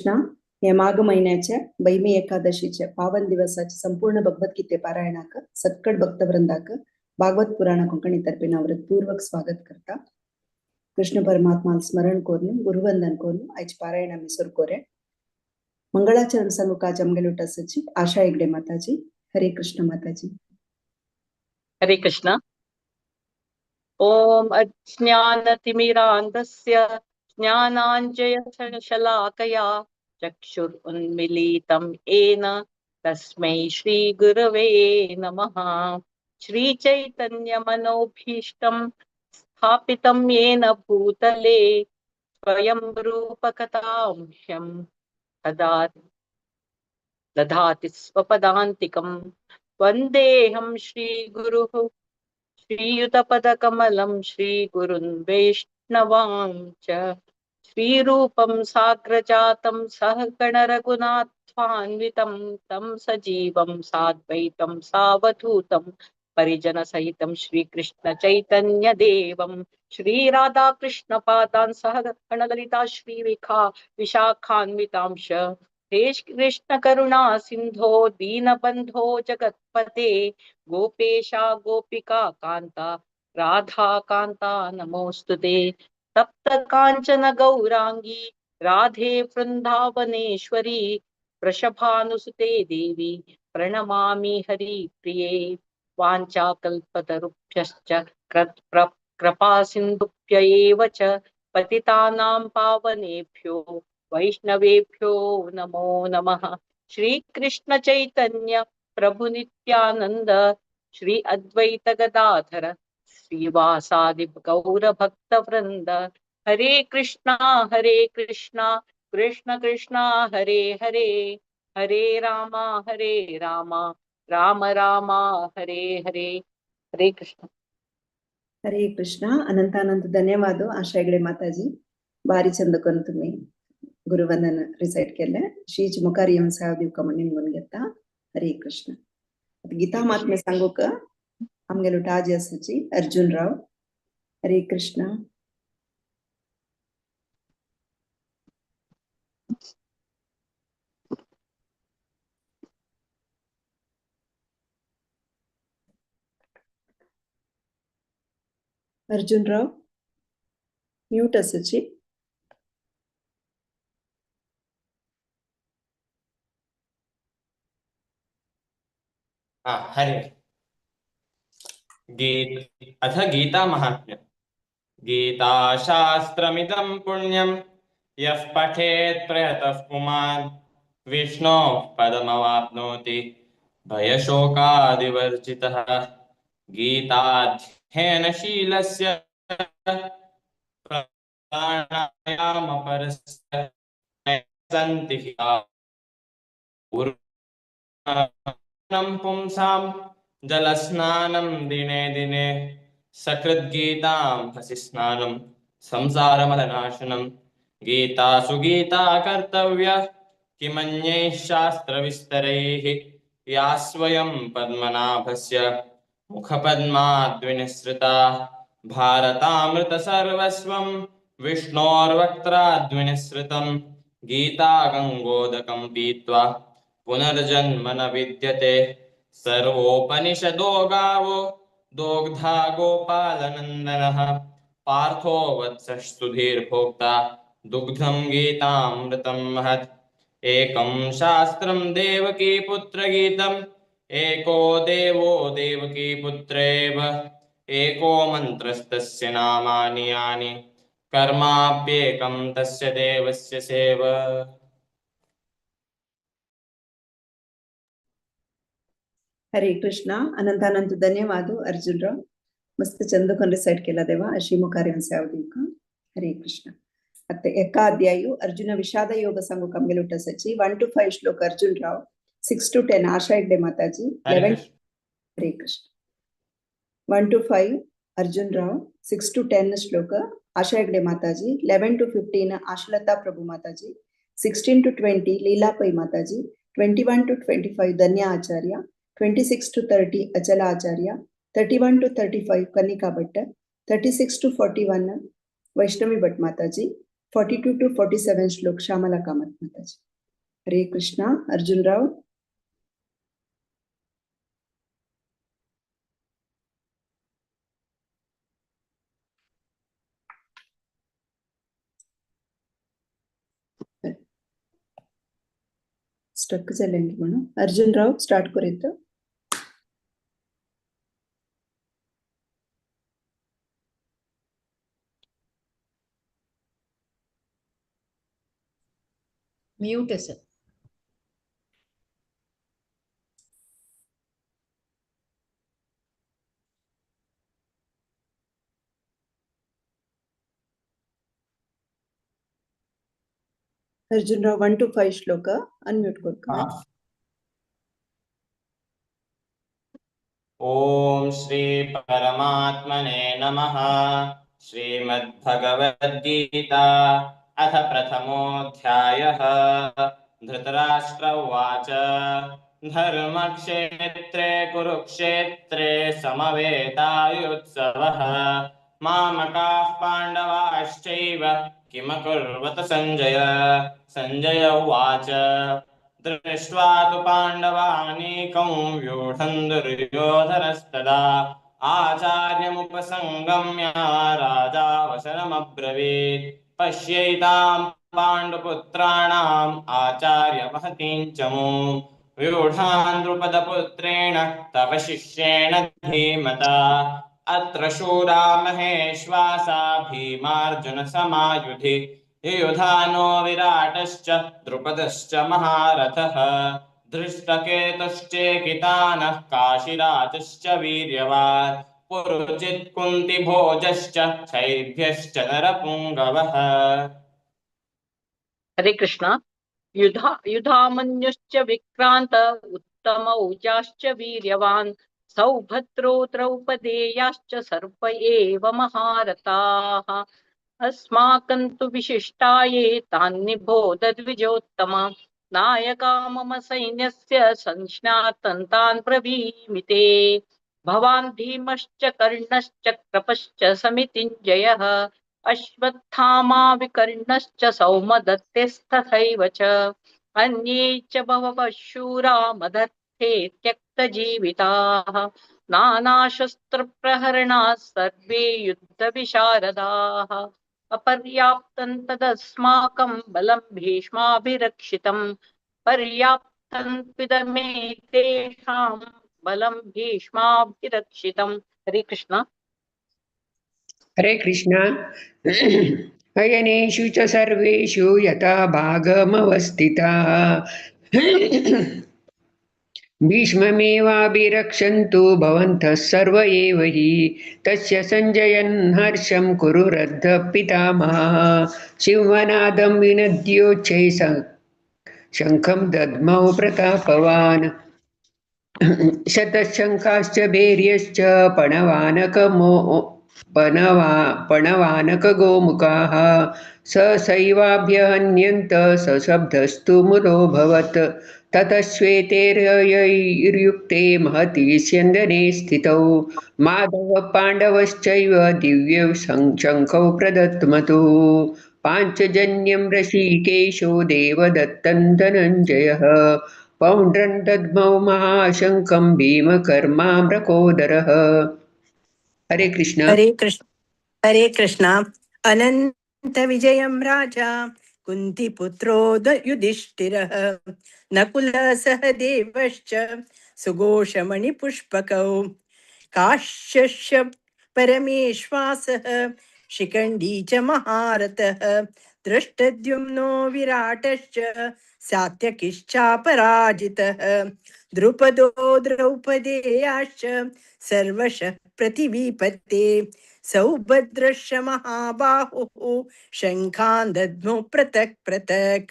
कृष्णा. हे माघ महिन्याच्या बैमी एकादशीच्या पावन दिवसाचे संपूर्ण भगवद्गीते पारायणाक सक्कड भक्तवृंदाक भागवत पुराण कोंकणी तर्फे पूर्वक स्वागत करता. कृष्ण परमात्मा स्मरण करून गुरुवंदन करून आयज पारायण आमी सुरू कोरे. मंगळाचरण सांगूक आमगेलो सचिव आशा हेगडे माताजी. हरे कृष्ण माताजी. हरे कृष्ण. ओम अज्ञानतिमिरान्धस्य ज्ञानाञ्जनशलाकया चक्षुरुन्मीलितं येन तस्मै श्रीगुरवे नमः. श्रीचैतन्यमनोभीष्टं स्थापितं येन भूतले स्वयं रूपकथांह्यं तदा दधाति स्वपदान्तिकं. वन्देऽहं श्रीगुरुः श्रीयुतपदकमलं श्रीगुरुन् वैष्णवां च. श्रीरूपं साग्रजातं सहगणरघुनाथान्वितं तं सजीवं साद्वैतं सावधूतं परिजनसहितं श्रीकृष्ण चैतन्यदेवं. श्रीराधाकृष्णपादान् सह गणललिता श्रीविखा विशाखान्वितांश. हे कृष्ण करुणा सिंधो दीनबंधो जगत्पते गोपेशा गोपिका कांता राधा कांता नमोस्तुते. तप्त कांचन गौरांगी राधे वृंदावनेश्वरी वृषभानुसुते देवी प्रणमामि हरिप्रिये. वाञ्छाकल्पतरुभ्यश्च कृपा सिन्धुभ्य एव च पतितानां पावनेभ्यो वैष्णवेभ्यो नमो नमः. श्री कृष्ण चैतन्य प्रभु नित्यानंद श्री अद्वैत गदाधर श्रीवासादि गौर भक्त वृंद. हरे कृष्णा हरे कृष्णा कृष्ण कृष्णा हरे हरे हरे रामा हरे रामा राम रामा हरे हरे. हरे कृष्ण. हरे कृष्ण. अनंत अनंत धन्यवाद आशा हेगडे माताजी. बारी चंद करून तुम्ही गुरुवंदन रिसाइट केले. श्रीच मुखार येवन सेवा दिवका म्हण निमगून घेता. हरे कृष्ण. गीता महात्म्य सांगूक आमगेलो टाज आसाची अर्जुन राव. हरे कृष्ण. अर्जुन राव म्यूट आसाची. हरे. गीत अथ गीता महात्म्य. गीताशास्त्रमिदं पुण्यं यः पठेत् प्रयतः पुमान् विष्णोः पदमवाप्नोति भयशोकादिवर्जितः. गीताध्ययनशीलस्य प्राणायामपरस्य सन्ति पुंसां जलस्नानं दिने दिने सकृद्गीतां हसि स्नानं संसारमलनाशनं. गीता सुगीता कर्तव्य किमन्यैः शास्त्रविस्तरैः या स्वयं पद्मनाभस्य मुखपद्माद्विनिसृता. भारतामृतसर्वस्वं विष्णोर्वक्त्राद्विनिसृतं गीता गङ्गोदकं पीत्वा पुनर्जन्म न विद्यते. सर्वोपनिषदो गावो दोग्धा गोपालनन्दनः पार्थो वत्सस्तुधीर्भोक्ता दुग्धं गीतामृतं महत्. एकं शास्त्रं देवकी पुत्रगीतम् एको देवो देवकी पुत्रेव एको मन्त्रस्तस्य नामानि यानि कर्माप्येकं तस्य देवस्य सेव. हरे कृष्णा. अनंत अनंत धन्यवाद अर्जुन राव. मस्त चंद कोन रिसाइट केला देवा अशी मुखार येवन सेवा दिवका. हरे कृष्ण. आता एका अध्यायु अर्जुन विषाद योग सांगू आमगेलो सची 1 to 5 श्लोक अर्जुन राव, 6 to 10 Asha Hegde Mataji, 11 Hare Krishna. 1 to 5 Arjun Rao, 6 to 10 श्लोक आशा हेगडे माताजी, 11 to 15 Ashalata Prabhu Mataji, 16 to 20 Leela Pai Mataji, 21 to 25 Dhanya Acharya, 26 to 30 Achala Acharya, 31 to 35 Kanika Bhatt, 36 to 41 Vaishnavi Bhatt Mataji, 42 to 47 shlok, Shyamala Kamath Mataji. Hare Krishna. Arjun Rao. Stuck जालें म्हणून. अर्जुन राव start करीत. Mute आहे sir. Arjun Rao 1 to 5 shloka unmute करका. ओम श्री परमात्मने नमः. श्रीमद्भगवद्गीता अथ प्रथमोऽध्यायः. धृतराष्ट्र उवाच. धर्मक्षेत्रे कुरुक्षेत्रे समवेतायुत्सवः. मामकाः पाण्डवाश्चैव किमकुर्वत संजय. संजय उवाच. दृष्ट्वा तु पाण्डवानीकं व्यूढं दुर्योधनस्तदा आचार्यमुपसंगम्य राजा वचनमब्रवीत्. पश्यैतां पाण्डुपुत्राणाम् आचार्य महतीं च मूं व्यूढान् द्रुपदपुत्रेण तव शिष्येण धीमता. अत्र शूरा महेश्वासा भीमार्जुन समायुधि युयुधानो विराटश्च द्रुपदश्च महारथः. धृष्टकेतुश्चेकितानः काशिराजश्च वीर्यवान् पुरुजित् कुन्तिभोजश्च शैभ्यश्च नरपुङ्गवः. हरे कृष्ण. युधामन्युश्च विक्रांत उत्तमौजाश्च वीर्यवान् सौभद्रो द्रौपदेयाश्च सर्व एव महारथाः. अस्माकं तु विशिष्टाये तान्निबोध द्विजोत्तम. नायका मम सैन्यस्य संज्ञातं तान् ब्रवीमि ते. भवान् भीमश्च कर्णश्च कृपश्च समितिञ्जयः अश्वत्थामा विकर्णश्च सौमदत्तेस्तथैव च. अन्ये च बहवः शूरा मदर्थे त्यक्तजीविताः. नानाशस्त्रप्रहरणाः सर्वे युद्धविशारदाः. अपर्याप्तं तदस्माकं बलं भीष्माभिरक्षितं. पर्याप्तं त्विदमेतेषां बलं भीष्माभिरक्षितं. हरे कृष्ण. हरे कृष्ण. अयनेषु च सर्वेषु यथा भागमवस्थिताः. भीष्ममेवाभिरक्षन्तु भवन्तः सर्व एव हि. तस्य सञ्जयन् हर्षं कुरु रद्धः पितामहः. सिंहनादं विनद्योच्चैः शङ्खं दद्मौ प्रतापवान्. शतशङ्खाश्च भैर्यश्च पणवानकगोमुखाः. ससैवाभ्यहन्यन्त सशब्दस्तु मुलोऽभवत्. ततः श्वेतेर्युक्ते महति स्यन्दने स्थितौ. माधव पाण्डवश्चैव दिव्यौ शङ्खौ प्रदत्मतुः. पाञ्चजन्यं ऋषिकेशो देवदत्तं धनञ्जयः. पौण्ड्रं दद्मौ महाशङ्खं भीमकर्माम्रकोदरः. हरे कृष्ण. हरे कृष्ण. हरे कृष्ण. अनंत विजयं राजा कुन्तीपुत्रो युधिष्ठिरः. नकुलः सहदेवश्च सुघोषमणिपुष्पकौ. काश्यश्च परमेश्वासः शिखण्डी च महारथः. दृष्टद्युम्नो विराटश्च सात्यकिश्चापराजितः. द्रुपदो द्रौपदेयाश्च सर्वशः पृथिवीपते. सौभद्रश्च महाबाहुः शङ्खान् दद्मौ पृथक् पृथक्.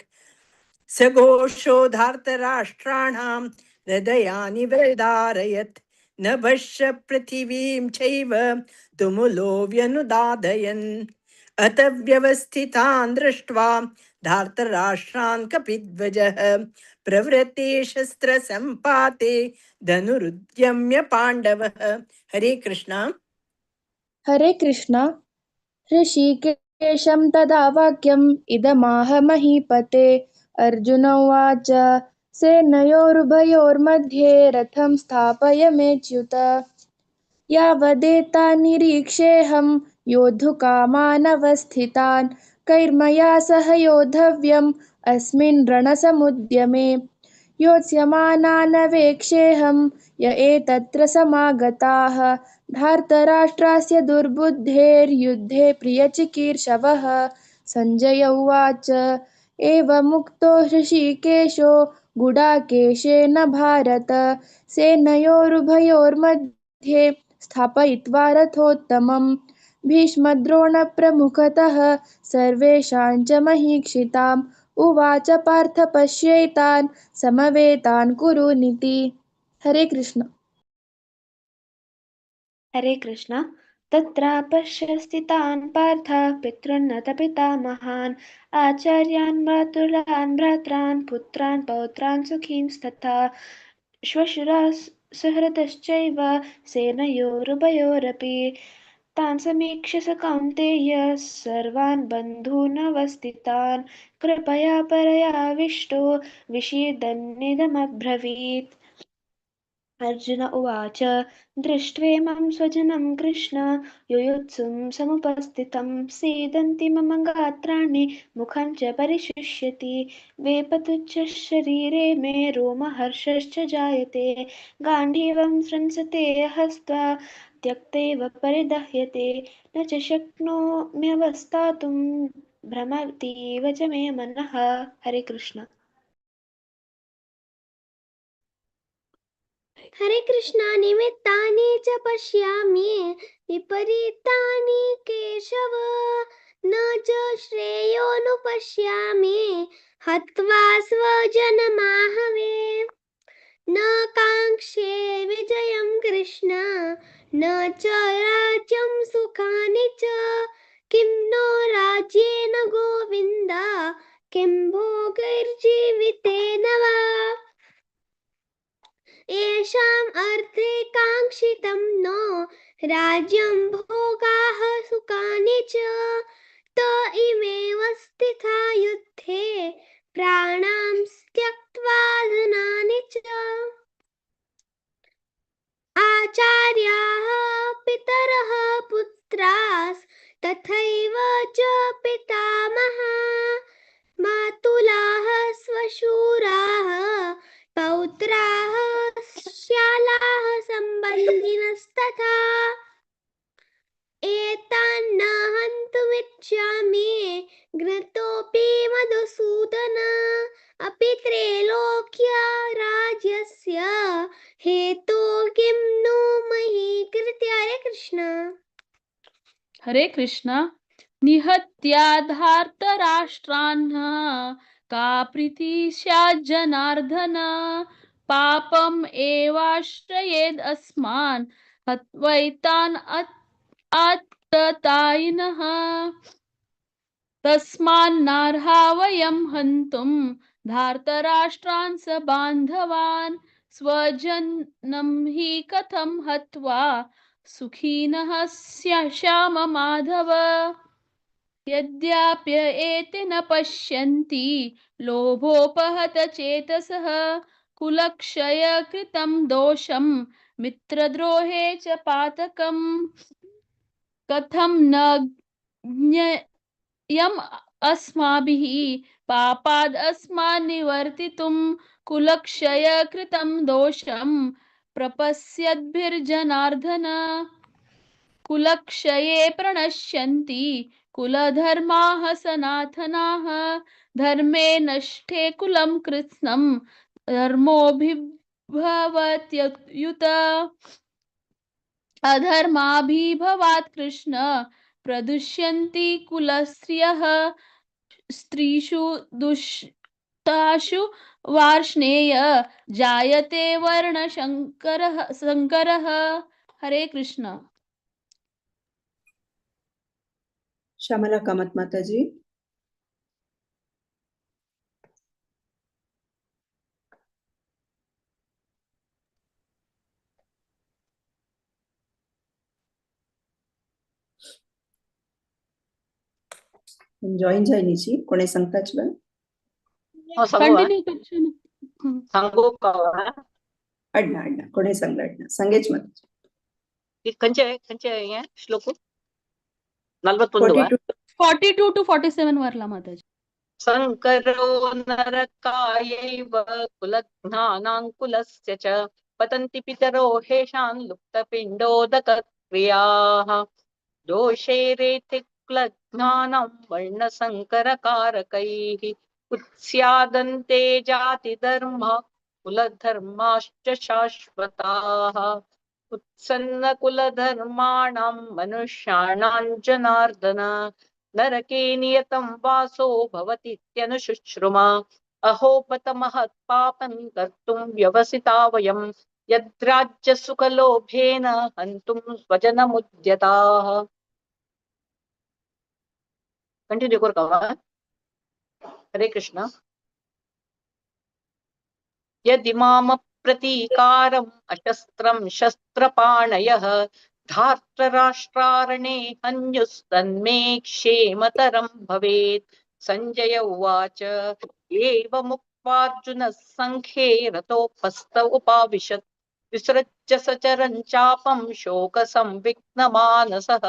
सघोषो धार्तराष्ट्राणां हृदयानि व्यदारयत्. नभश्च पृथिवीं चैव तुमुलो व्यनुदादयन्. अत व्यवस्थितान् दृष्ट्वा धार्तराष्ट्रान् कपिध्वजः. प्रवृत्ते शस्त्रसम्पाते धनुरुद्यम्य पाण्डवः. हरे कृष्णा. हरे कृष्णा. ऋषिकेश हृषीकेशं तदा वाक्यम् इदमाह महीपते। अर्जुन उवाच, सेनयोरुभयोर्मध्ये रथं स्थापय मेच्युत। यावदेता निरीक्षेऽहं योद्धुकामानवस्थितान्, कैर्मया सह योद्धव्यम् अस्मिन् रणसमुद्यमे। योत्स्यमानानवेक्षेऽहं य एतत्र समागताः, धार्तराष्ट्रास्य दुर्बुद्धेर्युद्धे प्रियचिकीर्षवः। सञ्जय उवाच, एवमुक्तो हृषीकेशो गुडाकेशेन भारत, सेनयोरुभयोर्मध्ये स्थापयित्वा रथोत्तमम्। भीष्मद्रोणप्रमुखतः सर्वेषां च महीक्षिताम्, उवाच पार्थ पश्यैतान् समवेतान् कुरुनिति। हरे कृष्ण। हरे कृष्ण। तत्रापश्य स्थितान् पार्थ पितॄन्नत पितामहान्, आचार्यान् मातुलान् भ्रातरान् पुत्रान् पौत्रान् सुखींस्तथा, श्वशुरा सुहृदश्चैव सेनयोरुभयोरपि। तान् समीक्ष्य स कौन्तेय सर्वान् बन्धूनवस्थितान्, कृपया परयाविष्टो विषीदन्निदमब्रवीत्। अर्जुन उवाच, दृष्ट्वेमं स्वजनं कृष्ण युयुत्सुं समुपस्थितं, सीदन्ति मम गात्राणि मुखं च परिशुष्यति, वेपतुच्च शरीरे मे रोमहर्षश्च जायते, गाण्डीवं स्रंसते हस्त्वा त्यक्तैव परिदह्यते, न च शक्नोम्यवस्थातुं भ्रमतीव च मे मनः। हरे कृष्ण। हरे कृष्णा। निमित्तानि च पश्यामि विपरीतानि केशव, न च श्रेयोनुपश्यामि हत्वा स्वजनमाहवे। न काङ्क्षे विजयं कृष्ण न च राज्यं सुखानि च, किं नो राज्येन गोविन्द किं भोगैर्जीवितेन वा। येषाम् अर्थे काङ्क्षितं नो राज्यं भोगाः सुखानि च, त इमेव स्थिता युद्धे प्राणां त्यक्त्वा धनानि च। आचार्याः पितरः पुत्रास्तथैव च पितामहा, मातुलाः स्वशूराः पौत्राः श्यालाः सम्बन्धिनस्तथा। एतान्न हन्तुमिच्छामि घ्नतोऽपि मधुसूदन, अपि त्रैलोक्य राज्यस्य हेतो किं नु मयि कृत्य। हरे कृष्ण। हरे कृष्ण। निहत्याधार्तराष्ट्रान्ना का प्रीति स्याज्जनार्दन, पापम् एवाश्रयेद् अस्मान् हत्वैतान् आत्ततायिनः। तस्मान्नार्हा वयं हन्तुं धार्तराष्ट्रान् स बान्धवान्, स्वजनं हि कथं हत्वा सुखिनः स्याम माधव। यद्याप्य एते न पश्यन्ति लोभोपहत चेतसः, कुलक्षय कृतं दोषं मित्रद्रोहे च पातकम्। कथं न ज्ञेयम् अस्माभिः पापाद् अस्मान् निवर्तितुं, कुलक्षय कृतं दोषं प्रपश्यद्भिर्जनार्दन। कुलक्षये प्रणश्यन्ति कुलधर्माः सनातनाः, धर्मे नष्टे कुलं कृत्स्नं धर्मोऽभिभवत्युत। अधर्माभिभवात् कृष्ण प्रदुष्यन्ति कुलस्त्रियः, स्त्रीषु दुष्टाशु वार्ष्णेय जायते वर्णशङ्करः शङ्करः। हरे कृष्ण। श्यामला कामत माता जी। जॉईन जायनीची कोणे सांगताच बा? सांगू कंटिन्यू करचें ना. सांगू का? अडना अडना कोणे सांगला अडना सांगेच माताजी. खंयचे खंयचे हे श्लोक? 41. 42. 42 टू 47 वरला माताजी. संकरो नरकायैव कुलघ्नानां कुलस्य च पतन्ति पितरो हेषां लुप्तपिण्डोदकक्रियाः दोषैरेति कुलघ्नानां वर्णसङ्करकारकैः उत्स्यादन्ते जातिधर्मा कुलधर्माश्च शाश्वताः उत्सन्नकुलधर्माणां मनुष्याणां जनार्दन नरके नियतं वासो भवतीत्यनुशुश्रुमा अहो बत महत् पापं कर्तुं व्यवसिता वयं यद्राज्यसुखलोभेन हन्तुं स्वजनमुद्यताः. कंटिन्यू कर का? हरे कृष्ण. यदि मामप्रतीकारम् अशस्त्रं शस्त्रपाणयः धार्तराष्ट्रारणे हन्युस्तन्मे क्षेमतरं भवेत्. संजय उवाच एवमुक्त्वार्जुनः सङ्ख्ये रतोपस्थ उपाविशत् विसृज्य सचरं चापं शोकसंविघ्नमानसः.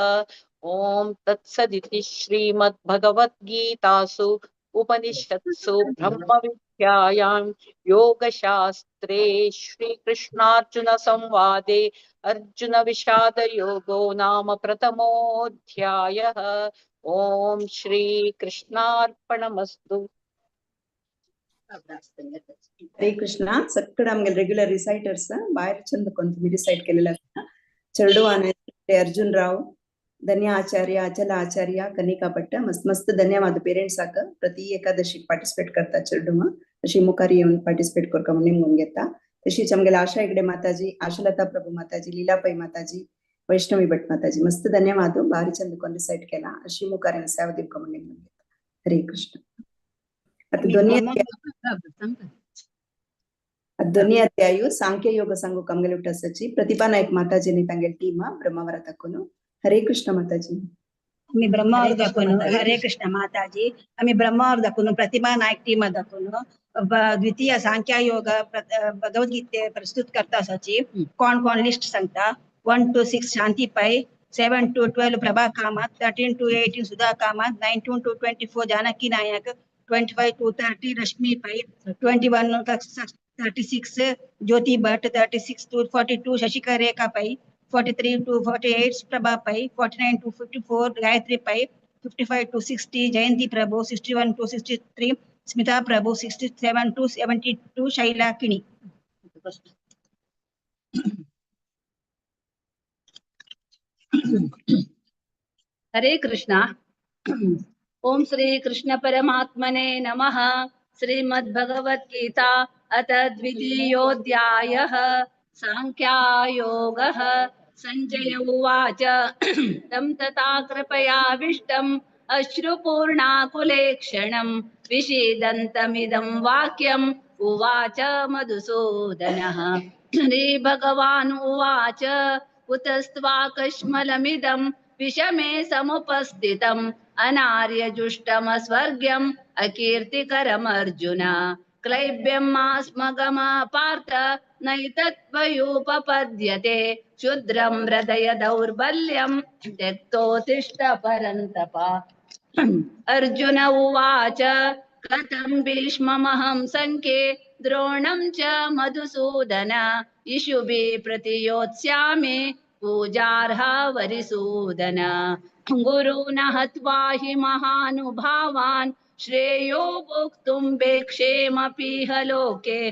ॐ तत्सदिति श्रीमद्भगवद्गीतासु उपनिषत्सु ब्रह्मविद्यायां योगशास्त्रे श्रीकृष्णार्जुन संवादे अर्जुन विषादयोगो नाम प्रथमोऽध्यायः. ॐ श्रीकृष्णार्पणमस्तु. हरे कृष्ण. सगळं आमगे रेग्युलर रिसायटर्स बाहेर चंद कोण तुम्ही रिसाइट केलेलं आसा. चेरडुवा अर्जुन राव, धन्य आचार्य, अचल आचार्य, कनिका भट्ट, मस्त मस्त धन्यवाद पेरेंट्साक. प्रति एकादशीक पार्टिसिपेट करता चेरडुवा, अशी मुखार येवन पार्टिसिपेट करका म्हणून निमगून घेता. तशीच आमगेले आशा हेगडे माताजी, आशालता प्रभू माताजी, लीलापै माताजी, वैष्णवी भट माताजी, मस्त धन्यवाद. भारी चंद कोण रिसाइट केला. अशी मुखार येवन सेवा दिवका म्हणून निमगून घेता. हरे कृष्ण. आता दोन्ही अध्यायु सांख्य योग सांगू आमगेले उठासाची प्रतिभा नायक माताजी तांगेले टीम ब्रह्मावरा तकून. हरे कृष्ण माताजी. आम्ही ब्रह्मावर दाखवून. हरे कृष्ण माताजी. आम्ही ब्रह्मावर दाखवून प्रतिभा नायक टीम दाखवून द्वितीय सांख्य योग भगवद्गीते प्रस्तुत करता आसाची. कोण कोण लिस्ट सांगता. 1 to 6 Shanti Pai, 7 to 12 Prabha Kamath, 13 to 18 Sudha Kamath, 19 to 24 Janaki Nayak, 25 to 30 Rashmi Pai, 21 to 36 Jyoti Bhat, 36 to 42 Shashika Rekha Pai, 43 to 48 Prabha Pai, 49 to 54 Gayatri Pai, 55 to 60 Jayanti Prabhu, 61 to 63 Smita Prabhu, 67 to 72 Shaila Kini. Hare Krishna. Om Shri Krishna परमात्मने नमः. श्रीमद्भगवद्गीता अथ द्वितीयोऽध्यायः सांख्यायोगः. संजय उवाच तं तथा कृपयाविष्टम् अश्रुपूर्णाकुलेक्षणं विषीदन्तमिदं वाक्यम् उवाच मधुसूदनः. श्रीभगवान् उवाच कुतस्त्वाकश्मलमिदं विषमे समुपस्थितम् अनार्यजुष्टमस्वर्ग्यम् अकीर्तिकरमर्जुन. क्लैब्यं मास्मगम पार्थ नैतत्त्वयुपपद्यते क्षुद्रं हृदय दौर्बल्यं त्यक्तोत्तिष्ठ परन्तप. अर्जुन उवाच कथं भीष्ममहं सङ्ख्ये द्रोणं च मधुसूदन इषुभिः प्रतियोत्स्यामि पूजार्हा वरिसूदन. गुरून् हत्वा हि महानुभावान् श्रेयो भोक्तुं वेक्षेमपीह लोके.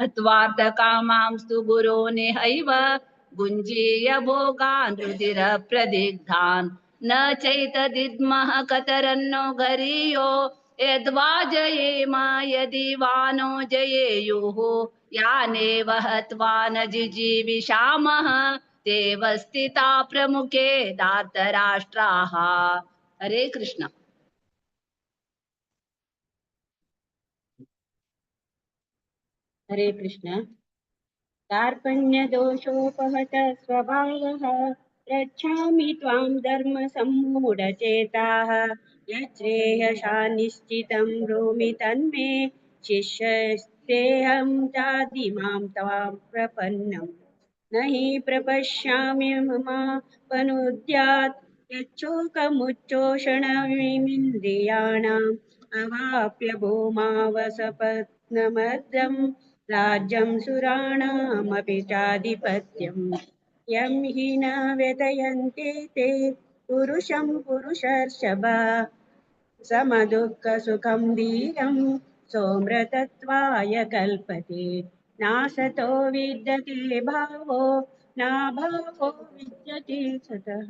हत्वार्थकामांस्तु गुरूनिहैव भुञ्जीय भोगान् रुधिरप्रदिग्धान्. न चैतदिद्मः कतरन्नो गरीयो यद्वा जयेम यदि वा नो जयेयुः. यानेव हत्वा न जिजीविषामः देव स्थिता प्रमुखे धार्तराष्ट्राः. हरे कृष्ण. हरे कृष्ण. कार्पण्यदोषोपहत स्वभावः पृच्छामि त्वां धर्मसम्मूढचेताः यच्छ्रेयसा निश्चितं ब्रूमि तन्मे शिष्यस्तेऽहं चादिमां त्वां प्रपन्नम्। न हि प्रपश्यामि ममापनुद्यात् यच्छोकमुच्चोषणमिन्द्रियाणाम् अवाप्य भूमावसपत्नमर्दं राज्यं सुराणामपि चाधिपत्यम्। यं हि न व्यथयन्ते ते पुरुषं पुरुषर्षभ समदुःखसुखं धीरं सोऽमृतत्वाय कल्पते। नासतो विद्यते भावो नाभावो विद्यते सतः।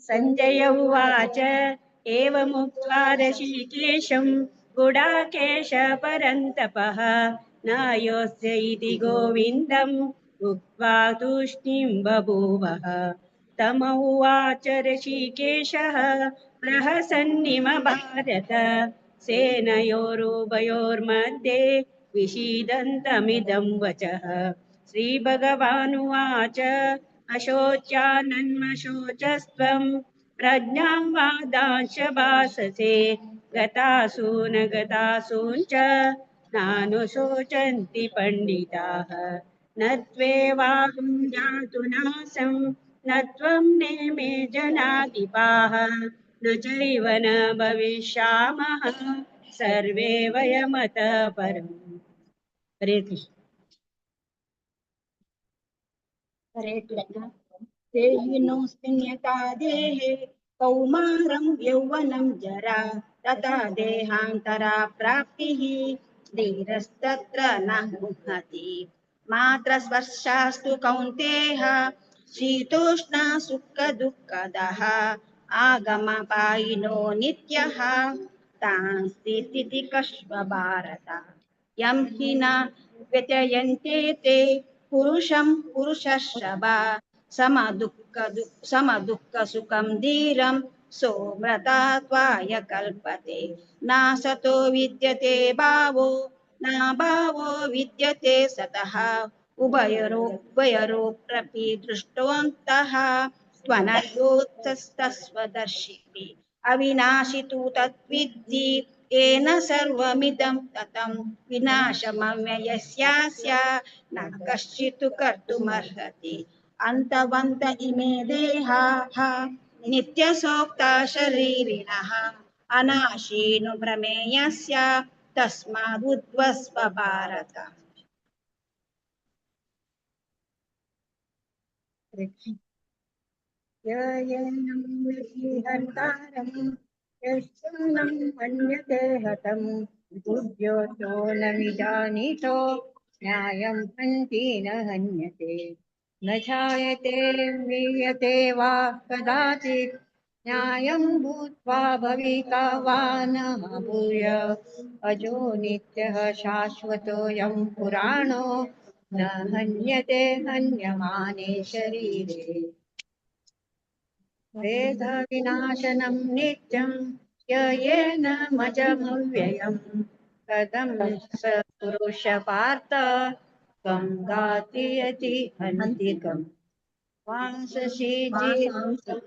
संजय उवाच एवमुक्त्वा ऋषिकेशं गुडाकेश परन्तपः न योत्स्य इति गोविन्दम् उक्त्वा तूष्णीं बभूवः। तम उवाच ऋषिकेशः प्रहसन्निव भारत सेनयोरुभयोर्मध्ये विषीदन्तमिदं वचः। श्रीभगवानुवाच अशोच्यानन्वशोचस्त्वं प्रज्ञां वादांश भाससे गतासून गतासूञ्च नानुशोचन्ति पण्डिताः। न त्वेवाहं जातु नासं न त्वं नेमे जनाधिपाः न चैव न भविष्यामः सर्वे वयमतः परम्। हरे कृष्ण। हरे कृष्ण। देहिनोऽस्मिन् यथा देहे कौमारं यौवनं जरा तथा देहान्तरा प्राप्तिः धीरस्तत्र न मुह्यति। मात्रस्पर्शास्तु कौन्तेय शीतोष्ण सुखदुःखदः आगमपायिनो नित्यः तां स्थितिकश्व भारत। यं हि न व्यत्ययन्ते ते पुरुषं पुरुषर्षभ समदुःखसुखं धीरं सोऽमृतत्वाय कल्पते। नासतो विद्यते भावो न भावो विद्यते सतः उभयोरपि दृष्टवन्तः त्वनयोस्तस्वदर्शिभिः। अविनाशि तु तद्विद्धि येन सर्वमिदं ततं विनाशमव्ययस्यास्य न कश्चित् कर्तुमर्हति। अन्तवन्त इमे देहाः नित्यसोक्ता शरीरिणः अनाशीनु प्रमेयस्य तस्मादुद्वस्व भारत। ययनं विहन्तारं यश्चनं मन्यते हतं बुद्ध्योऽतो न विजानीतो न्यायं हन्ति न हन्यते। न जायते म्रियते वा कदाचित् न्यायं भूत्वा भविता वा न भूय। अजो नित्यः शाश्वतोऽयं पुराणो न हन्यते हन्यमाने शरीरे। वेदविनाशनं नित्यं ययेन मजमव्ययं कथं स पुरुष पार्थ त्वं घातयति हन्तिकम्।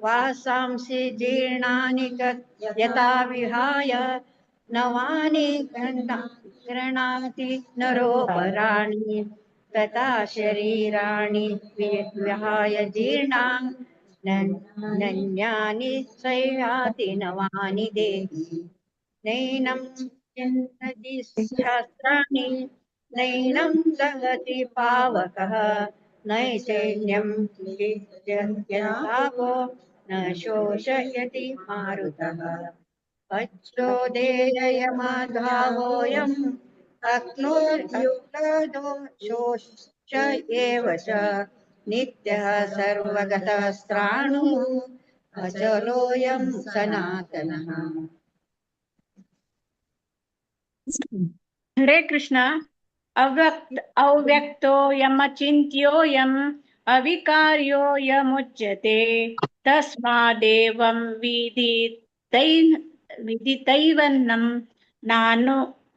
वासांसि जीर्णानि यथा विहाय नवानि गृह्णाति नरोपराणि तथा शरीराणि विहाय जीर्णा नन्यानि संयाति नवानि देहि। नैनं छिन्दति शास्त्राणि नैनं दहति पावकः नैसैन्यं छिद्यन्तापो न शोषयति मारुतः। अच्रोदेयमाधावोऽयम् अक्लोदो शोष एव च नित्यः सर्वगतः स्त्राणुः अचलोऽयं सनातनः। हरे कृष्ण। अव्यक्तोऽयमचिन्त्योऽयम् अविकार्योऽयमुच्यते तस्मादेवं विदितैवन्नं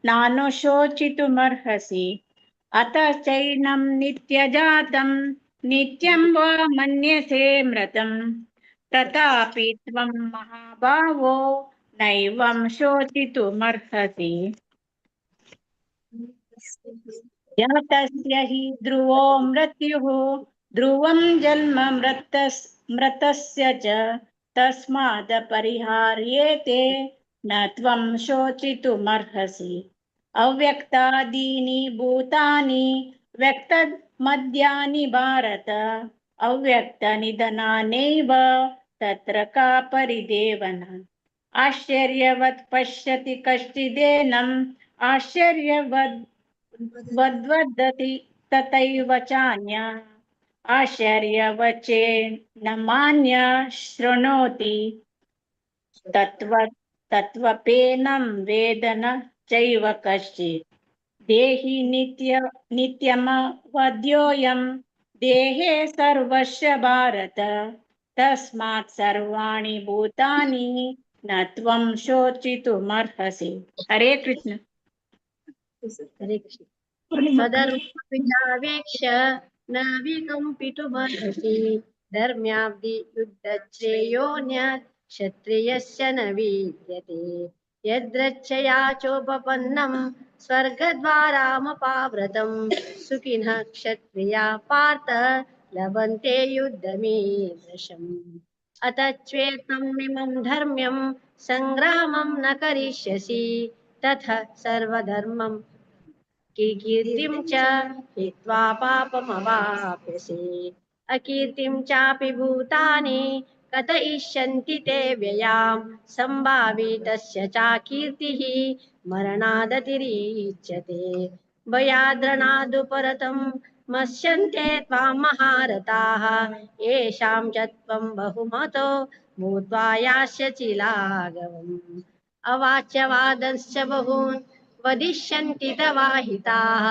नानुशोचितुमर्हसि। अत चैनं नित्यजातं नित्यं वा मन्यसे मृतम्। तथापि त्वं महाभावो नैवं शोचितुमर्हसि। जातस्य हि ध्रुवो मृत्युः ध्रुवं जन्म मृतस्य च तस्मादपरिहार्येते न त्वं शोचितुमर्हसि। अव्यक्तादीनि भूतानि व्यक्तमद्यानि भारत अव्यक्तनिधनानैव तत्र का परिदेवना। आश्चर्यवत् पश्यति कश्चिदेनम् आश्चर्यवद् वद्वदति तथैव चान्य आश्चर्यवचे न मान्य शृणोति तत्त्वपेनं वेद न चैव कश्चित्। देहि नित्यमवद्योऽयं देहे सर्वस्य भारत तस्मात् सर्वाणि भूतानि न त्वं शोचितुमर्हसि। हरे कृष्ण। हरे कृष्ण। स्वधर्मविचावेक्ष्य न विकम्पितुमर्हसि धर्म्याब्धि युद्धश्रेयोऽन्यत् क्षत्रियस्य न विद्यते। यद्रच्छया चोपपन्नं स्वर्गद्वारामपाव्रतं सुखिनः क्षत्रिया पार्थ लभन्ते युद्धमीदृशम्। अत चेत्त्वमिमं धर्म्यं संग्रामं न करिष्यसि तथा सर्वधर्मं कीर्तिं च हित्वा पापमवाप्यसि। अकीर्तिं चापि भूतानि कथयिष्यन्ति ते व्ययां सम्भावितस्य चाकीर्तिः मरणादतिरिच्यते। भयाद्रणादुपरतं मस्यन्ते त्वां महारथाः येषां च त्वं बहुमतो भूत्वा यास्यसि लाघवम्। अवाच्यवादंश्च बहून् वदिष्यन्ति तवाहिताः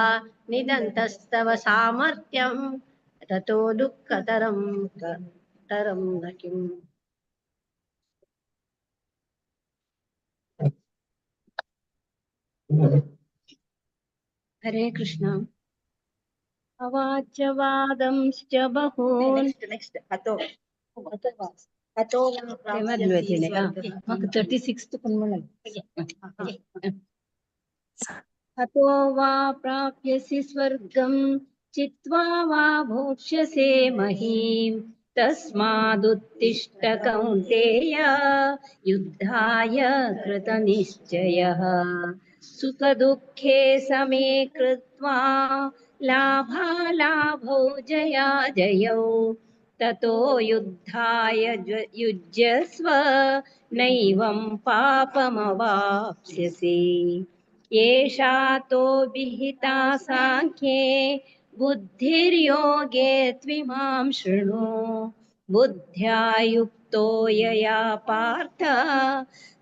निदन्तस्तव सामर्थ्यं ततो दुःखतरं तरं न किम्। हरे कृष्ण। अवाच्यवादंश्च बहून् नेक्स्ट हतो हतो हतो वा प्राप्यसि स्वर्गं चित्वा वा भोक्ष्यसे महीं। तस्मादुत्तिष्ठ कौन्तेय युद्धाय कृतनिश्चयः। सुखदुःखे समे कृत्वा लाभालाभौ जयाजयौ ततो युद्धाय युज्यस्व नैवं पापमवाप्स्यसि। एषा तो विहिता साङ्ख्ये बुद्धिर्योगे त्विमां शृणु। बुद्ध्या युक्तो यया पार्थ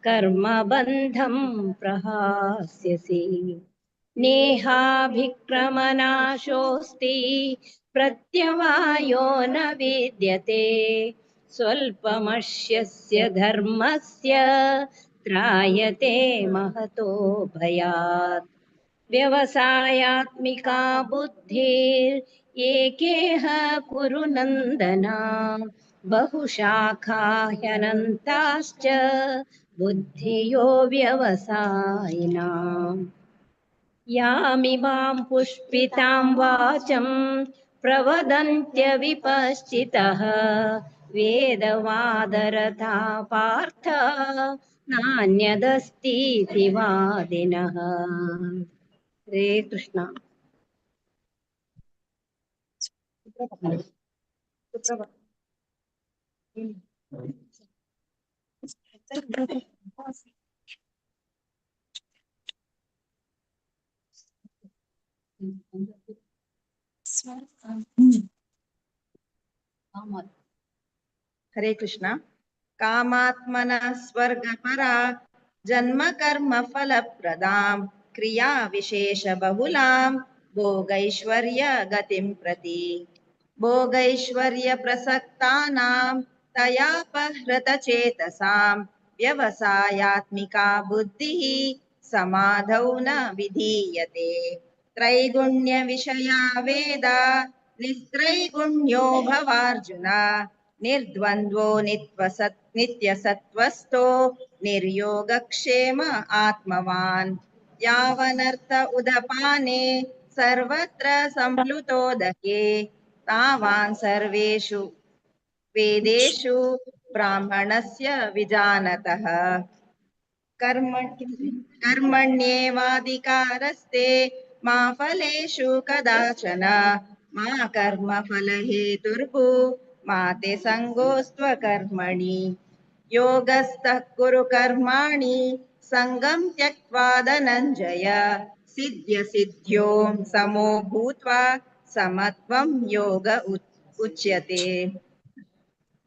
कर्मबन्धं प्रहास्यसि। नेहाभिक्रमनाशोऽस्ति प्रत्यवायो न विद्यते। स्वल्पमश्यस्य धर्मस्य त्रायते महतो भयात्। व्यवसायात्मिका बुद्धिर्एकेह कुरु नन्दना। बहुशाखा ह्यनन्ताश्च बुद्धियो व्यवसायिनाम्। यामिमां पुष्पितां वाचं प्रवदन्त्यविपश्चितः वेदवादरथा पार्थ नान्यदस्तीति वादिनः। हरे कृष्ण। हरे कृष्ण। कामात्मनः स्वर्गपरा जन्म कर्म फलप्रदां क्रिया विशेष बहुलां भोगैश्वर्य गतिं प्रति। भोगैश्वर्य प्रसक्तानां तयापहृत चेतसां व्यवसायात्मिका बुद्धिः समाधौ न विधीयते। त्रैगुण्यविषया वेदा निस्त्रैगुण्यो भवार्जुन निर्द्वन्द्वो नित्यसत्त्वस्थो निर्योगक्षेम आत्मवान् यावनर्थ उदपाने सर्वत्र सम्प्लुतोदके तावान् सर्वेषु वेदेषु ब्राह्मणस्य विजानतः। कर्मण्येवाधिकारस्ते मा फलेषु कदाचन मा कर्मफलहेतुर्भू मा ते सङ्गोऽस्त्वकर्मणि। योगस्थः कुरु कर्माणि सङ्गं त्यक्त्वा धनञ्जय सिद्ध्यसिद्ध्यो समो भूत्वा समत्वं योग उच्यते।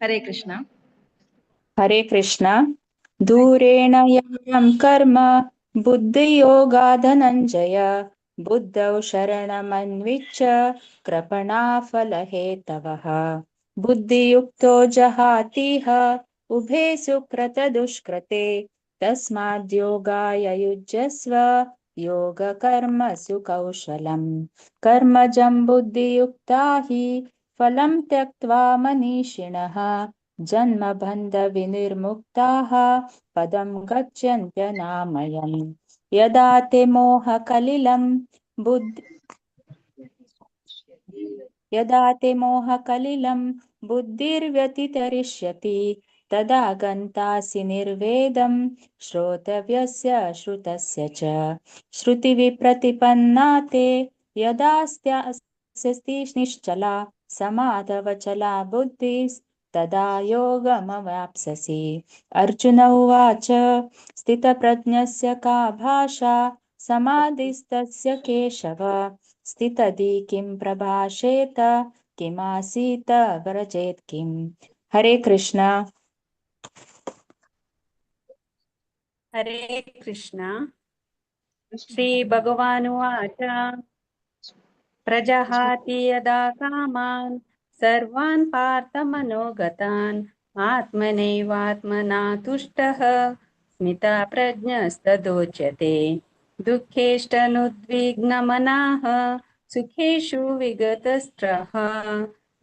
हरे कृष्ण। हरे कृष्ण। दूरेण यं कर्म बुद्धियोगाधनञ्जय बुद्धौ शरणमन्विच्छ कृपणाफलहेतवः। बुद्धियुक्तो जहातीह उभे सुकृतदुष्कृते तस्माद्योगाय युज्यस्व योगकर्मसु कौशलम्। कर्मजं बुद्धियुक्ता हि फलं त्यक्त्वा मनीषिणः जन्मबन्धविनिर्मुक्ताः पदं गच्छन्त्यनामयम्। यदा ते मोहकलिलं बुद्धिर्व्यतितरिष्यति तदा गन्तासि निर्वेदं श्रोतव्यस्य श्रुतस्य च। श्रुतिविप्रतिपन्ना ते यदा स्यासि निश्चला समाधवचला बुद्धिस्तदा योगमवाप्स्यसि। अर्जुन उवाच स्थितप्रज्ञस्य का भाषा समाधिस्तस्य केशव स्थितधि किं प्रभाषेत किमासीत व्रजेत् किम्। हरे कृष्ण। हरे कृष्ण। श्री भगवानुवाच प्रजहाति यदा कामान् सर्वान् पार्थमनोगतान् आत्मनैवात्मना तुष्टः स्मिता प्रज्ञस्तदोच्यते। दुःखेष्टनुद्विग्नमनाः सुखेषु विगतस्त्रः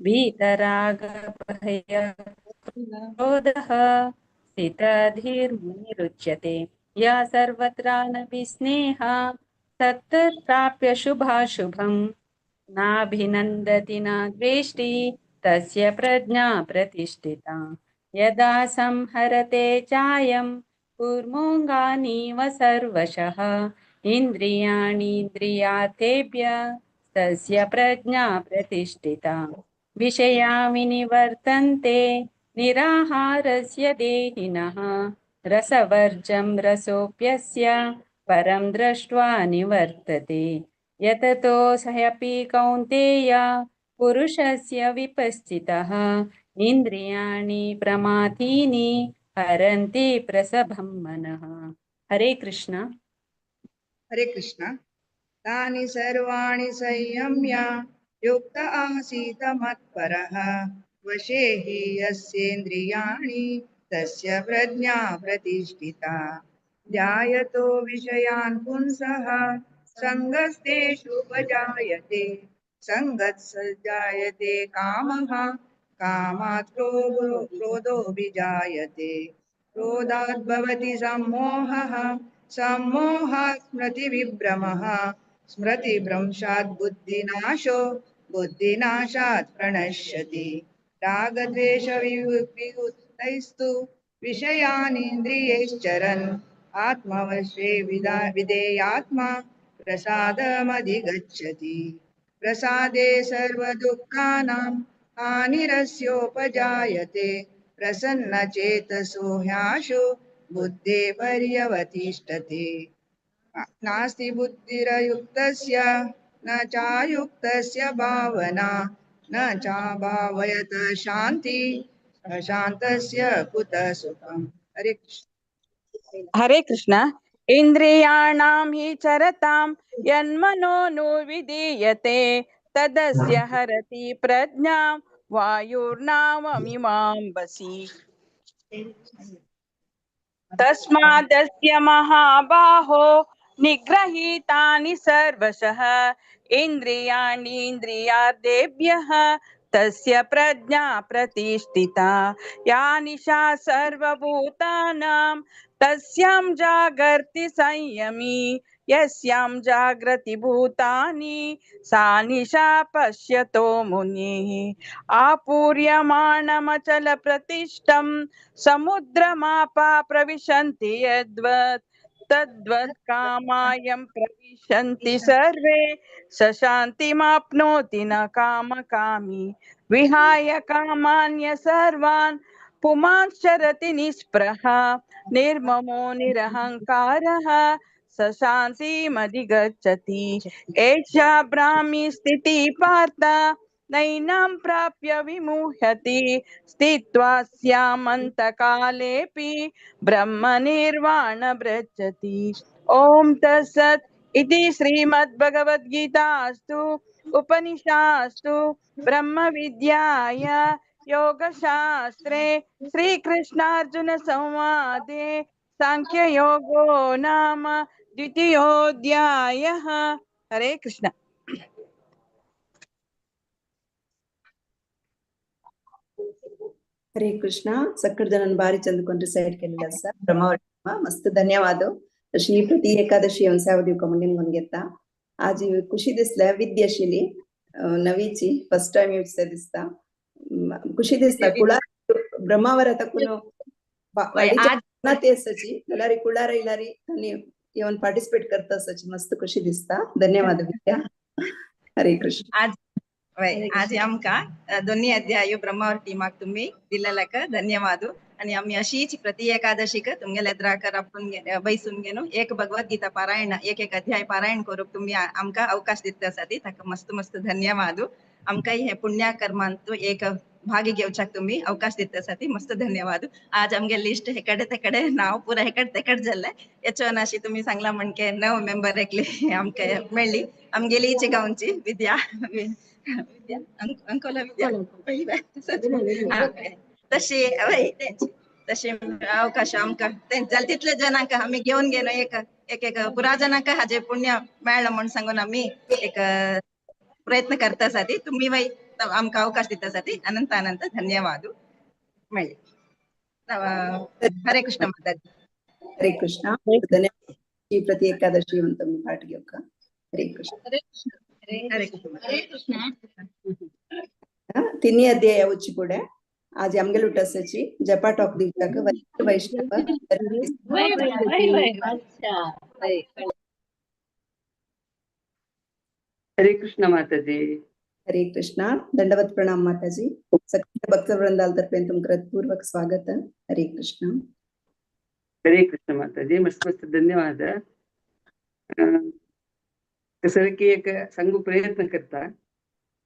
भीतरागभयक्रोधः स्थितधीर्मुनिरुच्यते। या सर्वत्र न विस्नेहा तत्प्राप्य शुभाशुभं नाभिनन्दति न द्वेष्टि तस्य प्रज्ञा प्रतिष्ठिता। यदा संहरते चायं कूर्मोऽङ्गानीव सर्वशः इन्द्रियाणीन्द्रियार्थेभ्य तस्य प्रज्ञा प्रतिष्ठिता। विषया विनिवर्तन्ते निराहारस्य देहिनः रसवर्जं रसोऽप्यस्य परं दृष्ट्वा निवर्तते। यततो ह्यपि कौन्तेय पुरुषस्य विपश्चितः इन्द्रियाणि प्रमाथीनि हरन्ति प्रसभं मनः। हरे कृष्ण। हरे कृष्ण। तानि सर्वाणि संयम्य युक्त आसीत मत्परः वशे हि यस्येन्द्रियाणि तस्य प्रज्ञा प्रतिष्ठिता। ध्यायतो विषयान् पुंसः सङ्गस्तेषुपजायते सङ्गत्सजायते कामः कामात् क्रोधो विजायते क्रोधात् भवति सम्मोहः सम्मोहात् स्मृतिविभ्रमः स्मृतिभ्रंशात् बुद्धिनाशो बुद्धिनाशात् प्रणश्यति। रागद्वेषवियुक्तैस्तु विषयानीन्द्रियैश्चरन् आत्मवशे विधेयात्मा प्रसादमधिगच्छति। प्रसादे सर्वदुःखानां हानिरस्योपजायते प्रसन्नचेतसो ह्याशु बुद्धे पर्यवतिष्ठते। नास्ति बुद्धिरयुक्तस्य न चायुक्तस्य भावना न चाभावयत शान्ति अशान्तस्य कुतः सुखम्। हरे कृष्ण। हरे कृष्ण। इन्द्रियाणां हि चरतां यन्मनो नु विधीयते तदस्य हरति प्रज्ञां वायुर्नाममिमां वसि। तस्मादस्य महाबाहो निग्रहीतानि सर्वशः इन्द्रियाणीन्द्रियार्थेभ्यः तस्य प्रज्ञा प्रतिष्ठिता। या निशा सर्वभूतानां तस्यां जागर्ति संयमी, यस्यां जाग्रति भूतानि सा निशा पश्यतो मुनिः। आपूर्यमाणमचलप्रतिष्ठं समुद्रमापा प्रविशन्ति यद्वत् तद्वत् कामायं प्रविशन्ति सर्वे स शान्तिमाप्नोति न कामकामी। विहाय कामान्य सर्वान् पुमांश्चरति निःस्पृहा निर्ममो निरहङ्कारः स शान्तिमधिगच्छति। एषा ब्राह्मी स्थितिः पार्थ नैनां प्राप्य विमुह्यति स्थित्वा स्यामन्तकालेऽपि ब्रह्मनिर्वाणमृच्छति। ॐ तत्सत् इति श्रीमद्भगवद्गीतास्तु उपनिषत्सु ब्रह्मविद्याय योगशास्त्रे श्रीकृष्णार्जुन संवादे सांख्ययोगो नाम द्वितीयोऽध्यायः। हरे कृष्ण। हरे कृष्ण। ಸಕ್ಕರ್ ಜನನ್ ಬಾರಿ ಚಂದ ಕೊಂಡ್ರೆ ಸೈಡ್ ಕೇಳಿಲ್ಲ ಸರ್ ಬ್ರಹ್ಮಾವರ ಮಸ್ತ್ ಧನ್ಯವಾದ. ಶ್ರೀ ಪ್ರತಿ ಏಕಾದಶಿ ಒಂದ್ಸಾವ ಮುಂದಿನ आज खुशी दिसल्या विद्याशिली नवीची फर्स्ट टाइम यूज दिसता खुशी दिसता. कुळार ब्रह्मावर तकून ते असाची जाल्यार कुळार इलारी आनी येवन पार्टिसिपेट करता असाची मस्त खुशी दिसता. धन्यवाद विद्या. हरे कृष्ण. आज आज आमकां दोन्ही अध्याय ब्रह्मावर टीमाक तुम्ही दिलेल्याक धन्यवाद. आणि आम्ही अशीच प्रति एकादशीक तुमगेले एद्राकर आपून बैसून घेवन एक भगवद्गीता पारायण एक एक अध्याय पारायण करूंक तुम्ही आमकां अवकाश दिता आसा ती ताका मस्त मस्त धन्यवाद. आमकां हे पुण्य कर्मांत एक भागी घेवच्याक तुम्ही अवकाश दिता आसा ती मस्त धन्यवाद. आज आमगे लिस्ट हेकडे तेकडे नाव पुरा हेकडे तेकडे जाल्लें हेचोन अशी तुम्ही सांगला म्हणके 9 मेंबर एकली आमकां मेळ्ळी. आमगेलीच गांवची विद्या विद्या अंकोला विद्या तशी हय तेंची तशी अवकाश आमकां जाल्यार तितले जणांक आमी घेवन घेवन एक एक एक पुरा जणांक हाजे पुण्य मेळ्ळा म्हूण सांगून आमी एक प्रयत्न करता आसा ती तुमी वय आमकां अवकाश दिता आसा ती अनंत अनंत धन्यवाद मेळ्ळी. हरे कृष्ण माताजी. हरे कृष्ण. धन्यवाद. प्रति एकादशी तुम्ही पाठ घेवका. हरे कृष्ण. हरे कृष्ण. हरे कृष्ण. तिन्ही अध्याय उच्ची पुढे आज आमगेल उठासाची जपा टॉक दिवचाक वैष्णव. हरे कृष्ण माताजी. हरे कृष्ण. दंडवत प्रणाम माताजी. सगळे भक्तवृंदाल तर्फे तुमचं पूर्वक स्वागत. हरे कृष्ण. हरे कृष्ण माताजी. मस्त मस्त धन्यवाद. कसं की एक सांगू प्रयत्न करता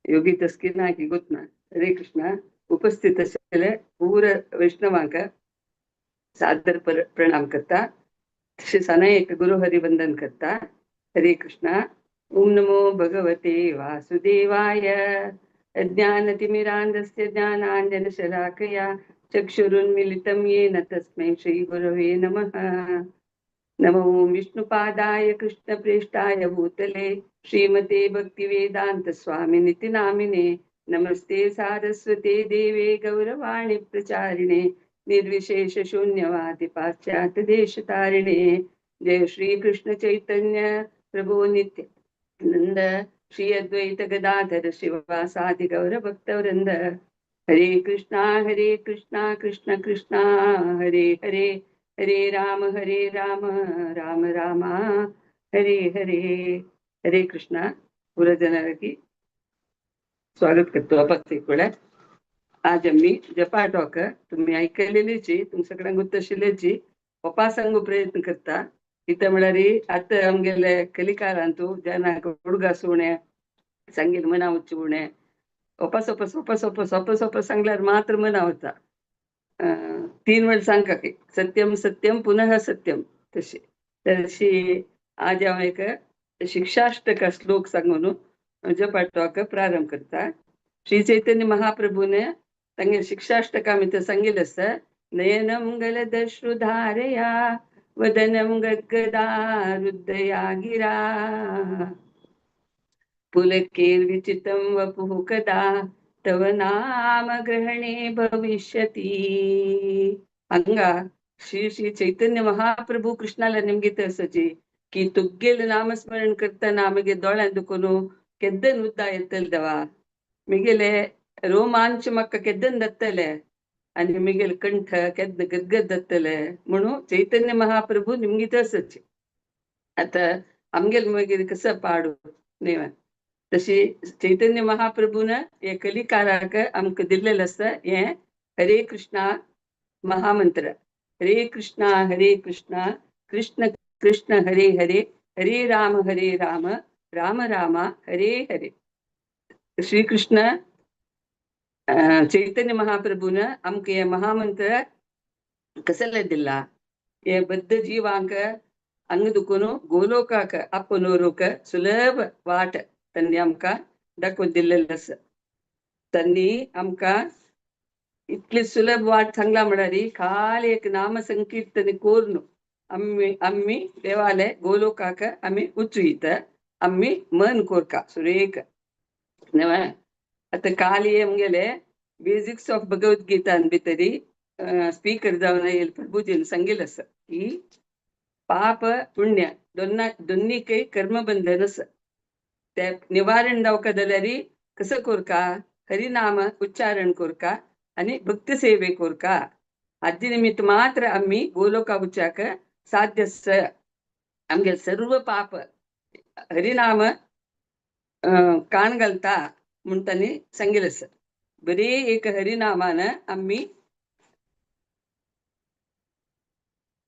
योगी तस्की ना की गोत ना. हरे कृष्ण. उपस्थित असलेले पूर वैष्णवांक सादर प्रणाम करता. तसेच अनेक गुरु हरिवंदन करता. हरे कृष्ण. ओम नमो भगवते वासुदेवाय. अज्ञानतिमिरान्धस्य ज्ञानाञ्जनशलाकया चक्षुरुन्मिलितं येन तस्मै श्रीगुरवे नमः. नमो विष्णुपादाय कृष्णप्रेष्ठाय भूतले श्रीमते भक्तिवेदांत स्वामिनिति नामिने. नमस्ते सारस्वते देवे गौरवाणी प्रचारिणे निर्विशेष शून्यवादी पाश्चात्य देशतारिणे. जय श्री कृष्ण चैतन्य प्रभु नित्यानंद श्री अद्वैत गदाधर शिवासादि गौर भक्तवृंद. हरे कृष्णा कृष्ण कृष्णा हरे हरे हरे राम राम राम हरे हरे. हरे कृष्णा. पुरजनाला स्वागत करतो आपण. आज आम्ही जपा टॉक तुम्ही ऐकलेलीची तुमच्याकडे गुत्तशिलेची पप्पा सांगू प्रयत्न करता. इथं म्हळ्यार आतां आमगेले कलिकालांतू जनाक हुडगास उणें सांगील मना उच्च उणें सोपा सोपा सोपा सोपा सोपा सोपा सांगल्यार मात्र मना वता. 3 वेळ सांगका की सत्यम सत्यम पुनः सत्यम. तशी तशी आज हांव एक शिक्षाष्टक श्लोक सांगून जपा टॉक प्रारंभ करता. श्री चैतन्य महाप्रभूने तांगे शिक्षाष्टका भितर सांगिल्लें आसा. नयनम गलदश्रुधारया वदनं गद्गदारुद्धया गिरा। पुलकैर्विचितं वपुः कदा तव नाम ग्रहणे भविष्यति। हांगा श्री श्री चैतन्य महाप्रभू कृष्णाला निमगीत आसाची की तुगेल नामस्मरण करतना मागीर दोळ्यान दुखून केद्दन उद्दा येतले देवा, मिगेले रोमांच म्हाका केद्दन जातले आनी मिगेल कंठ केद्द गदगद जातले म्हणून चैतन्य महाप्रभू निमगीत आसाची। आतां आमगेल मागीर कसो पाडू न्ही, तशी चैतन्य महाप्रभून हे कलिकाराक आमकां दिल्लेलें आसा हें हरे कृष्णा महामंत्र। हरे कृष्णा हरे कृष्णा कृष्ण कृष्ण हरे हरे हरे राम राम राम हरे हरे। श्रीकृष्ण चैतन्य महाप्रभून आमकां हे महामंत्र कसले दिला, हे बद्ध जीवांक हांगा दुखून गोलोकाक आपोवन व्हरूंक सुलभ वाट तांणी आमकां दाखोवन दिल्लेली आसा। तांणी आमकां इतली सुलभ वाट सांगला म्हळ्यार खाली एक नाम संकीर्तन करून आमी आमी देवाले गोलोकाक आमी उचुयत, आमी मन कोरका सुरेख न्हय। आतां काल आमगेले बेसिक्स ऑफ भगवद्गीतान भितरी स्पीकर जावन येयल प्रभुजीन सांगिल्लें आसा की पाप पुण्य दोन्नीकय कर्मबंधन आसा, ते निवारण जावका जाल्यार कसो कोरका, हरिनाम उच्चारण कोरका आनी भक्ती सेवे कोरका। हाजे निमित्त मात्र आमी गोलोका उच्चाक साध्य आसा। आमगे सर्व पाप हरिनाम कान घालता म्हूण तांणी सांगिल्लें आसा। बरी एक हरिनामान आमी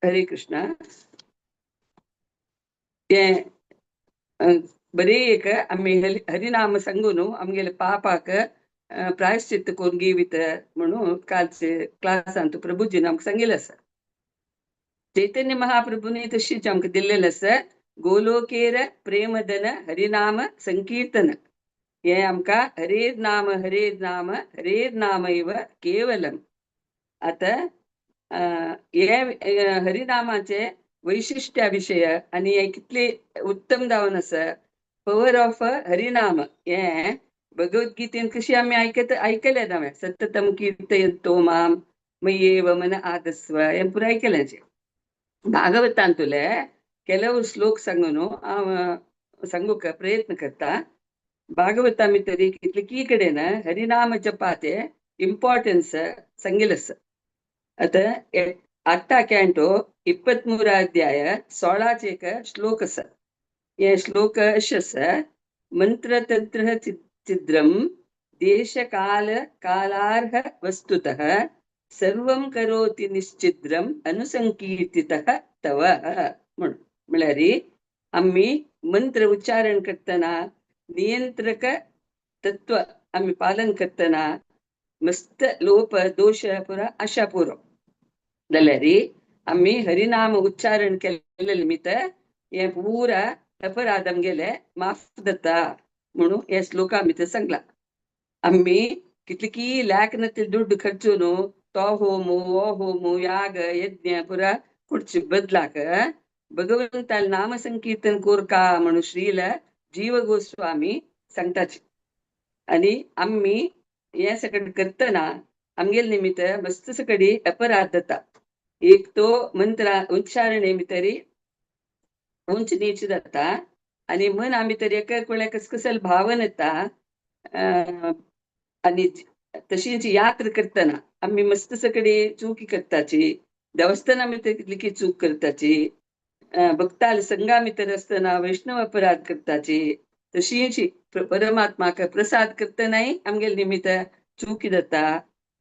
हरे कृष्णा तें बरी एक आमी हरिनाम सांगून आमगेले पापाक प्रायश्चित करून घेवीत म्हणून कालचे क्लासांत प्रभुजीन आमकां सांगिल्लें आसा। चैतन्य महाप्रभूंनी तशीच आमकां दिल्लेलें आसा, गोलोकेर प्रेमधन हरिनाम संकीर्तन हें आमकां हरेर नाम हरेर नाम इव केवलम। आतां हे हरिनामाचे वैशिष्ट्या विशय आनी हे कितले उत्तम जावन आसा, पवर ऑफ हरिनाम हें भगवद्गीतेन कशी आमी आयकलें नवें, सततम कीर्तयन्तो मां मय्येव मन आदस्व हें पुराय आयकलें। भागवतांतुले ಕೆಲವು ಶ್ಲೋक सांगून हांव सांगूंक प्रयत्न करता। भागवता भितर कितले कडेन हरिनाम जपाचे इम्पॉर्टन्स सांगिल्लें आसा। आतां 8 क्ಯಾಂटो 23 अध्याय 16 एक श्लोक आसा। हे श्लोक अशें आसा, मंत्रतंत्र छिद्रम देशकाल कालार्ह वस्तुतः सर्वं करोति निश्चिद्रम अनुसंकीर्तितः तव म्हणून। म्हळ्यार आमी मंत्र उच्चारण करतना नियंत्रक तत्व आमी पालन करतना मस्त लोप दोश पुरा आशा पुरो जाल्यार आमी हरिनाम उच्चारण केल्ले निमित्त हे पुरा अपराध आमगेले माफ जाता म्हणून हे श्लोका भितर सांगला। आमी कितले की लाख नते दुड्ड खर्चून तो होम वो होम याग यज्ञ पुरा कुडचे बदलाक भगवंताल नाम संकीर्तन कोरका म्हणून श्रील जीव गोस्वामी सांगताची। आनी आमी हे सगळें करतना आमगेले निमित्त मस्त सगळी अपराध जाता। एक तो मंत्र उच्चारणे भितरी उंच नीच जाता आनी मन आमी तर एका वेळार कसकसल भावन येता आनी तशीच यात्रा करतना आमी मस्त सगळी चुकी करताची, देवस्थाना भितर कितली चूक करताची, भक्ताल संघा भितर आसतना वैष्णव अपराध करताची, तशीच परमात्माक प्रसाद करतनाय आमगेले निमित्त चुकी जाता।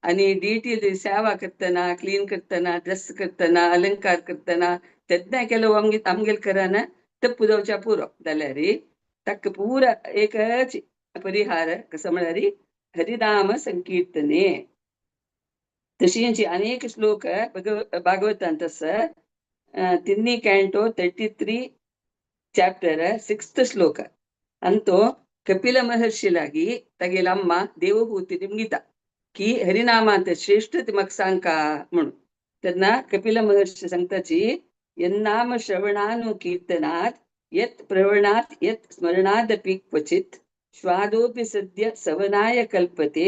आनी डिटी सेवा करतना, क्लीन करतना, ड्रेस करतना, अलंकार करतना तेन्ना केलो आमगेले करान तप्पू जावच्या पुरो जाल्यार ताका पुरा एकच परिहार कसो म्हळ्यार हरिनाम संकीर्तने। तशींच अनेक श्लोक भागवतांत आसा। 3 कॅन्टो 33 चॅप्टर 6th श्लोक अंतो कपिल महर्षी लागी तागेली अम्मा देवहूती निमगिता की हरिनामांत श्रेष्ठ ती म्हाका सांगका म्हणून। तेन्ना कपिल महर्षी सांगताची यन्नाम श्रवणानुकीर्तनात् यत् प्रवणात् यत् स्मरणादपि क्वचित् स्वादोऽपि सद्य सवनाय कल्पते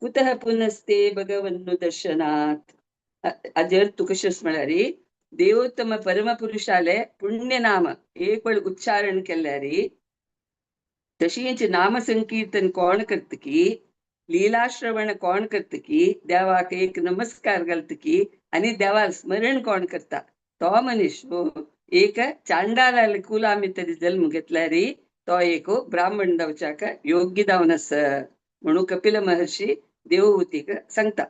कुतः पुनस्ते भगवन्नु दर्शनात्. हाजेर तुका कशें म्हळ्यार देवोत्तम परमपुरुषाले पुण्यनाम एक वेळ उच्चारण केल्यार तशीच नामसंकीर्तन कोण करतकी, लीलाश्रवण कोण करतकी, देवाक एक नमस्कार घालतकी आनी देवाक स्मरण कोण करता तो मनीस एक चांडाला कुला तरी जल्म घेतल्यार तो एक ब्राह्मण जावच्याक योग्य जावन आसा म्हणून कपिल महर्षी देवहूतीक सांगता.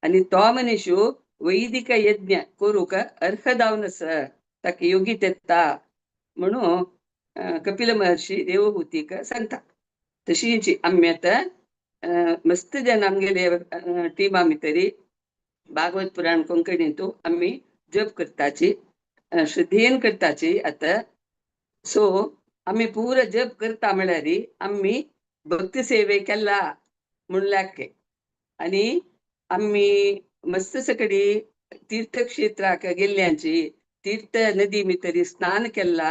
आनी तो मनीस वैदिक यज्ञ करूंक अर्ह जावन आसा, ताका योग्य येता म्हणून कपिल महर्षी देवहूतीक सांगता. तशीच आमी आतां मस्त जन आमगेले टिमा भितरी भागवत पुराण कोंकणींतू आमी जप करताची, श्रद्धेन करताची. आतां सो आमी पुरा जप करता म्हळ्यार आमी भक्ती सेवे केला म्हणल्याके आनी आमी मस्त सकडी तीर्थक्षेत्राक गेल्ल्यांची, तीर्थ नदी भितरी स्नान केला,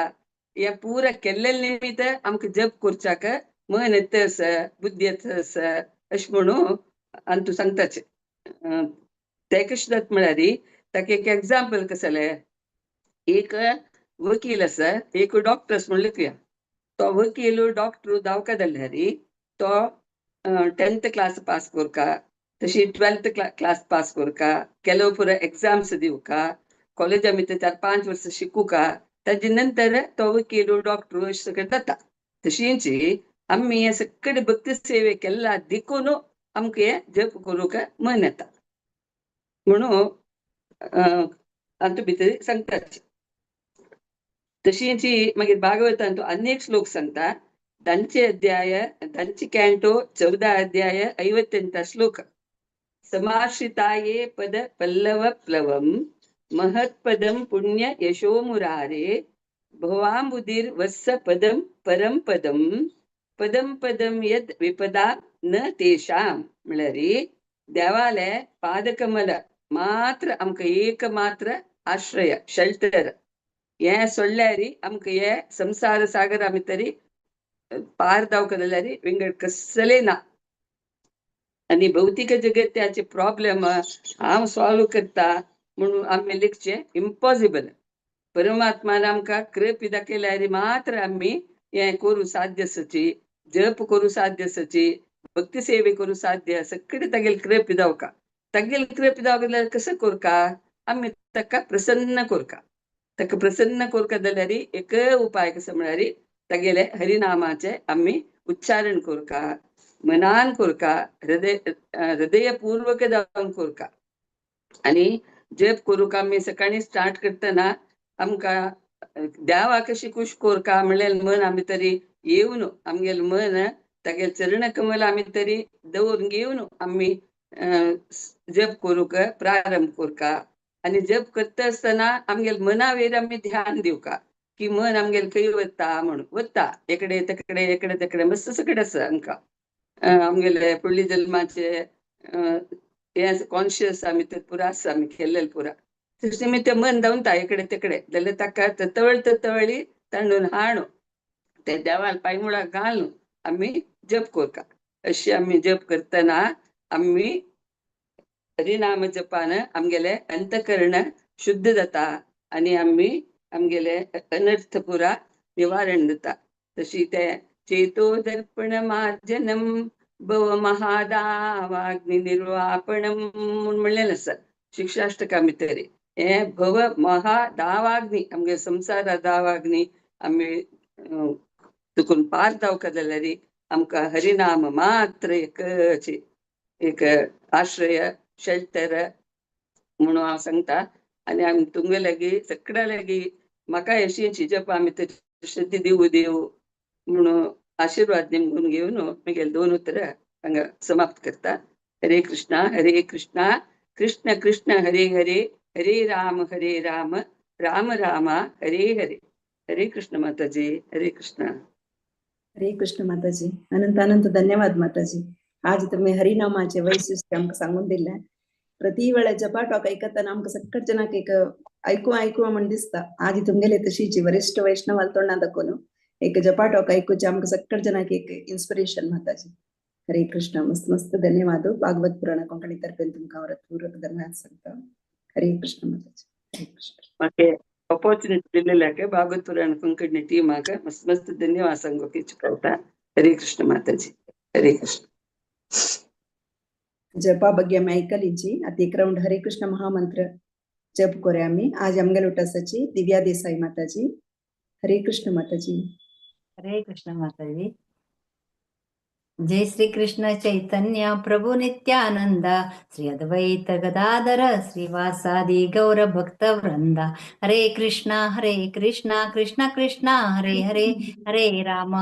हे पुरा केल्ले निमित्त आमकां जप करच्याक मन येता आसा, बुद्धी येता आसा अशें म्हणून आनी तूं सांगताचे. ते कशें जाता म्हळ्यार ताका एक एग्जाम्पल कसलें, एक वकील आसा एक डॉक्टर आसा म्हणलें तुया, तो वकील डॉक्टर जावका जाल्यार तो 10th class pass करका, तशी 12th class pass करका, ಕೆಲವು ಪೂರ ಎಕ್ಸಾಮ್ಸ್ दिवका, कॉलेजा भितर 4-5 वर्सां शिकूका, ताजे नंतर तो वकील डॉक्टर अशें सगळें जाता. तशीच आमी हे सगळे भक्ती सेवे केला देखून आमकां हें जप करूंक मन येता म्हणून हातूंत भितर सांगताची. तशीच मागीर भागवतान तो अनेक श्लोक सांगता. 10 अध्याय 10 ಕ್ಯಾಂಟೋ 14 ಅಧ್ಯಾಯ 58 ಶ್ಲೋಕ. ಸಮಾಶ್ರಿತಾಯೇ ಪದ ಪಲ್ಲವ ಪ್ಲವಂ ಮಹತ್ಪದಂ ಪುಣ್ಯ ಯಶೋ ಮುರಾರೇ ಭವಾಂಬುದಿರ್ ವತ್ಸ ಪದಂ ಪರಂ ಪದಂ ಪದಂ ಪದಂ ಯದ್ ವಿಪದಾ ನ ತೇಷಾಂ. म्हळ्यार देवाले पादकमल मात्र आमकां एक मात्र आश्रय शेल्टर, हें सोडल्यार आमकां हे संसार सागर आमी तरी पार जावंक जाल्यार विंगड कसलें ना. आनी भौतीक जगत्याचे प्रॉब्लेम हांव सॉल्व करता म्हणून आमी लेखचें इम्पॉसिबल. परमात्मान आमकां कृपा दाखयल्यार मात्र आमी हें करूं साध्य आसाची, जप करूं साध्य आसाची, भक्ती सेवे करूं साध्य, सगळें तागेली कृपा जावका. तागेली कृपा जावका जाल्यार कसो करका, आमी ताका प्रसन्न करका. ताका प्रसन्न करका जाल्यार एक उपाय कसो म्हळ्यार तागेले हरिनामाचे आमी उच्चारण करका, मनान करका, हृदयपूर्वक जावन करका. आनी जप करूंक आमी सकाळीं स्टार्ट करतना आमकां देवाक कशी खूश करका म्हणल्यार मन आमी तरी येवन आमगेलें मन तागेले चरणकमल आमी तरी दवरून घेवन आमी जप करूंक प्रारंभ करका. आनी जप करता आसतना आमगेले मनावेर आमी ध्यान दिवका की मन आमगेलें खंय वता म्हणून, वता एकडे तेकडे एकडे तेकडे मस्त सगळें आसा आमकां आमगेले फुडले जल्माचे हें कॉन्शियस आमी तर पुरा आसा आमी केल्लें पुरा. तशें निमित्त मन धांवता इकडे तिकडे जाल्यार ताका तवळ तवळी तांडून हाणू ते देवाल पांयमुळाक घालून आमी जप करता. अशी आमी जप करतना आमी हरिनाम जपान आमगेले अंतकरण शुद्ध जाता आनी आमी आमगेले अनर्थ पुरा निवारण जाता. तशी ते चेतो दर्पण मार्जनम भव महादावाग्नि निर्वापणम म्हूण म्हणलेलें आसा शिक्षाष्टका भितर. हें भव महादावाग्नि आमगे संवसारा दावाग्नि आमी तुकून पार जावका जाल्यार आमकां हरिनाम मात्र एकच एक आश्रय शेल्टर म्हणून हांव सांगता. आनी आमी तुमगे लागीं सगळ्या लागीं म्हाका अशी जप आमी श्रद्धा दिवू देव म्हणून आशीर्वाद निमगून घेवन म्हगेले 2 उतरां हांगा समाप्त करता. हरे कृष्णा हरे कृष्णा कृष्ण कृष्ण हरे हरे हरे राम हरे राम राम राम हरे हरे. हरे कृष्ण माताजी. हरे कृष्ण. हरे कृष्ण माताजी. अनंत अनंत धन्यवाद माताजी. आज तुम्ही हरिनामाचे वैशिष्ट्य आमकां सांगून दिलें. प्रति वेळा जपा टॉक ऐकतना आमकां सक्कट जनाक एक ऐकू ऐकू म्हण दिसता. आजी तुमगेले तशीची वरिष्ठ वैष्णव तोंडा दाखोवन एक जपाटोक ऐकूचे आमकां सक्कड जनाक एक इन्स्पिरेशन माताजी. हरे कृष्ण. मस्त मस्त धन्यवाद. भागवत पुराण कोंकणी तर्फेन तुमकां पूर्वक धन्यवाद सांगता. हरे कृष्ण माताजी. हरे कृष्ण. माके ऑपॉर्च्युनिटी दिलेल्याक भागवत पुराण कोंकणी टीमाक मस्त मस्त धन्यवाद सांगूंक इच्छा. हरे कृष्ण माताजी. हरे कृष्ण. जपा ಬಗ್ಗೆ आमी ऐकलीची. आता एक राऊंड हरे कृष्ण महामंत्र जप करूया आमी. आज आमगेले उठासाची दिव्या देसाई माताजी. हरे कृष्ण माताजी. हरे कृष्ण माताजी. जय श्री कृष्ण चैतन्य प्रभु नित्यानंद श्री अद्वैत गदाधर श्रीवासादि गौर भक्त वृंद. हरे कृष्णा कृष्णा कृष्णा हरे हरे, हरे राम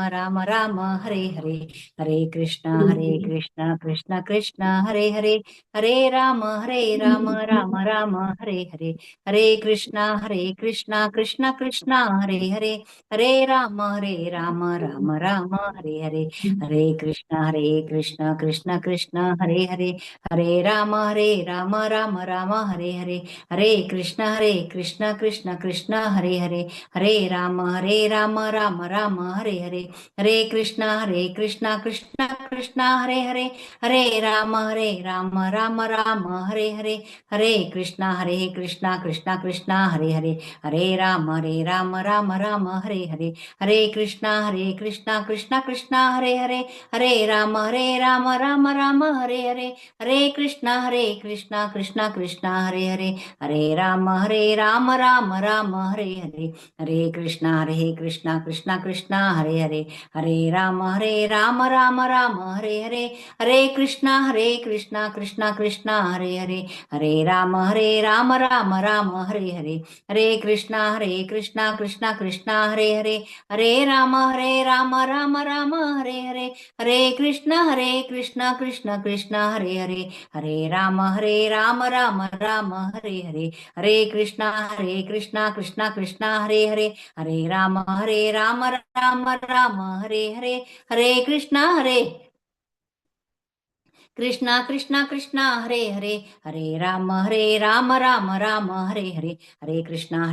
राम राम हरे हरे. हरे कृष्णा कृष्ण कृष्ण हरे हरे, हरे राम राम राम हरे हरे. हरे कृष्णा कृष्ण कृष्ण हरे हरे, हरे राम राम राम हरे हरे. हरे कृष्णा कृष्ण कृष्ण हरे हरे, हरे राम राम राम हरे हरे. हरे कृष्णा कृष्ण कृष्ण हरे हरे, हरे राम राम राम हरे हरे. हरे कृष्णा कृष्ण कृष्ण हरे हरे, हरे राम राम राम हरे हरे. हरे कृष्णा कृष्ण कृष्ण हरे हरे, हरे राम राम राम हरे हरे. हरे कृष्णा कृष्ण कृष्ण हरे हरे, हरे राम राम राम हरे हरे. हरे कृष्णा कृष्ण कृष्ण हरे हरे, हरे राम राम राम हरे हरे. हरे कृष्णा कृष्ण कृष्ण हरे हरे, हरे राम राम राम हरे हरे. हरे कृष्णा कृष्ण कृष्ण हरे हरे, हरे राम राम राम हरे हरे. हरे कृष्णा कृष्ण कृष्ण हरे हरे, हरे राम राम राम हरे हरे. हरे कृष्णा कृष्ण कृष्ण हरे हरे, हरे राम राम राम हरे हरे. हरे कृष्णा कृष्ण कृष्ण हरे हरे, हरे राम राम राम हरे हरे. हरे कृष्णा कृष्णा कृष्णा कृष्णा हरे हरे, हरे राम राम राम हरे हरे. हरे कृष्णा कृष्ण कृष्ण हरे हरे, हरे राम राम राम हरे हरे. हरे कृष्णा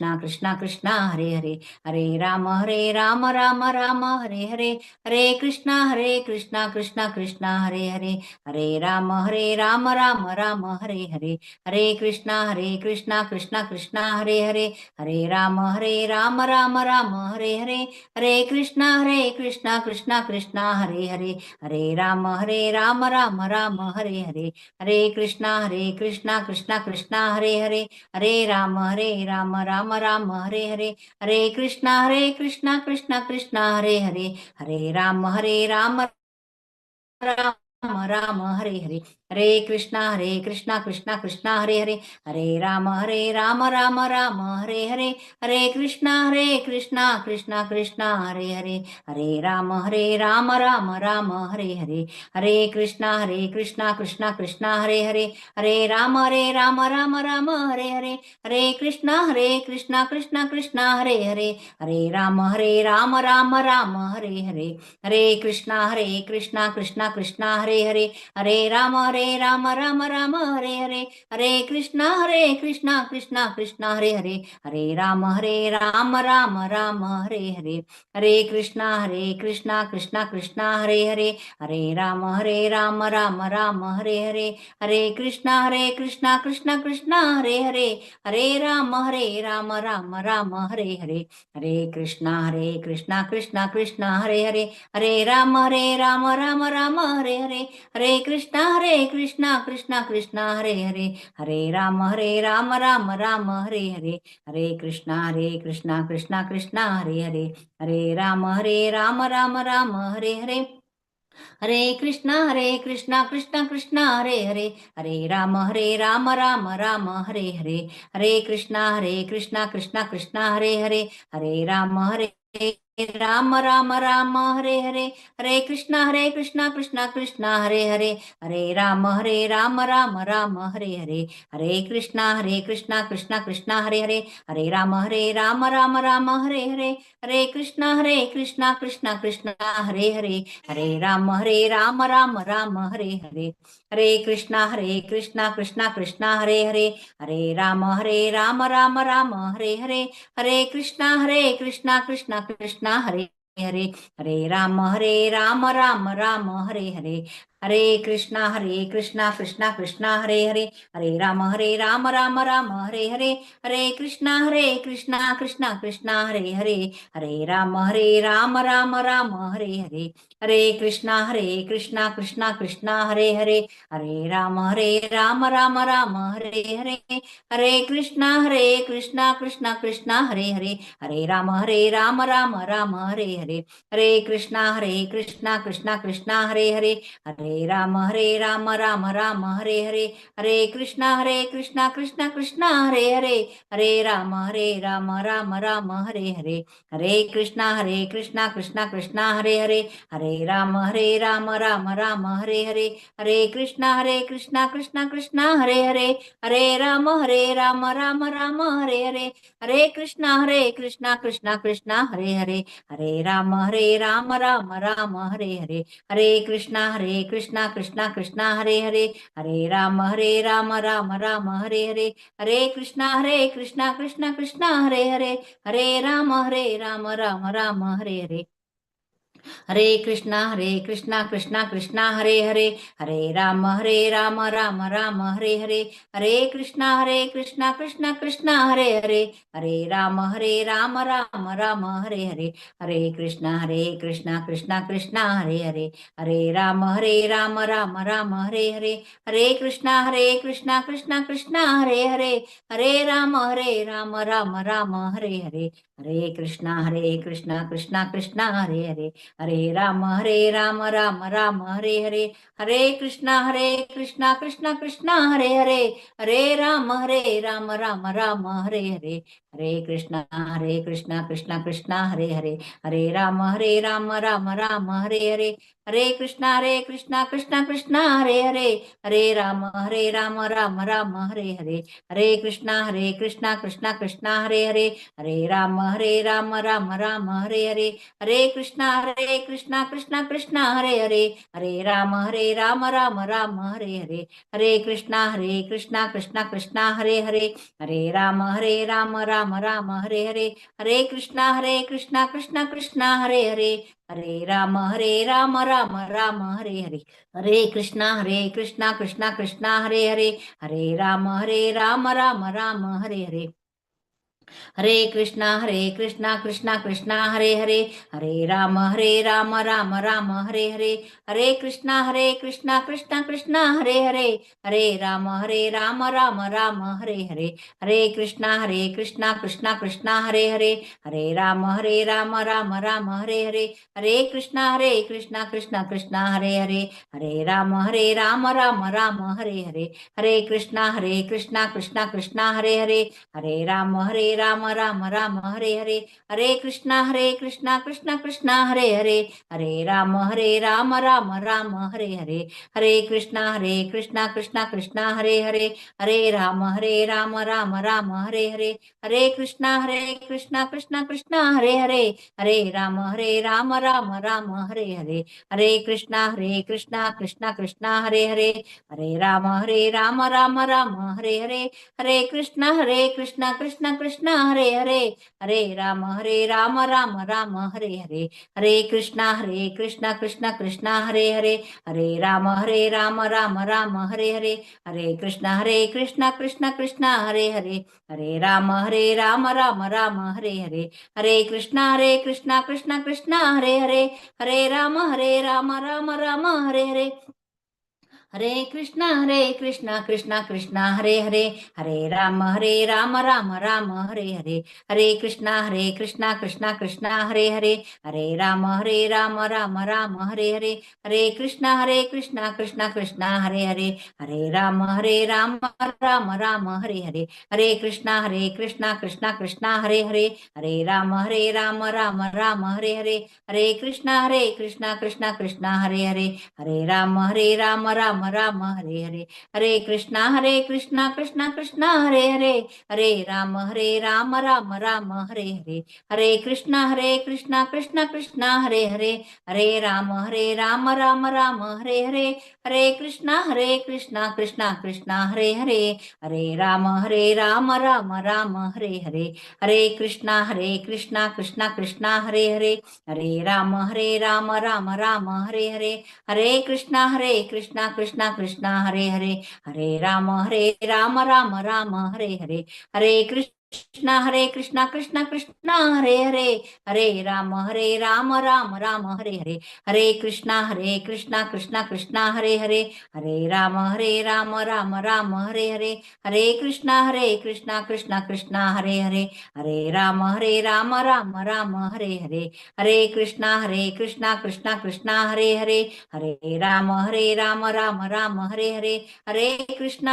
कृष्ण कृष्ण हरे हरे, हरे राम राम राम हरे हरे. हरे कृष्णा कृष्ण कृष्ण हरे हरे, हरे राम राम राम हरे हरे. हरे कृष्णा कृष्ण कृष्ण हरे हरे, हरे राम राम राम राम हरे हरे. हरे कृष्णा कृष्ण कृष्ण हरे हरे, हरे राम राम राम हरे हरे. हरे कृष्णा कृष्ण कृष्ण हरे हरे, हरे राम राम राम हरे हरे. हरे कृष्णा कृष्ण कृष्ण हरे हरे, हरे राम राम राम हरे हरे. हरे कृष्णा कृष्ण कृष्ण हरे हरे, हरे राम राम राम हरे हरे. हरे कृष्णा कृष्ण कृष्ण हरे हरे, हरे राम राम राम हरे हरे. हरे कृष्णा कृष्ण कृष्ण हरे हरे, हरे राम राम राम हरे हरे. हरे कृष्णा कृष्ण कृष्ण हरे हरे, हरे राम राम राम हरे हरे. हरे कृष्णा कृष्ण कृष्ण हरे हरे, हरे राम राम राम हरे हरे. हरे कृष्णा कृष्ण कृष्ण हरे हरे, हरे राम राम राम हरे हरे. हरे कृष्णा कृष्ण कृष्ण हरे हरे, हरे राम राम राम हरे हरे. हरे कृष्णा कृष्ण कृष्ण हरे हरे, हरे राम राम राम हरे हरे. हरे कृष्णा कृष्ण कृष्ण हरे हरे, हरे राम राम राम हरे हरे. हरे कृष्णा कृष्ण कृष्ण हरे हरे, हरे राम राम राम हरे हरे. हरे कृष्णा कृष्ण कृष्ण हरे हरे, हरे राम राम राम हरे हरे. हरे कृष्णा कृष्ण कृष्ण हरे हरे, हरे राम हरे राम राम राम हरे हरे। हरे कृष्णा कृष्णा कृष्णा हरे हरे। हरे राम राम राम हरे हरे। हरे कृष्णा कृष्णा कृष्णा हरे हरे। हरे राम राम राम हरे हरे। हरे कृष्णा कृष्णा कृष्णा हरे हरे। हरे राम राम राम हरे हरे। हरे कृष्णा कृष्णा कृष्णा हरे हरे। हरे राम राम राम हरे हरे। हरे कृष्णा कृष्णा कृष्णा हरे हरे। हरे राम राम राम हरे हरे। हरे कृष्णा कृष्णा कृष्णा हरे हरे। हरे राम राम राम हरे हरे। हरे कृष्णा कृष्णा कृष्णा हरे हरे। हरे राम राम राम हरे हरे। हरे कृष्णा कृष्णा कृष्णा हरे हरे। हरे राम राम राम हरे हरे। हरे कृष्णा कृष्णा कृष्णा हरे हरे। हरे राम राम राम हरे हरे। हरे कृष्णा कृष्णा कृष्णा हरे हरे। हरे राम राम राम हरे हरे। हरे कृष्णा कृष्णा कृष्णा हरे हरे। हरे राम राम राम हरे हरे। हरे कृष्णा कृष्णा कृष्णा हरे हरे। हरे राम राम राम हरे हरे। हरे कृष्णा कृष्णा कृष्णा हरे हरे। हरे राम राम राम हरे हरे। हरे कृष्णा कृष्णा कृष्णा हरे हरे। हरे राम राम राम हरे हरे। हरे कृष्णा कृष्णा कृष्णा हरे हरे। हरे राम राम राम हरे हरे। हरे कृष्णा कृष्णा कृष्णा हरे हरे। हरे राम राम राम हरे हरे। हरे कृष्णा कृष्णा कृष्णा हरे हरे। हरे राम राम राम हरे हरे। हरे कृष्णा कृष्णा कृष्णा हरे हरे। हरे राम राम राम हरे हरे। हरे कृष्णा कृष्णा कृष्णा हरे हरे। हरे राम राम राम हरे हरे। हरे कृष्णा कृष्णा कृष्णा हरे हरे। हरे राम राम राम हरे हरे। हरे कृष्णा कृष्णा कृष्णा हरे हरे। हरे राम राम राम हरे हरे। हरे कृष्णा कृष्णा कृष्णा हरे हरे। हरे राम राम राम हरे हरे। हरे कृष्णा कृष्णा कृष्णा हरे हरे। हरे राम राम राम हरे हरे। हरे कृष्णा कृष्णा कृष्णा हरे हरे। हरे राम राम राम हरे हरे। हरे कृष्णा कृष्णा कृष्णा हरे हरे। हरे राम राम राम हरे हरे। हरे कृष्णा कृष्णा कृष्णा हरे हरे। हरे राम राम राम हरे हरे। हरे कृष्णा कृष्णा कृष्णा हरे हरे। हरे राम राम राम हरे हरे। हरे कृष्णा कृष्णा कृष्णा हरे हरे। हरे राम राम राम हरे हरे। हरे कृष्णा कृष्णा कृष्णा हरे हरे। हरे राम राम राम हरे हरे। हरे कृष्णा कृष्णा कृष्णा हरे हरे। हरे राम राम राम हरे हरे। हरे कृष्णा कृष्णा कृष्णा हरे हरे। हरे राम राम राम हरे हरे। हरे कृष्णा कृष्णा कृष्णा हरे हरे। हरे राम राम राम हरे हरे। हरे कृष्णा कृष्णा कृष्णा हरे हरे। हरे राम राम राम हरे हरे। हरे कृष्णा कृष्णा कृष्णा हरे हरे। हरे राम राम राम राम हरे हरे। हरे कृष्णा कृष्णा कृष्णा हरे हरे। हरे राम राम राम हरे हरे। हरे कृष्णा कृष्णा कृष्णा हरे हरे। हरे राम राम राम हरे हरे। हरे कृष्णा कृष्णा कृष्णा हरे हरे। हरे राम राम राम हरे हरे। हरे कृष्णा कृष्णा कृष्णा हरे हरे। हरे राम राम राम हरे हरे। हरे कृष्णा कृष्णा कृष्णा हरे हरे। हरे राम राम राम हरे हरे। हरे कृष्णा कृष्णा कृष्णा हरे हरे। हरे राम राम राम हरे हरे। हरे कृष्णा कृष्णा कृष्णा हरे हरे। हरे राम राम राम हरे हरे। हरे कृष्णा कृष्णा कृष्णा हरे हरे। हरे राम राम राम हरे हरे। हरे कृष्णा हरे कृष्णा कृष्णा कृष्णा हरे हरे, हरे राम राम राम हरे हरे। हरे कृष्णा कृष्णा कृष्णा हरे हरे, हरे राम राम राम हरे हरे। हरे कृष्णा कृष्णा कृष्णा हरे हरे, हरे राम राम राम हरे हरे। हरे कृष्णा कृष्णा कृष्णा हरे हरे, हरे राम राम राम हरे हरे। हरे कृष्णा कृष्णा कृष्णा हरे हरे, हरे राम राम राम हरे हरे। हरे कृष्णा कृष्णा कृष्णा हरे हरे, हरे राम राम राम हरे हरे। हरे कृष्णा कृष्णा कृष्णा हरे हरे, हरे राम राम राम हरे हरे। हरे कृष्णा कृष्णा कृष्णा हरे हरे, हरे राम राम राम हरे हरे। हरे कृष्णा कृष्णा कृष्णा हरे हरे, हरे राम राम राम हरे हरे। हरे कृष्णा कृष्णा कृष्णा हरे हरे, हरे राम राम राम हरे हरे। हरे कृष्णा कृष्णा कृष्णा हरे हरे, हरे राम राम राम हरे हरे। हरे कृष्णा कृष्णा कृष्णा हरे हरे, हरे राम राम राम हरे हरे। हरे कृष्णा कृष्णा कृष्णा हरे हरे, हरे राम राम राम हरे हरे। हरे कृष्णा कृष्णा कृष्णा हरे हरे, हरे राम राम राम हरे हरे। हरे कृष्णा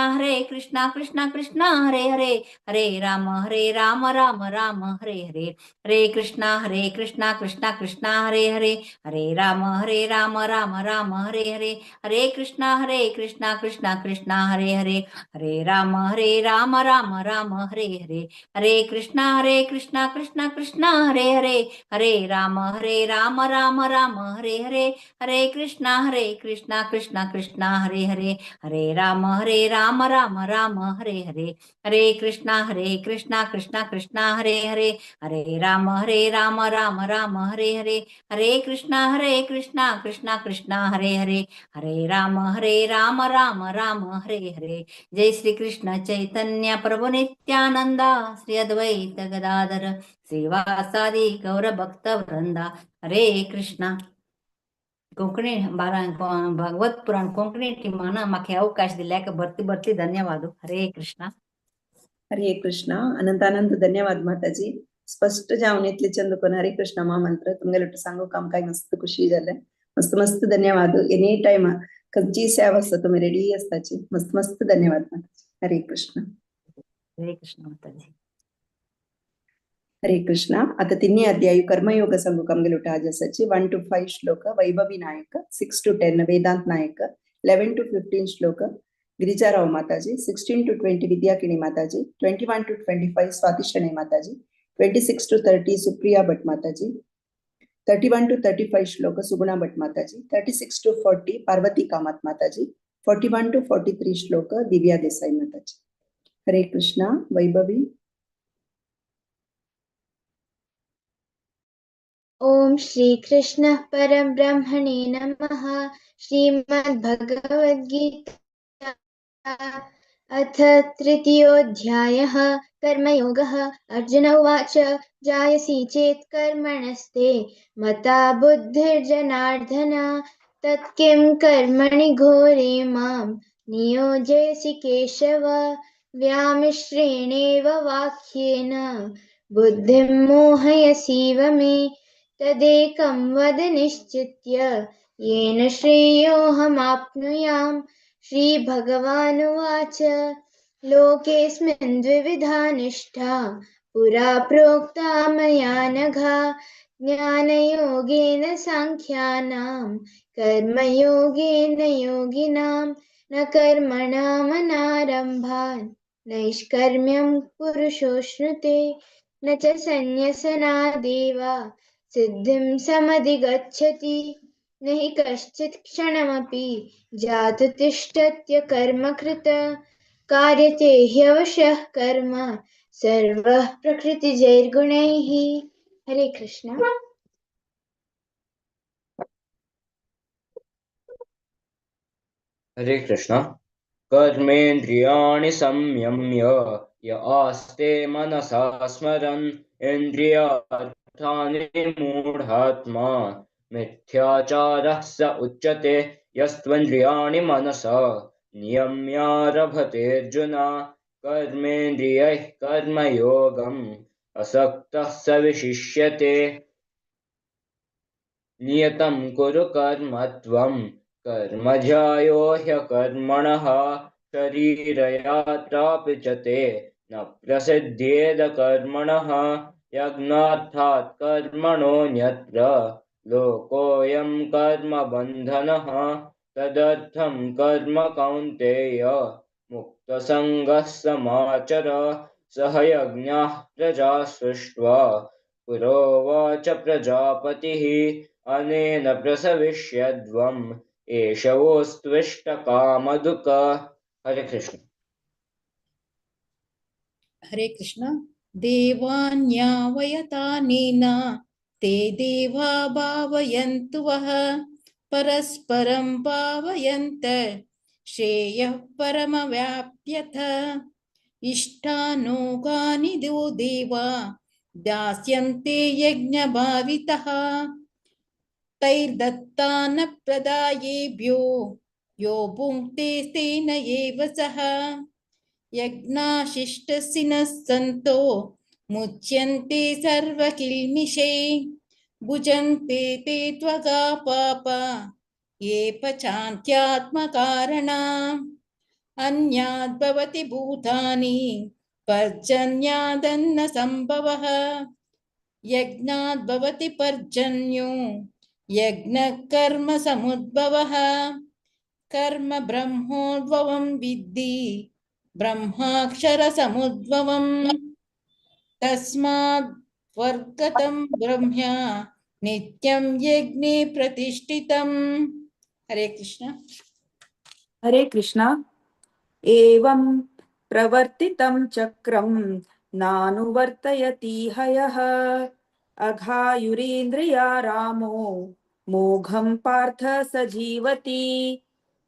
कृष्णा कृष्णा हरे हरे, हरे राम राम राम हरे हरे। हरे कृष्णा कृष्णा कृष्णा हरे हरे, हरे राम राम राम हरे हरे। हरे कृष्णा कृष्णा कृष्णा हरे हरे, हरे राम राम राम हरे हरे। हरे कृष्णा कृष्णा कृष्णा हरे हरे, हरे राम राम राम हरे हरे। हरे कृष्णा कृष्णा कृष्णा हरे हरे, हरे राम राम राम हरे हरे। हरे कृष्णा कृष्णा कृष्णा हरे हरे, हरे राम राम राम हरे हरे। हरे कृष्णा कृष्णा कृष्णा हरे हरे, हरे राम राम राम हरे हरे। जय श्री कृष्ण चैतन्य प्रभु नित्यानंदा, श्री अद्वैत गदाधर श्रीवासादि गौर भक्त वृंदा। हरे कृष्णा। कोंकणी भागवत पुराण कोंकणी टीमान म्हाका अवकाश दिल्याक भरती भरती धन्यवाद। हरे कृष्णा। हरे कृष्णा। अनंत अनंत धन्यवाद माताजी। स्पष्ट जावन इतले चंद कोन हरे कृष्ण महामंत्र तुमगेले सांगू काम काय मस्त खुशी जाले। मस्त मस्त धन्यवाद। एनी टाइम खंयची सेवा आसता तुमी रेडी आसताची। मस्त मस्त धन्यवाद माताजी। हरे कृष्ण। हरे कृष्ण माताजी। हरे कृष्ण। आता तिन्ही अध्याय कर्मयोग सांगू आमगेले आज आसाची। 1 to 5 श्लोक Vaibhavi Naik, 6 to 10 Vedant Naik, 11 to 15 श्लोक Girija Rao Mataji, 16 to 20 Vidyakini Mataji, 21 to 25 Swati Shane Mataji, 26 to 30 Supriya Bhat Mataji, 31 to 35 Shloka Suguna Bhat Mataji, 36 to 40 Parvati Kamat Mataji, 41 to 43 Shloka Divya Desai Mataji. Hare Krishna. Vaibhavi. Om Shri Krishna परम ब्रह्मणे नमः। श्रीमद् भगवद् गीता अथ तृतीयोऽध्यायः कर्मयोगः। अर्जुन उवाच, जायसी चेत् कर्मणस्ते मता बुद्धिर्जनार्दन, तत्किं कर्मणि घोरे मां नियोजयसि केशव। व्यामिश्रेणेव वाक्येन बुद्धिं मोहयसीव मे, तदेकं वद निश्चित्य येन श्रेयोऽहमाप्नुयाम्। श्रीभगवानुवाच, लोकेऽस्मिन् द्विविधा निष्ठा पुरा प्रोक्ता मया नघा, ज्ञानयोगेन साङ्ख्यानां कर्मयोगेन योगिनां। न कर्मणामनारम्भान् नैष्कर्म्यं पुरुषोऽश्नुते, न च सन्न्यसनादेव सिद्धिं समधिगच्छति। न हि कश्चित् क्षणमपि जातु तिष्ठत्य कर्मकृत, कार्यते ह्यवशः कर्म सर्वः प्रकृतिजैर्गुणैः। हरे कृष्ण। हरे कृष्ण। कर्मेन्द्रियाणि संयम्य य आस्ते मनसा स्मरन्, इन्द्रियार्थानि मूढात्मा मिथ्याचारः स उच्यते। यस्त्वन्द्रियाणि मनसा नियम्यारभतेऽर्जुन कर्मेन्द्रियैः कर्मयोगम् असक्तः स विशिष्यते। नियतं कुरु कर्म त्वं कर्म ध्यायो ह्यकर्मणः शरीरयात्रापि च ते न प्रसिद्ध्येद कर्मणः। यज्ञार्थात् कर्मणोऽन्यत्र लोकोऽयं कर्मबन्धनः तदर्थं कर्म कौन्तेय मुक्तसङ्गः समाचर। सह यज्ञाः प्रजा सृष्ट्वा पुरोवाच प्रजापतिः अनेन प्रसविष्यध्वम् एष वोस्त्विष्टकामधुक। हरे कृष्ण। हरे कृष्ण। देवान्यावयतानेन ते देवा भावयन्तु वः परस्परं भावयन्त श्रेयः परमव्याप्यथ। इष्टानुगानि दो देवा दास्यन्ते यज्ञभावितः तैर्दत्तान प्रदायेभ्यो यो भुङ्क्ते तेन एव सः। यज्ञाशिष्टसिनः सन्तो मुच्यन्ते सर्वकिल्मिषे भुजन्ते ते त्वगा पापा ये पचान्त्यात्मकारणा। अन्याद् भवति भूतानि पर्जन्यादन्न संभवः यज्ञाद् भवति पर्जन्यो यज्ञकर्म समुद्भवः। कर्म ब्रह्मोद्भवं विद्धि ब्रह्माक्षर समुद्भवम् तस्माद् वर्गतं ब्रह्म्या नित्यं यज्ञे प्रतिष्ठितम्। हरे कृष्ण। हरे कृष्ण। एवं प्रवर्तितं चक्रं नानुवर्तयति हयः अघायुरीन्द्रिया रामो मोघं पार्थ स जीवति।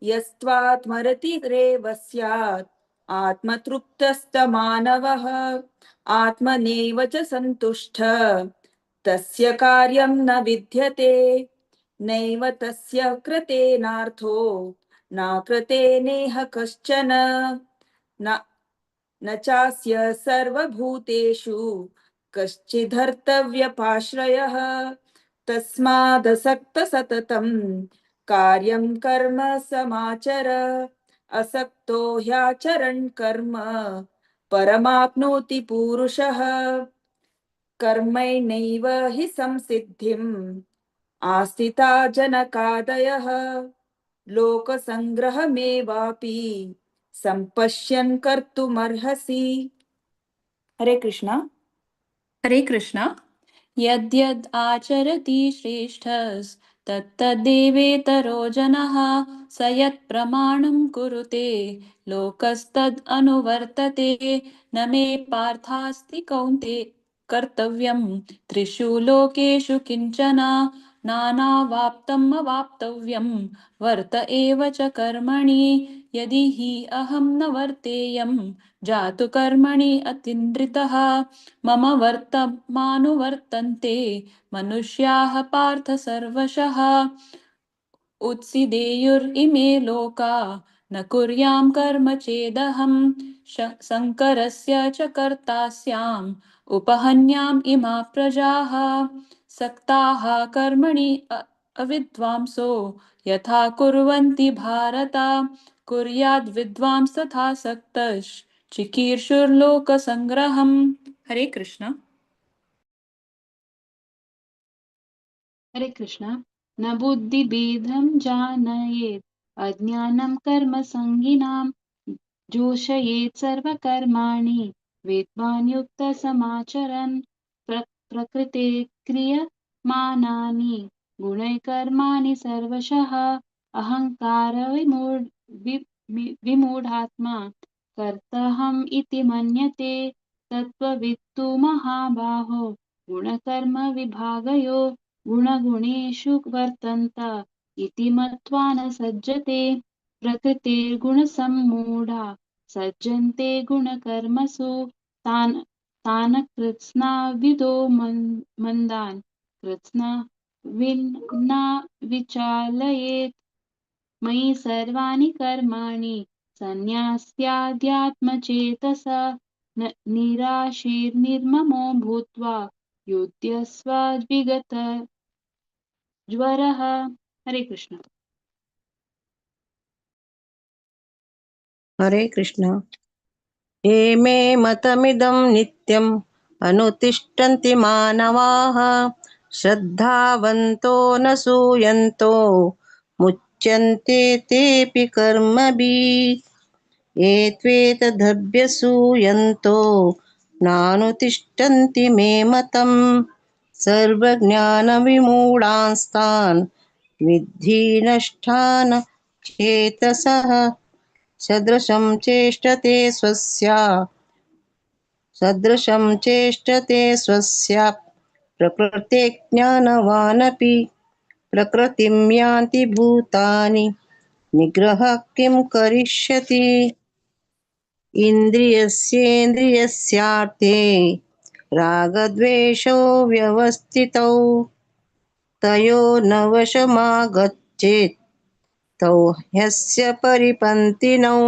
यस्त्वात्मरतिरेव स्यात् आत्मतृप्तस्तमानवः आत्मनेव च सन्तुष्ट तस्य कार्यं न विद्यते। नैव तस्य कृतेनार्थो न कृते नेह कश्चन न चास्य सर्वभूतेषु कश्चिदर्तव्यपाश्रयः। तस्मादसक्त सततं कार्यं कर्म समाचर असक्तो ह्याचरन् कर्म परमाप्नोति पुरुषः। कर्मैणैव हि संसिद्धिम् आस्थिता जनकादयः लोकसङ्ग्रहमेवापि सम्पश्यन् कर्तुमर्हसि। हरे कृष्ण। हरे कृष्ण। यद्यद् आचरति श्रेष्ठस्तत्तदेवेतरो जनः स यत् प्रमाणं कुरुते लोकस्तद् अनुवर्तते। न मे पार्थास्ति कौन्ते कर्तव्यं त्रिषु लोकेषु किञ्चन नानावाप्तम् अवाप्तव्यं वर्त एव च कर्मणि। यदि हि अहं न वर्तेयं जातु कर्मणि अतीन्द्रितः मम वर्तमानुवर्तन्ते मनुष्याः पार्थ सर्वशः। उत्सीदेयुरिमे लोका न कुर्यां कर्म चेदहं शङ्करस्य च कर्तास्याम् उपहन्याम् इमा प्रजाः। सक्ताः कर्मणि अविद्वांसो यथा कुर्वन्ति भारत कुर्याद् विद्वांस्तथा सक्तश्चिकीर्षुर्लोकसङ्ग्रहम्। हरे कृष्ण। हरे कृष्ण। न बुद्धिभेदं जानयेत् अज्ञानं कर्म संगिनां जोषयेत् सर्वकर्माणि विद्वान् युक्तः समाचरन्। प्रकृते क्रियमाणानि गुणैः कर्माणि सर्वशः। अहंकार विमूढात्मा कर्तहम् इति मन्यते। तत्त्ववित्तु महाबाहो गुणकर्म विभागयो गुणगुणेषु वर्तन्त इति मत्वा न सज्जते। प्रकृतेर्गुणसम्मूढा सज्जन्ते गुणकर्मसु तान् तान् कृत्स्नाविदो मन्दान् कृत्स्नविन्ना विचालयेत्। मयि सर्वाणि कर्माणि सन्न्यास्याध्यात्मचेतसा निराशीर्निर्ममो भूत्वा युध्यस्व विगत ज्वरः। हरे कृष्ण। हरे कृष्ण। ये मे मतमिदं नित्यम् अनुतिष्ठन्ति मानवाः श्रद्धावन्तो न सूयन्तो मुच्यन्ते तेऽपि कर्मभिः। ये त्वेतदभ्यसूयन्तो नानुतिष्ठन्ति मे मतं सर्वज्ञानविमूढांस्तान् विद्धि नष्टान् चेतसः। सदृशं चेष्टते स्वस्या सदृशं चेष्टते स्वस्या प्रकृते ज्ञानवानपि प्रकृतिं यान्ति भूतानि निग्रहः किं करिष्यति। इन्द्रियस्येन्द्रियस्यार्थे रागद्वेषौ व्यवस्थितौ तयो न वशमागच्छेत् तौ ह्यस्य परिपन्थिनौ।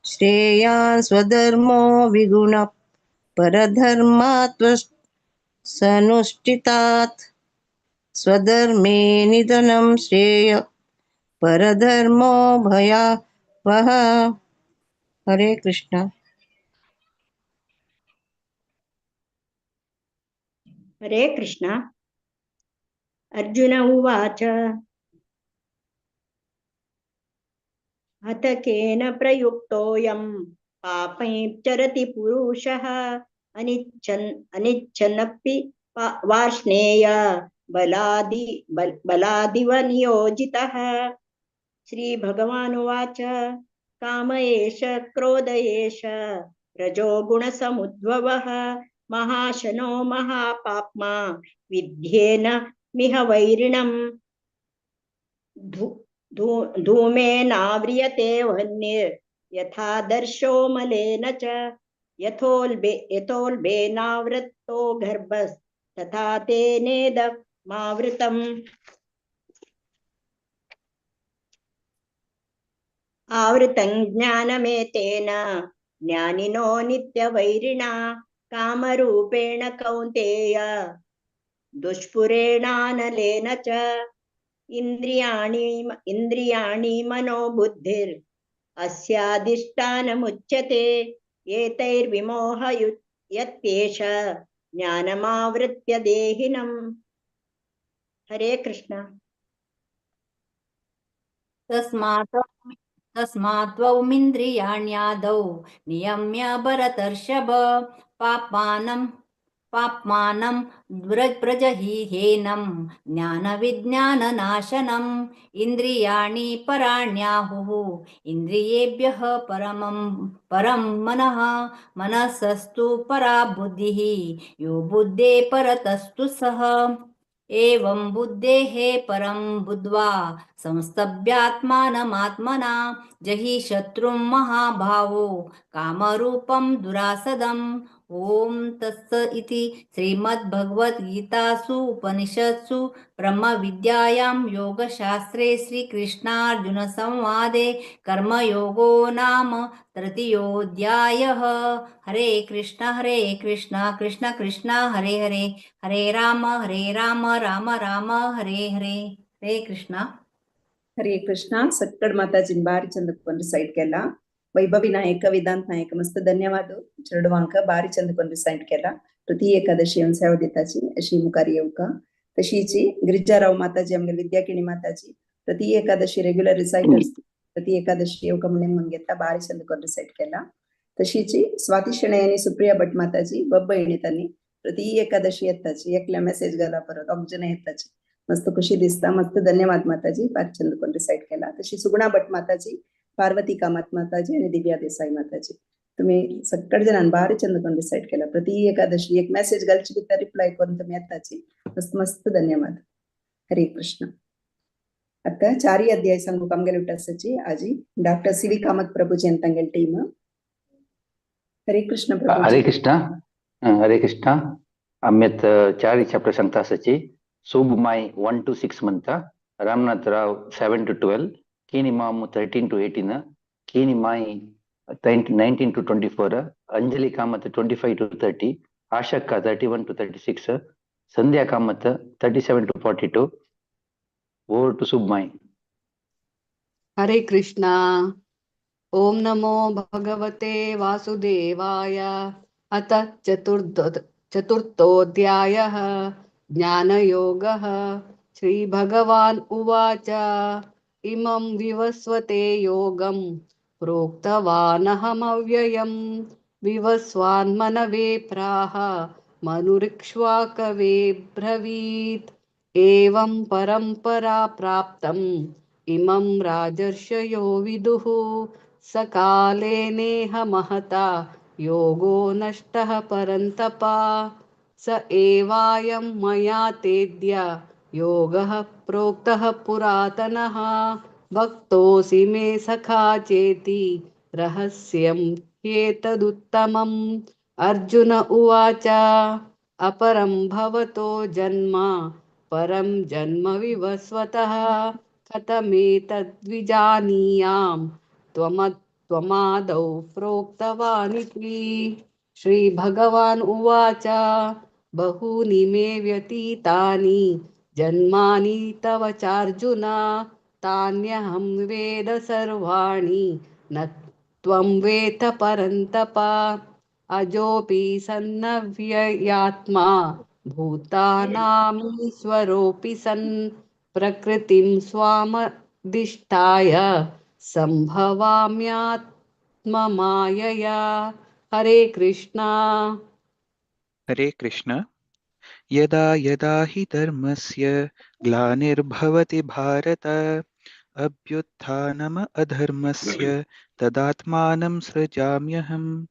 श्रेयान् स्वधर्मो विगुणः परधर्मात्वसनुष्ठितात् स्वधर्मे निधनं श्रेय परधर्मो भयावह। हरे कृष्ण। हरे कृष्ण। अर्जुन उवाच अथ केन प्रयुक्तोऽयं पापैश्चरति पुरुषः अनिच्छन्नपि वार्ष्णेय बलादिव नियोजितः। श्री भगवानुवाच काम एष क्रोध एष रजोगुणसमुद्भवः महाशनो महापाप्मा विध्येन मिह वैरिणम्। धूमेनाव्रियते वह्निर्यथा दर्शो मलेन च यथोल्बेनावृत्तो गर्भस्तथा तेनेदमावृतम्। आवृतं ज्ञानमेतेन ज्ञानिनो नित्यवैरिणा कामरूपेण कौन्तेय दुष्पुरेणानलेन च। इन्द्रियाणि मनोबुद्धिर् अस्याधिष्ठानमुच्यते एतैर्विमोहयत्येष ज्ञानमावृत्य देहिनम्। हरे कृष्ण। तस्मात् त्वमिन्द्रियाण्यादौ नियम्य भरतर्षभ पाप्मानं पाप्मानं प्रजहीहेनं ज्ञानविज्ञाननाशनम्। इन्द्रियाणि पराण्याहुः इन्द्रियेभ्यः परमं परं मनः मनसस्तु परा बुद्धिः यो बुद्धे परतस्तु सः। एवं बुद्धेः परं बुद्ध्वा संस्तभ्यात्मानमात्मना जहि शत्रुं महाभावो कामरूपं दुरासदम्। ॐ तत्स इति श्रीमद्भगवद्गीतासु उपनिषत्सु ब्रह्मविद्यायां योगशास्त्रे श्रीकृष्णार्जुनसंवादे कर्मयोगो नाम तृतीयोऽध्यायः। हरे कृष्ण कृष्ण कृष्ण हरे हरे, हरे राम राम राम हरे हरे। हरे कृष्ण। हरे कृष्ण। सक्कड माताजी बारी चंद सैट केला। वैभवी नायक वेदांत नायक मस्त धन्यवाद चेडवांक बारी चंद रिसाइट केला। प्रति एकादशी सेवा दिताची अशी मुखार येवका। तशीची गिरिजाराव माताजी आमगे विद्याकिणी माताजी प्रति एकादशी रेग्युलर रिसाइटर्स प्रति एकादशी येवका म्हणून मंगेता बारी चंद रिसाइट केला। तशीची स्वाती शेणै आणि सुप्रिया भट माताजी बब्ब तांनी प्रति एकादशी येताची एकल्या मेसेज घाला परत ऑक्सिजन येताची मस्त खुशी दिसता। मस्त धन्यवाद माताजी बारी चंद रिसाइट केला। तशी सुगुणा भट माताजी पार्वती कामत माताजी आणि दिव्या देसाई माताजी तुम्ही सक्कड जणांनी बारी चंद डिसाइड केला। प्रति एकादशी एक मेसेज घालची भितर रिप्लाय करून तुम्ही येताची मस्त मस्त धन्यवाद। हरे कृष्ण। आता चारी अध्याय सांगू आमगेले उठासाची आजी doctor C we Kamat Prabhuji आणि तांगेले टीम। हरे कृष्ण प्रभुजी। हरे कृष्ण। हरे कृष्ण। आम्ही चारी चॅप्टर सांगता आसाची. सुब माय 1 to 6 म्हणता, रामनाथ राव 7 to 12, Kini Mamu 13 to 18, Kini Mai 19 to 24, Anjali Kamath 25 to 30, Ashakka 31 to 36, Sandhya Kamath 37 to 42. Over to Submai. Hare Krishna. Om Namo Bhagavate Vasudevaya. अथ चतुर्थोऽध्यायः ज्ञानयोगः. श्रीभगवान् उवाच. इमं विवस्वते योगं प्रोक्तवानहमव्ययं विवस्वान्मनवे प्राह मनुरिक्ष्वाकवे ब्रवीत्. एवं परम्परा प्राप्तम् इमं राजर्षयो विदुः सकाले नेह महता योगो नष्टः परन्तपा. स एवायं मया तेद्य योगः प्रोक्तः पुरातनः. भक्तोऽसि मे सखा चेति रहस्यं ह्येतदुत्तमम्. अर्जुन उवाच. अपरं भवतो जन्म परं जन्म विवस्वतः कथमेतद्विजानीयां त्वमादौ प्रोक्तवानिति. श्रीभगवान् उवाच. बहूनि मे व्यतीतानि जन्मानि तव चार्जुन तान्यहं वेद सर्वाणि न त्वं वेत्थ परन्तप. अजोऽपि सन्नव्ययात्मा भूतानामीश्वरोऽपि सन् प्रकृतिं स्वामधिष्ठाय संभवाम्यात्ममायया. हरे कृष्णा. हरे कृष्ण. यदा यदा हि धर्मस्य ग्लानिर्भवति भारत अभ्युत्थानम अधर्मस्य तदात्मानं सृजाम्यहं.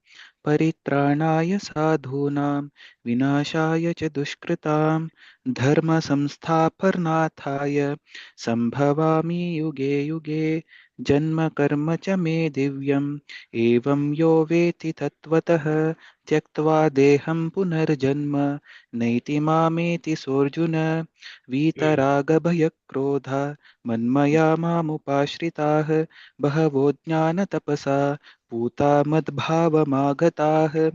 परित्राणाय साधूनां विनाशाय च दुष्कृतां धर्म संस्थापनार्थाय संभवामि युगे युगे. जन्म कर्म च मे दिव्यम् एवं यो वेति तत्त्वतः त्यक्त्वा देहं पुनर्जन्म नैति मामेति सोऽर्जुन. वीतरागभयक्रोधा मन्मया मामुपाश्रिताः बहवो ज्ञानतपसा पूता मद्भावमागताः.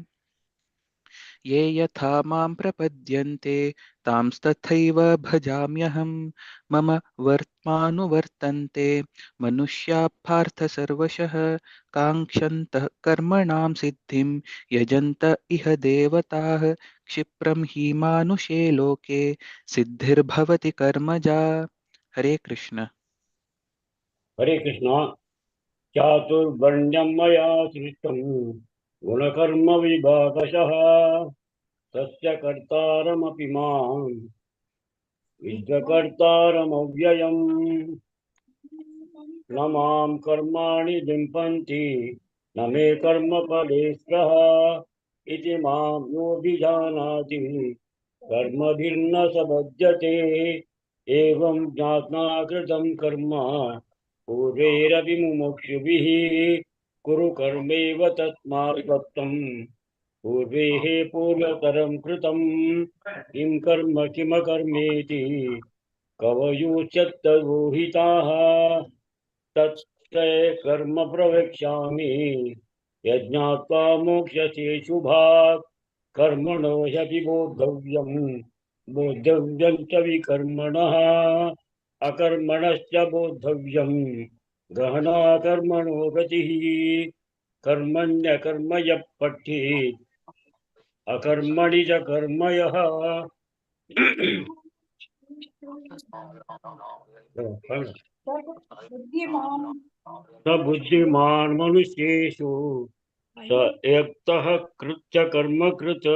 ये यथा मां प्रपद्यन्ते तांस्तथैव भजाम्यहं. मम वर्त्मानुवर्तन्ते मनुष्या पार्थ सर्वशः. काङ्क्षन्तः कर्मणां सिद्धिं यजन्त इह देवताः. क्षिप्रं हि मानुषे लोके सिद्धिर्भवति कर्मजा. हरे कृष्ण. हरे कृष्ण. चातुर्वर्ण्यं मया सृष्टं गुणकर्म विभागशः तस्य कर्तारमपि मां विद्वकर्तारमव्ययम्. न मां कर्माणि लिम्पन्ति न मे कर्मफले स्पृहा इति मां योऽभिजानाति कर्मभिर्न स बध्यते. एवं ज्ञात्वा कृतं कर्म पूर्वैरपि मुमुक्षुभिः कुरु कर्मैव तस्मात् त्वं पूर्वैः पूर्वतरं कृतं. किं कर्म किमकर्मेति कवयोश्चत्तरोहिताः तत्ते कर्म प्रवक्ष्यामि यज्ञात्वा मोक्ष्यसे शुभात्. कर्मणो ह्यपि बोद्धव्यं बोद्धव्यं च विकर्मणः अकर्मणश्च बोद्धव्यं गहना कर्मणो गतिः. कर्मण्यकर्म यः पठेत् अकर्मणि च कर्म यः. स बुद्धिमान् मनुष्येषु स युक्तः कृत्य कर्म कृत.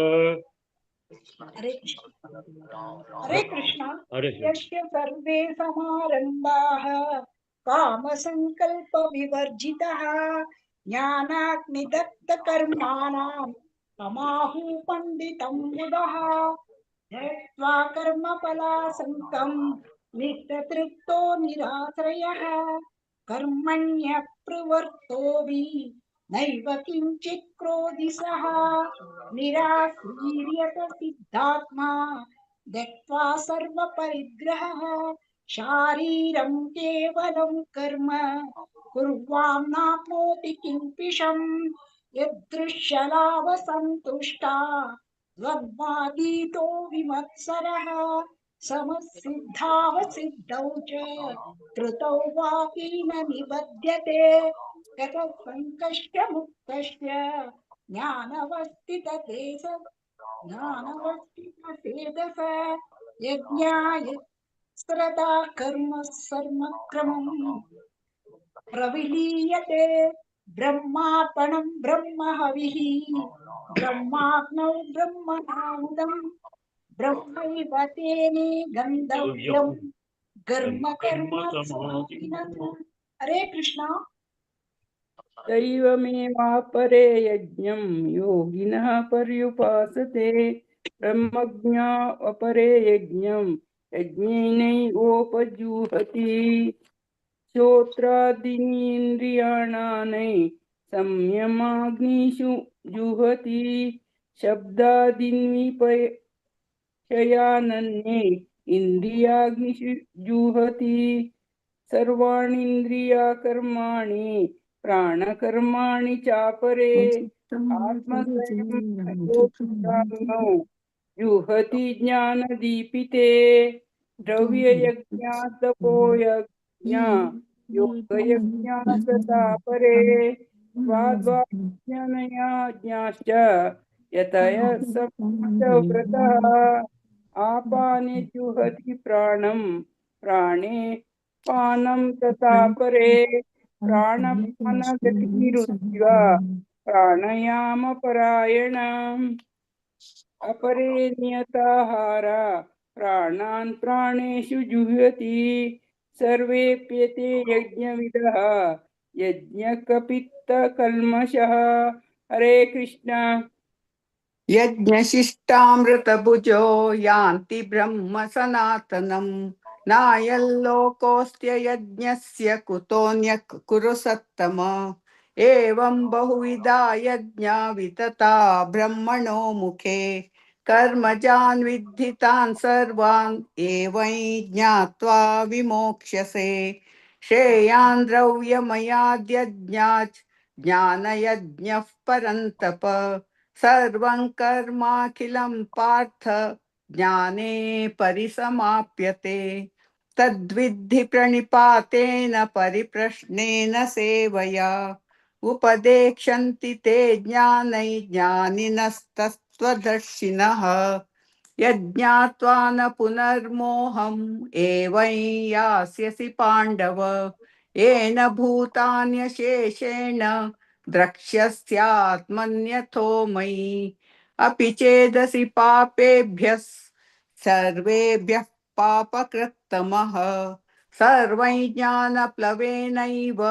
हरे कृष्ण. हरे कृष्ण. यस्य सर्वे समारम्भाः कामसङ्कल्पविवर्जितः ज्ञानाग्निदग्धकर्माणां तमाहु पण्डितं बुधः. त्यक्त्वा कर्मफलासङ्गं नित्यतृप्तो निराश्रयः कर्मण्यप्रवर्तोऽपि नैव किञ्चित् क्रोधि सः. निराशीर्यत सिद्धात्मा त्यक्त्वा सर्वपरिग्रहः शारीरं केवलं कर्म कुर्वां नाप्नोति किल्बिषम्। यदृश्यलाभसन्तुष्टा द्वन्द्वातीतो विमत्सरः समसिद्धावसिद्धौ च कृतौ वापि न निबध्यते। गतः सङ्कष्य मुक्तस्य ज्ञानवस्थिततेज ज्ञानवस्थितचेतस यज्ञाय श्रद्धा कर्म सर्वक्रमं प्रविलीयते। ब्रह्मार्पणं ब्रह्म हविः ब्रह्माग्नौ ब्रह्मणाहुतं ब्रह्मैव तेने गन्तव्यं कर्म कर्म समाधिनः। हरे कृष्णा। दैवमेवापरे यज्ञं योगिनः पर्युपासते ब्रह्मज्ञा अपरे यज्ञं यज्ञेनैवोपजूहति। श्रोत्रादीनीन्द्रियाणानै संयमाग्निषु जुहति शब्दादीन्विषयानन्ये इन्द्रियाग्निषु जुहति। सर्वाणीन्द्रियाकर्माणि प्राणकर्माणि चापरे आत्मसंयमयोगाग्नौ जुहति ज्ञानदीपिते। द्रव्ययज्ञातपोयज्ञा योगयज्ञातता परे स्वाद्वाज्ञानयज्ञाश्च यतय समव्रतः। आपाने जुहति प्राणं प्राणे पानं तथा परे प्राणपानगतिरुद्ध्वा प्राणायामपरायणम्। अपरे नियताहारा प्राणान् प्राणेषु जुह्वति। सर्वेप्यते यज्ञविदः यज्ञकपित्तकल्मषः। हरे कृष्णा। यज्ञशिष्टामृतभुजो यान्ति ब्रह्म सनातनम्। नायल्लोकोऽस्त्य यज्ञस्य कुतोऽन्यः कुरु सत्तम। एवं बहुविधा यज्ञा वितता ब्रह्मणो मुखे। कर्मजान् विद्धि तान् सर्वान् एवं ज्ञात्वा विमोक्ष्यसे। श्रेयान् द्रव्यमयाद्यज्ञात् ज्ञानयज्ञः परन्तप। सर्वं कर्माखिलं पार्थ ज्ञाने परिसमाप्यते। तद्विद्धि प्रणिपातेन परिप्रश्नेन सेवया। उपदेक्षन्ति ते ज्ञानै ज्ञानिनस्तत्त्वदर्शिनः। यज्ञात्वा न पुनर्मोहम् एवं यास्यसि पाण्डव। येन भूतान्यशेषेण द्रक्ष्यस्यात्मन्यथो मयि। अपि चेदसि पापेभ्यः सर्वेभ्यः पापकृत्तमः। सर्वं ज्ञानप्लवेनैव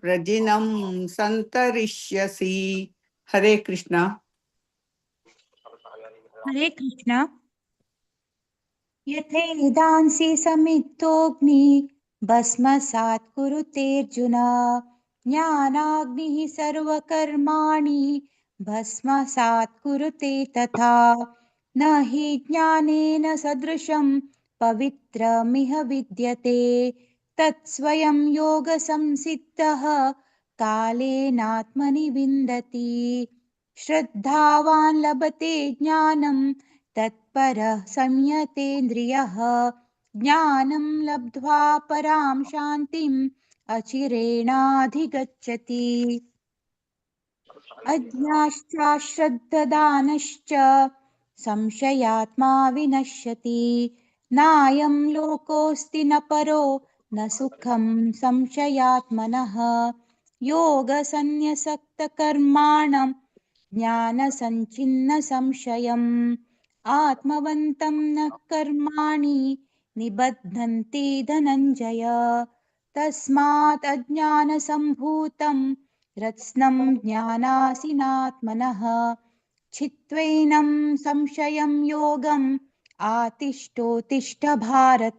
व्रजिनं सन्तरिष्यसि। हरे कृष्णा। हरे कृष्णा। यथेदांसि समित्तोऽग्नि भस्मसात् कुरुतेऽर्जुन। ज्ञानाग्निः सर्वकर्माणि भस्मसात् कुरुते तथा। न हि ज्ञानेन सदृशं पवित्रमिह विद्यते। तत्स्वयं योगसंसिद्धः कालेनात्मनि विन्दति। श्रद्धावान् लभते ज्ञानं तत्परः संयतेन्द्रियः। ज्ञानं लब्ध्वा परां शान्तिम् अचिरेणाधिगच्छति। अज्ञाश्चाश्रद्धदानश्च संशयात्मा विनश्यति। नायं लोकोऽस्ति न परो न सुखं संशयात्मनः। योगसन्न्यसक्तकर्माणं ज्ञानसञ्छिन्न संशयम्। आत्मवन्तं न कर्माणि निबध्नन्ति धनञ्जय। तस्मात् अज्ञानसम्भूतं रत्नं ज्ञानासिनात्मनः। छित्त्वैनं संशयं योगम् आतिष्ठोत्तिष्ठ भारत।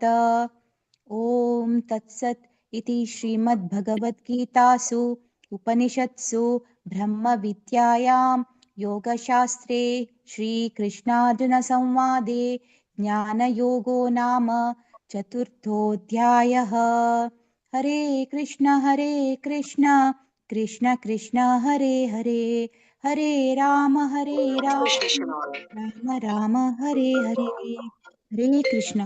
ॐ तत्सत् इति श्रीमद्भगवद्गीतासु उपनिषत्सु ब्रह्मविद्यायां योगशास्त्रे श्रीकृष्णार्जुनसंवादे ज्ञानयोगो नाम चतुर्थोऽध्यायः। हरे कृष्ण हरे कृष्ण कृष्ण कृष्ण हरे हरे, हरे राम हरे राम राम राम हरे हरे। हरे कृष्ण।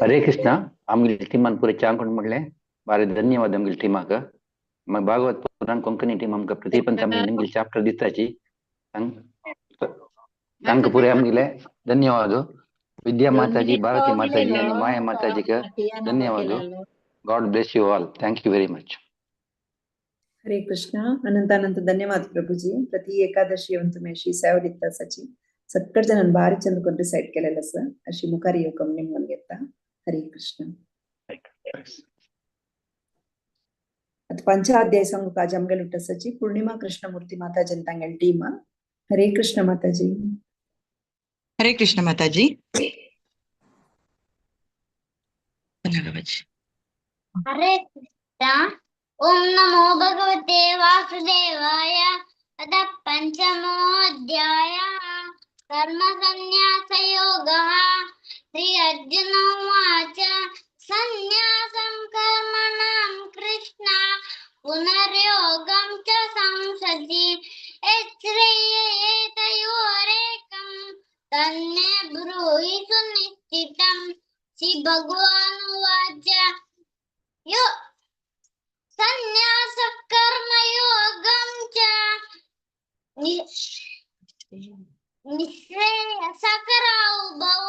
हरे कृष्ण। आमगेले टिमान पुरे चांग म्हणलें बारे धन्यवाद आमगेले टिमाक। मागीर भागवत पुराण कोंकणी टीम आमकां प्रतिपंत आमगे निमगेले चॅप्टर दिताची तांकां पुरे आमगेले धन्यवाद। विद्या माताजी, भारती माताजी आनी माया माताजीक धन्यवाद। God bless you all. Thank you very much. Hare Krishna. ಅನಂತ ಅನಂತ ಧನ್ಯವಾದ ಪ್ರಭುಜಿ. ಪ್ರತಿ ಏಕಾದಶಿ ಒಂದು ಮೇಷಿ ಸೇವೆ ದಿತ್ತಾಸಚಿ ಸಕ್ಕರ್ ಜನ ಬಾರಿ ಚಂದ ಕೊಂಡ್ರೆ ಸೈಡ್ ಕೆಲೆಲ್ಲ ಸರ್ ಅಶಿ ಮುಖಾರಿ ಯೋಗಂ ನಿಮ್ಗೆ. ಹರೇ ಕೃಷ್ಣ. ಅದು ಪಂಚಾಧ್ಯಾಯ ಸಂಘ ಕಾಜಮ್ಗಲ್ ಸಚಿ ಪೂರ್ಣಿಮಾ ಕೃಷ್ಣಮೂರ್ತಿ ಮಾತಾಜಿ ತಂಗಲ್ ಟೀಮ್. ಹರೇ ಕೃಷ್ಣ ಮಾತಾಜಿ. ಹರೇ ಕೃಷ್ಣ ಮಾತಾಜಿ. ಹರೇ ಕೃಷ್ಣ. ಓಂ ನಮೋ ಭಗವತೆ ವಾಸುದೇವಾಯ. ಅಥ ಪಂಚಮೋಧ್ಯಾಯ ಕರ್ಮ ಸನ್ಯಾಸ ಯೋಗಃ. ಶ್ರೀ ಅರ್ಜುನ ಉವಾಚ ಸನ್ಯಾಸಂ ಕರ್ಮಣಾಂ ಕೃಷ್ಣ ಪುನರ್ಯೋಗಂ ಚ ಸಂಸತಿ ಯಚ್ಛ್ರೇಯೇತಯೋರೇಕಂ ತನ್ನೇ ಬ್ರೂಹಿ ಸುನಿಶ್ಚಿತಂ. ಶ್ರೀ ಭಗವಾನ್ ಉವಾಚ ಯೋ ಸನ್ಯಾಸ ಕರ್ಮ ಯೋಗಂ ಚ ನಿಶ್ರೇಯಸಕರೌಭೌ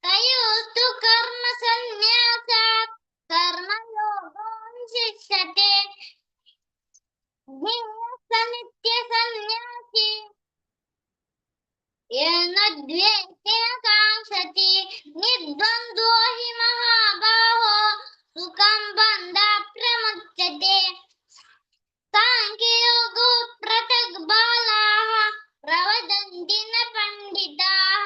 ತಯೋಸ್ತು ಕರ್ಮ ಸನ್ಯಾಸಾತ್ ಕರ್ಮ ಯೋಗೋ ವಿಶಿಷ್ಯತೆ. ಜ್ಞೇಯಃ ಸ ನಿತ್ಯ ಸನ್ಯಾಸಿ ಯೇನ ದ್ವೇಷ್ಟಿ ನ ಕಾಂಕ್ಷತಿ ನಿರ್ದ್ವಂದ್ವೋ ಹಿ ಮಹಾಬಾಹೋ ಸುಖಂ ಬಂಧಾತ್ ಪ್ರಮುಚ್ಯತೆ. ಸಾಂಖ್ಯಯೋಗೋ ಪೃಥಗ್ ಬಾಲಾಃ ಪ್ರವದಂತಿ ನ ಪಂಡಿತಾಃ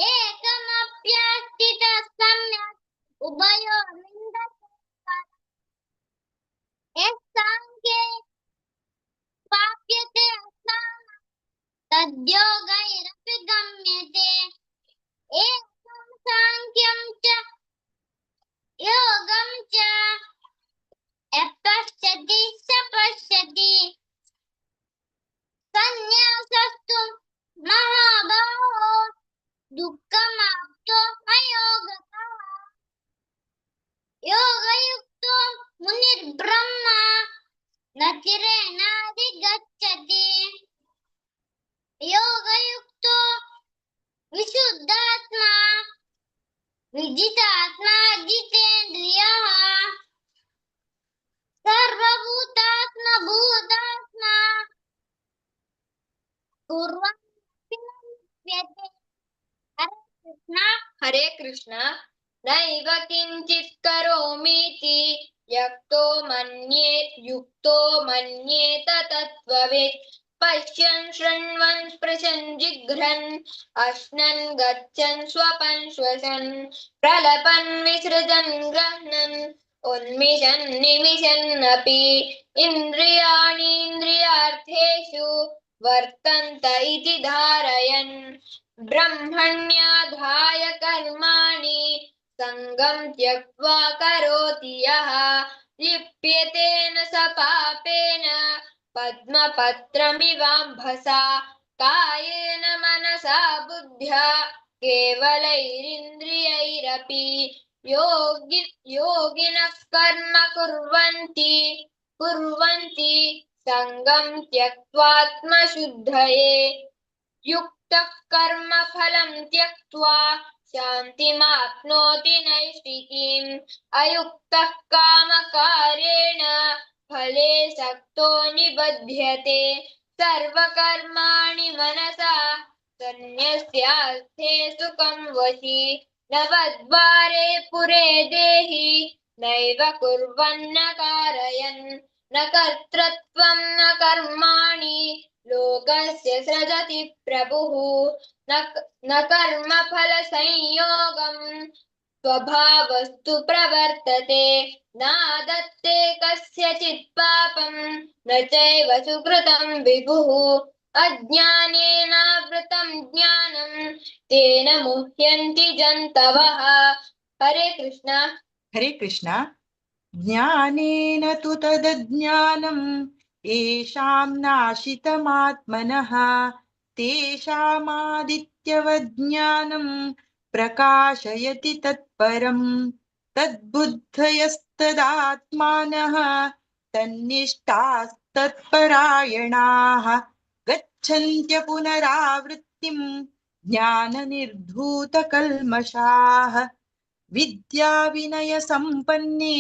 ಏಕಮಪ್ಯಾಸ್ಥಿತಃ ಸಮ್ಯಕ್ ಉಭಯೋರ್ವಿಂದತೆ ಪರಂ. ಯಃ ಸಾಂಖ್ಯೇ ಪ್ರಾಪ್ಯತೆ ಸ್ಥಾನಂ ತದ್ಯೋಗೈರಪಿ ಗಮ್ಯತೆ. ಏಕಂ ಸಾಂಖ್ಯಂ ಚ ಯೋಗಂ ಚ ಯಃ ಪಶ್ಯತಿ ಸ ಪಶ್ಯತಿ. ಸನ್ಯಾಸಸ್ತು ಮಹಾಬಾಹೋ ದುಃಖಮಾಪ್ತೋ ಅಯೋಗತಃ. ಯೋಗಯುಕ್ತೋ ಮುನಿರ್ಬ್ರಹ್ಮ ನ ಚಿರೇಣಾಧಿಗಚ್ಚತಿ. ಯೋಗಯುಕ್ತೋ ವಿಶುದ್ಧಾತ್ಮ ವಿಜಿತಾತ್ಮ ಜಿತೇಂದ್ರಿಯಃ ಸರ್ವಭೂತಾತ್ಮ ಭೂತಾತ್ಮ ಕುರ್ವನ್ ಲಿಪ್ಯತೆ. ಹರೇ ಕೃಷ್ಣ. ಹರೇ ಕೃಷ್ಣ. ನೈವ ಕಿಂಚಿತ್ ಕರೋಮೀತಿ ಯಕ್ತೋ ಮನ್ಯೇ ಯುಕ್ತೋ ಮನ್ಯೇತ ತತ್ವವಿತ್. ಪಶ್ಯನ್ ಶೃಣ್ವನ್ ಸ್ಪೃಶನ್ ಜಿಘ್ರನ್ ಅಶ್ನನ್ ಗಚ್ಚನ್ ಸ್ವಪನ್ ಶ್ವಸನ್ ಪ್ರಲಪನ್ ವಿಸೃಜನ್ ಗೃಹ್ಣನ್ ಉನ್ಮಿಷನ್ ನಿಮಿಷನ್ ಅಪಿ ಇಂದ್ರಿಯಾಣೀಂದ್ರಿಯಾರ್ಥೇಷು ವರ್ತಂತ ಇತಿ ಧಾರಯನ್. ಬ್ರಹ್ಮಣ್ಯಾಧಾಯ ಕರ್ಮಾಣಿ ಸಂಗಂ ತ್ಯಕ್ತ್ವಾ ಕರೋತಿ ಯಃ ಲಿಪ್ಯತೇನ ಸ ಪಾಪೇನ ಪದ್ಮಪತ್ರಮಿವಾಂಭಸಾ. ಕಾಯೇನ ಮನಸಾ ಬುದ್ಧ್ಯಾ ಕೇವಲೈರಿಂದ್ರಿಯೈರಪಿ ಯೋಗಿನಃ ಕರ್ಮ ಕುರ್ವಂತಿ ಕುರ್ವಂತಿ ಸಂಗಂ ತ್ಯಕ್ತ್ವಾತ್ಮಶುದ್ಧಯೇ. ಯುಕ್ತಃ ಕರ್ಮ ಫಲಂ ತ್ಯಕ್ತ್ವಾ ಶಾಂತಿಮಾಪ್ನೋತಿ ನೈಷ್ಟಿಕೀಂ. ಅಯುಕ್ತಃ ಕಾಮಕಾರ್ಯೇಣ ಫಲೇ ಸಕ್ತೋ ನಿಬಧ್ಯತೆ. ಸರ್ವಕರ್ಮಾಣಿ ಮನಸಾ ಸನ್ಯಸ್ಯಾರ್ಥೇ ಸುಖಂ ವಶಿ. ನವದ್ವಾರೆ ಪುರೇ ದೇಹಿ ನೈವ ಕುರ್ವನ್ನ ಕಾರಯನ್. ನ ಕರ್ತೃತ್ವಂ ನ ಕರ್ಮಾಣಿ ಲೋಕಸ್ಯ ಸೃಜತಿ ಪ್ರಭುಃ. ನ ಕರ್ಮಫಲ ಸಂಯೋಗಂ ಸ್ವಭಾವಸ್ತು ಪ್ರವರ್ತತೆ. ನಾದತ್ತೆ ಕಸ್ಯಚಿತ್ ಪಾಪಂ ನ ಚೈವ ಸುಕೃತಂ ವಿಭುಃ. ಅಜ್ಞಾನೇನಾವೃತಂ ಜ್ಞಾನಂ ತೇನ ಮುಹ್ಯಂತಿ ಜಂತವಃ. हरे कृष्णा। हरे कृष्णा। ज्ञानेन तु तदज्ञानं येषां नाशितमात्मनः तेषामादित्यवज्ञानं प्रकाशयति तत्परं तद्बुद्धयस्तदात्मानः तन्निष्ठास्तत्परायणाः गच्छन्त्य पुनरावृत्तिं ज्ञाननिर्धूतकल्मषाः। विद्याविनयसम्पन्ने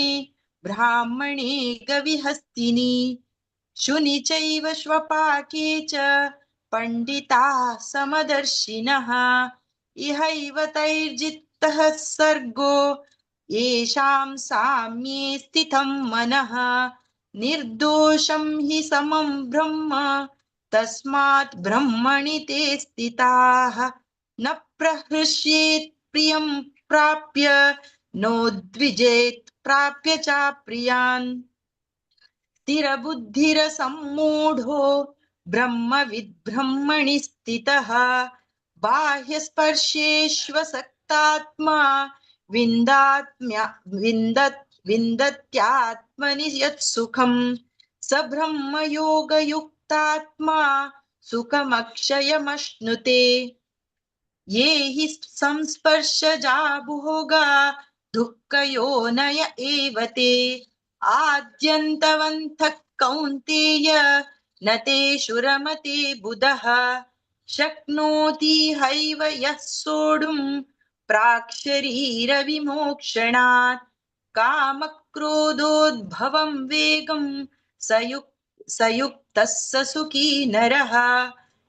ब्राह्मणे गविहस्तिनि शुनि चैव श्वपाके च पण्डिताः समदर्शिनः। इहैव तैर्जितः सर्गो येषां साम्ये स्थितं मनः। निर्दोषं हि समं ब्रह्म तस्मात् ब्रह्मणि ते स्थिताः। न प्रहृष्येत् प्रियं प्राप्य नोद्विजेत् प्राप्य चाप्रियान्। स्थिरबुद्धिरसम्मूढो ब्रह्मविद् ब्रह्मणि स्थितः। बाह्यस्पर्शेष्वसक्तात्मा विन्दत्यात्मनि यत्सुखं स ब्रह्मयोगयुक्तात्मा सुखमक्षयमश्नुते। ये हि संस्पर्शजा भोगा दुःखयोनय एव ते। आद्यन्तवन्तः कौन्तेय न तेषु रमते बुधः। शक्नोति हैव यः सोढुं प्राक्शरीरविमोक्षणात्। कामक्रोधोद्भवं वेगं सयुक्तः स सुखी नरः।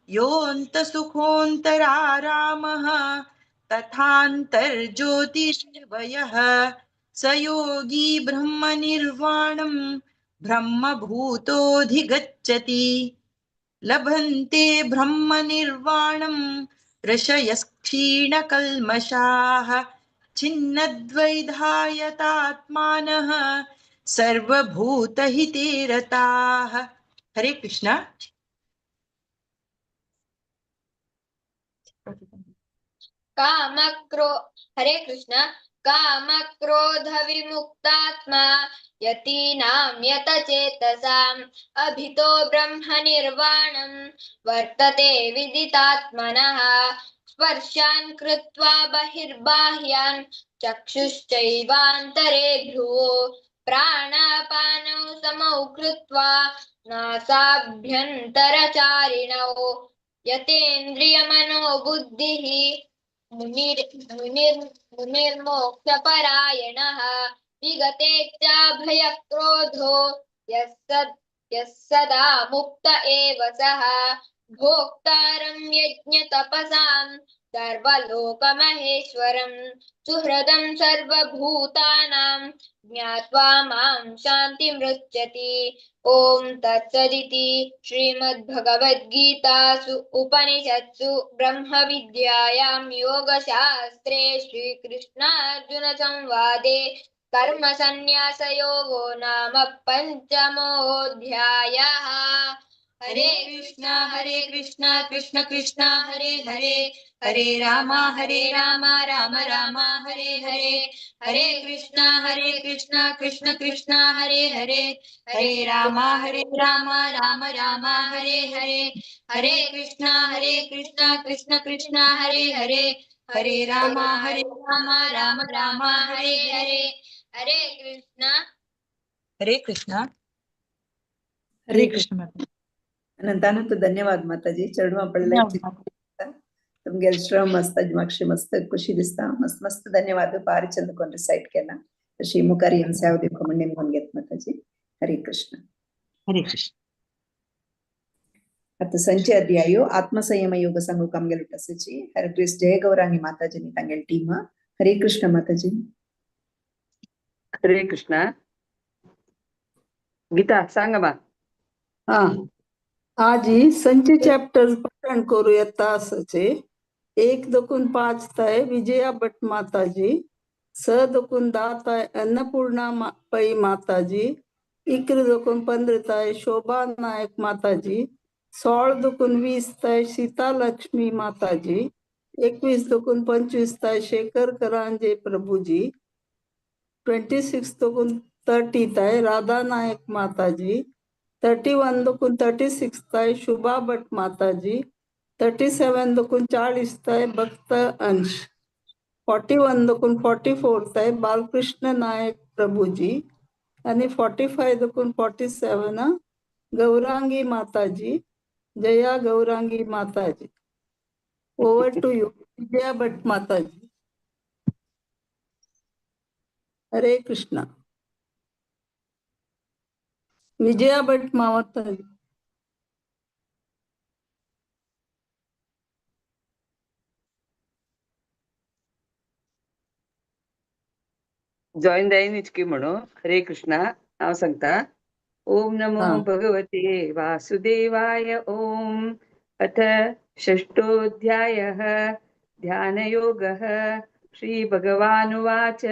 योऽन्तसुखोऽन्तरारामः तथान्तर्ज्योतिर्वयः। स योगी ब्रह्मनिर्वाणं ब्रह्मभूतोऽधिगच्छति। लभन्ते ब्रह्मनिर्वाणं ऋषयः क्षीणकल्मषाः। छिन्नद्वैधायतात्मानः सर्वभूतहिते रताः। हरे कृष्णा। हरे कृष्णा। कामक्रोध विमुक्तात्मा यतीनां यतचेतसाम् अभितो ब्रह्मनिर्वाणं वर्तते विदितात्मनः। स्पर्शान् कृत्वा बहिर्बाह्यान् चक्षुश्चैवान्तरे भ्रुवो प्राणापानौ समौ कृत्वा नासाभ्यन्तरचारिणौ। यतेन्द्रियमनोबुद्धिः मुनिर्मोक्षपरायणः। विगतेच्छाभयक्रोधो यः सदा मुक्त एव सः। भोक्तारं यज्ञतपसां सर्वलोकमहेश्वरं सुहृदं सर्वभूतानां ज्ञात्वा मां शान्तिमृच्छति। ॐ तत्सदिति श्रीमद्भगवद्गीतासु उपनिषत्सु ब्रह्मविद्यायां योगशास्त्रे श्रीकृष्णार्जुनसंवादे कर्मसन्न्यासयोगो नाम पञ्चमोऽध्यायः। हरे कृष्णा कृष्ण कृष्ण हरे हरे, हरे राम राम राम हरे हरे। हरे कृष्णा कृष्ण कृष्ण हरे हरे, हरे राम राम राम हरे हरे। हरे कृष्णा कृष्ण कृष्ण हरे हरे, हरे राम राम राम हरे हरे। हरे कृष्णा। हरे कृष्णा। हरे हरे कृष्ण माता। अनंतानंत धन्यवाद माताजी। चेडवां पडले तुमगे श्रम मस्त मातशे मस्त खुशी दिसता। मस्त मस्त धन्यवाद। भारी चंद कोण रिसाइट केला। तशी मुखार येवन सेवा दिवपाक म्हण नेमून घेत माताजी। हरे कृष्ण। हरे कृष्ण। आता संचय अध्यायो आत्मसंयम योग सांगू कामगेल तसची हरे कृष्ण जय गौरांगी माताजी तांगेल टीम। हरे कृष्ण माताजी। हरे कृष्ण। गीता सांग मा। हा, आजी संचे चॅप्टर पठण करू येता आसाचे। 1 दोकून 5 ताय विजया भट माताजी, 6 दोकून 10 ताय अन्नपूर्णा पै माताजी, 11 दोकून 15 ताय शोभा नायक माताजी, 16 दोकून 20 ताय सीता लक्ष्मी माताजी, 21 दोकून 25 ताय शेखर करांजे प्रभुजी, 26 दोकून 30 ताय राधा नायक माताजी, 31 दोकून 36 ताय शुभा भट माताजी, 37 दोकून 40 ताय भक्त अंश, 41 दोकून 44 ताय बालकृष्ण नायक प्रभुजी आणि 45 दोकून 47 Gaurangi Mataji, Jaya Gaurangi Mataji. Over to you Vijaya Bhat Mataji. Hare Krishna. Vijaya Bhat Mataji. Join जायन इचकी म्हणून. हरे कृष्णा. हांव सांगता. ओम नमो भगवते वासुदेवाय. ओम. अथ षष्ठोऽध्यायः ध्यानयोगः. श्री भगवानुवाच.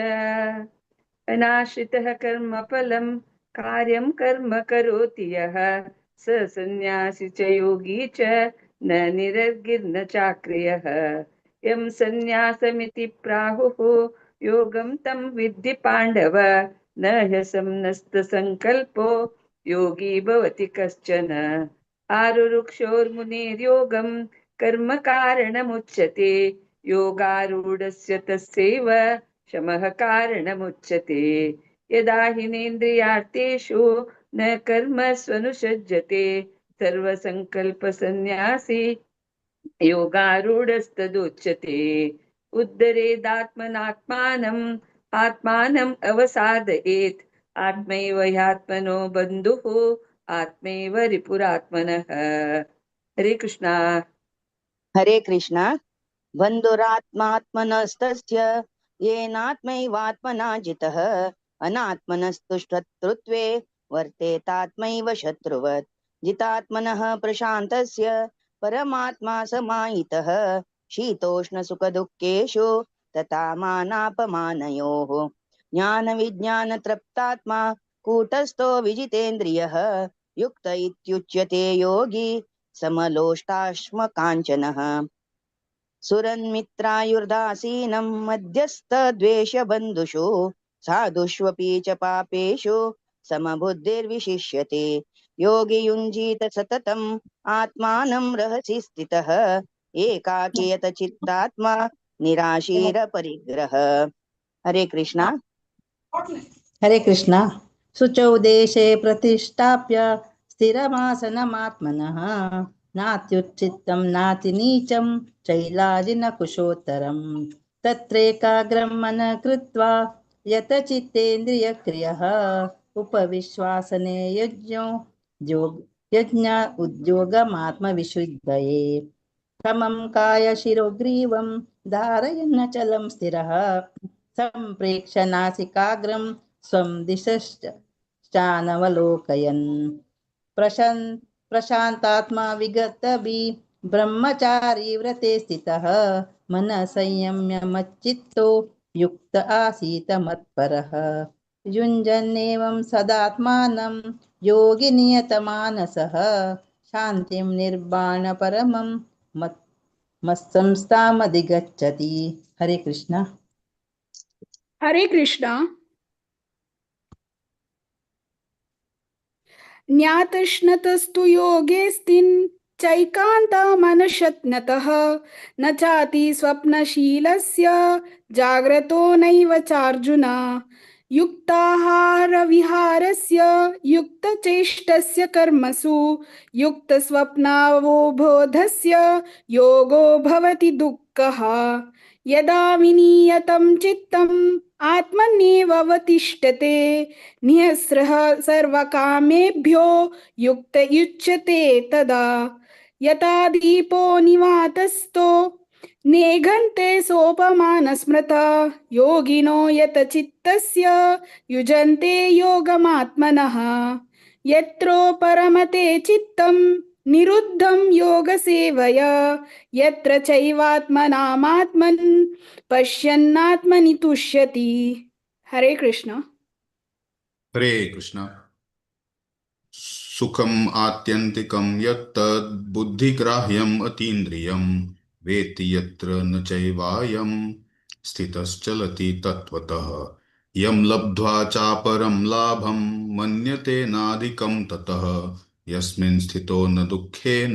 अनाश्रितः कर्मफलं कार्यं कर्म करोति यः स संन्यासी च योगी च न निरर्गिर्न चाक्रियः. यं संन्यासमिति प्राहुः योगं तं विद्धि पाण्डव न ह्यसंनस्तसङ्कल्पो योगी भवति कश्चन. आरुरुक्षोर्मुनेर्योगं कर्म कारणमुच्यते योगारूढस्य तस्यैव शमः कारणमुच्यते. यदा हिनेन्द्रियार्थेषु न कर्म स्वनुसज्जते सर्वसङ्कल्पसन्न्यासी योगारूढस्तदुच्यते. उद्धरेदात्मनात्मानम् आत्मानम् अवसादयेत् आत्मैव ह्यात्मनो बन्धुः आत्मैव रिपुरात्मनः. हरे कृष्णा. हरे कृष्णा. बन्धुरात्मात्मनस्तस्य येनात्मैवात्मना जितः अनात्मनस्तु शत्रुत्वे वर्तेतात्मैव शत्रुवत्. जितात्मनः प्रशान्तस्य परमात्मा समाहितः शीतोष्णसुखदुःखेषु तथा मानापमानयोः. ज्ञानविज्ञानतृप्तात्मा कूटस्थो विजितेन्द्रियः युक्त इत्युच्यते योगी समलोष्टाश्मकाञ्चनः. सुरन्मित्रायुर्दासीनं मध्यस्थद्वेषबन्धुषु साधुष्वपि च पापेषु समबुद्धिर्विशिष्यते. योगी युञ्जीत सततम् आत्मानं रहसि स्थितः एकाकीयत चित्तात्मा निराशीर परिग्रह. हरे कृष्णा. हरे कृष्णा. शुचौ देशे प्रतिष्ठाप्य स्थिरमासनमात्मनः नात्युच्चित्तं नातिनीचं चैलाजिनकुशोत्तरं तत्रैकाग्रं मनः कृत्वा यत चित्तेन्द्रियक्रियः उपविश्वासने यज्ञो यज्ञ उद्योगमात्मविशुद्धये. समं कायशिरोग्रीवं धारयन्नचलं स्थिरः सम्प्रेक्ष्य नासिकाग्रं स्वं दिशश्चानवलोकयन्. प्रशान्तात्मा विगतभि ब्रह्मचारी व्रते स्थितः मनः संयम्य मच्चित्तो युक्त आसीत मत्परः. युञ्जन्नेवं सदात्मानं योगी नियतमानसः शान्तिं निर्वाणपरमं मत्संस्थामधिगच्छति. हरे कृष्णा. हरे कृष्णा. ज्ञातश्नतस्तु योगेस्तिन् चैकान्तामनशत्नतः न चाति स्वप्नशीलस्य जाग्रतो नैव चार्जुन. युक्ताहारविहारस्य युक्तचेष्टस्य कर्मसु युक्तस्वप्नावबोधस्य योगो भवति दुःखः. यदा विनीयतं चित्तम् आत्मन्येव अवतिष्ठते निःस्रः सर्वकामेभ्यो युक्त युच्यते तदा. यथा दीपो निवातस्थो नेघन्ते सोपमानस्मृता योगिनो यत चित्तस्य युजन्ते योगमात्मनः. यत्रो परमते चित्तं निरुद्धं योगसेवया यत्र चैवात्मनामात्मन् पश्यन्नात्मनि तुष्यति. हरे कृष्ण. हरे कृष्ण. सुखम् आत्यन्तिकं यत्तद् बुद्धिग्राह्यम् अतीन्द्रियं वेत्ति यत्र न चैवायं स्थितश्चलति तत्त्वतः. यं लब्ध्वा चापरं लाभं मन्यते नाधिकं ततः। यस्मिन् स्थितो न दुःखेन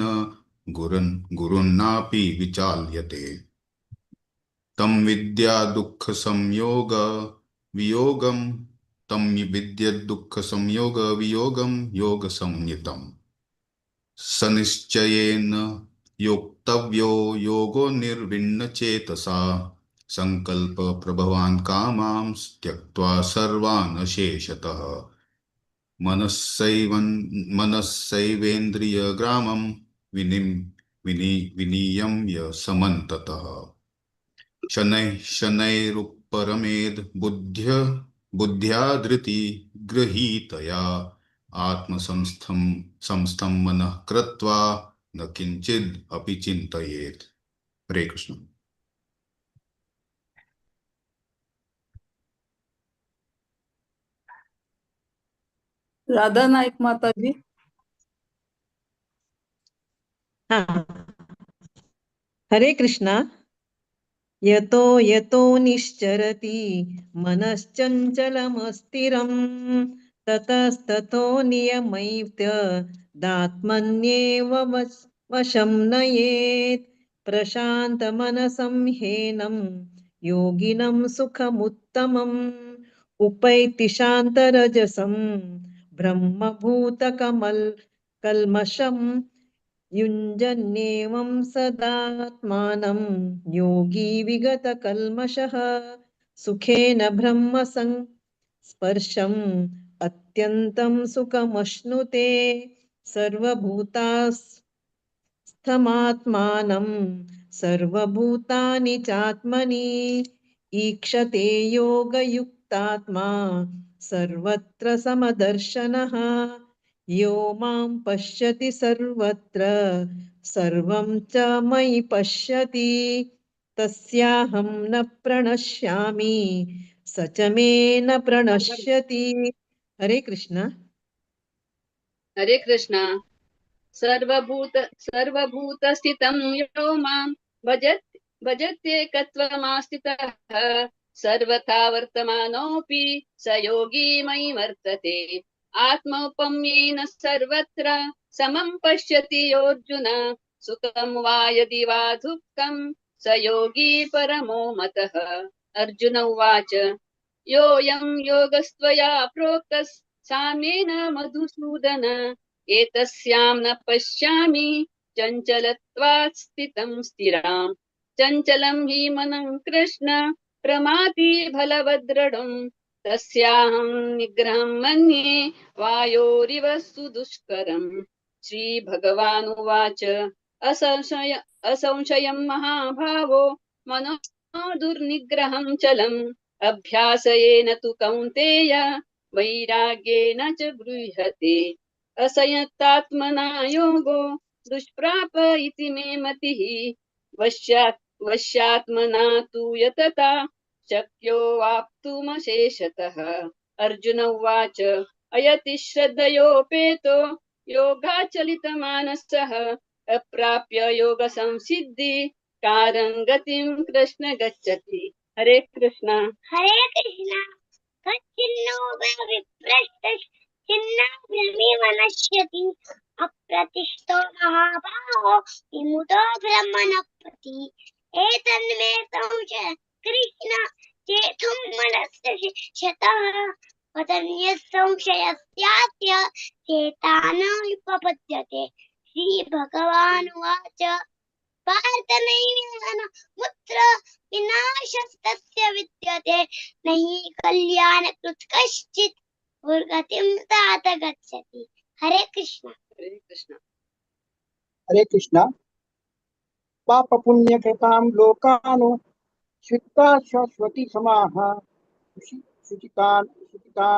गुरुन्नापि विचाल्यते। तं विद्या दुःख संयोग वियोगं तं विद्य दुःख संयोग वियोगं योग संयुतम्। सनिश्चयेन योक्तव्यो योगो निर्विण्ण चेतसा। संकल्प प्रभवान् कामां त्यक्त्वा सर्वान् अशेषतः। मनस्सैवेन्द्रियग्रामं विनियम्य समन्ततः। शनैः शनैरुपरमेद् बुद्ध्या धृति गृहीतया। आत्मसंस्थं संस्थं मनः कृत्वा न किंचिद् अपि चिन्तयेत्। हरे कृष्ण। राधा नाईक माताजी। हाँ, हरे कृष्णा। यतो यतो निश्चरति मनश्चञ्चलमस्थिरं ततस्ततो नियमैत्य दात्मन्येव वशं नयेत्। प्रशान्तमनसं हेनं योगिनं सुखमुत्तमम् उपैति शान्तरजसं ब्रह्मभूतकमल कल्मषं युञ्जन्नेवं सदात्मानं योगी विगतकल्मषः। सुखेन ब्रह्म संस्पर्शम् अत्यन्तं सुखमश्नुते। सर्वभूतास्थमात्मानं सर्वभूतानि चात्मनि ईक्षते योगयुक्तात्मा सर्वत्र समदर्शनः। यो मां पश्यति सर्वत्र सर्वं च मयि पश्यति तस्याहं न प्रणश्यामि स च मे न प्रणश्यति। हरे कृष्णा। हरे कृष्णा। सर्वभूतस्थितं यो मां भजत्येकत्वमास्थितः सर्वथा वर्तमानोऽपि स योगी मयि वर्तते। आत्मौपम्येन सर्वत्र समं पश्यति योऽर्जुन सुखं वा यदि वा दुःखं स योगी परमो मतः। अर्जुन उवाच योऽयं योगस्त्वया प्रोक्तः साम्येन मधुसूदन एतस्यां न पश्यामि चञ्चलत्वात् स्थितं स्थिराम्। चञ्चलं हि मनः कृष्ण प्रमाति बलवद्रढं तस्याहं निग्रहं मन्ये वायोरिव सुदुष्करम्। श्री भगवानुवाच असंशयं महाभावो मनो दुर्निग्रहं चलम् अभ्यासयेन तु कौन्तेय वैराग्येन च गृह्यते। असंयतात्मना योगो दुष्प्राप इति मे मतिः वश्यात्मना तु यतता शक्यो वाप्तुमशेषतः। अर्जुन उवाच अयति श्रद्धयोपेतो योगाचलितमानसः अप्राप्य योग संसिद्धि कारं गतिं कृष्ण गच्छति। हरे कृष्णा। हरे कृष्णा। कच्चिन्नो विप्रष्टश्चिन्नाभ्रमेव नश्यति अप्रतिष्ठो महाबाहो विमुतो ब्रह्मणपति। एतन्मे संशय कृष्ण चेतुं मनस्य शतः वदन्यः संशयस्यास्य चेतान उपपद्यते। श्री भगवानुवाच पार्थ नैवेन मुत्र विनाशस्तस्य विद्यते नहि कल्याणकृत् कश्चित् दुर्गतिं तात गच्छति। हरे कृष्ण। हरे कृष्ण। हरे कृष्ण। पाप पुण्यकृतां लोकानु श्रुत्वा शाश्वती समाः शुचितान् शुचिता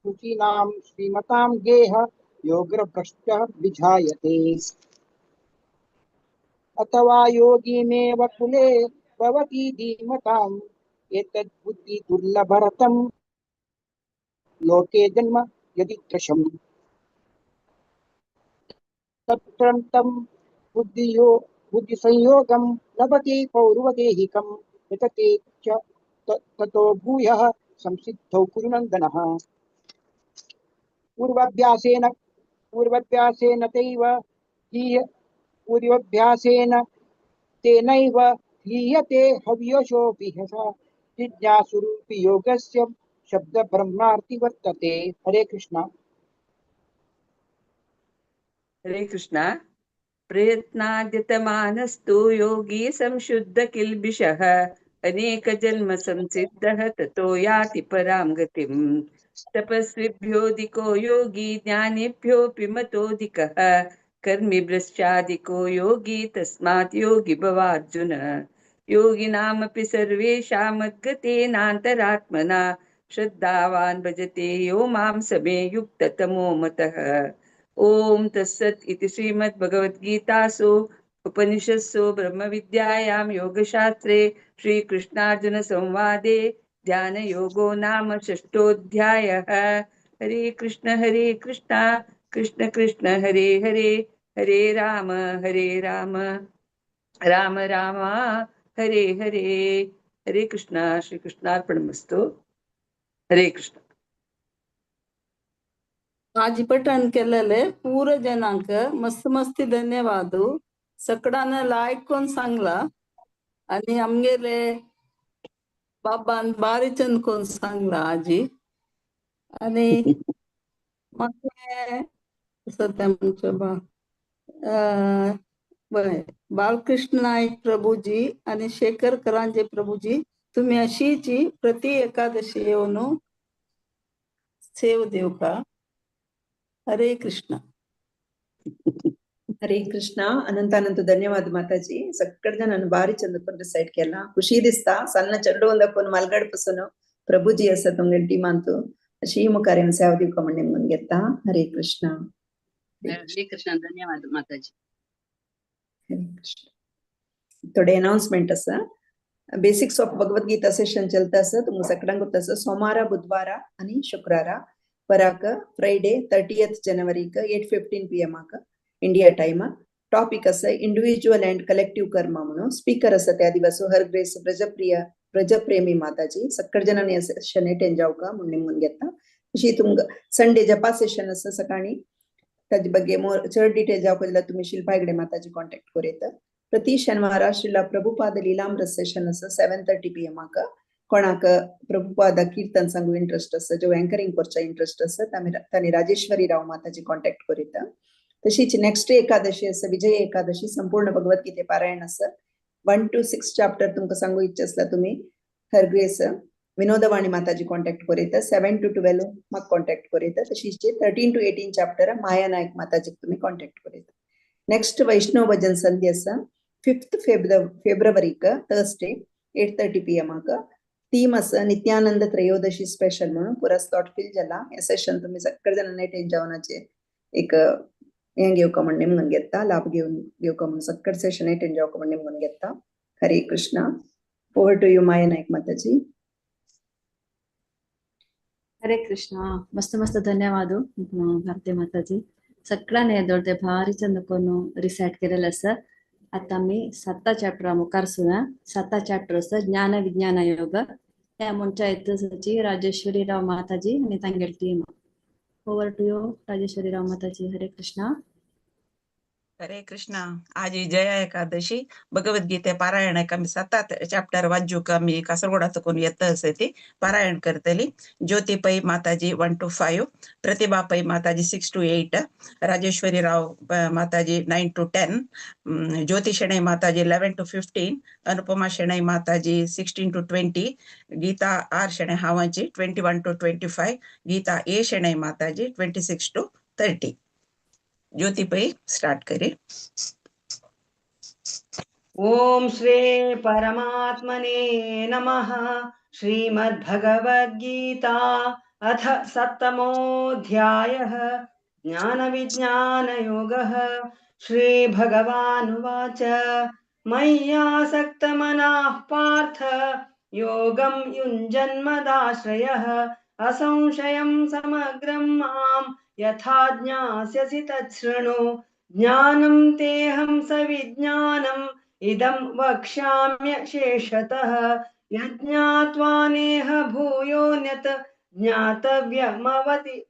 शुचीनां श्रीमतां गेह योगभ्रष्टः विजायते। अथवा योगिनेव कुले भवति धीमताम् एतद् बुद्धि दुर्लभरतं लोके जन्म यदित्रशम्। तत्र तं बुद्धिसंयोगं लभते पौर्वदेहिकं यतते च ततो भूयः संसिद्धौ कुरु नन्दनः। पूर्वाभ्यासेन पूर्वाभ्यासेन तैव हीय पूर्वाभ्यासेन तेनैव हीयते हव्यशोऽपि ह्यसः जिज्ञासुरूपि योगस्य शब्द ब्रह्मार्ति वर्तते। हरे कृष्णा। हरे कृष्णा। प्रयत्नाद्यतमानस्तु योगी संशुद्ध किल्बिषः अनेक जन्म संसिद्धः ततो याति परां गतिम्। तपस्विभ्योऽधिको योगी ज्ञानिभ्योऽपि मतोऽधिकः कर्मिभ्यश्चाधिको योगी तस्मात् योगी भवार्जुन। योगिनामपि सर्वेषां मद्गतेनान्तरात्मना श्रद्धावान् भजते यो मां समे युक्ततमो मतः। ओम तत्सत् इति श्रीमद्भगवद्गीतासु उपनिषत्सु ब्रह्मविद्यायां योगशास्त्रे श्रीकृष्णार्जुन संवादे ध्यानयोगो नाम षष्ठोऽध्यायः। हरे कृष्ण कृष्ण कृष्ण हरे हरे, हरे राम राम राम हरे हरे। हरे कृष्ण। श्री कृष्णार्पणमस्तु। हरे कृष्ण। आज पठण केलेले पूर जनांक मस्त मस्ती धन्यवाद। सकडान लायक कोण सांगला आणि आमगेले बाबान बारी चंद कोण सांगला आजी आणि मागे कसं ते आमचे बा बरें बालकृष्ण नाईक प्रभुजी आणि शेखर करांजे प्रभुजी तुम्ही अशीची प्रति एकादशी येऊन सेव देव का। हरे कृष्ण। हरे कृष्ण। अनंत अनंत ಧನ್ಯವಾದ ಮಾತಾಜಿ. ಸಕ್ಕಡ ಜನ ಬಾರಿ ಚಂದ ಡಿಸೈಡ್ केला ಖುಷಿ ದಿಸ್ತಾ ಸಣ್ಣ ಚಂಡು ಒಂದಕ್ಕೊಂದು ಮಲ್ಗಡ್ ಪುಸನು ಪ್ರಭುಜಿ ಅಸ तुमगे टीम ಅಂತು अशी मुखार येवन सेवा दिवका म्हण निमगून घेता। हरे कृष्ण। हरे कृष्ण. धन्यवाद माताजी. हरे कृष्ण. थोडे अनाउन्समेंट आसा. बेसिक्स ऑफ भगवद्गीता सेशन चलता आसा. तुमकां सगळ्यांक गोत आसा. सोमारा बुधवारा आनी शुक्रारा पराक फ्रायडे 30th जनवरीक 8:15 PM India time. Topic आसा इंडिव्हिज्युअल अँड कलेक्टिव्ह कर्म म्हणून. स्पीकर आसा त्या दिवस हर ग्रेस ब्रजप्रेमी माताजी. सगळे जणांनी सेशन अटेंड जावका म्हणून निमगून घेता. अशी तुमकां संडे जपा सेशन आसा सकाळी. ताजे ಬಗ್ಗೆ मोर चड डिटेल जावका जाल्यार तुमी शिल्पा हेगडे माताजी कॉन्टॅक्ट करूं येता. प्रति शनिवारा श्रीला प्रभुपाद लीलामृत सेशन आसा 7:30 PM. कोणाक प्रभुपाद कीर्तन सांगू इंट्रस्ट आसा, जो अँकरिंग करचा इंट्रस्ट आसा तांणी राजेश्वरी राव माताजी कॉन्टॅक्ट करूं येता. तशीच नेक्स्ट एकादशी आसा विजय एकादशी संपूर्ण भगवद्गीते पारायण आसा. 1 to 6 chapter तुमकां सांगू इच्छा आसल्यार तुमी हर ग्रेस विनोदवाणी माताजी कॉन्टॅक्ट करूं येता. 7 to 12 म्हाका कॉन्टॅक्ट करूं येता. तशीच 13 to 18 chapter माया नायक माताजीक तुमी कॉन्टॅक्ट करूं येता. नेक्स्ट वैष्णव भजन संध्या आसा 5th फेब्रुवारीक थर्सडे 8:30 PM. Theme आसा नित्यानंद त्रयोदशी स्पेशल म्हणून. पुरा स्लॉट फिल जाला. हे सेशन तुमी सगळे जाणांनी अटेंड जावनाचे एक हें घेवका म्हण निमगून घेता, लाभ घेवन घेवका म्हणून सगळे सेशन अटेंड जावका म्हण निमगून घेता. Hare Krishna. Over to you Maya Naik Mataji. Hare Krishna. मस्त मस्त धन्यवाद भारती माताजी. सगळ्यांनी दोडते भारी चंद कोण रिसाइट केलेलं आसा. आता आमी 7 चॅप्टरा मुखार सुना. 7 चॅप्टर आसा ज्ञान विज्ञान योग. त्या म्हणच्या येतची राजेश्वरी राव माताजी आनी तांगेली team. Over to you Rajeshwari Rao Mataji. Hare Krishna. Hare Krishna. आज जया एकादशी भगवद्गीते पारायणाक आमी 7 चॅप्टर वाचूक आमी कासरगोडा तकून येता आसा ती पारायण करतली. Jyoti Pai Mataji 1 to 5, Pratibha Pai Mataji 6 to 8, Rajeshwari Rao Mataji 9 to 10, Jyoti Shenoy Mataji 11 to 15, Anupama Shenoy Mataji 16 to 20, Geetha R Shenoy Havanchi 21 to 25, Geetha A Shenoy Mataji 26 to 30. Jyoti Pai start करे. ओम श्री परमात्मने नमः. श्रीमद्भगवद्गीता अथ 7मोऽध्यायः ज्ञानविज्ञानयोगः. श्री भगवानुवाच मय्यासक्तमनाः पार्थ योगं युञ्जन्मदाश्रयः असंशयं समग्रं मां यथा ज्ञास्यसि तच्छृणु. ज्ञानं तेऽहं सविज्ञानम् इदं वक्ष्याम्य शेषतः. यज्ञात्वा नेह भूयोऽन्यत् ज्ञातव्यमवति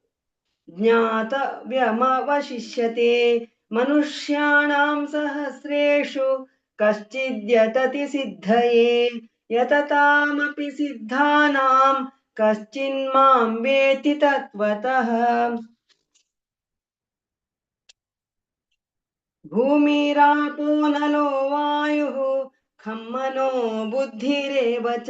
ज्ञातव्यमवशिष्यते। मनुष्याणां सहस्रेषु कश्चिद्यतति सिद्धये, यततामपि सिद्धानां कश्चिन्मां वेत्ति तत्त्वतः। भूमिरापो नलो वायुः खं मनो बुद्धिरेव च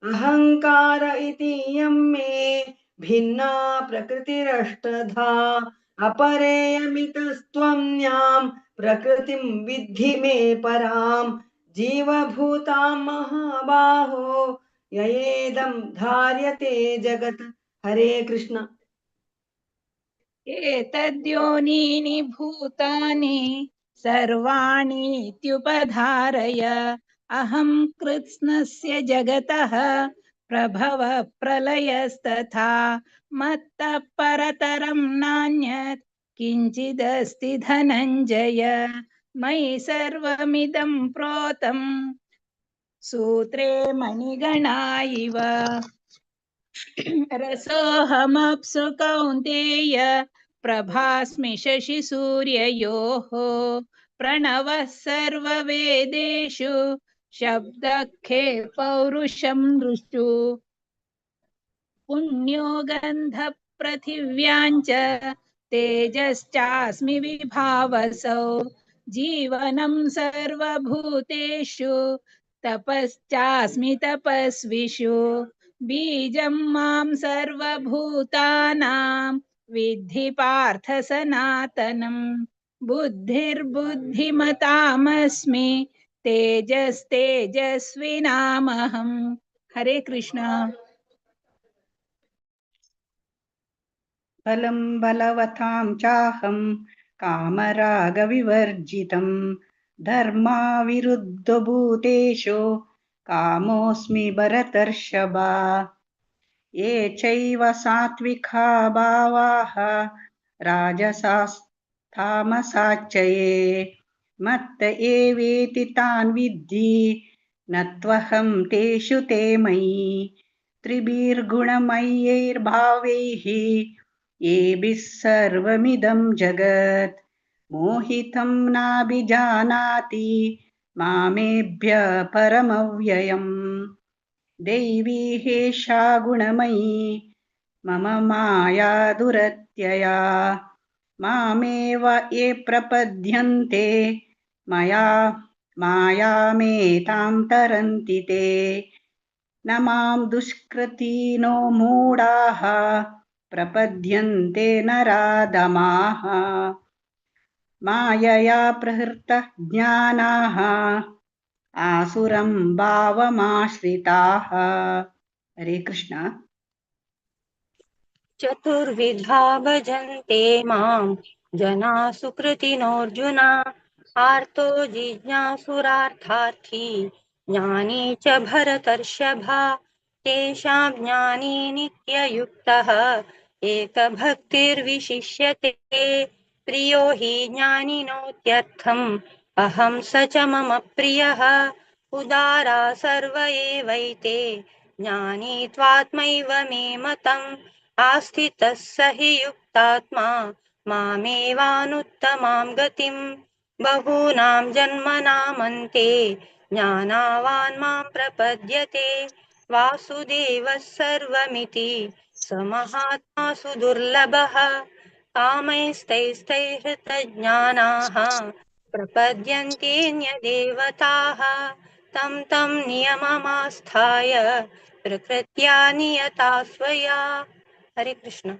अहंकार इति यं मे भिन्ना प्रकृतिरष्टधा। अपरेयमितस्त्वं न्यां प्रकृतिं विद्धि मे परां जीवभूतां महाबाहो ययेदं धार्यते जगत्। हरे कृष्ण। एतद्योनीनि भूतानि सर्वाणीत्युपधारय अहं कृत्स्नस्य जगतः प्रभव प्रलयस्तथा मत्तः परतरं नान्यत् किञ्चिदस्ति धनञ्जय। मयि सर्वमिदं प्रोतं सूत्रे मणिगणा इव। रसोऽहमप्सु कौन्तेय प्रभास्मि शशिसूर्ययोः। प्रणवः सर्ववेदेषु शब्दखे पौरुषं दृष्टु। पुण्यो गन्धपृथिव्यां च तेजश्चास्मि विभावसौ। जीवनं सर्वभूतेषु तपश्चास्मि तपस्विषु। बीजं मां सर्वभूतानां विद्धि पार्थ सनातनं। बुद्धिर्बुद्धिमतामस्मि तेजस्तेजस्विनामहम्। हरे कृष्णा। बलं बलवतां चाहं कामरागविवर्जितं धर्माविरुद्धभूतेषु कामोऽस्मि भरतर्षभा। ये चैव सात्विका भावाः राजसास्तामसाच्च ये मत्त एवेति तान् विद्धि न त्वहं तेषु ते मयि। त्रिभिर्गुणमयैर्भावैः येभिः सर्वमिदं जगत् मोहितं नाभिजानाति मामेभ्य परमव्ययम्। दैवी हेषा गुणमयी मम माया दुरत्यया। मामेव ये प्रपद्यन्ते मया मायामेतां तरन्ति ते। न मां दुष्कृतिनो मूढाः प्रपद्यन्ते नराधमाः। मायया प्रहृतज्ञानाः आसुरं भावमाश्रिताः। हरे कृष्ण। चतुर्विधा भजन्ते मां जना सुकृतिनोऽर्जुन। आर्तो जिज्ञासुरार्थार्थी ज्ञानी च भरतर्षभा। तेषां ज्ञानी नित्ययुक्तः एकभक्तिर्विशिष्यते। प्रियो हि ज्ञानिनोत्यर्थम् अहं स च मम प्रियः। उदारा सर्व एवैते ज्ञानी त्वात्मैव मे मतम्। आस्थितः स हि युक्तात्मा मामेवानुत्तमां गतिम्। बहूनां जन्मनामन्ते ज्ञानावान् मां प्रपद्यते। वासुदेवः सर्वमिति स महात्मा सुदुर्लभः। कामैस्तैस्तैहृतज्ञानाः प्रपद्यन्तेऽन्यदेवताः। तं तं नियममास्थाय प्रकृत्या नियता स्वया। हरे कृष्ण।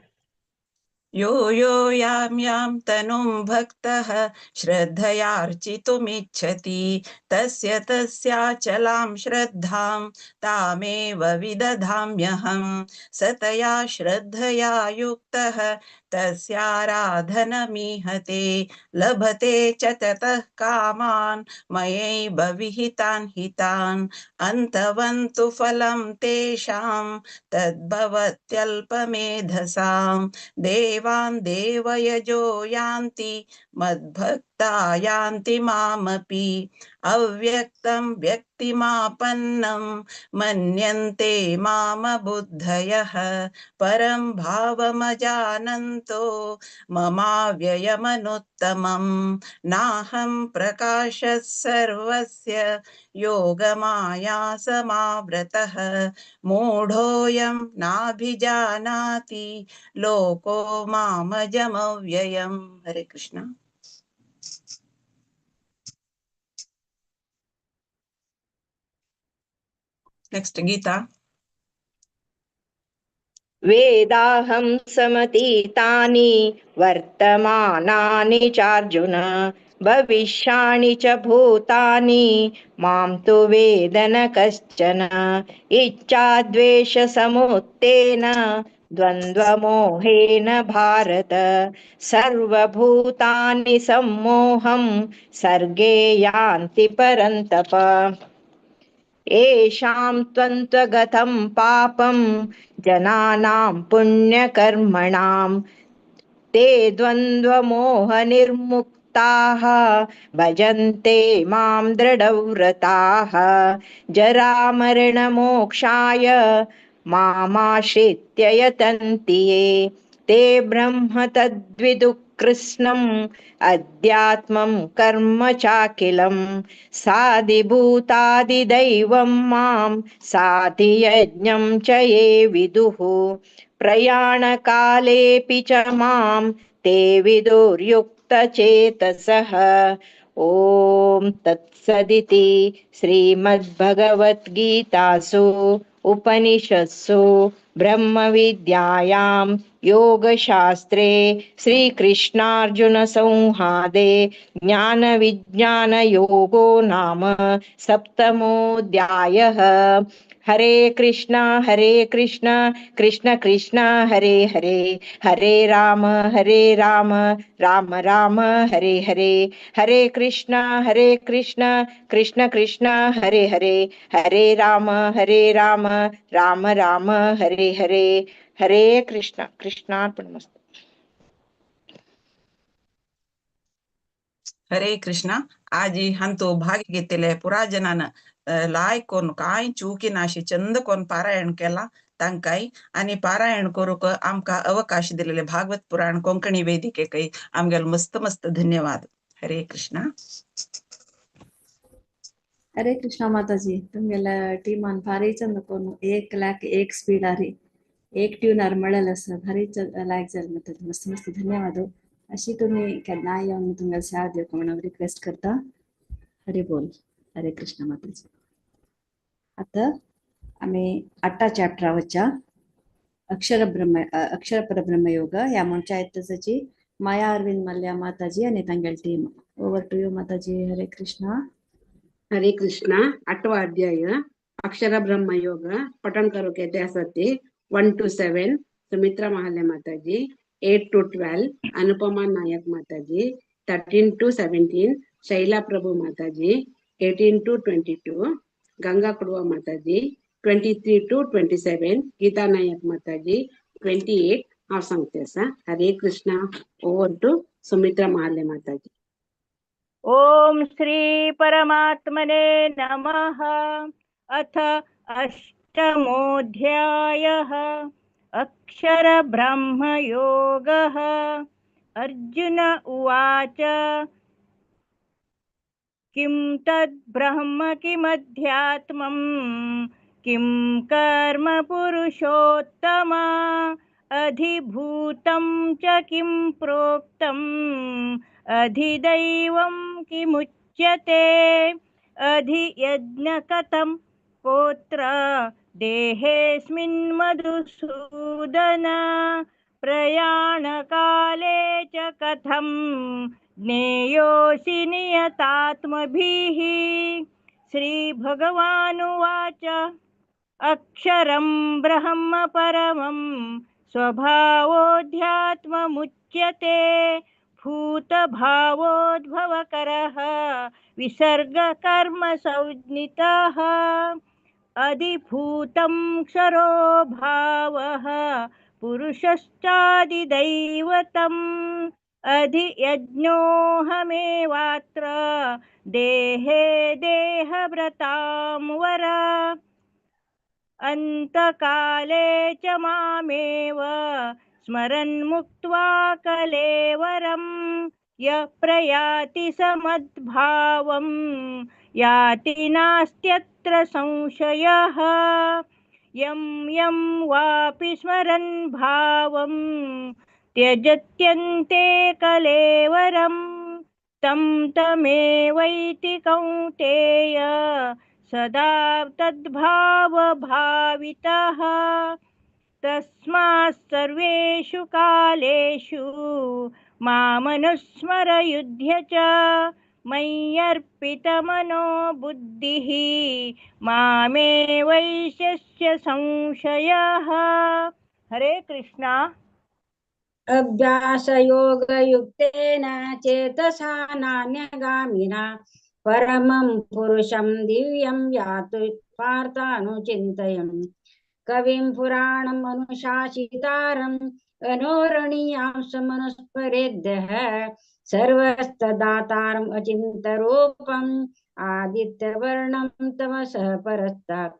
यो यो यां यां तनुं भक्तः श्रद्धयार्चितुमिच्छति तस्य तस्याचलां श्रद्धां तामेव विदधाम्यहं। सतया श्रद्धया युक्तः तस्याराधनमीहते। लभते च ततः कामान् मयैव विहितान् हितान्। अन्तवन्तु फलं तेषां तद्भवत्यल्पमेधसां। देवान् देवयजो यान्ति मद्भक्ता यान्ति मामपि। अव्यक्तं व्यक्तिमापन्नं मन्यन्ते मामबुद्धयः परं भावमजानन्तो ममाव्ययमनुत्तमं नाहं प्रकाशः सर्वस्य योगमाया समावृतः मूढोऽयं नाभिजानाति लोको मामजमव्ययम्। हरे कृष्ण। नेक्स्ट गीता। वेदाहं समतीतानि वर्तमानानि चार्जुन भविष्याणि च भूतानि मां तु वेद न कश्चन। इच्छाद्वेषसमुत्थेन द्वन्द्वमोहेन भारत सर्वभूतानि सम्मोहं सर्गे यान्ति परन्तप। येषां त्वन्त्वगतं पापं जनानां पुण्यकर्मणां ते द्वन्द्वमोहनिर्मुक्ताः भजन्ते मां दृढव्रताः। जरामरणमोक्षाय मामाश्रित्य यतन्ति ये ते ब्रह्म तद्विदुः कृत्स्नम् अध्यात्मं कर्म चाखिलं साधिभूतादिदैवं मां साधियज्ञं च ये विदुः। प्रयाणकालेऽपि च मां ते विदुर्युक्तचेतसः। ॐ तत्सदिति श्रीमद्भगवद्गीतासु उपनिषत्सु ब्रह्मविद्यायां योगशास्त्रे श्रीकृष्णार्जुनसंवादे ज्ञानविज्ञानयोगो नाम सप्तमोऽध्यायः। हरे कृष्णा कृष्ण कृष्ण हरे हरे, हरे राम राम राम हरे हरे, हरे कृष्णा कृष्ण कृष्ण हरे हरे, हरे राम राम राम हरे हरे, हरे कृष्ण। कृष्णार्पणमस्तु। हरे कृष्ण। आजी हंतो भाग घेतले पुरा जनान लायक कोण काय चुकी नाशी चंद कोण पारायण केला तांकाय आणि पारायण करूक आमका अवकाश दिलेले भागवत पुराण कोंकणी वेदिकेकय आमगेल मस्त मस्त धन्यवाद। हरे कृष्ण। हरे कृष्ण माताजी, तुमगेला टीमान भारी चंद कोण 1 लाख 1 स्पीड आरी एक ट्यूनार मेळेल आसा, भारी लायक जालें माताजी, मस्त मस्त धन्यवाद। अशी तुम्ही केन्नाय येवन तुमगेले सेवा दिवंक म्हणून रिक्वेस्ट करता। हरे बोल। हरे कृष्ण माताजी। आता आमी 8 चॅप्टरा वच्चा अक्षर परब्रह्म योग ह्या म्हणच्या आयताची माया अरविंद मल्ल्या माताजी आनी तांगेली team. Over to you Mataji. Hare Krishna. Hare Krishna. 8वा अध्याय अक्षर ब्रह्म योग पठन करूंक येते आसा ती 1 to 7 Sumitra Mahalle Mataji, 8 to 12 Anupama Nayak Mataji, 13 to 17 Shaila Prabhu Mataji, 18 to 22 Ganga Kuduva Mataji, 23 to 27 Geeta Nayak Mataji, 28 हांव सांगते आसा। Hare Krishna. Over to Sumitra Mahalle Mataji. Om Shri परमात्मने नमः। अथ अष्टमोऽध्यायः अक्षर ब्रह्मयोगः। अर्जुन उवाच किं तद् ब्रह्म किमध्यात्मं किं कर्म पुरुषोत्तम अधिभूतं च किं प्रोक्तम् अधिदैवं किमुच्यते अधियज्ञकथं कोत्र देहेऽस्मिन् मधुसूदन प्रयाणकाले च कथं ज्ञेयोऽसि नियतात्मभिः। श्रीभगवानुवाच अक्षरं ब्रह्म परमं स्वभावोऽध्यात्ममुच्यते भूतभावोद्भवकरः विसर्गकर्मसंज्ञितः अधिभूतं क्षरो भावः पुरुषश्चादिदैवतम् अधियज्ञोऽहमेवात्र देहे देहव्रतां वर। अन्तकाले च मामेव स्मरन् मुक्त्वा कलेवरं यः प्रयाति समद्भावं याति नास्त्यत्र संशयः। यं यं वापि स्मरन् भावं त्यजत्यन्ते कलेवरं तं तमेवैति कौन्तेय सदा तद्भावभावितः। तस्मात् सर्वेषु कालेषु मामनुस्मर युध्य च मय्यर्पितमनो बुद्धिः मामे वैश्यस्य संशयः। हरे कृष्णा। अभ्यासयोगयुक्तेन चेतसा नान्यगामिना परमं पुरुषं दिव्यं यातु पार्थानुचिन्तयम्। कविं पुराणम् अनुशासितारम् अनोरणीयां समनुस्मरेद्यः सर्वस्तदातारम् अचिन्तरूपम् आदित्यवर्णं तमसः परस्तात्।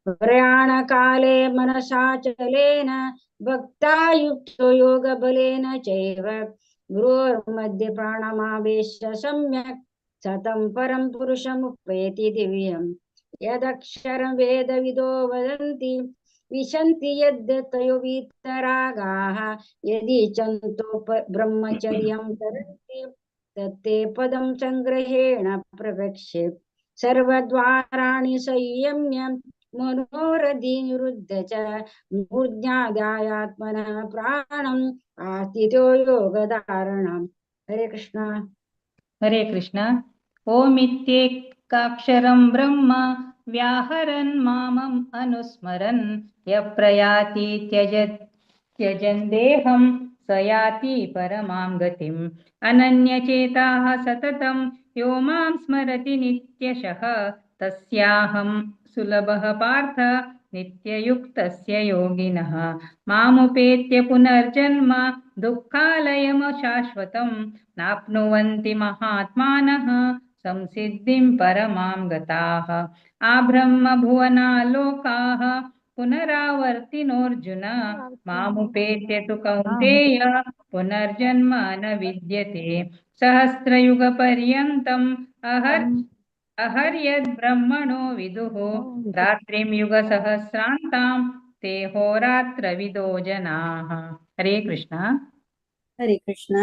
प्रयाणकाले मनसा चलेन भक्ता युक्तो योगबलेन चैव गुरोर्मध्ये प्राणमावेश्य सम्यक् सतं परं पुरुषमुपैति दिव्यम्। यदक्षरं वेदविदो वदन्ति विशन्ति यद्यतयो वीतरागाः यदि चन्तो ब्रह्मचर्यं चरन्ति तत्ते पदं सङ्ग्रहेण प्रवक्ष्ये। सर्वद्वाराणि संयम्य मनोरथि निरुद्ध च मूर्ध्यादायात्मनः प्राणम् आस्थितो योगधारणम्। हरे कृष्णा। हरे कृष्णा। ओमित्येकाक्षरं ब्रह्म व्याहरन् मामम् अनुस्मरन् यः प्रयाति त्यजन् देहं स याति परमां गतिम्। अनन्यचेताः सततं यो मां स्मरति नित्यशः तस्याहं सुलभः पार्थ नित्ययुक्तस्य योगिनः। मामुपेत्य पुनर्जन्म दुःखालयम शाश्वतं नाप्नुवन्ति महात्मानः संसिद्धिं परमां गताः। आब्रह्म भुवना लोकाः पुनरावर्तिनोऽर्जुन मामुपेत्य तु कौन्तेय पुनर्जन्म न विद्यते। सहस्रयुगपर्यन्तम् अहर्यद् ब्रह्मणो विदुः रात्रिं युगसहस्रान्तां ते होरात्रविदो जनाः। हरे कृष्ण। हरे कृष्ण।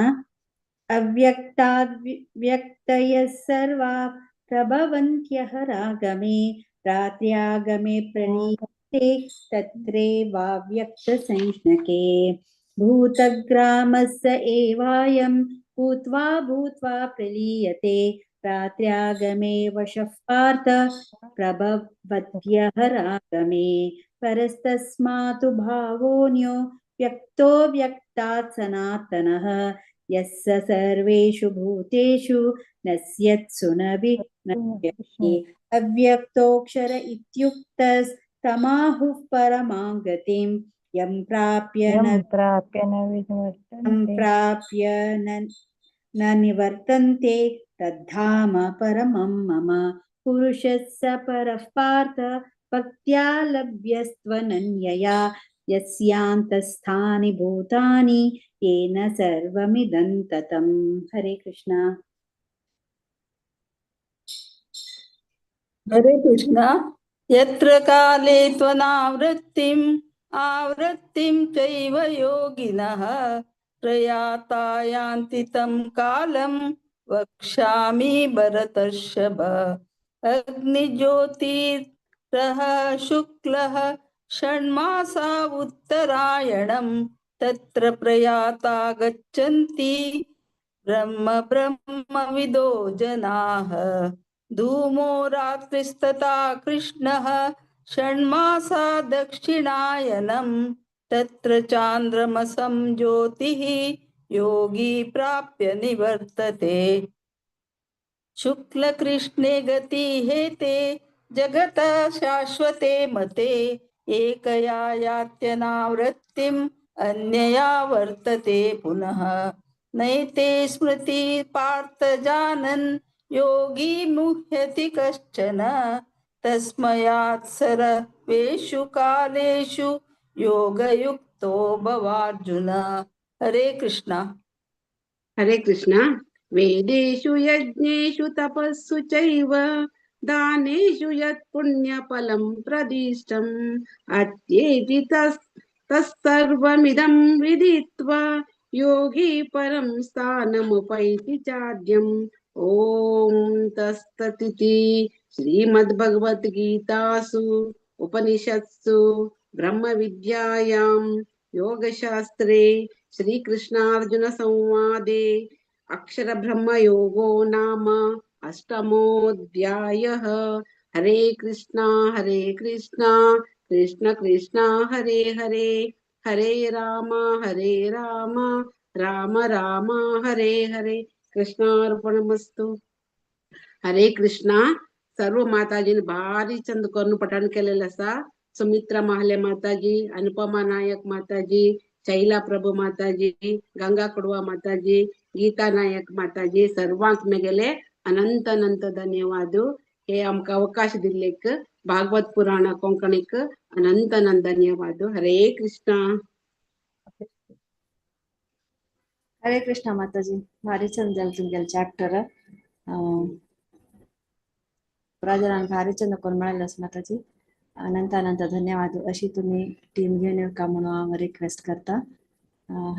अव्यक्ताद् व्यक्तयः सर्वा प्रभवन्त्यः रागमे रात्र्यागमे प्रणीते तत्रेवाव्यक्तसंज्ञके। भूतग्रामस्य एवायं भूत्वा भूत्वा प्रलीयते रात्र्यागमे वशः पार्थ प्रभवत्यः रागमे। परस्तस्मातु भावोऽन्यो व्यक्तो व्यक्तात् सनातनः यस्य सर्वेषु भूतेषु नश्यत्सु न विनश्यति। अव्यक्तोऽक्षर इत्युक्तस्तमाहुः परमां गतिं यं प्राप्य न निवर्तन्ते तद्धाम परमं मम। पुरुषस्य परः पार्थ भक्त्या लभ्यस्त्वनन्यया यस्यान्तस्थानि भूतानि येन सर्वमिदं ततम्। हरे कृष्णा। हरे कृष्णा। यत्र काले त्वनावृत्तिम् आवृत्तिं चैव योगिनः प्रयाता यान्ति तं कालं वक्ष्यामि भरतर्षभ। अग्निज्योतिरः शुक्लः षण्मासा उत्तरायणं तत्र प्रयाता गच्छन्ति ब्रह्म ब्रह्मविदो जनाः। धूमो रात्रिस्तथा कृष्णः षण्मासा दक्षिणायनं तत्र चान्द्रमसं ज्योतिः योगी प्राप्य निवर्तते। शुक्लकृष्णे गति हेते जगत शाश्वते मते एकया यात्यनावृत्तिम् अन्यया वर्तते पुनः। नैते स्मृति पार्थ जानन् योगी मुह्यति कश्चन। तस्मयात् सर्वेषु कालेषु योगयुक्तो भवार्जुन। हरे कृष्णा। हरे कृष्णा। वेदेषु यज्ञेषु तपस्सु चैव दानेषु यत् पुण्यफलं प्रदिष्टम् अत्येति तत्सर्वमिदं विदित्वा योगी परं स्थानमुपैति चाद्यम्। ॐ तत्सदिति श्रीमद्भगवद्गीतासु उपनिषत्सु ब्रह्मविद्यायां योगशास्त्रे श्रीकृष्णार्जुन संवादे अक्षर ब्रह्म योगो नाम अष्टमोऽध्यायः। हरे कृष्णा कृष्ण कृष्ण हरे हरे, हरे राम राम राम हरे हरे। कृष्णार्पणमस्तु। हरे कृष्णा। सर्व माताजीन भारी चंद करून पठण केलेलं आसा। सुमित्रा महाले माताजी, अनुपमा नायक माताजी, शैला प्रभु माताजी, गंगा कडवा माताजी, गीता नायक माताजी, सर्वांक मेगेले अनंत अनंत धन्यवाद। हे आमकां अवकाश दिल्लेक भागवत पुराण कोंकणीक अनंत अनंत धन्यवाद। हरे कृष्णा। हरे कृष्णा माताजी, भारी चंद जालें तुमगेलें चॅप्टर। पुरा भारी चंद करून मेळ्ळें माताजी, अनंत अनंत धन्यवाद। अशी तुम्ही टीम घेवन येवका म्हणून हांव रिक्वेस्ट करता।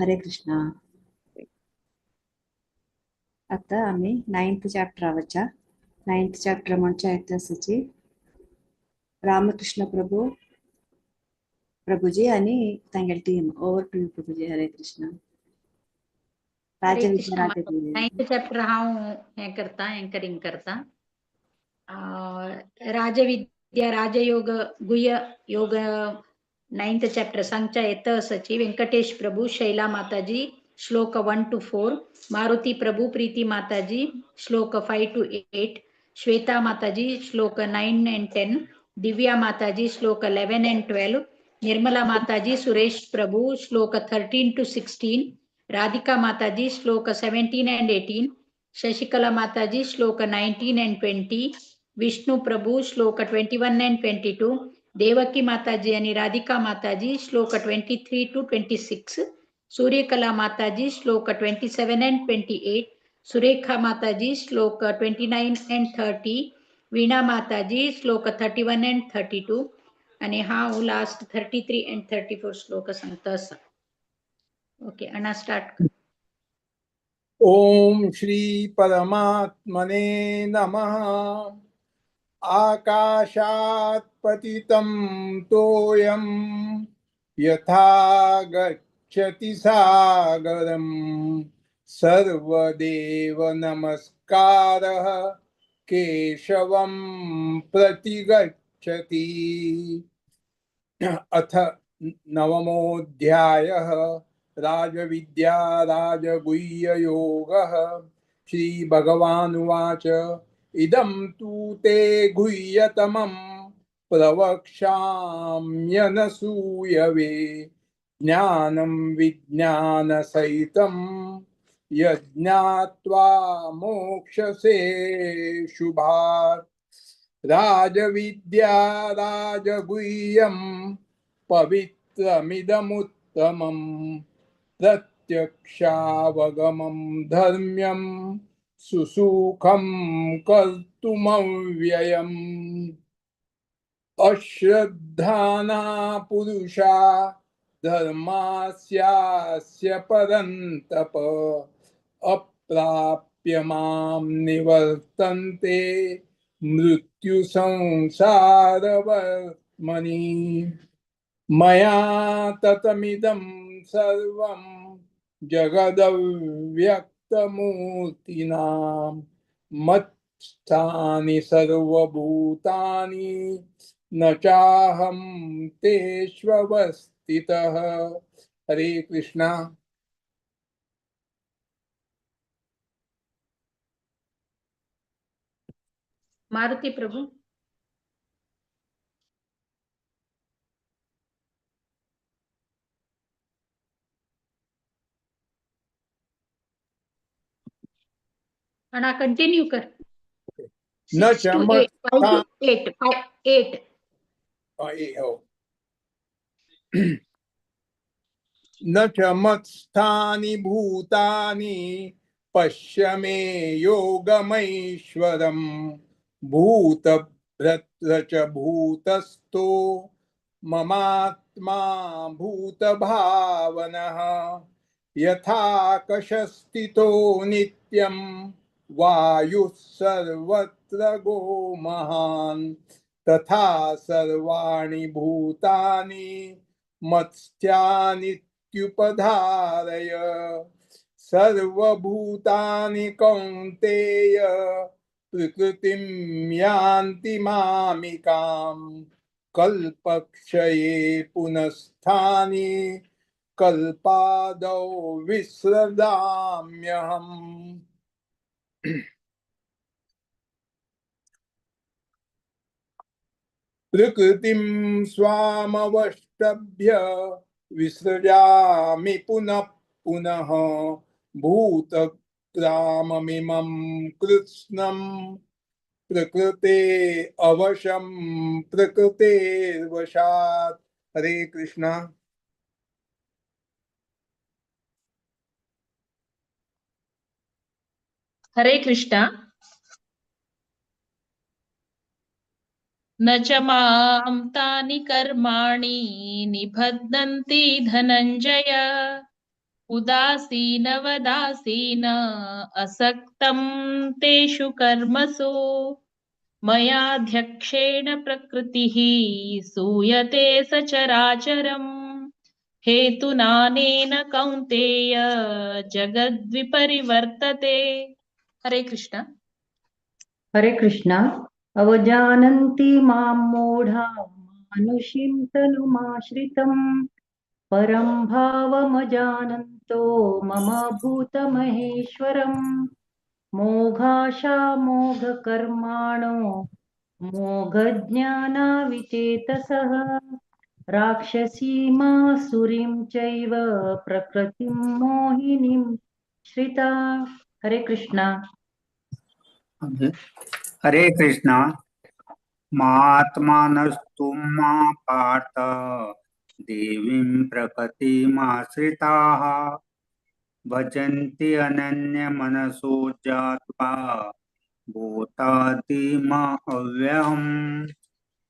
हरे कृष्णा। आता आमी 9th चॅप्टरा वचा। 9th chapter म्हणचे इतिहासाची रामकृष्ण प्रभु प्रभुजी आणि तांगेली team. Over to you Prabhuji. Hare Krishna. Hare Krishna. Rajavidya 9th chapter हांव हें करता, एंकरींग करता। राजविद्या राजयोग गुह्य योग 9th chapter सांगच्या येत सची वेंकटेश प्रभु, शैला माताजी, श्लोक 1 to 4, Maruti Prabhu, Preeti Mataji, Shlok 5 to 8, Shweta Mataji, Shlok 9 and 10, Divya Mataji, Shlok 11 and 12, Nirmala Mataji, Suresh Prabhu, Shlok 13 to 16, Radhika Mataji, Shlok 17 and 18, Shashikala Mataji, Shlok 19 and 20, Vishnu Prabhu, Shlok 21 and 22, Devaki Mataji आणि राधिका माताजी, श्लोक 23 to 26, Suryakala Mataji, Shlok 27 and 28, Surekha Mataji, Shlok 29 and 30, Veena Mataji, Shlok 31 and 32 आणि हांव last 33 and 34 श्लोक सांगता आसा। Okay अण्णा start कर। ओम श्री परमात्मने नमः। आकाशात् पतितं तोयं यथा गच्छति सागरं सर्वदेव नमस्कारः केशवं प्रति गच्छति। अथ नवमोऽध्यायः राजविद्या राजगुह्ययोगः। श्री भगवानुवाच इदं तु ते गुह्यतमं प्रवक्ष्याम्यनसूयवे ज्ञानं विज्ञानसहितं यज्ञात्वा मोक्षसे शुभात्। राजविद्या राजगुह्यं पवित्रमिदमुत्तमं प्रत्यक्षावगमं धर्म्यं सुसुखं कर्तुमव्ययम्। अश्रद्धाना पुरुषा धर्मास्यास्य परन्तप अप्राप्य मां निवर्तन्ते मृत्यु संसारवर्त्मनि। मया ततमिदं सर्वं जगदव्यक्तमूर्तिना मत्स्थानि सर्वभूतानि न चाहं तेष्वस्थितः। हरे कृष्णा। मारुति प्रभु। अण्णा कंटिन्यू कर. न 6 to 8, 5 च to 8, 5 8. हो. न च मत्स्थानि भूतानि पश्य मे योगमैश्वरम् भूतभ्रत्र च भूतस्थो ममात्मा भूतभावनः यथाकशस्थितो नित्यं वायुः सर्वत्र गो महान् तथा सर्वाणि भूतानि मत्स्थानीत्युपधारय. सर्वभूतानि कौन्तेय प्रकृतिं यान्ति मामिकां कल्पक्षये पुनस्थानि कल्पादौ विसृजाम्यहम्. प्रकृतिं स्वामवष्टभ्य विसृजामि पुनः पुनः भूतग्राममिमं कृत्स्नं प्रकृते अवशं प्रकृतेर्वशात्. हरे कृष्णा. हरे कृष्णा. न च मां तानि कर्माणि निबध्नन्ति धनञ्जय उदासीनवदासीन असक्तं तेषु कर्मसु मयाध्यक्षेण प्रकृतिः सूयते सचराचरम् हेतुनानेन कौन्तेय जगद्विपरिवर्तते. हरे कृष्ण. हरे कृष्णा. अवजानन्ति मां मूढा मानुषीं तनुमाश्रितं परं भावमजानन्तो मम भूतमहेश्वरं मोघाशा मोघकर्माणो मोघज्ञानाविचेतसः राक्षसीमासुरीं चैव प्रकृतिं मोहिनीं श्रिता. हरे कृष्णा. हरे कृष्णा. मात्मानस्तु मा पार्थ देवीं प्रकृतिमाश्रिताः भजन्ति अनन्यमनसो जात्वा भूतादिमा अव्ययम्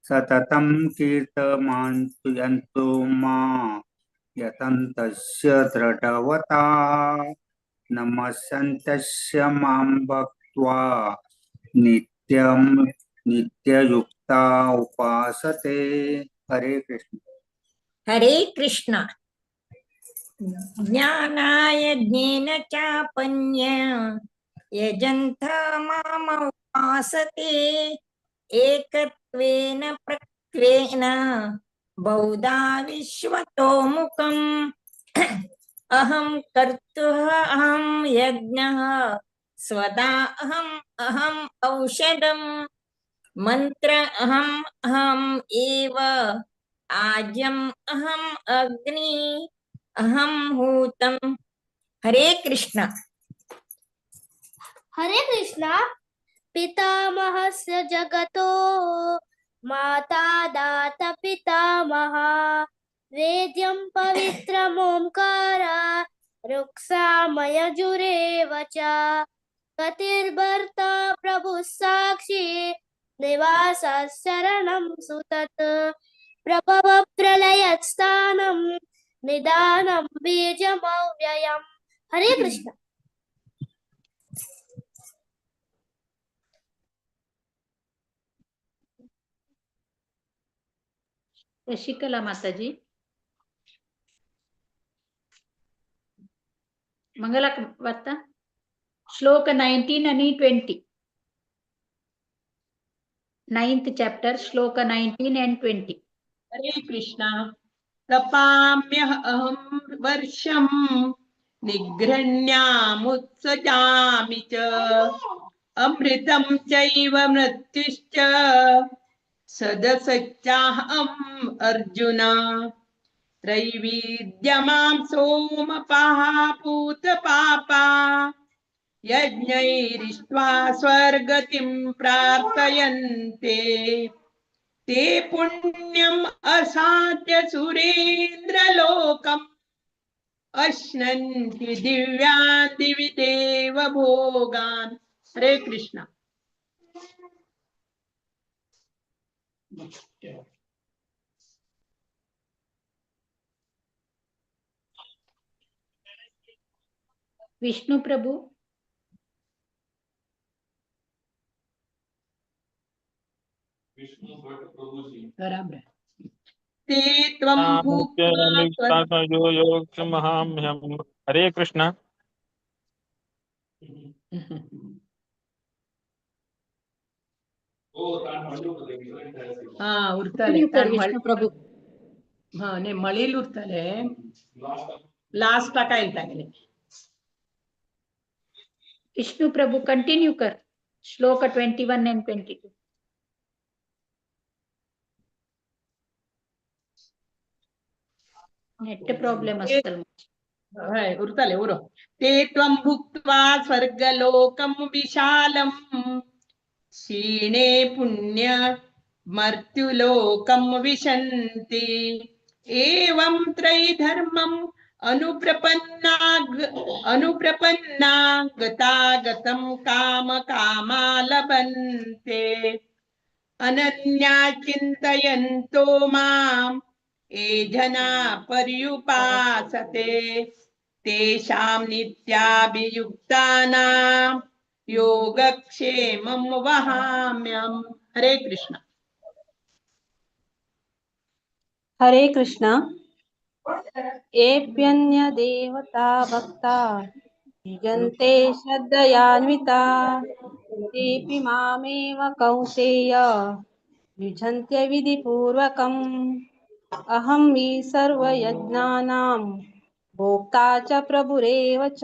सततं कीर्तमान्तो मा यतन्तस्य दृढवता नमस्यन्तस्य मां भक्त्वा नित्यं नित्ययुक्ता उपासते. हरे कृष्ण. हरे कृष्ण. ज्ञानाय ज्ञेन चापन्य यजन्त मामुपासते एकत्वेन प्रत्वेन बहुधा विश्वतोमुखम्. अहं कर्तुः अहं यज्ञः स्वदा अहम् अहम् औषधम् मंत्र अहम् अहम् एव आज्यम् अहम् अग्नि अहं हूतम्. हरे कृष्ण. हरे कृष्ण. पितामहस्य जगतो माता दाता पितामह वेद्यं पवित्रमोंकार ऋक्सामयजुरेव च गतिर्भर्ता प्रभुः साक्षी निवासः शरणं सुतत् प्रभव प्रलयस्थानं निदानं बीजमव्ययम्. हरे कृष्ण. शशिकला माताजी. मंगला वार्ता श्लोक 19 आणि 20. 9th chapter श्लोक 19 and 20. हरे कृष्णा. तपाम्यहं वर्षं निगृह्ण्यामुत्सजामि च अमृतं चैव मृत्युश्च सदसच्चाहम् अर्जुन. त्रैविद्यमां सोमपाः पूतपापा यज्ञैरिष्ट्वा स्वर्गतिं प्रार्थयन्ते। ते पुण्यम् असाध्य सुरेन्द्रलोकम् अश्नन्ति दिव्यान् दिवि देव भोगान्। हरे कृष्ण। विष्णु प्रभु। बराबर। ते त्वं भुक्त्वा हरे कृष्ण। हा उरतले विष्णु प्रभु। हा नाही मळील उरतले लास्टाक आयले तागेले। विष्णु प्रभु कंटिन्यू कर श्लोक 21 and 22। Net problem आसतलो। हय उरतले उरो। ते त्वं भुक्त्वा स्वर्गलोकं विशालं क्षीणे पुण्य मर्त्युलोकं विशन्ति। एवं त्रैधर्मम् अनुप्रपन्ना गतागतं काम कामा लभन्ते। अनन्या चिन्तयन्तो मां ये जना पर्युपासते तेषां नित्याभियुक्तानां योगक्षेमं वहाम्यहम्। हरे कृष्ण। हरे कृष्ण। एप्यन्य देवता भक्ता युजन्ते श्रद्धयान्विता तेऽपि मामेव कौन्तेय युजन्त्य विधिपूर्वकम्। अहं हि सर्वयज्ञानां भोक्ता च प्रभुरेव च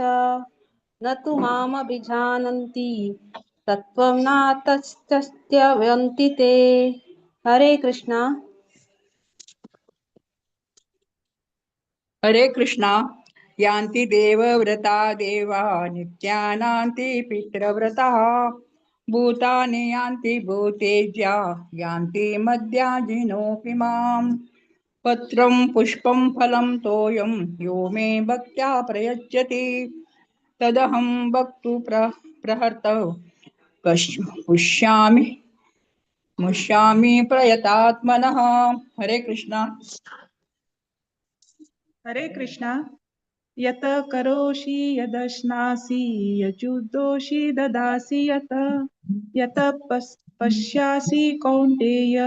न तु मामभिजानन्ति तत्त्वं नातश्चत्यवन्ति ते। हरे कृष्णा। हरे कृष्णा। यान्ति देवव्रता देवा नित्यानान्ति पितृव्रतः भूतानि यान्ति भूतेज्या यान्ति मद्याजिनोऽपि माम्। पत्रं पुष्पं फलं तोयं यो मे भक्त्या प्रयच्छति तदहं वक्तु प्रहर्तौ पुष्यामि मुष्यामि प्रयतात्मनः। हरे कृष्णा। हरे कृष्णा। यत करोषि यदश्नासि यजुदोषि ददासि यत यत पश्यासि कौन्तेय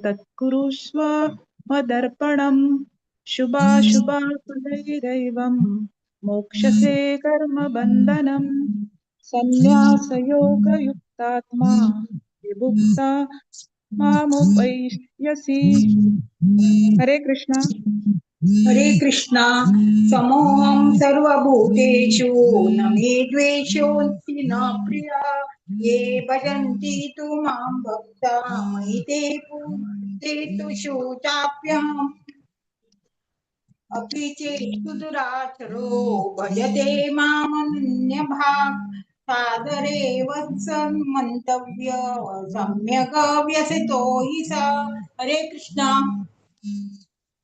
तत्कुरुष्व मदर्पणम्। शुभाशुभा फलैरैवं मोक्षसे कर्मबन्धनं। सन्न्यासयोगयुक्तात्मा विभुक्ता मामुपैष्यसि। हरे कृष्णा। हरे कृष्णा। समोऽहं सर्वभूतेषु न मे द्वेषोऽस्ति न प्रिया। ये भजन्ति तु मां भक्ता मयि ते ते तु शोचाप्यहम्। अपि चेत् दुराचरो भजते मामन्यभाक् सादरे वत्सन् मन्तव्य सम्यक् व्यसितो हि स। हरे कृष्णा।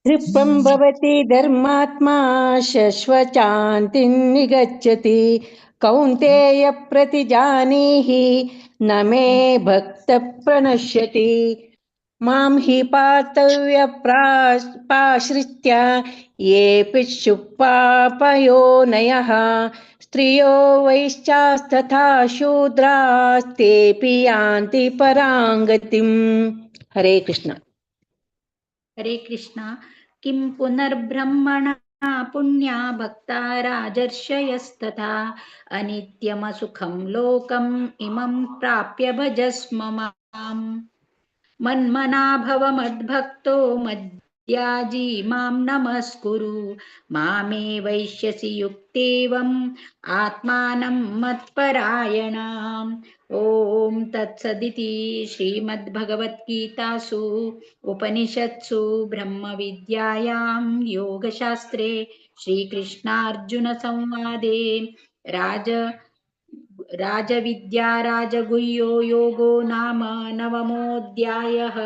तृप्तं भवति धर्मात्मा शश्वचान्तिं निगच्छति। कौन्तेय प्रतिजानीहि न मे भक्तः प्रणश्यति। मां हि पार्थव्यपाश्रित्य ये पिशुपापयोनयः स्त्रियो वैश्चास्तथा शूद्रास्तेऽपि यान्ति परां गतिम्। हरे कृष्ण। हरे कृष्ण। किं पुनर्ब्रह्मणा पुण्या भक्ता राजर्षयस्तथा अनित्यमसुखं लोकम् इमं प्राप्य भजस्म माम्। मन्मना भव मद्भक्तो मद्याजी मां नमस्कुरु। मामे वैश्यसि युक्तेवम् आत्मानं मत्परायणाम्। ॐ तत्सदिति श्रीमद्भगवद्गीतासु उपनिषत्सु ब्रह्मविद्यायां योगशास्त्रे श्रीकृष्णार्जुनसंवादे राजविद्या राजगुह्यो योगो नाम नवमोऽध्यायः।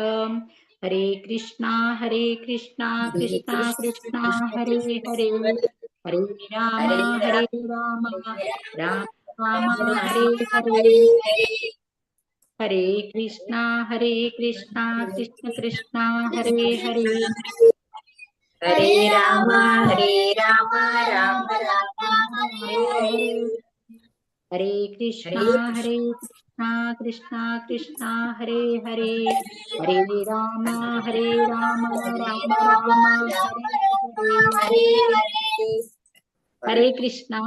हरे कृष्णा हरे कृष्णा कृष्णा कृष्णा हरे हरे, हरे राम हरे राम राम राम हरे हरे, हरे कृष्णा हरे कृष्णा कृष्ण कृष्णा हरे हरे, हरे राम राम राम हरे हरे, हरे कृष्णा कृष्णा कृष्णा हरे हरे, हरे राम राम राम हरे हरे। हरे कृष्णा।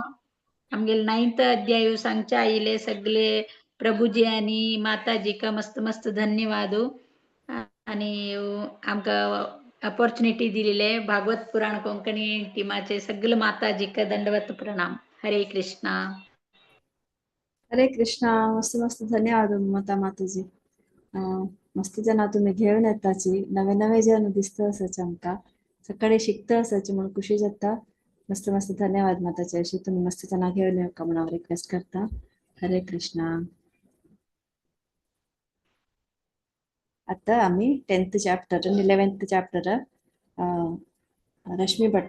आमगेले 9th अध्याय सांगच्या आयिले सगळे प्रभुजी आणि माताजीका मस्त मस्त धन्यवाद आणि आमकां अपॉर्च्युनिटी दिलेले भागवत पुराण कोंकणी टीमाचे सगळे माताजीका दंडवत प्रणाम। हरे कृष्णा। हरे कृष्णा। मस्त मस्त धन्यवाद ममता माताजी। मस्त जना तुम्ही घेऊन येताची, नवे नवे जन दिसता आसाचे आमकां, सकाळी शिकता आसाचे म्हणून खुशी जाता। मस्त मस्त धन्यवाद माताजी, अशी तुम्ही मस्त जना घेऊन येवका म्हणून हांव रिक्वेस्ट करता। हरे कृष्णा। आता आम्ही 10th chapter आणि 11th chapter Rashmi Bhat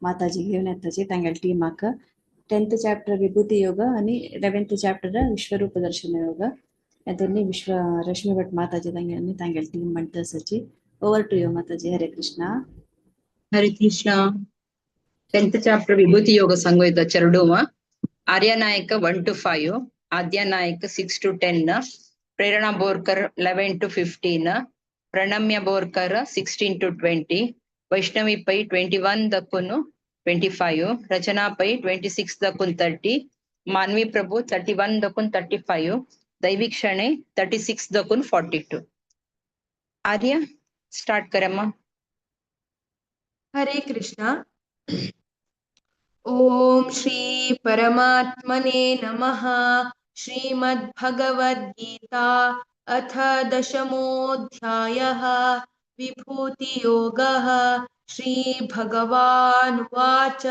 माताजी घेऊन येताची तांगेले टीमाक। 10th chapter विभूती योग आणि 11th chapter विश्वरूप दर्शन योग हे दोन्ही विश्व रश्मी भट माताजी तांगेले तांगेले टीम म्हणटा आसाची। Over to you Mataji. Hare Krishna. Hare Krishna. 10th chapter विभूती योग सांगू चेरडुवा Arya Naik 1 to 5, Adya Naik 6 to 10, Prerana Borkar 11 to 15, Pranamya Borkar 16 to 20, Vaishnavi Pai 21 ದಕ್ಕುನು 25, Rachana Pai 26 ದಕ್ಕುನ್ 30, Manvi Prabhu 31 ದಕ್ಕುನ್ 35, Daivik Shane 36 ದಕ್ಕುನ್ 42. Arya start करम्मा। हरे कृष्णा। ओम श्री परमात्मने नमः। श्रीमद्भगवद्गीता अथ दशमोऽध्यायः विभूतियोगः। श्री भगवानुवाच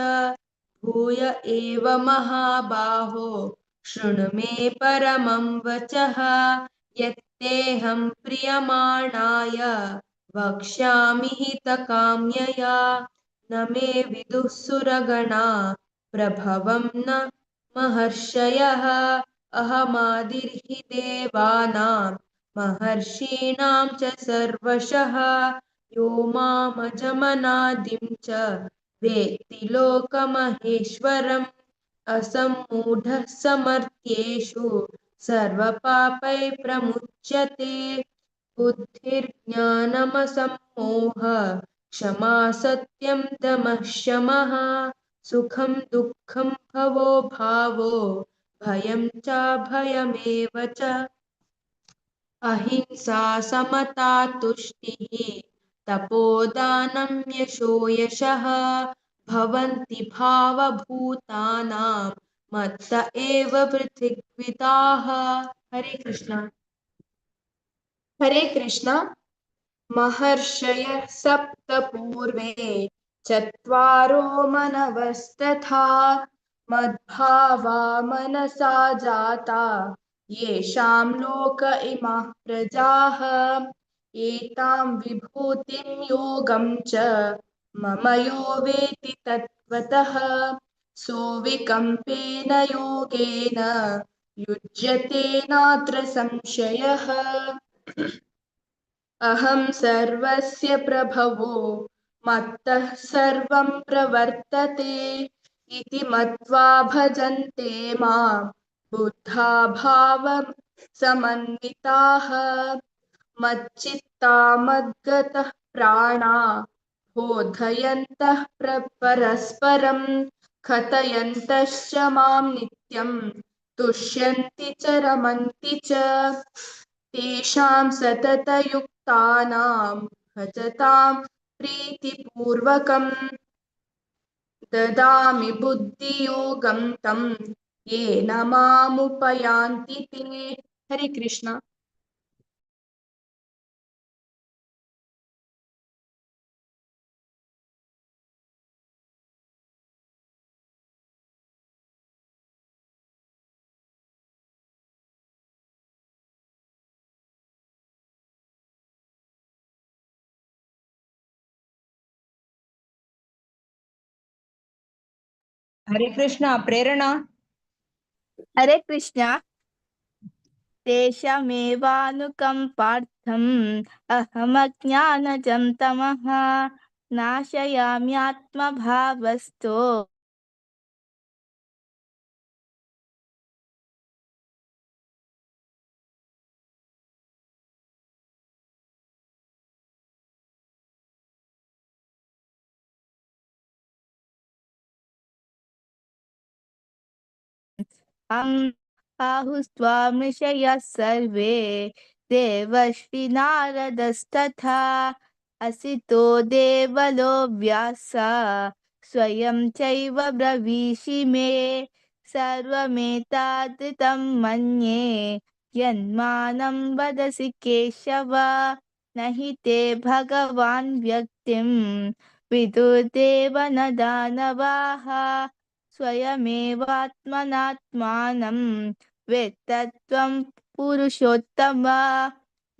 भूय एव महाबाहो शृणु मे परमं वचः यत्तेऽहं प्रियमाणाय वक्ष्यामि हितकाम्यया न मे विदुः सुरगणा प्रभवं न महर्षयः अहमादिर्हि देवानां महर्षीणां च सर्वशः यो मामजमनादिं च वेत्ति लोकमहेश्वरम् असम्मूढः समर्थ्येषु सर्वपापैः प्रमुच्यते। बुद्धिर्ज्ञानमसम्मोह क्षमा सत्यं दमः शमः सुखं दुःखं भवो भावो भयं चाभयमेव च अहिंसा समता तुष्टिः तपोदानं यशो यशः भवन्ति भावभूतानां मत्त एव पृथिग्विताः। हरे कृष्णा। हरे कृष्णा। महर्षयः सप्त पूर्वे चत्वारो मनवस्तथा मद्भावा मनसा जाता येषां लोक इमाः प्रजाः एतां विभूतिं योगं च मम यो वेति तत्त्वतः सोऽविकम्पेन योगेन युज्यते नात्र संशयः। अहं सर्वस्य प्रभवो मत्तः सर्वं प्रवर्तते इति मत्वा भजन्ते मां बुद्धा भावसमन्विताः। मच्चित्ता मद्गतः प्राणा बोधयन्तः परस्परं कथयन्तश्च मां नित्यं तुष्यन्ति च रमन्ति च। तेषां सततयुक्तानां भजतां प्रीतिपूर्वकं ददामि बुद्धियोगं तं येन मामुपयान्ति ते। हरे कृष्णा। हरे कृष्णा प्रेरणा। हरे कृष्णा। तेषामेवानुकम्पार्थम् अहमज्ञानजं तमः नाशयाम्यात्मभावस्तो आहुस्त्वामृषयः सर्वे देवर्षिनारदस्तथा असितो देवलो व्यास स्वयं चैव ब्रवीषि मे। सर्वमेतादृतं मन्ये यन्मानं वदसि केशव न हि ते भगवान् व्यक्तिं विदुर्देव न दानवाः। स्वयमेवात्मनात्मानं वेत्तत्वं पुरुषोत्तम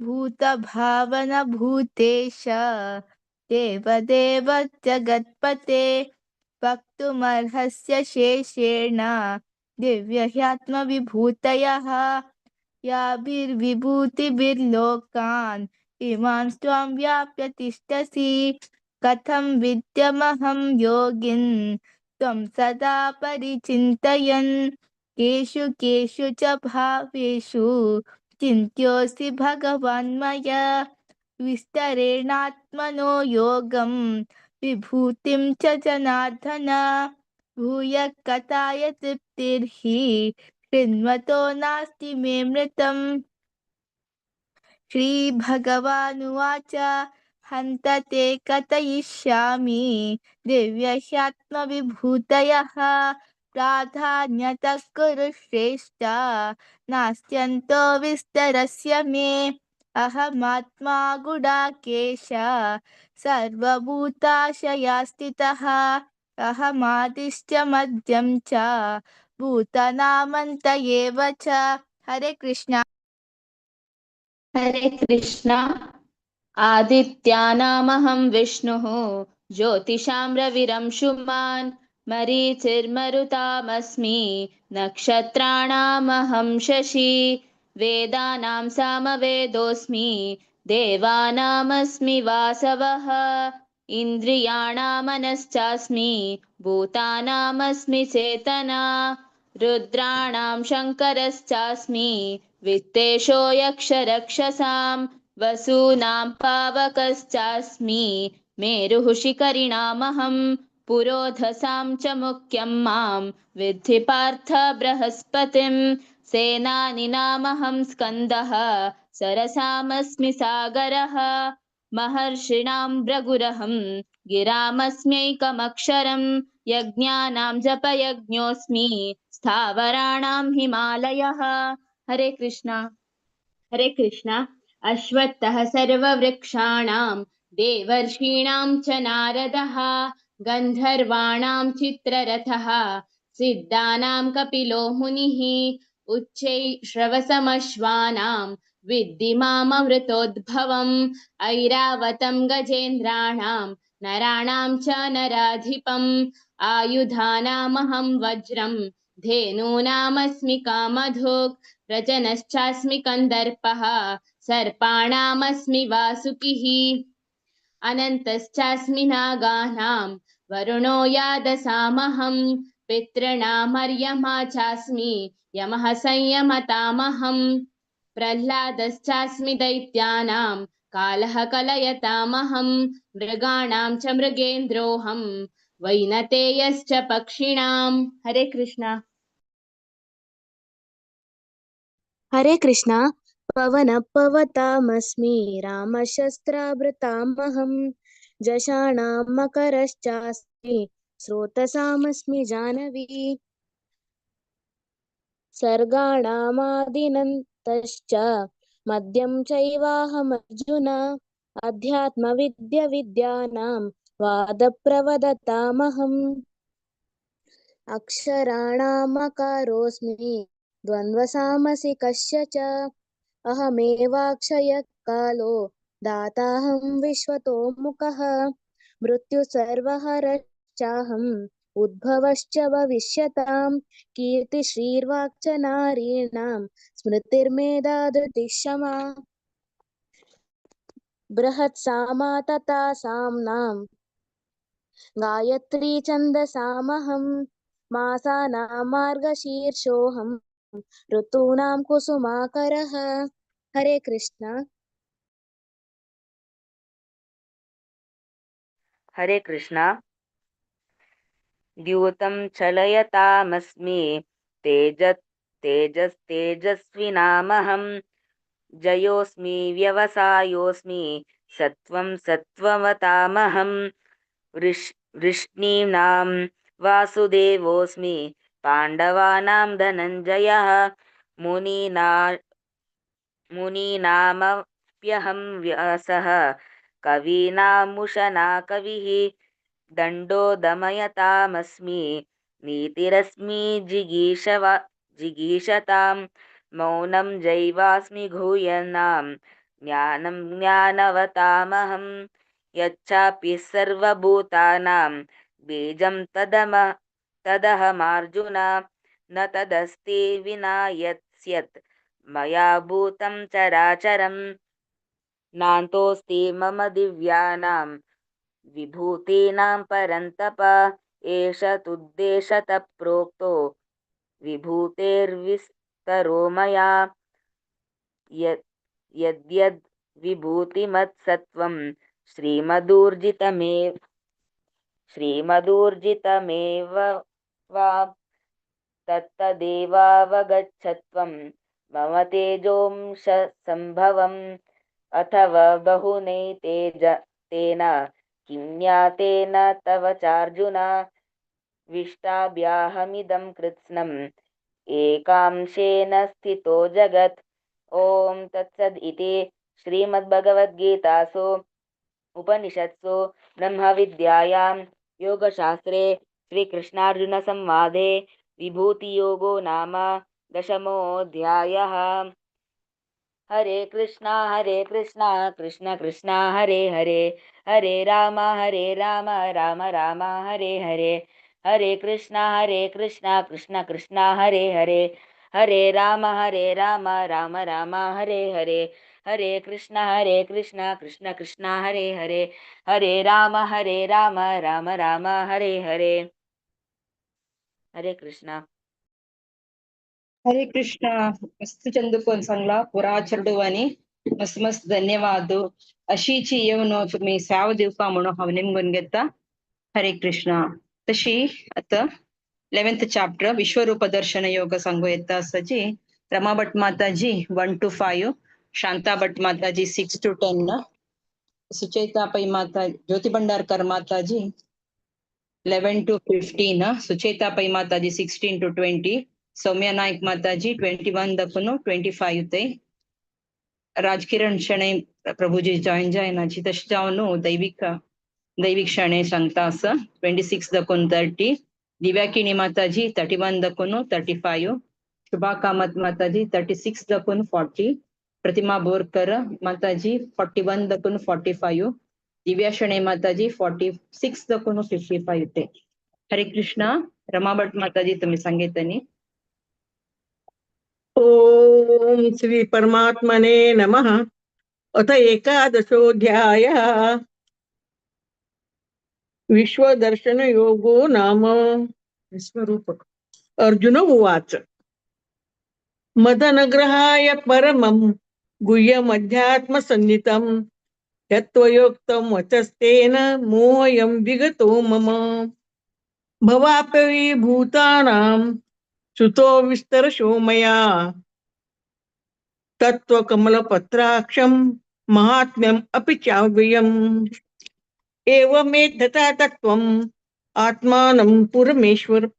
भूतभावन भूतेश देवदेव जगत्पते। वक्तुमर्हस्य शेषेण दिव्यह्यात्मविभूतयः याभिर्विभूतिभिर्लोकान् इमां त्वां व्याप्य तिष्ठसि। कथं विद्यमहं योगिन् त्वं सदा परिचिन्तयन्। केषु केषु च भावेषु चिन्त्योऽसि भगवान् मया। विस्तरेणात्मनो योगं विभूतिं च जनार्दन। भूयः कथाय तृप्तिर्हि शृण्वतो नास्ति मे मृतम्। श्रीभगवानुवाच हन्त ते कथयिष्यामि दिव्यह्यात्मविभूतयः। प्राधान्यतः कुरु श्रेष्ठ नास्त्यन्तो विस्तरस्य मे। अहमात्मा गुडाकेश सर्वभूताशयास्थितः। अहमादिश्च मध्यं च भूतानामन्त एव च। हरे कृष्ण। हरे कृष्णा। आदित्यानामहं विष्णुः ज्योतिषां रविरंशुमान् मरीचिर्मरुतामस्मि नक्षत्राणामहं शशि वेदानां सामवेदोऽस्मि देवानामस्मि वासवः इन्द्रियाणामनश्चास्मि भूतानामस्मि चेतना रुद्राणां शङ्करश्चास्मि वित्तेशो यक्षरक्षसां वसूनां पावकश्चास्मि मेरुः शिखरिणामहं पुरोधसां च मुख्यं मां विद्धि पार्थ बृहस्पतिं सेनानिनामहं स्कन्दः सरसामस्मि सागरः महर्षिणां भृगुरहं गिरामस्म्यैकमक्षरं यज्ञानां जपयज्ञोऽस्मि स्थावराणां हिमालयः। हरे कृष्णा। हरे कृष्णा। अश्वत्थः सर्ववृक्षाणां देवर्षीणां च नारदः गन्धर्वाणां चित्ररथः सिद्धानां कपिलो मुनिः उच्चैः श्रवसमश्वानां विद्धि माममृतोद्भवम् ऐरावतं गजेन्द्राणां नराणां च नराधिपम् आयुधानामहं वज्रं धेनूनामस्मि कामधुक् रजनश्चास्मि कन्दर्पः सर्पाणामस्मि वासुकिः अनन्तश्चास्मि नागानां वरुणो यादसामहं पितॄणामर्यमा चास्मि यमः संयमतामहं प्रह्लादश्चास्मि दैत्यानां कालः कलयतामहं मृगाणां च मृगेन्द्रोऽहं वैनतेयश्च पक्षिणां। हरे कृष्णा। हरे कृष्णा। पवन पवतामस्मि रामशस्त्राभृतामहं जषाणां मकरश्चास्मि स्रोतसामस्मि जानवी। सर्गाणामादिनन्तश्च मद्यं चैवाहमर्जुन। अध्यात्मविद्यविद्यानां वादप्रवदतामहम्। अक्षराणामकारोऽस्मि द्वन्द्वसामसि कस्य च। अहमेवाक्षयः कालो दाताहं विश्वतोमुखः। मृत्युसर्वहरश्चाहं उद्भवश्च भविष्यतां कीर्तिश्रीर्वाक्च नारीणां स्मृतिर्मेधा धृतिः क्षमा बृहत्सामा तथा साम्नां गायत्री छन्दसामहं मासानां मार्गशीर्षोऽहं ऋतूनां कुसुमाकरः। हरे कृष्णा। हरे कृष्णा। द्यूतं चलयतामस्मि तेजस्तेजस्विनामहं जयोऽस्मि व्यवसायोऽस्मि सत्वं सत्त्ववतामहं वृष्णीनां वासुदेवोऽस्मि पाण्डवानां धनञ्जयः मुनीनामप्यहं व्यासः कवीनामुशना कविः दण्डो दमयतामस्मि नीतिरस्मि जिगीषतां मौनं जैवास्मि गूयनां ज्ञानं ज्ञानवतामहं यच्चापि सर्वभूतानां बीजं तदहमार्जुन न तदस्ति विना यत् स्यत् मया भूतं चराचरं नान्तोऽस्ति मम दिव्यानां विभूतीनां परन्तप एष तुद्देशतः प्रोक्तो विभूतेर्विस्तरो मया यद्यद् विभूतिमत्सत्त्वं श्रीमदूर्जितमेव वा तत्तदेवावगच्छत्वं मम तेजोंश सम्भवम् अथवा बहुनैतेज तेन किं ज्ञातेन तव चार्जुन विष्टाभ्याहमिदं कृत्स्नम् एकांशेन स्थितो जगत्। ॐ तत्सद् इति श्रीमद्भगवद्गीतासु उपनिषत्सु ब्रह्मविद्यायां योगशास्त्रे श्रीकृष्णार्जुनसंवादे विभूतियोगो नाम दशमोऽध्यायः। हरे कृष्णा कृष्ण कृष्ण हरे हरे हरे राम राम राम हरे हरे हरे कृष्णा कृष्ण कृष्ण हरे हरे हरे राम राम राम हरे हरे हरे कृष्णा कृष्ण कृष्ण हरे हरे हरे राम राम राम हरे हरे। हरे कृष्णा। हरे कृष्णा। मस्त चंदुकोन सांगला पुरा चेडवांनी मस्त मस्त धन्यवाद। अशीची येवन तुमी सेवा दिवपा म्हणून हांव निमगून घेता। हरे कृष्णा। तशी आतां 11th chapter विश्वरूप दर्शन योग सांगू येता आसाची रमा भट माताजी 1 to 5, Shanta Bhat Mataji 6 to 10, Sucheta Pai Mata Jyoti Bhandarkar Mataji 11 to 15, Sucheta Pai Mataji 16 to 20, Soumya Naik Mataji 21 दकुनो 25 ते राजकिरण शणे प्रभुजी जॉईन जायनाची तशें जावन दैविक शणे सांगता आसा 26 दकुन 30, दिव्या किणी माताजी 31 दकुनो 35, शुभा कामत माताजी 36 दकुन 40, प्रतिमा बोरकर माताजी 41 दकुन 45, दिव्या शणे माताजी 46 दकुन 55 ते। हरे कृष्णा। रमा भट माताजी तुम्ही सांगितनी। ओम श्री परमात्मने नमः। अथ एकादशोऽध्यायः। विश्वदर्शन योगो नाम विश्वरूप। अर्जुन उवाच मदनग्रहाय परमं गुह्यमध्यात्मसन्नितं यत्त्वयोक्तं वचस्तेन मोहयं विगतो मम। भवाप्ययी भूतानां श्रुतो विस्तरशो मया तत्त्वकमलपत्राक्षं महात्म्यम् अपि चाव्ययम्। एवमेतथा तत्त्वम् आत्मानं पुरमेश्वर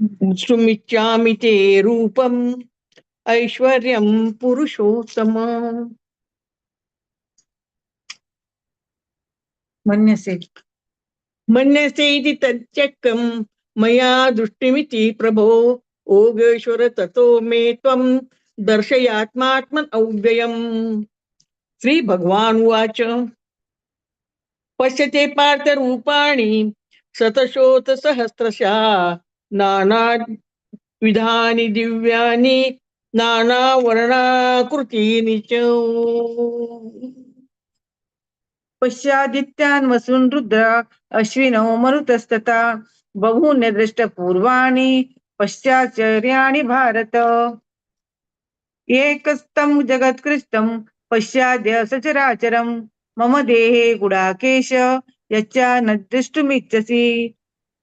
द्रष्टुमिच्छामि ते रूपम् ऐश्वर्यं पुरुषोत्तम। मन्यसे मन्यसे इति तच्चक्रं मया दृष्टिमिति प्रभो ओगेश्वर ततो मे त्वं दर्शयात्मात्मन अव्ययम्। श्री भगवान उवाच पश्यते पार्थ रूपाणि शतशोतसहस्रशः नानाविधानि दिव्यानि नानावर्णाकृतीनि च. पश्यादित्यान् वसून् रुद्र अश्विनौ मरुतस्तथा बहून्यदृष्टपूर्वाणि पश्चाचर्याणि भारत. एकस्तं जगत्कृष्टं पश्याद्य सचराचरं मम देहे गुडाकेश यच्चा न द्रष्टुमिच्छसि.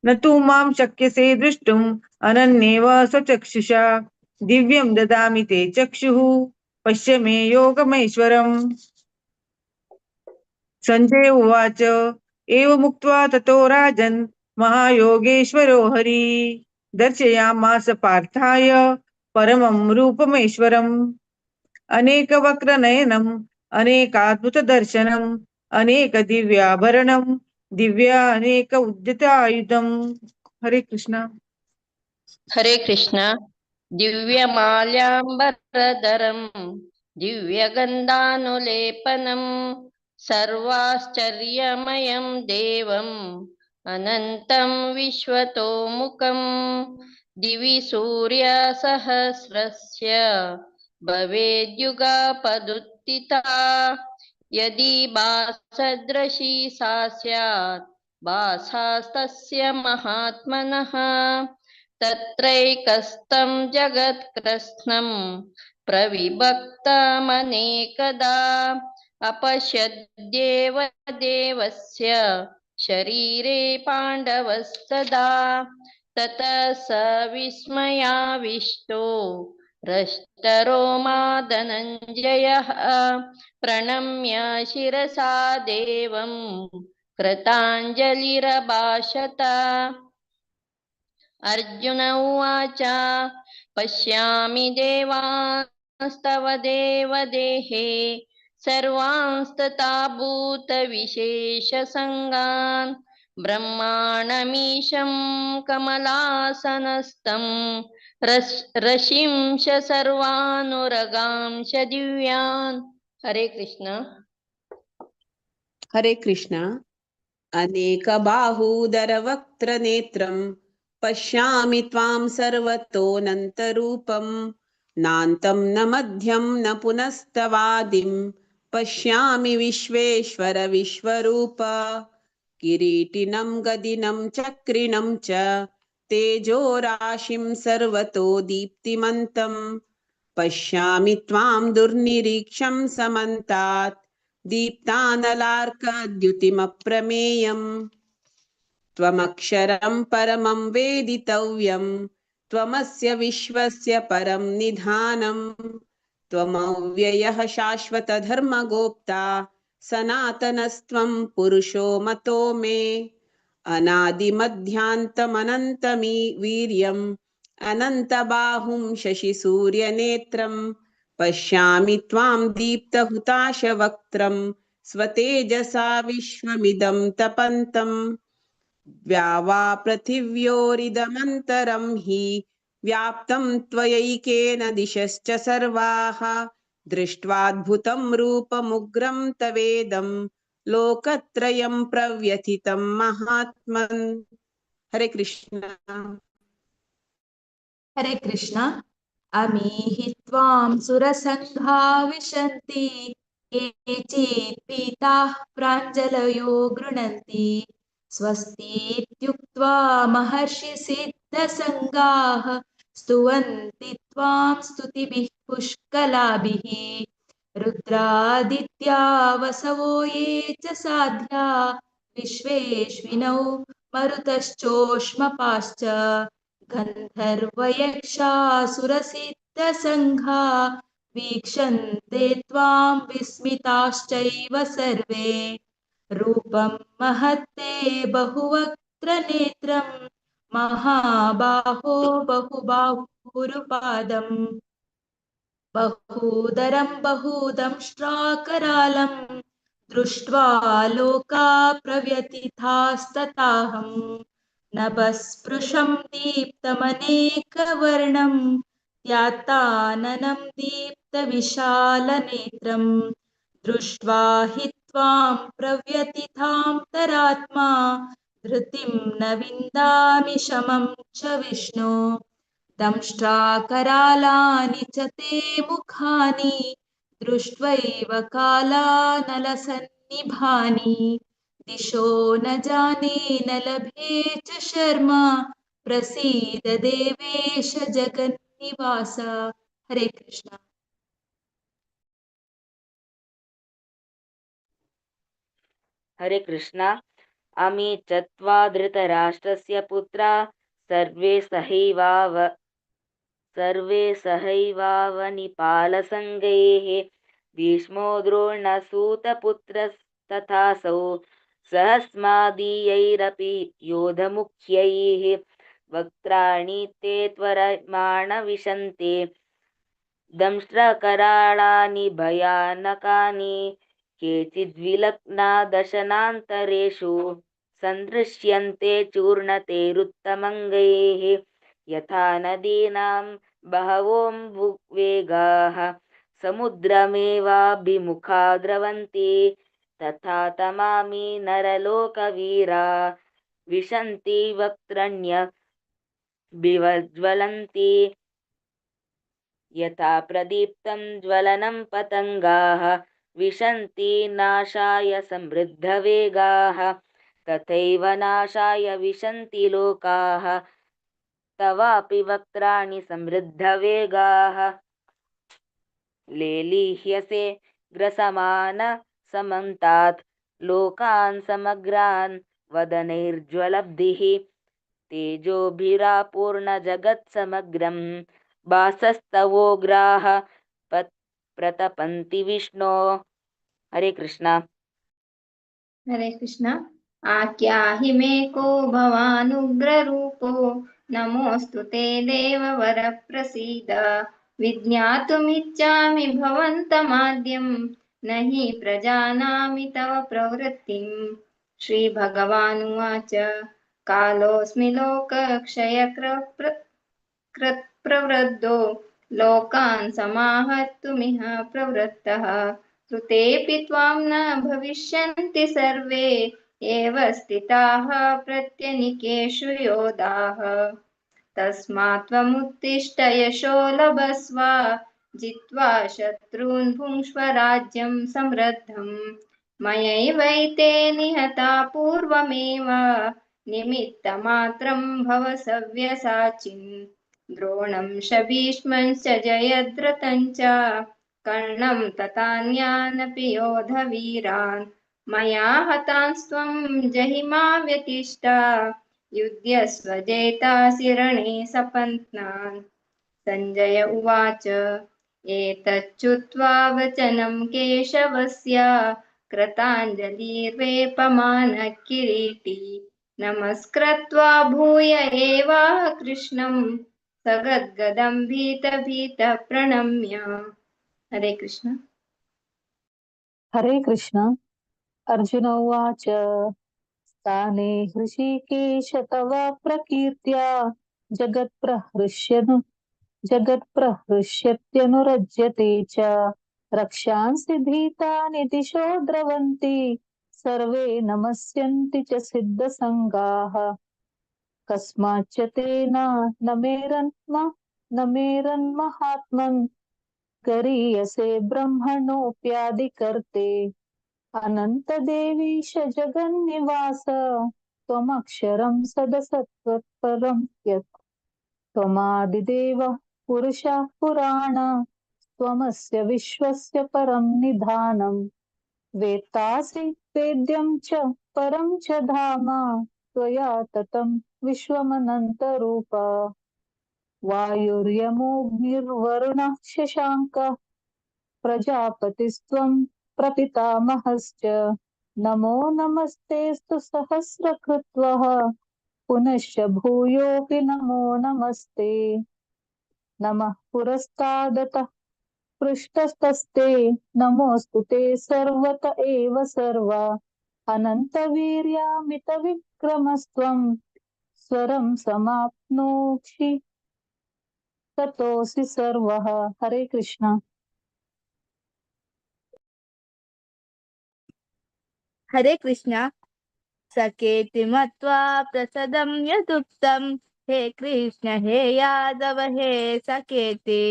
न तु मां शक्यसे द्रष्टुम् अनन्येव स्वचक्षुषा दिव्यं ददामि ते चक्षुः पश्य मे योगमैश्वरम्. संजय उवाच एवमुक्त्वा ततो राजन् महायोगेश्वरो हरि दर्शयामास पार्थाय परमं रूपमेश्वरम्. अनेकवक्रनयनम् अनेकाद्भुतदर्शनम् अनेकदिव्याभरणं दिव्या अनेक उद्यतायुधम्. हरे कृष्णा. हरे कृष्ण. दिव्यमाल्याम्बरधरं दिव्यगन्धानुलेपनं सर्वाश्चर्यमयं देवम् अनन्तं विश्वतोमुखं दिवि सूर्यसहस्रस्य भवेद्युगापदुत्थिता यदि भासदृशी सा स्यात् भासास्तस्य महात्मनः तत्रैकस्तं जगत्कृत्स्नं प्रविभक्तमनेकदा अपश्यद्देव देवस्य शरीरे पाण्डवस्तदा ततः स विस्मयाविष्टो हृष्टरोमा धनञ्जयः प्रणम्य शिरसा देवं कृताञ्जलिरभाषत. अर्जुन उवाच पश्यामि देवांस्तव देवदेहे सर्वांस्तथा भूतविशेषसङ्गान् ब्रह्माणमीशं कमलासनस्थं रशिंश सर्वानुरगांश दिव्यान्. हरे कृष्ण. हरे कृष्ण. अनेक बाहूदरवक्त्र नेत्रं पश्यामि त्वां सर्वतोऽनन्तरूपं नान्तं न मध्यं न पुनस्तवादिं पश्यामि विश्वेश्वर विश्वरूप. किरीटिनं गदिनं चक्रिणं च तेजोराशिं सर्वतो दीप्तिमन्तं पश्यामि त्वां दुर्निरीक्षं समन्तात् दीप्तानलार्कद्युतिमप्रमेयम्. त्वमक्षरं परमं वेदितव्यं त्वमस्य विश्वस्य परं निधानं त्वमव्ययः शाश्वतधर्मगोप्ता सनातनस्त्वं पुरुषो मतो मे. अनादिमध्यान्तमनन्तमी वीर्यम् अनन्तबाहुं शशिसूर्यनेत्रं पश्यामि त्वां दीप्तहुताशवक्त्रं स्वतेजसा विश्वमिदं तपन्तम्. द्यावा पृथिव्योरिदमन्तरं हि व्याप्तं त्वयैकेन दिशश्च सर्वाः दृष्ट्वाद्भुतं रूपमुग्रं तवेदं लोकत्रयं प्रव्यथितं महात्मन्. हरे कृष्ण. हरे कृष्ण. अमीहि त्वां सुरसङ्घा विशन्ति केचित् पीताः प्राञ्जलयो गृह्णन्ति स्वस्तीत्युक्त्वा महर्षिसिद्धसङ्गाः स्तुवन्ति त्वां स्तुतिभिः पुष्कलाभिः. रुद्रादित्या वसवो ये च साध्या विश्वेश्विनौ मरुतश्चोष्मपाश्च गन्धर्वयक्षासुरसिद्धसङ्घा वीक्षन्ते त्वां विस्मिताश्चैव सर्वे. रूपं महत्ते बहुवक्त्रनेत्रं महाबाहो बहुबाहुरुपादं बहूदरं बहुदंष्ट्राकरालं दृष्ट्वा लोका प्रव्यथितास्तथाहं. नभस्पृशं दीप्तमनेकवर्णं त्याताननं दीप्तविशालनेत्रं दृष्ट्वा हि त्वां प्रव्यथितान्तरात्मा धृतिं न विन्दामि शमं च विष्णो। दंष्ट्राकरालानि च ते मुखानि दृष्ट्वैव कालानलसन्निभानि। दिशो न जाने न लभे च शर्म प्रसीद देवेश जगन्निवास। हरे कृष्ण। हरे कृष्णा। अमी च त्वा धृतराष्ट्रस्य पुत्रा सर्वे सहैवावनिपालसङ्गैः भीष्मो द्रोणसूतपुत्रस्तथासौ सहस्मादीयैरपि योधमुख्यैः। वक्त्राणि ते त्वरमाण विशन्ति दंष्ट्रकराळानि भयानकानि। केचिद्विलग्ना दशनान्तरेषु सन्दृश्यन्ते चूर्णतेरुत्तमङ्गैः। यथा नदीनां बहवोऽम्बुवेगाः समुद्रमेवाभिमुखा द्रवन्ति तथा तमामि नरलोकवीरा विशन्ति वक्त्रण्य विज्वलन्ति। यथा प्रदीप्तं ज्वलनं पतङ्गाः विशन्ति नाशाय समृद्धवेगाः तथैव नाशाय विशन्ति लोकाः तवापि वक्त्राणि समृद्धवेगाः। लेलिह्यसे ग्रसमान समन्तात् लोकान् समग्रान् वदनैर्ज्वलब्धिः। तेजोभिरापूर्णजगत्समग्रं भासस्तवोग्राः प्रतपन्ति विष्णो। हरे कृष्णा। हरे कृष्णा। आख्याहि मे को भवानुग्ररूपो नमोऽस्तु ते देववर प्रसीद। विज्ञातुमिच्छामि भवन्तमाद्यं न हि प्रजानामि तव प्रवृत्तिम्। श्रीभगवानुवाच कालोऽस्मि लोकक्षयकृत्प्रवृद्धो लोकान् समाहर्तुमिह प्रवृत्तः। ऋतेऽपि त्वां न भविष्यन्ति सर्वे एव स्थिताः प्रत्यनिकेषु योधाः। तस्मात् त्वमुत्तिष्ठ यशो लभस्व जित्वा शत्रून् भुङ्क्ष्व राज्यं समृद्धम्। मयैवैते निहता पूर्वमेव निमित्तमात्रं भव सव्यसाचिन्। द्रोणं च भीष्मं च जयद्रथं च कर्णं तथान्यानपि योधवीरान्। मया हतांस्त्वं जहि मा व्यतिष्ठ युध्यस्व जेतासि रणे सपत्नान्। सञ्जय उवाच एतच्छ्रुत्वा वचनं केशवस्य कृताञ्जलिर्वेपमानः किरीटी। नमस्कृत्वा भूय एवाह कृष्णं सगद्गदं भीतभीतः प्रणम्य। हरे कृष्ण। हरे कृष्ण। अर्जुन उवाच स्थाने हृषीकेश तव प्रकीर्त्या जगत्प्रहृष्यत्यनुरज्यते च। रक्षांसि भीतानि दिशो द्रवन्ति सर्वे नमस्यन्ति च सिद्धसङ्गाः। कस्माच्च तेन न मेरन्महात्मन् गरीयसे ब्रह्मणोऽप्यादिकर्ते। अनन्तदेवीश जगन्निवास त्वमक्षरं सदसत्त्वपरं यत्। त्वमादिदेवः पुरुषः पुराण त्वमस्य विश्वस्य परं निधानम्। वेत्तासि वेद्यं च परं च धाम त्वया ततं विश्वमनन्तरूप। वायुर्यमोऽग्निर्वरुणः शशाङ्कः प्रजापतिस्त्वं प्रपितामहश्च। नमो नमस्तेऽस्तु सहस्रकृत्वः पुनश्च भूयोऽपि नमो नमस्ते। नमः पुरस्तादतः पृष्ठस्तस्ते नमोऽस्तु ते सर्वत एव सर्व। अनन्तवीर्यामितविक्रमस्त्वं स्वरं समाप्नोषि ततोऽसि सर्वः। हरे कृष्ण। हरे कृष्णा। सखेति मत्वा प्रसदं यदुक्तं हे कृष्ण हे यादव हे सखेति।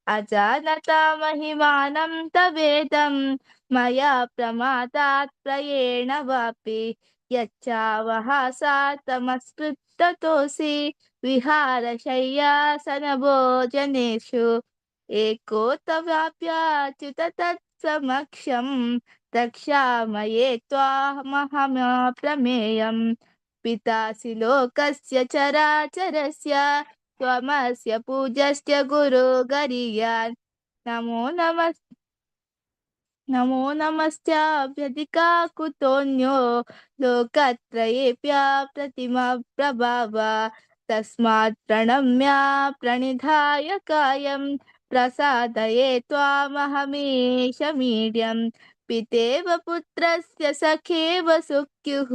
अजानता महिमानं तवेदं मया प्रमादात् प्रयेण वापि यच्चावः सा तमस्कृततोऽसि विहारशय्यासनभोजनेषु एको तवाप्याच्युत तत्समक्षं तक्षामये त्वामहमप्रमेयम्। पितासि लोकस्य चराचरस्य त्वमस्य पूज्यश्च गुरो गरीयान्। नमो नमः नमो नमस्त्याभ्यधिका कुतोऽन्यो लोकत्रयेऽप्या प्रतिमा प्रभाव। तस्मात् प्रणम्य प्रणिधाय कायं प्रसादये त्वामहमीशमीड्यम्। पितेव पुत्रस्य सखेव सुख्युः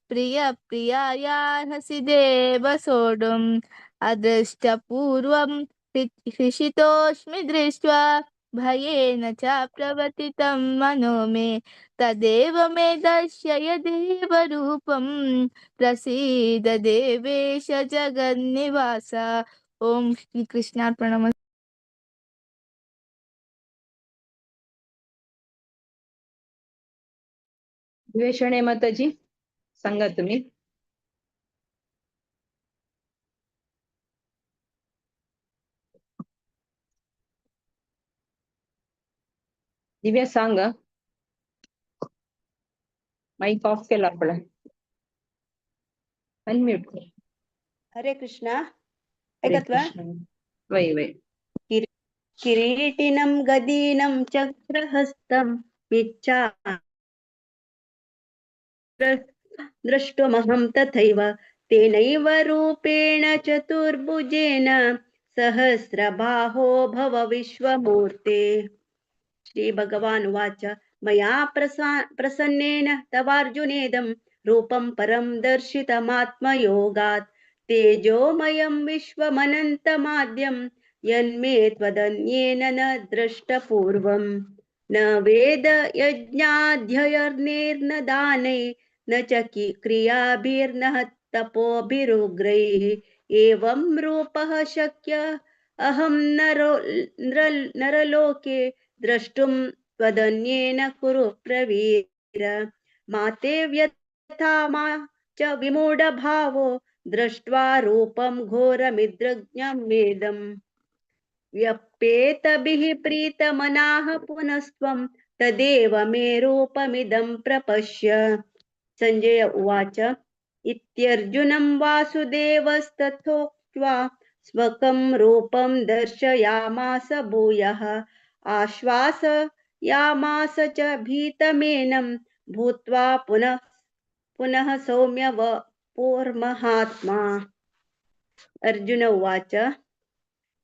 प्रिय प्रियायार्हसि देव सोढुम्। अदृष्टपूर्वं हृषितोऽस्मि दृष्ट्वा भयेन च प्रवर्तितं मनो मे। तदेव मे दर्शय देवरूपं प्रसीद देवेश जगन्निवास। ओम श्री कृष्णार्पणमस्तु। विवेषणे माताजी सांगा तुम्ही. दिव्या सांगा. माईक ऑफ केला आपला, अनम्यूट कर. हरे कृष्णा. हरे ऐकत्वा कृष्ण. वै वै. किरीटिनं गदीनं चक्रहस्तं इच्छा द्रष्टुमहं तथैव तेनैव रूपेण चतुर्भुजेन सहस्रबाहो भव विश्वमूर्ते। श्री भगवान् उवाच मया प्रसन्नेन तवार्जुनेदं रूपं परं दर्शितमात्मयोगात् तेजोमयं विश्वमनन्तमाद्यं यन्मे त्वदन्येन न दृष्टपूर्वम्। न वेद यज्ञाध्ययनेर्न दानै न च क्रियाभिर्न तपोभिरुग्रैः एवं रूपः शक्य अहं नरलोके द्रष्टुं त्वदन्येन कुरु प्रवीर। माते व्यथा मा च विमूढभावो दृष्ट्वा रूपं घोरमिदृज्ञमेदम्। व्यपेतभिः प्रीतमनाः पुनस्त्वं तदेव मे रूपमिदं प्रपश्य। संजय उवाच इत्यर्जुनं वासुदेवस्तथोक्त्वा स्वकं रूपं दर्शयामास भूयः। आश्वासयामास च भीतमेनं भूत्वा पुनः पुनः सौम्य वपुर्महात्मा। अर्जुन उवाच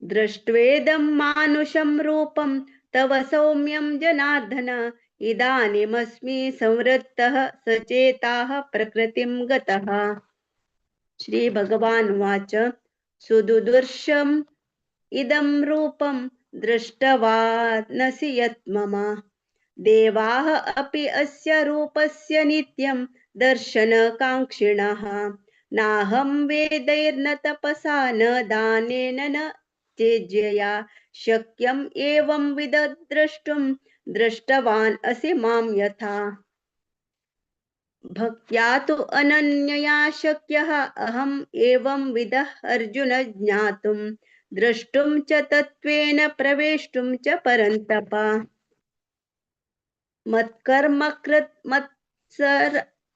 दृष्ट्वेदं मानुषं रूपं तव सौम्यं जनार्दन इदानीमस्मि संवृत्तः सचेताः प्रकृतिं गतः। श्री भगवान् उवाच सुदुदुर्शम् इदं रूपं दृष्टवानसि यत् मम। देवाः अपि अस्य रूपस्य नित्यं दर्शनकाङ्क्षिणः। नाहं वेदैर्न तपसा न दानेन न चेज्यया शक्यम् एवं विद द्रष्टुं दृष्टवान् असि मां यथा। भक्त्या तु अनन्यया शक्यः अहम् एवं विदः अर्जुन ज्ञातुं द्रष्टुं च तत्त्वेन प्रवेष्टुं च परन्तप। मत्कर्म कृत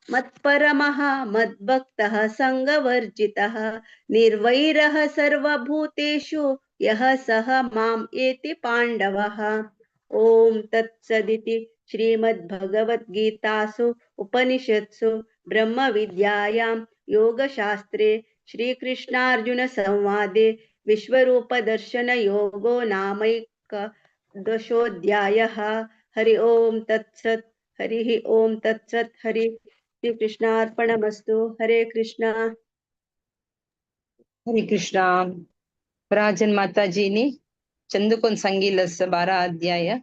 मत्परमः मद्भक्तः सङ्गवर्जितः निर्वैरः सर्वभूतेषु यः सः माम् एति पाण्डवः। ॐ तत्सदिति श्रीमद्भगवद्गीतासु उपनिषत्सु ब्रह्मविद्यायां योगशास्त्रे श्रीकृष्णार्जुन संवादे विश्वरूपदर्शनयोगो नामैकदशोऽध्यायः। हरि ओम तत्सत्। हरिः ओम तत्सत्। हरि श्री कृष्णार्पणमस्तु। हरे कृष्णा। हरे कृष्णा. राजन माताजीनी चंदुकोन संगीलस 12 अध्याय,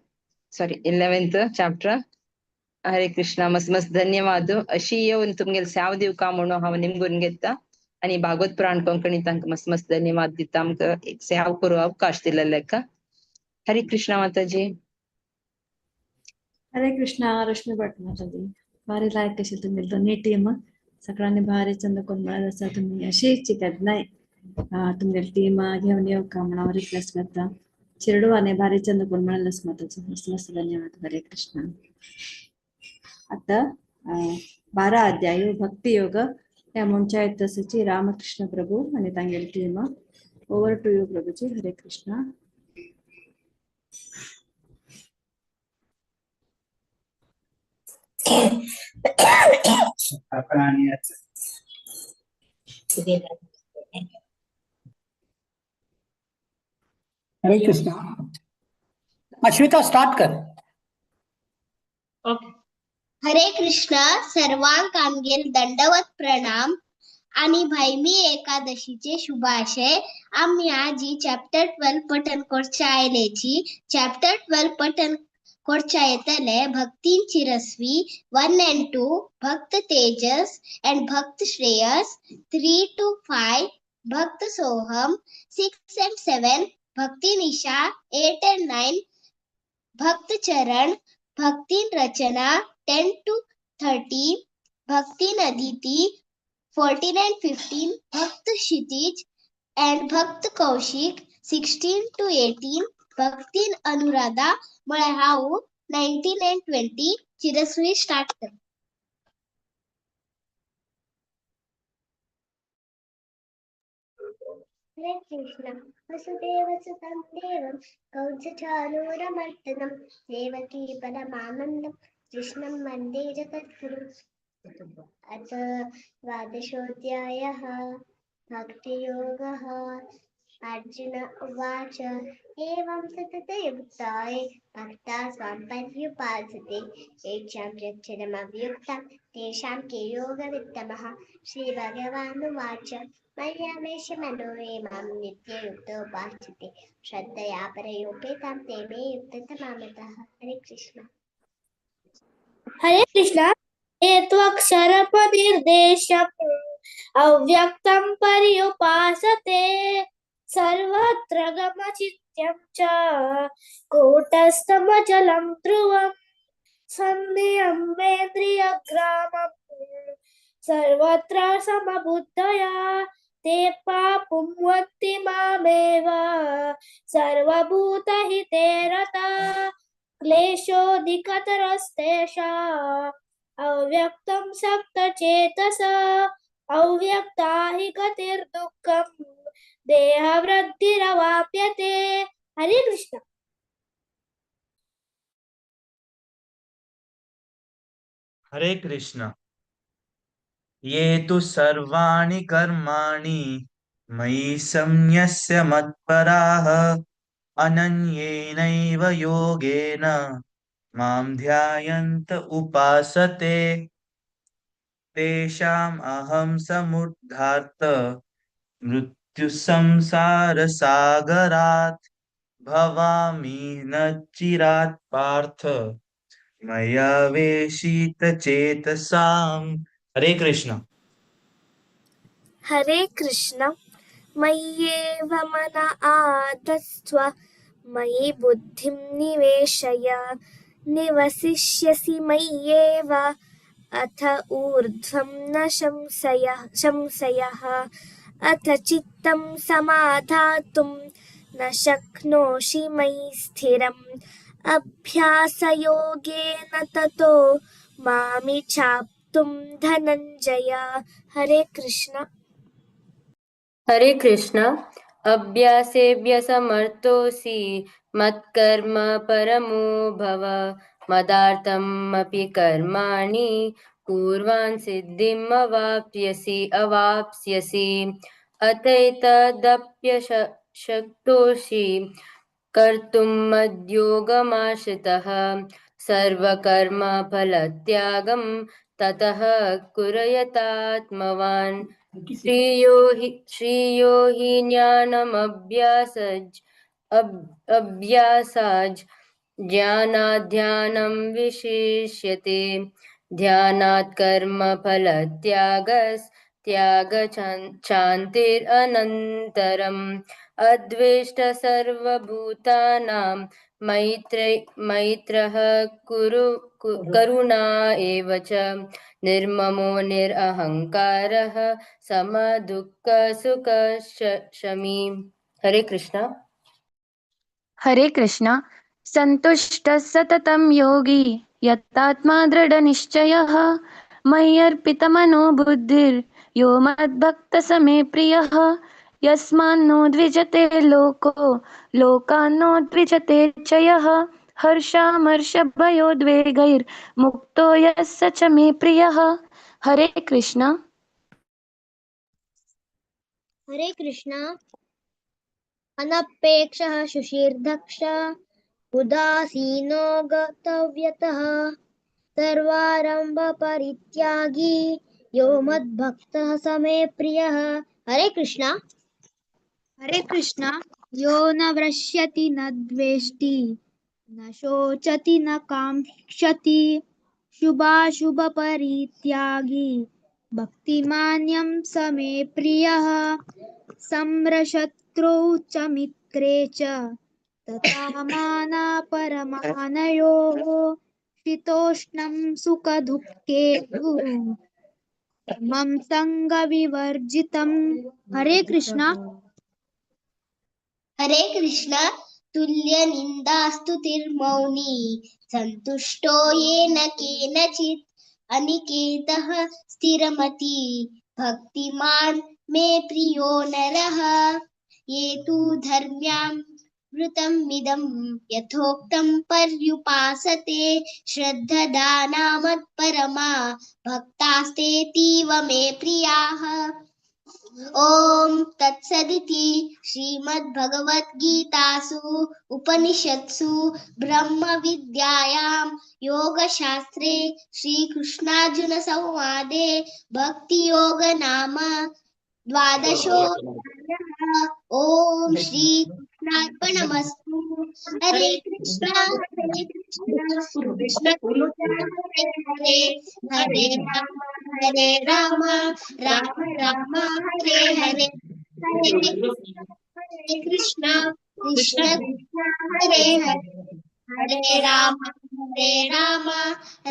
सॉरी 11th chapter. हरे कृष्णा. मस्त मस्त धन्यवाद. अशी येवन तुमगेले सेवा दिवका म्हणून हांव निमगून घेता आणि भागवत पुराण कोंकणी तांकां मस्त मस्त धन्यवाद दिता, आमकां एक सेवा करूं अवकाश दिलेलेका. हरे कृष्णा माताजी. हरे कृष्णा रश्मी भट माताजी. भारी लायक कशी तुमी दोन्ही टीम सगळ्यांनी भारी चंद कोण म्हळ्यार आसा. तुमी अशीच केन्नाय तुमगेली टीम घेवन येवका म्हणून हांव रिक्वेस्ट करता. चेडवाने भारी चंद कोण म्हळ्यार आसा माताजी. मस्त मस्त धन्यवाद. हरे कृष्णा. आता 12 अध्याय भक्ती योग ह्या म्हणच्या तसची रामकृष्ण प्रभू आणि तांगेली team. Over to you Prabhuji. Hare Krishna. Hare Krishna. Ashwita start कर. ओके. हरे कृष्णा. सर्वांक आमगेल दंडवत प्रणाम आणि भाईमी एकादशीचे शुभाशय. आम्ही आजी चॅप्टर 12 पठण करच्या आयलेची. चॅप्टर 12 पठण करच्या येतले भक्तींची रस्वी 1 and 2, भक्त तेजस अँड भक्त श्रेयस 3 to 5, भक्त सोहम 6 and 7, भक्ती निशा 8 and 9, भक्त चरण, भक्ती रचना 10 to 30, भक्ती नदीती 14 and 15, भक्त क्षितिज अँड भक्त कौशिक 16 to 18, भक्ती अनुराधा म्हळ्यार हांव 19 and 20. चिरस्वी स्टार्ट कर. हरे कृष्ण. वसुदेव सुतं देवं कंसचाणूरमर्दनं देवकी परमानन्दं कृष्णं वन्दे जगद्गुरुम्. अथ द्वादशोऽध्यायः भक्तियोगः. अर्जुन उवाच, एवं सततयुक्ताय भक्ता स्वां पर्युपासते येषां यक्षरमव्युक्तं तेषां के योगवित्तमः. श्रीभगवानुवाच, मय्यावेश मनो ये मां नित्ययुक्तोपासते श्रद्धया परयोपेतां ते मे युक्ततमामतः. हरे कृष्ण. हरे कृष्ण. एत्वक्षरपनिर्देशम् अव्यक्तं पर्युपासते सर्वत्र गमचित्यं च कूटस्थमचलं ध्रुवं सन्नियमेन्द्रियग्रामं सर्वत्र समबुद्धया ते पापुं वन्ति मामेव सर्वभूतहिते रता क्लेशोऽधिकतरस्तेषाम् अव्यक्तं सप्तचेतस अव्यक्ता हि गतिर्दुःखं देहवृद्धिरवाप्यते. हरे कृष्ण. हरे कृष्ण. ये तु सर्वाणि कर्माणि मयि संन्यस्य मत्पराः अनन्येनैव योगेन मां ध्यायन्त उपासते तेषाम् अहं समुद्धार्त मृत्युसंसार सागरात् भवामि न चिरात् पार्थ मया वेशित चेतसाम्. हरे कृष्ण. हरे कृष्ण. मय्येव मन आदस्त्व मयि बुद्धिं निवेशय निवसिष्यसि मय्येव अथ ऊर्ध्वं न संशयः अथ चित्तं समाधातुं न शक्नोषि मयि स्थिरम् अभ्यासयोगेन ततो मामिच्छाप्तुं धनञ्जय. हरे कृष्ण. हरे कृष्ण. अभ्यासेभ्य समर्थोऽसि मत्कर्म परमो भव मदार्थम् अपि कर्माणि कुर्वन् सिद्धिम् अवाप्स्यसि. अथैतदप्यशक्तोषि कर्तुं मद्योगमाश्रितः सर्वकर्मफलत्यागं ततः कुरयतात्मवान्. श्रेयो हि ज्ञानमभ्यासाज् ज्ञानाध्यानं विशिष्यते। ध्यानात् कर्मफलत्यागस्त्यागशान्तिरनन्तरम्। अद्वेष्ट सर्वभूतानां मैत्रः करुणा एव च। निर्ममो निरहङ्कारः समदुःखसुखशमी। हरे कृष्णा। हरे कृष्णा। सन्तुष्टः सततं योगी यतात्मा दृढनिश्चयः मय्यर्पितमनो बुद्धिर्यो मद्भक्तः स मे प्रियः। यस्मान्नो द्विजते लोको लोकान्नो द्विजते च यः। हर्षामर्षभयोद्वेगैर्मुक्तो यः स च मे प्रियः। हरे कृष्णा। हरे कृष्णा। अनपेक्षः शुचिर्दक्ष उदासीनो गतव्यतः सर्वारंभ परित्यागी यो मद्भक्तः स मे प्रियः। हरे कृष्णा। हरे कृष्णा। यो न वृष्यति न द्वेष्टि न शोचति न काङ्क्षति शुभाशुभ परित्यागी भक्तिमान्यं स मे प्रियः। सम्रशत्रौ च मित्रे च तथा मानापरमानयोः शीतोष्णं सुखदुःखेषु समं सङ्गविवर्जितम्। हरे कृष्णा। हरे कृष्णा। तुल्य निन्दास्तुतिर्मौनी सन्तुष्टो येन केनचित् अनिकेतः स्थिरमति भक्तिमान् मे प्रियो नरः। ये तु धर्म्यां वृतमिदं यथोक्तं पर्युपासते श्रद्धदानामत्परमा भक्तास्तेतीव मे प्रियाः। ॐ तत्सदिति श्रीमद्भगवद्गीतासु उपनिषत्सु ब्रह्मविद्यायां योगशास्त्रे श्रीकृष्णार्जुनसंवादे भक्तियोग नाम द्वादशोऽध्यायः। ॐ श्रीकृष्णार्पणमस्तु। हरे कृष्णा हरे कृष्णा कृष्ण कृष्ण हरे हरे हरे राम राम राम हरे हरे हरे कृष्णा कृष्ण कृष्ण हरे हरे हरे राम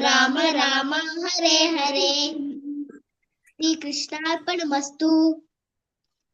राम राम हरे हरे। श्री कृष्णार्पणमस्तु।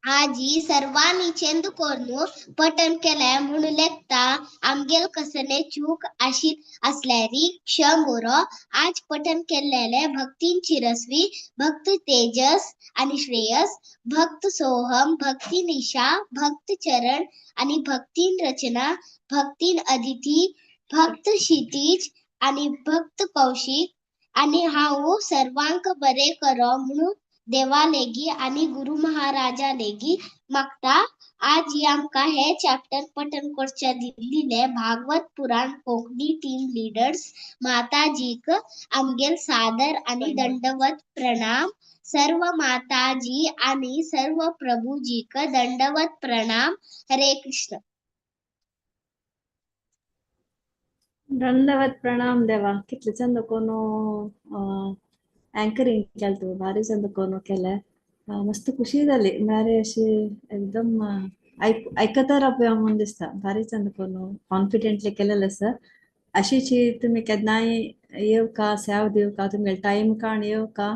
आजी सर्वांनी चेंदू कोरून पठण केलें म्हणून लेखता आमगेल कसले चूक आसल्यारी क्षम उरो। आज पठण केल्लेले भक्तीन चिरस्वी, भक्त तेजस आनी श्रेयस, भक्त सोहम, भक्ती निशा, भक्त चरण आनी भक्तीन रचना, भक्तीन अदिती, भक्त क्षितिज आनी भक्त कौशिक आनी हांव सर्वांक बरें करो म्हणून देवा लेगी आनी गुरु महाराजा लेगी मागता। आज ही आमकां हे चॅप्टर पठण करचे दिल्लीले भागवत पुराण कोंकणी टीम लिडर्स माताजीक आमगेल सादर आनी दंडवत प्रणाम। सर्व माताजी आनी सर्व प्रभुजीक दंडवत प्रणाम। हरे कृष्ण। दंडवत प्रणाम देवा। कितले चंद कोण अँकरिंग केलें तूं, भारी चंद कोण केलें, मस्त खुशी जाली। म्हळ्यार अशी एकदम आयकता रावया म्हणून दिसता। भारी चंद कोण कॉन्फिडेंटली केलेलें आसा। अशीची तुमी केन्नाय येवका, सेव दिवका, तुमगेले टायम काण येवका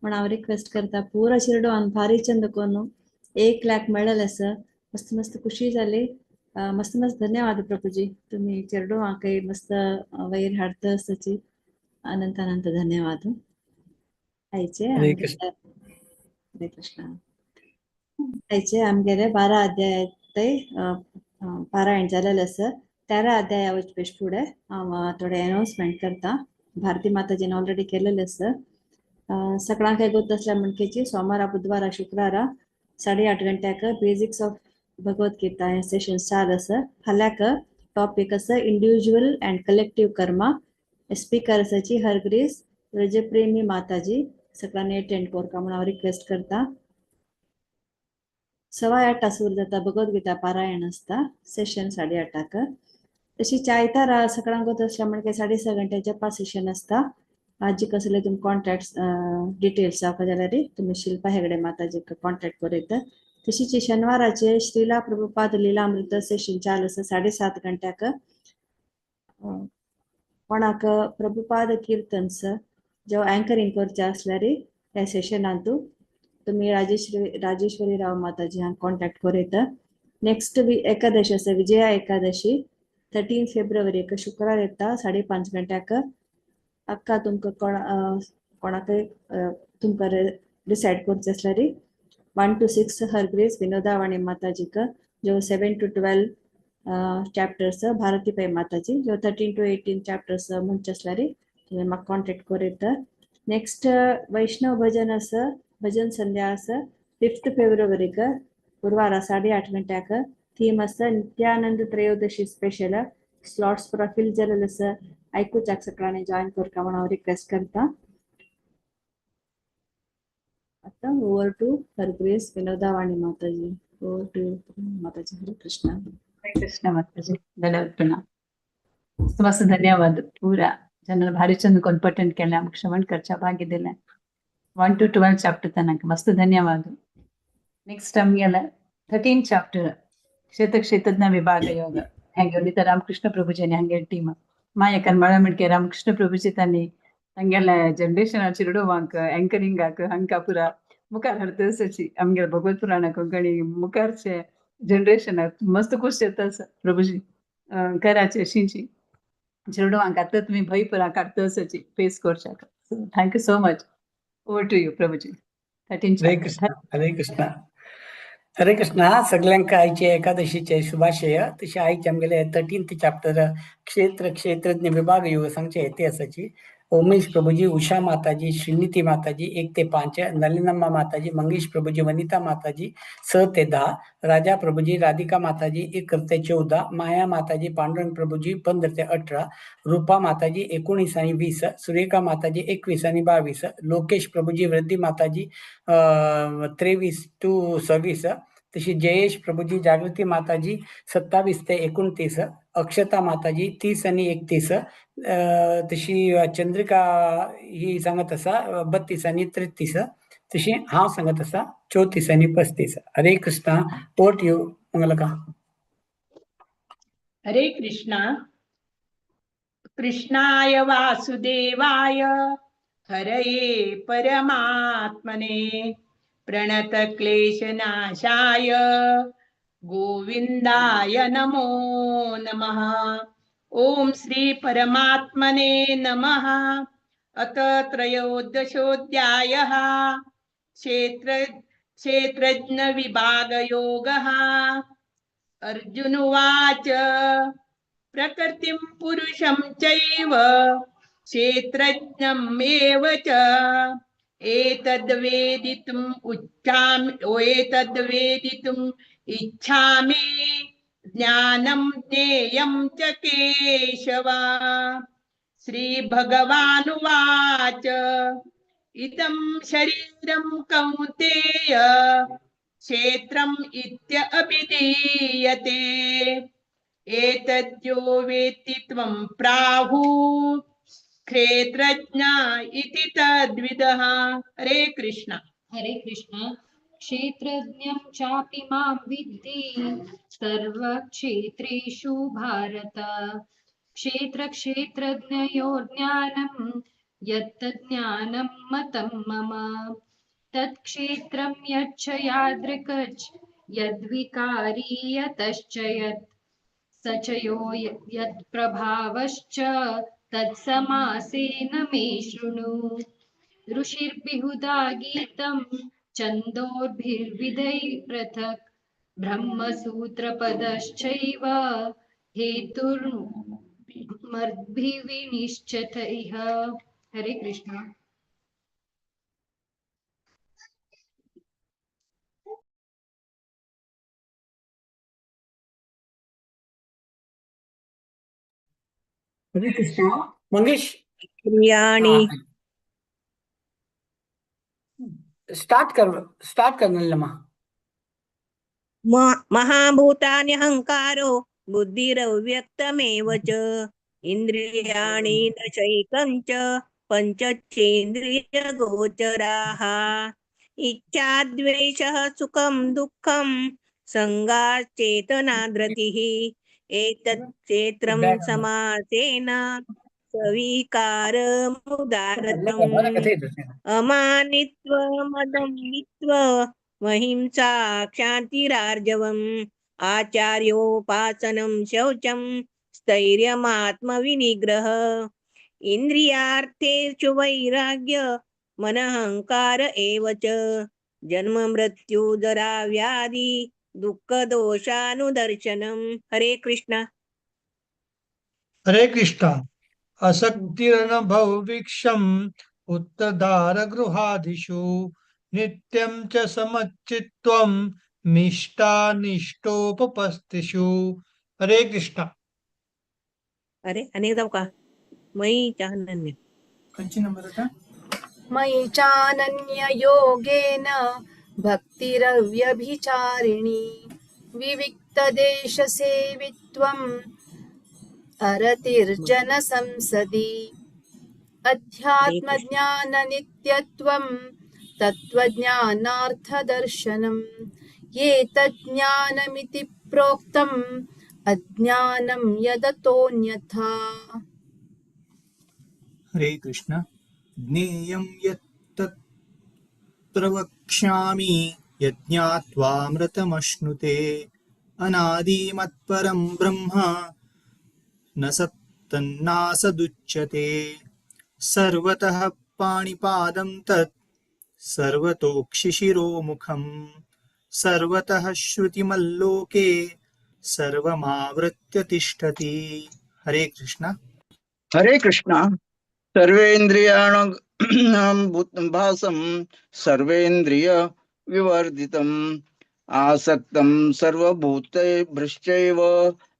म्हण हांव रिक्वेस्ट करता। पुरा चेरडूवान भारी चंद कोण 1 लाख मेळ्ळेलें आसा। मस्त मस्त खुशी जाली। मस्त मस्त धन्यवाद प्रभुजी, तुमी चेरडूवांकय मस्त वयर हाडता आसाची। अनंत अनंत धन्यवाद। आयचे हरे कृष्ण। हरे कृष्ण। आयचे आमगेले 12 अध्याय पारायण जालेलें आसा। 13 अध्याया वचपे फुडें हांव थोडे अनाउन्समेंट करता। भारती माताजीन ऑलरेडी केलेलें आसा। सगळ्यांक गोत आसल्या म्हणकेची सोमारा, बुधवारा, शुक्रारा 8:30 गंट्याक बेसिक्स ऑफ भगवत गीता हें सेशन चालू आसा। फाल्यांक टॉपीक आसा individual and collective karma. Speaker आसाची हरग्रीस रजप्रेमी माताजी। सगळ्यांनी अटेंड करका म्हूण हांव रिक्वेस्ट करता। 8:15 सुरू जाता भगवत गीता पारायण आसता सेशन 8:30. तशीच आयतारा सकाळांक वता म्हणजे 6:30 घंटे जपा सेशन आसता. आजी कसले तुमी कॉन्टॅक्ट डिटेल्स जावपा जाल्यार तुमी शिल्पा हेगडे माताजीक कॉन्टॅक्ट करूं येता. तशीच शेनवाराचे श्रीला प्रभुपाद लीलामृत सेशन चालू आसा 7:30 घंट्याक. कोणाक प्रभुपाद कीर्तन्स जो अँकरिंग करचे आसल्यार ह्या सेशनांतू तुमी राजेश्वरी राव माताजी हांक कॉन्टॅक्ट करूं येता. नेक्स्ट एकादशी आसा, विजया एकादशी 13 फेब्रुवारीक शुक्रार येता 5:30 घंट्याक. अक्का तुमकां कोणाकय तुमकां डिसायड करचें आसल्यार 1 to 6 हर ग्रेस विनोदावाणी माताजीक, जो 7 to 12 chapters Bharati Pai Mataji, जो 13 to 18 chapters म्हणचे आसल्यार तुमी म्हाका कॉन्टॅक्ट करूं येता. नेक्स्ट वैष्णव भजन आसा, भजन संध्या आसा 5 फेब्रुवारीक गुरवारा 8:30 घंट्याक. थीम आसा नित्यानंद त्रयोदशी स्पेशल. स्लॉट्स पुरा फिल जालेले आसा. आयकुच्याक सगळ्यांनी जॉईन करका म्हण हांव रिक्वेस्ट करता. आतां over to her grace Vinodavani Mataji. Over to Mataji. Hare Krishna. Hare Krishna Mataji, धन्यवाद प्रणाम. मस्त धन्यवाद. पूरा जनरल भारी चंद कोण पठण केलें, आमकां श्रवण करच्या भाग्य दिलें. 1 to 12 chapter तनक मस्त धन्यवाद. नेक्स्ट आमगेले 13 चॅप्टर क्षेत्र क्षेत्रज्ञ विभाग योग. हेंगे रामकृष्ण प्रभुजी हांगे टीम माया कन्माळ मिणके रामकृष्ण प्रभुजी तांणी तांगेले जनरेशन चिरडोवांक अँकरिंगाक हांकां पुरा मुखार हाडतची आमगेले भगवत पुराणा कोंकणी मुखारचे जनरेशनाक मस्त खुश येता प्रभुजी कराचे शिंची चिरडोवांक आतां तुमी भंय पुरा काडतची फेस करच्याक. Thank you so much. Over to you Prabhuji. 13 Hare Krishna, Hare Krishna, Hare Krishna. सगळ्यांक आयचे एकादशीचे शुभाशय. तशें आयचे आमगेले 13th chapter क्षेत्र क्षेत्रज्ञ विभाग योग सांगचे इतिहासाची. उमेश प्रभुजी, उषा माताजी, श्रीनिती माताजी 1 ते 5, नलिनम्मा माताजी, मंगेश प्रभुजी, वनिता माताजी 6 ते 10, राजा प्रभुजी, राधिका माताजी 1 ते 14, माया माताजी, पांडुरंग प्रभुजी 15 ते 18, रूपा माताजी 19 आणि 20, सुरेखा माताजी 21 आणि 22, लोकेश प्रभुजी, वृद्धी माताजी 23 to 26, तशी जयेश प्रभुजी, जागृती माताजी 27 ते 29, अक्षता माताजी 30 आणि 31, तशी चंद्रिका ही सांगत आसा 32 आणि 33, तशी हांव सांगत आसा 34 आणि 35. Hare Krishna. Over to you Mangalaka. Hare Krishna. कृष्णाय वासुदेवाय हरये परमात्मने प्रणत क्लेशनाशाय गोविंदाय नमो नमः. ओम श्री परमात्मने नमः. अत त्रयोदशोऽध्यायः क्षेत्र क्षेत्रज्ञ विभागयोगः. अर्जुन उवाच प्रकृतिं पुरुषं चैव क्षेत्रज्ञम् एव च एतद्वेदितुम् एतद्वेदितुम् इच्छामि ज्ञानं ज्ञेयं च केशव. श्री भगवानुवाच इदं शरीरं कौन्तेय क्षेत्रम् इत्य अभिधीयते एतद्यो वेत्ति त्वं प्राहु क्षेत्रज्ञ इति तद्विदः. हरे कृष्ण. हरे कृष्ण. क्षेत्रज्ञं चापि मां विद्धि सर्वक्षेत्रेषु भारत. क्षेत्र क्षेत्रज्ञयोर्ज्ञानं यत्तज्ज्ञानं मतं मम. तत्क्षेत्रं यच्च यादृक् यद्विकारी यतश्च यत् स च यो यत्प्रभावश्च तत्समासेन मे शृणु. ऋषिर्बिहुदा गीतं छन्दोभिर्विधैः पृथक् ब्रह्मसूत्रपदश्चैव हेतुर्मद्भिर्विनिश्चित इह. हरे कृष्ण. हरे कृष्ण. मंगेश प्रियाणी स्टार्ट कर नलिनमा. महाभूतान्यहंकारो बुद्धिरव्यक्तमेव च इन्द्रियाणि दशैकं च पञ्चचेन्द्रियगोचराः। इच्छा द्वेषः सुखं दुःखं सङ्गाश्चेतना धृतिः एतत् क्षेत्रं समासेन सविकारमुदारतम्। अमानित्वमदम्भित्वमहिंसा क्षान्तिरार्जवम् आचार्योपासनं शौचं स्थैर्यमात्मविनिग्रह इन्द्रियार्थेषु वैराग्य मनहंकार एव च जन्म मृत्यु जरा व्याधि दुःख दोषानुदर्शनम। हरे कृष्णा। हरे कृष्णा। असक्तिरन भवभिक्षम् उत्तदारगृहादिषु नित्यं च समच्चित्वं निष्ठानिष्ठोपपस्तिषु। हरे कृष्णा। अरे अनेक जाऊ का मयि चानन्य खंयची नंबर आता? मयि चानन्य योगेन भक्तिरव्यभिचारिणी विविक्तदेशसेवित्वम् अरतिर्जनसंसदि अध्यात्मज्ञाननित्यत्वं तत्त्वज्ञानार्थदर्शनम् एतज्ज्ञानमिति प्रोक्तम् अज्ञानं यदतोऽन्यथा। हरे कृष्ण। ज्ञेयं यत्तत् प्रवक्ष्यामि यज्ञात्वामृतमश्नुते अनादिमत्परं ब्रह्म न सत्तन्नासदुच्यते। सर्वतः पाणिपादं तत् सर्वतोक्षिशिरोमुखं सर्वतः श्रुतिमल्लोके सर्वमावृत्य तिष्ठति। हरे कृष्ण। हरे कृष्ण। सर्वेन्द्रियाणां भासं सर्वेन्द्रिय विवर्धितम् आसक्तं सर्वभूतेभ्यश्चैव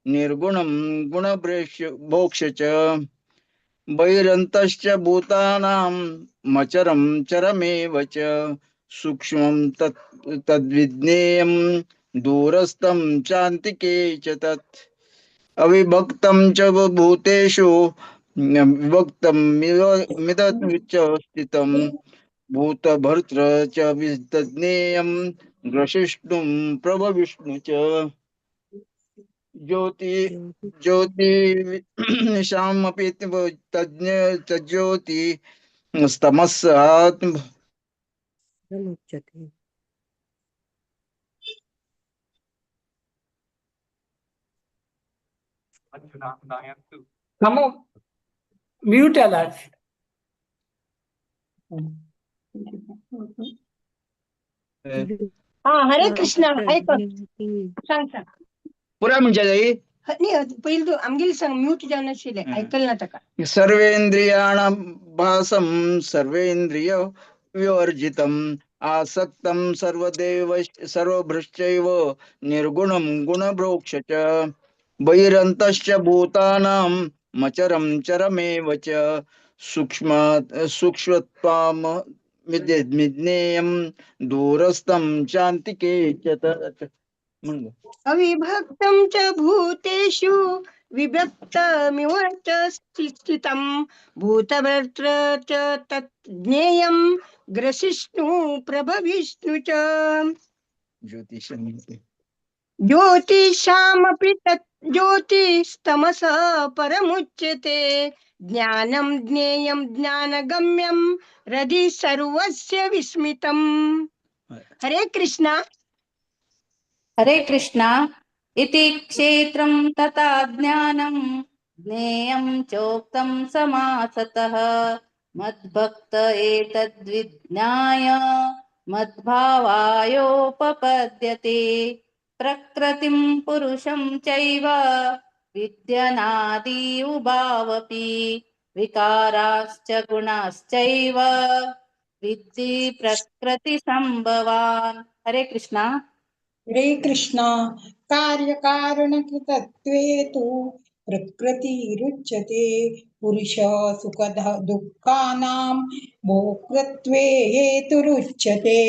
निर्गुणं गुणभोक्ष च बहिरन्तश्च भूतानां मचरं चरमेव च सूक्ष्मं तद्विज्ञेयं दूरस्थं चान्तिके च तत् अविभक्तं च भूतेषु विभक्तं मिदं च स्थितं भूतभर्तृ च विज्ञेयं ग्रसिष्णुं प्रभविष्णु च ज्योति ज्योतिषामपि तज्ज्ञ तज्ज्योति स्तमस्सात्। मुच्यते। नमो म्यूट आला। हा हरे कृष्णा। ऐक सांग सांग पुरा म्हणजे जाई न्ही पयलीं तूं आमगेली सांग म्यूट जावनाशिल्लें आयकल ना ताका। सर्वेन्द्रियाणां भासं सर्वेन्द्रिय विवर्जितम् आसक्तं सर्वदेव सर्वभृश्चैव निर्गुणं गुणभोक्ष च बहिरन्तश्च भूतानां मचरं चरमेव च सूक्ष्म सूक्ष्मत्वाम विज्ञेयं दूरस्थं चान्तिके च तत्। अविभक्तं च भूतेषु विभक्तमिव च स्थितं भूतभर्तृ च तत् ज्ञेयं ग्रसिष्णु प्रभविष्णु च ज्योतिषामपि तत् ज्योतिस्तमसः परमुच्यते ज्ञानं ज्ञेयं ज्ञानगम्यं हृदि सर्वस्य विस्मितम्। हरे कृष्णा। हरे कृष्णा। इति क्षेत्रं तथा ज्ञानं ज्ञेयं चोक्तं समासतः मद्भक्त एतद्विज्ञाय मद्भावायोपपद्यते प्रकृतिं पुरुषं चैव विद्यनादि उभावपि विकाराश्च गुणाश्चैव विद्धि प्रकृति संभवान्। हरे कृष्णा। हरे कृष्णा। कार्यकारणकृतत्वे तु प्रकृतिरुच्यते पुरुष सुख दुःखानां भोक्तृत्वे हेतुरुच्यते।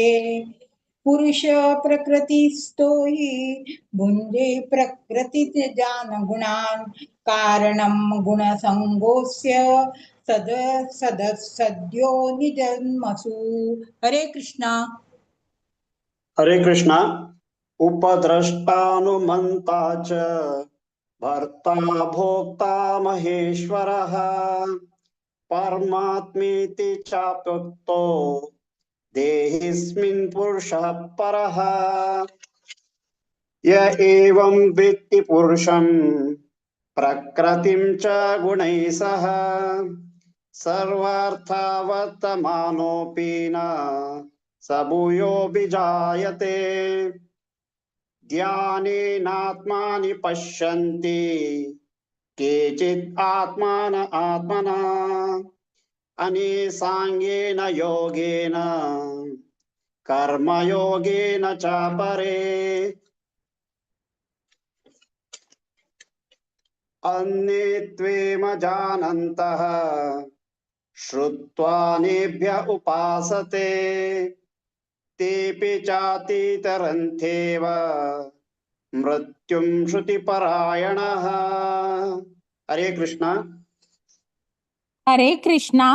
पुरुष प्रकृतिस्थो हि भुञ्जे प्रकृतिजान् गुणान् कारणं गुणसङ्गोऽस्य सद सद सद्यो निजन्मसु। हरे कृष्णा। हरे कृष्णा। उपद्रष्टानुमन्ता च भर्ता भोक्ता महेश्वरः परमात्मेति चाप्युक्तो देहिस्मिन् पुरुषः परः। य एवं वेत्ति पुरुषं प्रकृतिं च गुणैः सह सर्वार्थावर्तमानोऽपि न स भूयोऽभिजायते। ज्ञानेनात्मानि पश्यन्ति केचित् आत्मान आत्मना अनेसाङ्गेन योगेन कर्मयोगेन च परे। अन्ये त्वेमजानन्तः श्रुत्वा नेभ्य उपासते तेऽपि चातितरन्त्येव मृत्युं श्रुतिपरायणः। हरे कृष्णा। हरे कृष्णा।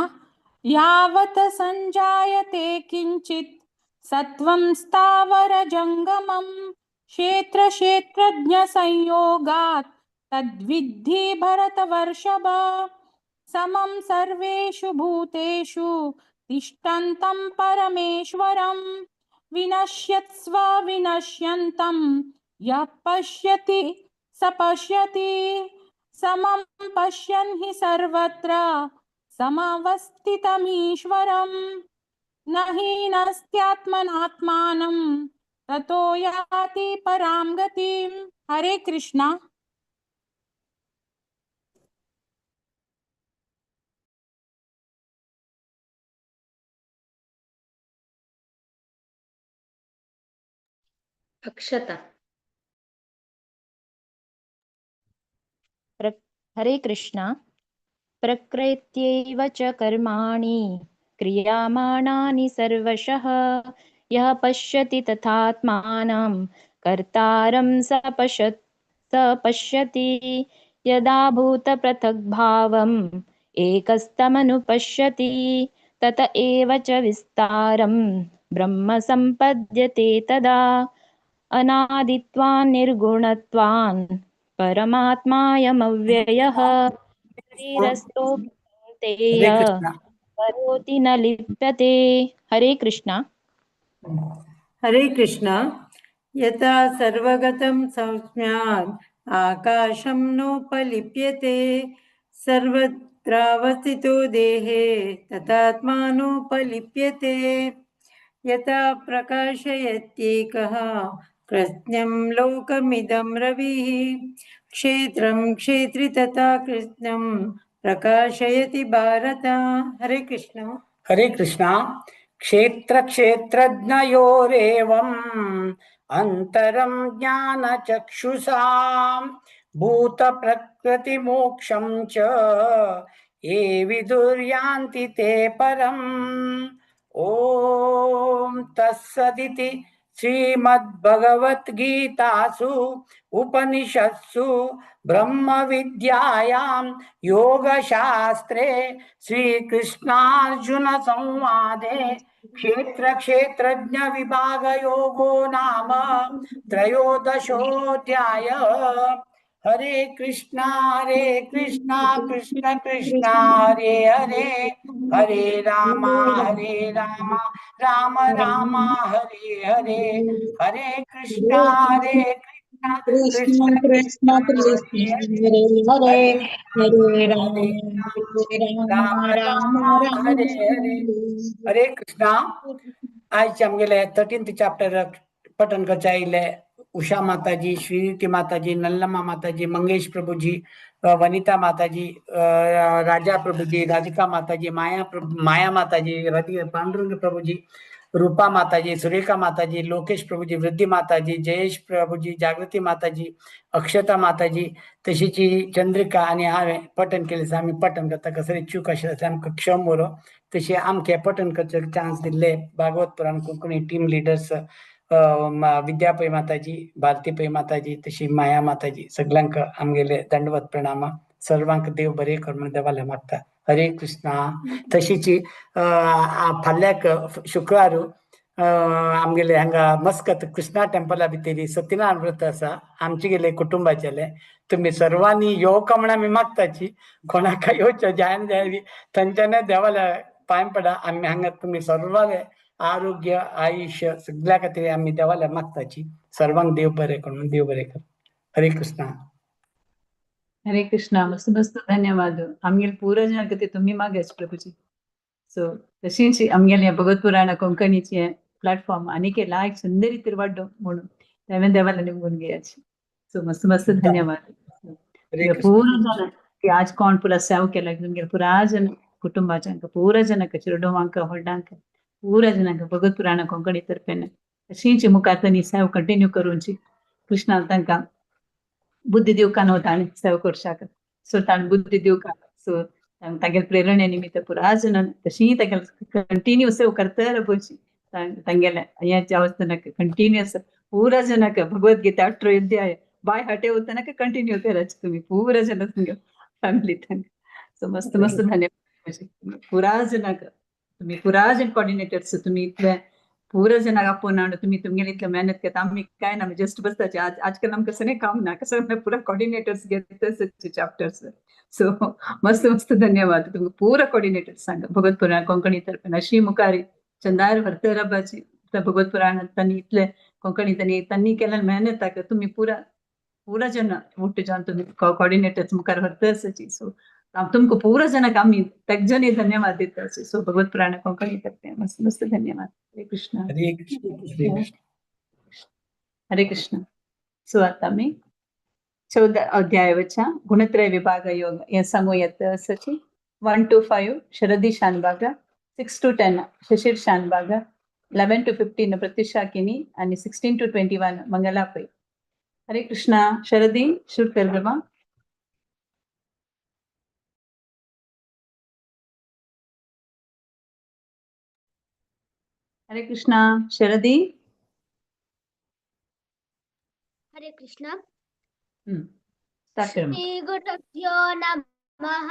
यावत् सञ्जायते किञ्चित् सत्त्वं स्थावरजङ्गमं क्षेत्रक्षेत्रज्ञसंयोगात् तद्विद्धि भरतवर्षभ। समं सर्वेषु भूतेषु तिष्ठन्तं परमेश्वरं विनश्यत्स्व विनश्यन्तं यः पश्यति स पश्यति। समं पश्यन् हि सर्वत्र समवस्थितमीश्वरं न हि नस्त्यात्मनात्मानं ततो याति परां गतिम्। हरे कृष्णा। अक्षता। हरे कृष्णा। प्रकृत्यैव च कर्माणि क्रियमाणानि सर्वशः यः पश्यति तथात्मानं कर्तारं स पश्यति। यदा भूतपृथग्भावम् एकस्तमनुपश्यति तत एव च विस्तारं ब्रह्म सम्पद्यते तदा। अनादित्वान् निर्गुणत्वान् परमात्मायमव्ययः शरीरस्थो हरे कृष्णा। करोति न लिप्यते। हरे कृष्णा। हरे कृष्णा। यथा सर्वगतं संज्ञात् आकाशं नोपलिप्यते सर्वत्रावस्थितो देहे तथात्मानोपलिप्यते। यथा प्रकाशयत्येकः कृत्स्नं लोकमिदं रविः क्षेत्रं क्षेत्री तथा कृत्स्नं प्रकाशयति भारत। हरे कृष्ण। हरे कृष्णा। क्षेत्र क्षेत्रज्ञयोरेवम् अंतरं ज्ञानचक्षुषां भूतप्रकृतिमोक्षं च ये विदुर्यान्ति ते परम्। ॐ तत्सदिति श्रीमद्भगवद्गीतासु उपनिषत्सु ब्रह्मविद्यायां योगशास्त्रे श्रीकृष्णार्जुनसंवादे क्षेत्रक्षेत्रज्ञविभागयोगो नाम त्रयोदशोऽध्यायः। हरे कृष्णा कृष्ण कृष्ण हरे हरे, हरे राम राम राम हरे हरे, हरे कृष्णा कृष्ण कृष्ण कृष्ण हरे हरे, हरे राम राम राम राम हरे हरे। हरे कृष्णा। आज आमगेले 13th chapter पठन करचे आयिल्ले उषा माताजी, श्रीरीती माताजी, नल्लम्मा माताजी, मंगेश प्रभुजी, वनिता माताजी, राजा प्रभुजी, राधिका माताजी, माया माताजी, पांडुरंग प्रभुजी, रूपा माताजी, सुरेखा माताजी, लोकेश प्रभुजी, वृद्धी माताजी, जयेश प्रभुजी, जागृती माताजी, अक्षता माताजी, तशीच चंद्रिका आनी हांवें पठन केलें आसा. आमी पठन करता कसले चूक आशिल्लें जाल्यार आमकां क्षम उरो. तशें आमकां पठन करचें चान्स दिल्ले भागवत पुराण कोंकणी टीम लिडर्स विद्या पै माताजी, भारती पै माताजी, तशी माया माताजी, सगळ्यांक आमगेले दंडवत प्रणाम. सर्वांक देव बरे कर म्हूण देवाले मागता. हरे कृष्णा. तशीची फाल्याक शुक्रार आमगेले हांगा मस्कत कृष्णा टेम्पला भितरी सत्यनारायण व्रत आसा आमचे गेले कुटुंबाचेले. तुमी सर्वांनी येवका म्हण आमी मागताची. कोणाक येवचें जायना जाय थंयच्यान देवाल्या पांय पडा. आमी हांगा तुमी सर्वांले आरोग्य आयुष्य सगळ्या खातीर आमी देवाल्या मागताची. सर्वांक देव बरें कर म्हूण देव बरें कर. हरे कृष्णा. हरे कृष्णा. मस्त मस्त धन्यवाद. आमगेले पुरा जन खातीर तुमी मागच प्रभुजी. सो तशीच आमगेले भगवत पुराण कोंकणीचे प्लॅटफॉर्म आनीक लायक सुंदर रितीर वाडो म्हणून हांवें देवाला निमगून घेयाची. सो मस्त मस्त धन्यवाद. पूरा जन की आज कोण पुरा सेव केला तुमगेले पुरा जन कुटुंबाच्यांक पुरा जनांक चिरडोवांक व्हडांक पुरा जनांक भगवत पुराण कोंकणी तर्फेन तशीच मुखार तांणी सेव कंटिन्यू करूंची. कृष्णा तांकां बुद्धी दिवका न्हू ताणें सेव करशाक. सो ताणें बुद्धी दिवका. सो तागेले प्रेरणे निमित्त पुरा जन तशी तागेले कंटिन्यू सेव करता रावची. तांगेले हें जावं कंटिन्युअस पुरा जनाक भगवद्गीता 18 अध्याय बाय हाटे तनक कंटिन्यू करायचे तुम्ही पुरा जन फॅमिली. सो मस्त मस्त धन्यवाद पुरा जनाक. तुम्ही पुरा जन कॉर्डिनेटर्स तुम्ही इतले पुरा जनाक आपोवन हाडून तुम्ही तुमगेले इतले मेहनत करता. आमी काय ना जस्ट बसताचे. आज आजकाल आमकां कसं नाही काम ना कसं पुरा कॉर्डिनेटर्स घेत चॅप्टर्स. सो मस्त मस्त धन्यवाद तुमकां पुरा कॉर्डिनेटर्स सांगा भगवत पुराण कोंकणी तर्फेन अशी मुखारी चंदार व्हरता रावपाची भगवत पुराण तांणी इतले कोंकणी तांणी तांणी केलें मेहनताक तुम्ही पुरा पुरा जन ಒಟ್ಟು जन तुम्ही कॉर्डिनेटर्स मुखार व्हरता आसाची. सो तुमकां पुरा जनाक आमी तेगजनी धन्यवाद दिता. सो भगवत पुराण कोंकणी तर्फे मस्त मस्त धन्यवाद. हरे कृष्ण. हरे कृष्ण. हरे कृष्ण. हरे कृष्ण. सो आता आमी 14 अध्याय वच्या गुणत्रय विभाग योग हें सांगू येता आसाची. 1 to 5 Sharadi Shanbhag, 6 to 10 Shishir Shanbhag, 11 to 15 Pratyusha Kini आणि 16 to 21 Mangala Pai. Hare Krishna. Sharadi सुरू कर बाबा. हरे कृष्णा. शरदी. हरे कृष्णा. स्टार्ट कर. श्री गुरुभ्यो नमः.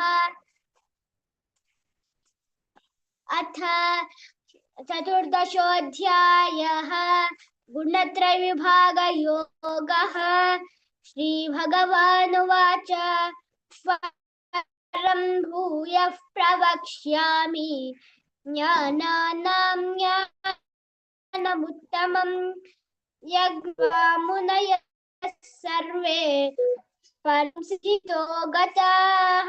अथ चतुर्दशोऽध्यायः गुणत्रयविभागयोगः. श्रीभगवानुवाच परं भूयः प्रवक्ष्यामि ज्ञानानां ज्ञानमुत्तमं यज्ञा मुनयः सर्वे परं स्थितो गताः.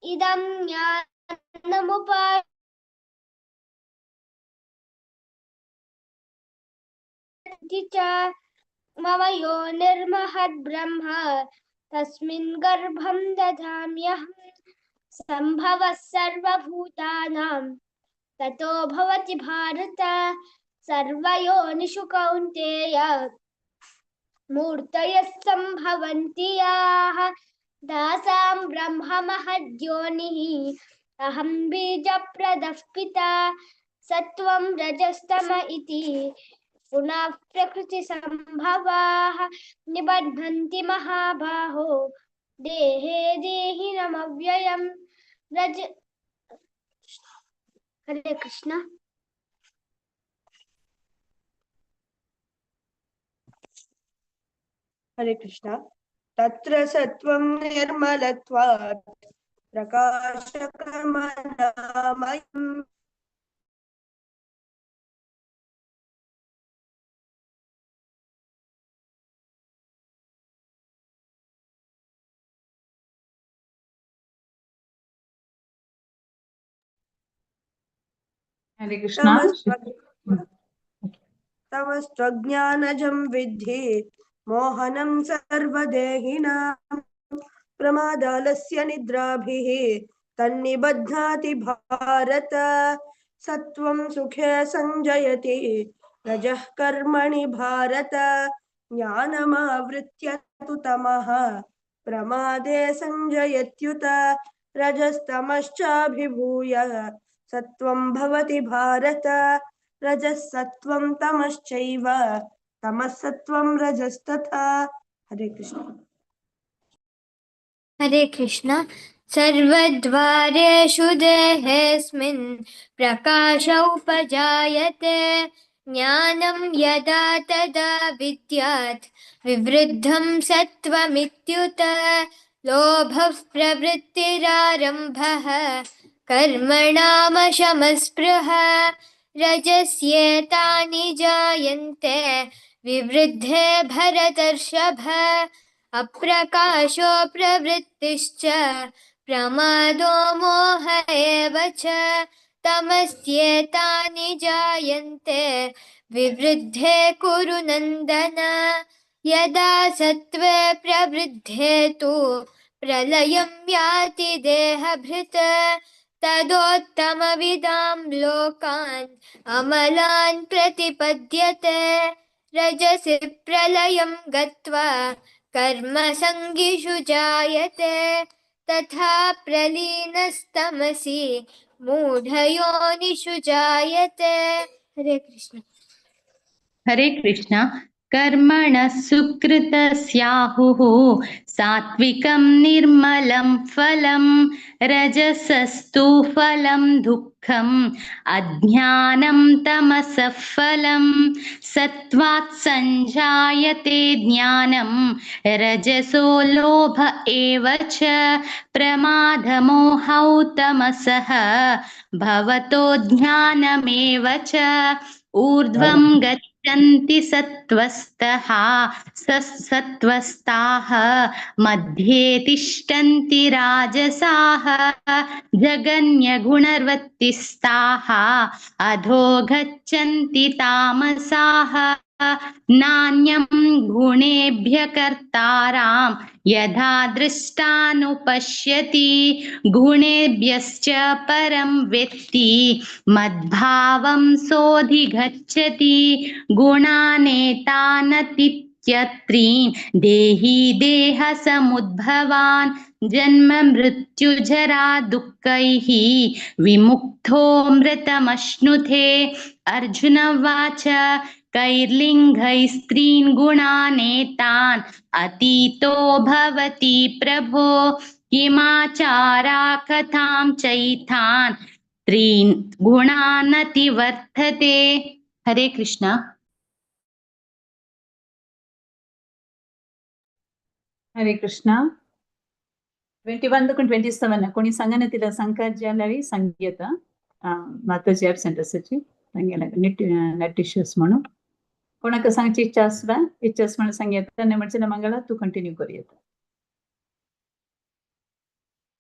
इदं ज्ञानमुपास्ति च मम योनिर्महद्ब्रह्म तस्मिन् गर्भं दधाम्यहं. सम्भवः सर्वभूतानां ततो भवति भारत. सर्वयोनिषु कौन्तेय मूर्तयः सम्भवन्ति याः. दासां ब्रह्म महद्योनिः अहं बीजप्रदः पिता. सत्त्वं रजस्तम इति पुनः प्रकृतिसम्भवाः. निबध्नन्ति महाबाहो देहे देहिनमव्ययम्. रज. हरे कृष्ण. हरे कृष्ण. तत्र सत्त्वं निर्मलत्वात् प्रकाशकमनामयम्. हरे कृष्णा. तमस्त्वज्ञानजं विद्धि मोहनं सर्वदेहिनां. प्रमादालस्य निद्राभिः तन्निबध्नाति भारत. सत्त्वं सुखे संजयति रजः कर्मणि भारत. ज्ञानमावृत्य तु तमः प्रमादे संजयत्युत. रजस्तमश्चाभिभूय सत्त्वं भवति भारत. रजःसत्त्वं तमश्चैव तमःसत्त्वं रजस्तथा। हरे कृष्ण। हरे कृष्ण। सर्वद्वारेषु देहेऽस्मिन् प्रकाश उपजायते, ज्ञानं यदा तदा विद्यात् विवृद्धं सत्त्वमित्युत। लोभः प्रवृत्तिरारम्भः कर्मणामशमस्पृह रजस्येतानि जायन्ते विवृद्धे भरतर्षभ। अप्रकाशो प्रवृत्तिश्च प्रमादो मोह एव च तमस्येतानि जायन्ते विवृद्धे कुरु नन्दन। यदा सत्त्वे प्रवृद्धे तु प्रलयं याति देहभृत् तदोत्तमविदां लोकान् अमलान् प्रतिपद्यते। रजसि प्रलयं गत्वा कर्मसङ्गिषु जायते तथा प्रलीनस्तमसि मूढयोनिषु जायते। हरे कृष्ण। हरे कृष्ण। कर्मणः सुकृतस्याहुः सात्विकं निर्मलं फलं, रजसस्तु फलं दुःखम् अज्ञानं तमसः फलं। सत्त्वात् संजायते ज्ञानं रजसो लोभ एव च प्रमादमोहौ तमसः भवतो ज्ञानमेव च। ऊर्ध्वं गच्छन्ति सत्त्वस्तः सत्त्वस्ताः मध्ये तिष्ठन्ति राजसाः जघन्यगुणवृत्तिस्ताः अधो गच्छन्ति तामसाः। नान्यं गुणेभ्य कर्तारां यथा दृष्टानुपश्यति गुणेभ्यश्च परं वेत्ति मद्भावं सोऽधिगच्छति। गुणानेतानतीत्यत्रीन् देहि देहसमुद्भवान् जन्म मृत्युजरा दुःखैः विमुक्तो मृतमश्नुते। अर्जुन उवाच कैर्लिङ्गैस्त्रीन् गुणानेतान् अतीतो भवति प्रभो किमाचारा कथां चैतान् त्रीन् गुणानतिवर्तते। हरे कृष्ण। हरे कृष्ण। 21 देखून 27 कोणी सांगा ना तिला सांगतात जाल्यार सांग येता. माताजी ॲबसेंट आसाची तांगेल्या नेट नेट इश्यूज म्हणून कोणाक सांगची इच्छा आसता इच्छा आसा म्हणून सांग येता आनी म्हणचे मंगळा तूं कंटिन्यू करूं येता.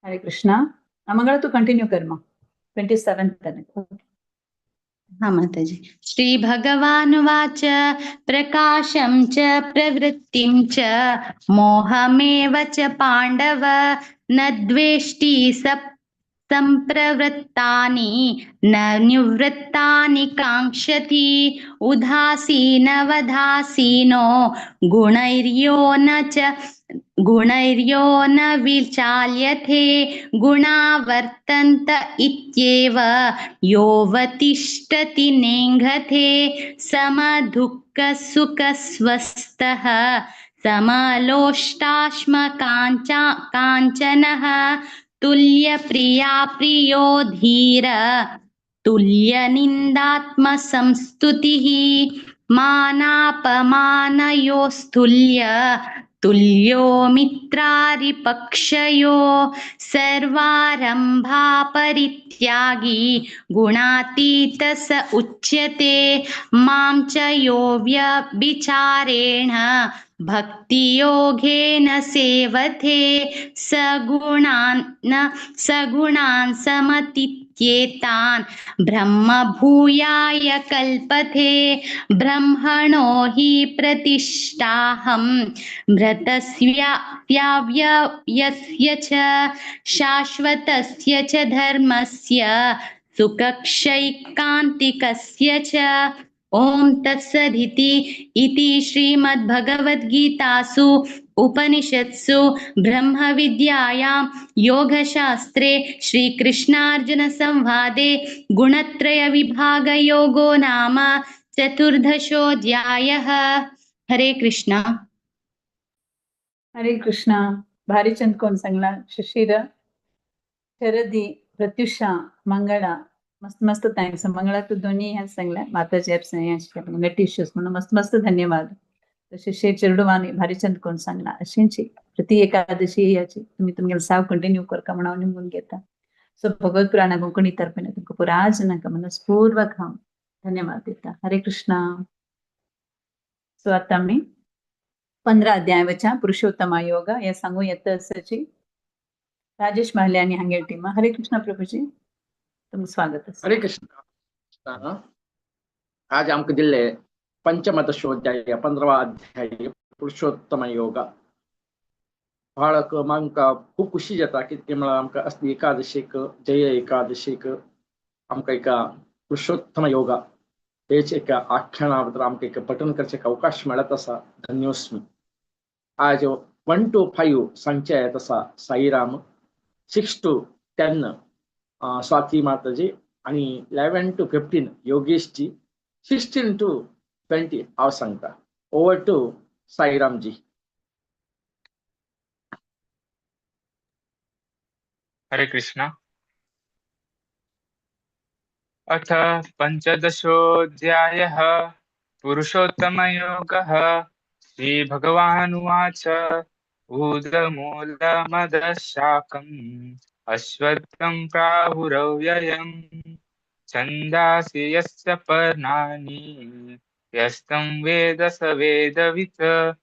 हरे कृष्णा. मंगळा तूं कंटिन्यू कर मग 27 तनक. हाँ माताजी। श्री भगवानुवाच प्रकाशं च प्रवृत्तिं च मोहमेव च पाण्डव न द्वेष्टि संप्रवृत्तानि न निवृत्तानि काङ्क्षति। उदासीनवदासीनो गुणैर्यो न च गुणैर्यो न विचाल्यते गुणावर्तन्त इत्येव योऽवतिष्ठति नेङ्गते। समदुःखसुखस्वस्थः समलोष्टाश्मकाञ्चा काञ्चनः तुल्यप्रिया प्रियो धीर तुल्यनिन्दात्मसंस्तुतिः। मानापमानयोस्तुल्य तुल्यो मित्रारिपक्षयो सर्वारम्भा परित्यागी गुणातीत स उच्यते। मां च यो व्यभिचारेण भक्तियोगेन सेवते सगुणान् सगुणान् समतीत्येतान् ब्रह्मभूयाय कल्पते। ब्रह्मणो हि प्रतिष्ठाहं मृतस्याव्ययस्य च शाश्वतस्य च धर्मस्य सुखक्षैकान्तिकस्य च। ॐ तत्सदिति इति श्रीमद्भगवद्गीतासु उपनिषत्सु ब्रह्मविद्यायां योगशास्त्रे श्रीकृष्णार्जुनसंवादे गुणत्रयविभागयोगो नाम चतुर्दशोऽध्यायः। हरे कृष्णा। हरे कृष्णा। भारी चंद कोण सांगला? शिशिर, शरदी, प्रत्युषा, मंगळा, मस्त मस्त thanks. मंगळा तू दोन्ही ह्या सांगला माताजी नेट इश्यूज म्हणून मस्त मस्त धन्यवाद. तशें चेरडुवानी भारीचंद कोण सांगला अशींची प्रति एकादशी याची तुम्ही तुमगेले साव कंटिन्यू करका म्हणून हांव निमगून घेता. सो भगवत पुराणा कोंकणी तर्फेन तुमकां पुराय जनांक मनस्पूर्वक हांव धन्यवाद दिता. हरे कृष्णा. सो आता आमी 15 अध्याय वच्या पुरुषोत्तमा योग हे सांगू येता आसाची राजेश माहले आनी हांगेर टीमा. हरे कृष्णा प्रभुजी, तुमकां स्वागत आसा. हरे कृष्णा. आज आमकां दिल्ले पंचमदशोध्याय 15वा अध्याय पुरुषोत्तम योग. बाळक आमकां खूब खुशी जाता कित्याक म्हळ्यार आमकां असली एकादशीक जय एकादशीक आमकां एका पुरुषोत्तम योग हेच एका आख्याना बद्दल आमकां एक पठण करचें एक अवकाश मेळत आसा. धन्योस्मी. आज 1 to 5 सांगचे येत आसा साईराम, 6 to 10 Swati Mataji आनी 11 to 15 Yogeshji, 16 to 20 हांव सांगता. Over to Sairamji. Hare Krishna. अथ पंचदशोऽध्यायः पुरुषोत्तमयोगः. श्रीभगवानुवाच. ऊर्ध्वमूलमदशाकम् अश्वत्थं प्राहुरव्ययम् छन्दांसि यस्य पर्णानि यस्तं वेद स वेदवित्.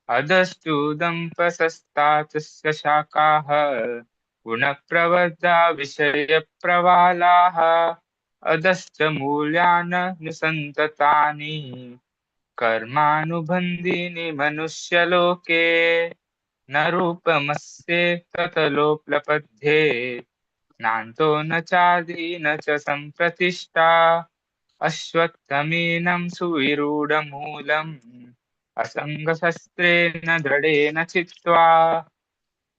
अधस्तूदं प्रशस्तातस्य शाखाः गुणप्रवृद्धा विषयप्रवालाः अधश्च मूल्याननुसन्ततानि कर्मानुबन्धीनि मनुष्यलोके. न रूपमस्य ततलोपलब्धे नान्तो न चादि न च संप्रतिष्ठा. अश्वत्थमीनं सुविरूढमूलम् असङ्गशस्त्रेण दृढेन चित्वा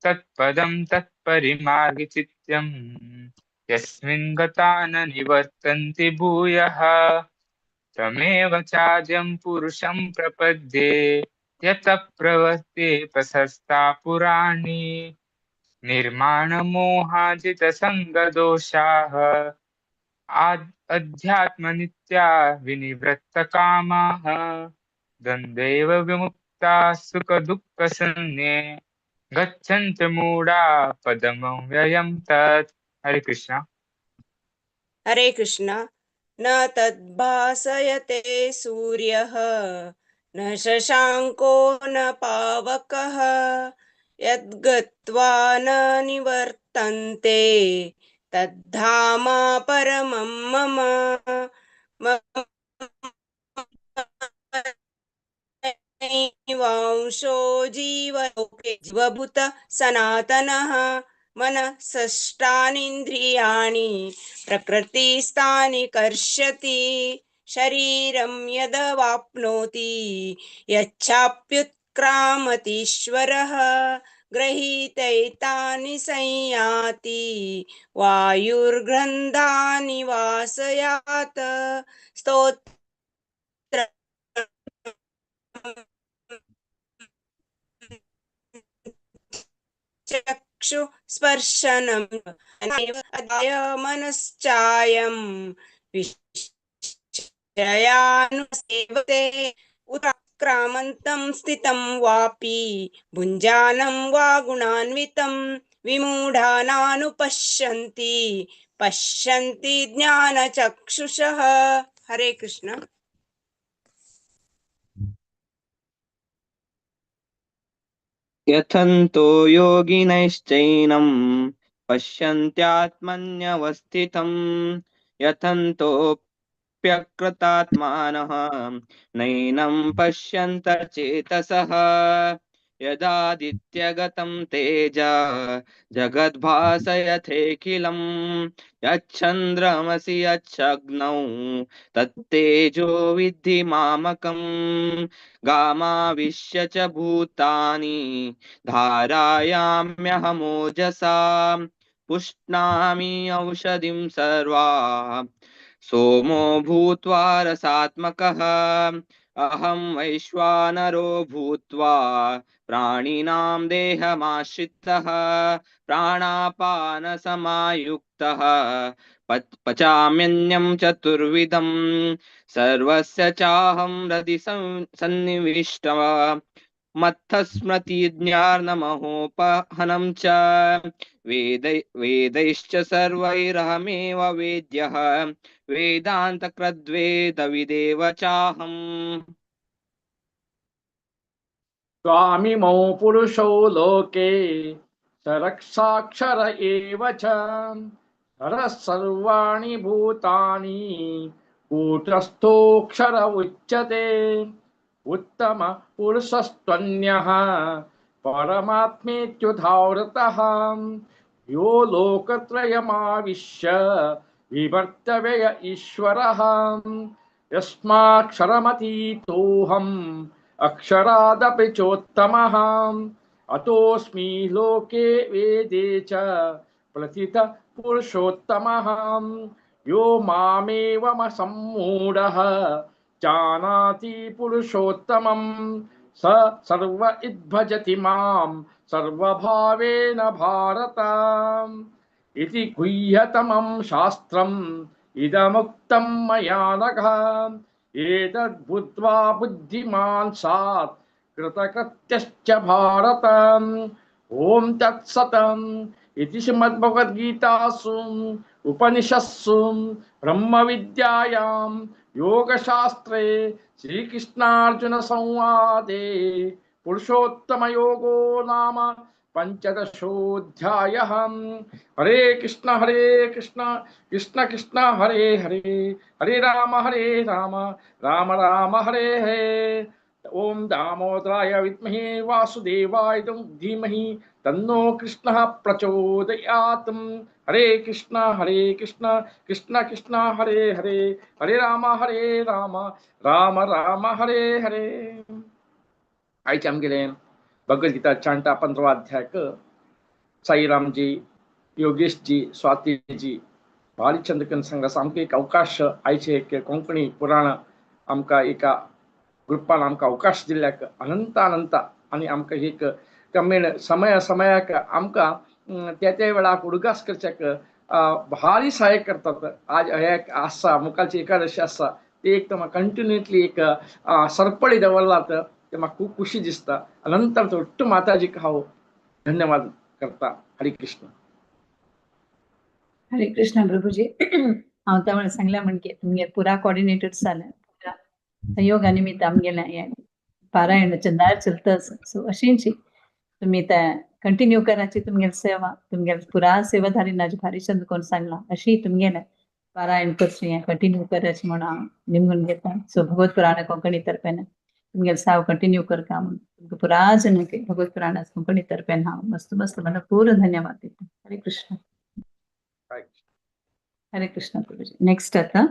तत्पदं तत्परिमार्गिचित्यं यस्मिन् गता न निवर्तन्ति भूयः. तमेव चाद्यं पुरुषं प्रपद्ये यतः प्रवर्ते प्रशस्ता पुराणी. निर्माणमोहाजितसङ्गदोषाः अध्यात्मनित्या विनिवृत्तकामाः द्वन्द्वैव विमुक्ता सुखदुःखशून्ये गच्छन्ति मूढा पदमव्ययं तत्. हरे कृष्णा. हरे कृष्णा. न तद्भासयते सूर्यः न शशाङ्को न पावकः यद्गत्वा न निवर्तन्ते तद्धाम परमं मम. ममैवांशो जीवलोके जीवभूत सनातनः. मनःषष्ठानीन्द्रियाणि प्रकृतिस्थानि कर्षति. शरीरं यदवाप्नोति यच्छाप्युत्क्रामतीश्वरः. गृहीतैतानि संयाति वायुर्गन्धानि वासयात्. स्तोत्रं चक्षु स्पर्शनं मनश्चायं विषयानुसेवते. उत्क्रामन्तं स्थितं वापि भुञ्जानं वा गुणान्वितं विमूढानानुपश्यन्ति पश्यन्ति ज्ञानचक्षुषः. हरे कृष्ण. यथन्तो योगिनश्चैनं पश्यन्त्यात्मन्यवस्थितं यथन्तोऽप्यकृतात्मानः नैनं पश्यन्त चेतसः. यदादित्यगतं तेज जगद्भासयथेऽखिलं यच्छन्द्रमसि यच्छग्नौ तत्तेजो विद्धि मामकम् गामाविश्य च भूतानि धारायाम्यहमोजसा पुष्णामि औषधिं सर्वा सोमो भूत्वा रसात्मकः अहं वैश्वानरो भूत्वा प्राणिनां देहमाश्रितः प्राणापानसमायुक्तः पचाम्यन्यं चतुर्विधं सर्वस्य चाहं हृदि सन्निविष्टः मत्थस्मृतिज्ञानमहोपहनं च वेदैश्च सर्वैरहमेव वेद्यः वेदान्तकृद्वेदविदेव चाहम्। स्वामिमौ पुरुषौ लोके सरक्षाक्षर एव च हरः सर्वाणि भूतानि कूटस्थोऽक्षर उच्यते। उत्तम पुरुषस्त्वन्यः परमात्मेत्युधावृतः यो लोकत्रयमाविश्य विवर्तव्यय ईश्वरः। यस्माक्षरमतीतोऽहम् अक्षरादपि चोत्तमः अतोऽस्मि लोके वेदे च प्रथितः पुरुषोत्तमः। यो मामेवमसम्मूढः जानाति पुरुषोत्तमं स सर्व इद्भजति मां सर्वभावेन भारत। इति गुह्यतमं शास्त्रम् इदमुक्तं मया नघ एतद्बुद्ध्वा बुद्धिमान् सात् कृतकृत्यश्च भारत। ॐ तत्सतम् इति श्रीमद्भगवद्गीतासु उपनिषत्सु ब्रह्मविद्यायां योगशास्त्रे श्रीकृष्णार्जुन संवादे पुरुषोत्तमयोगो नाम पंचदशोऽध्यायः। हरे कृष्ण कृष्ण कृष्ण हरे हरे, हरे राम राम राम हरे हरे। ओम दामोदराय विद्महे वासुदेवाय धीमहि तन्नो कृष्णः प्रचोदयात्। हरे कृष्ण कृष्ण कृष्ण हरे हरे, हरे राम राम राम हरे हरे। आयचे आमगेले भगवद्गीता चांटा 15 अध्याय साईरामजी, योगेशजी, स्वातीजी, भारीचंद्रकन संघ सामके एक अवकाश आयचे एक कोंकणी पुराण आमकां एका ग्रुपान आमकां अवकाश दिल्ल्याक अनंत अनंत आनी आमकां एक कमेण समय समयाक आमकां त्या त्या वेळाक उडगास करच्याक भारी सहाय करतात। आज हे एक आसा मुखारची एकादशी आसा ती एक म्हाका कंटिन्युअसली एक सरपळी दवरला ते म्हाका खूब खुशी दिसता। अनंत ಒಟ್ಟು माताजीक हांव धन्यवाद करता। हरे कृष्ण. हरे कृष्ण प्रभुजी. हांव त्या वेळार सांगल्या म्हणजे तुमगे पुरा कॉर्डिनेटर जालें संयोगा निमित्त आमगेलें हें पारायण चंदार चलता आसा. सो अशींची तुमी ते कंटिन्यू कराची तुमगेली सेवा तुमगेले पुरा सेवाधारी नाज भारी चंद कोण सांगला अशी तुमगेलें पारायण करचें हें कंटिन्यू कराचें म्हणून हांव निमगून घेता. सो भगवत पुराण कोंकणी तर्फेन तुमगेले साव कंटिन्यू करता म्हणून तुमकां पुरा जणांक भगवत पुराण कोंकणी तर्फेन हांव मस्त मस्त म्हणून पूर्ण धन्यवाद दिता. हरे कृष्ण. हरे कृष्ण प्रभुजी. नेक्स्ट आता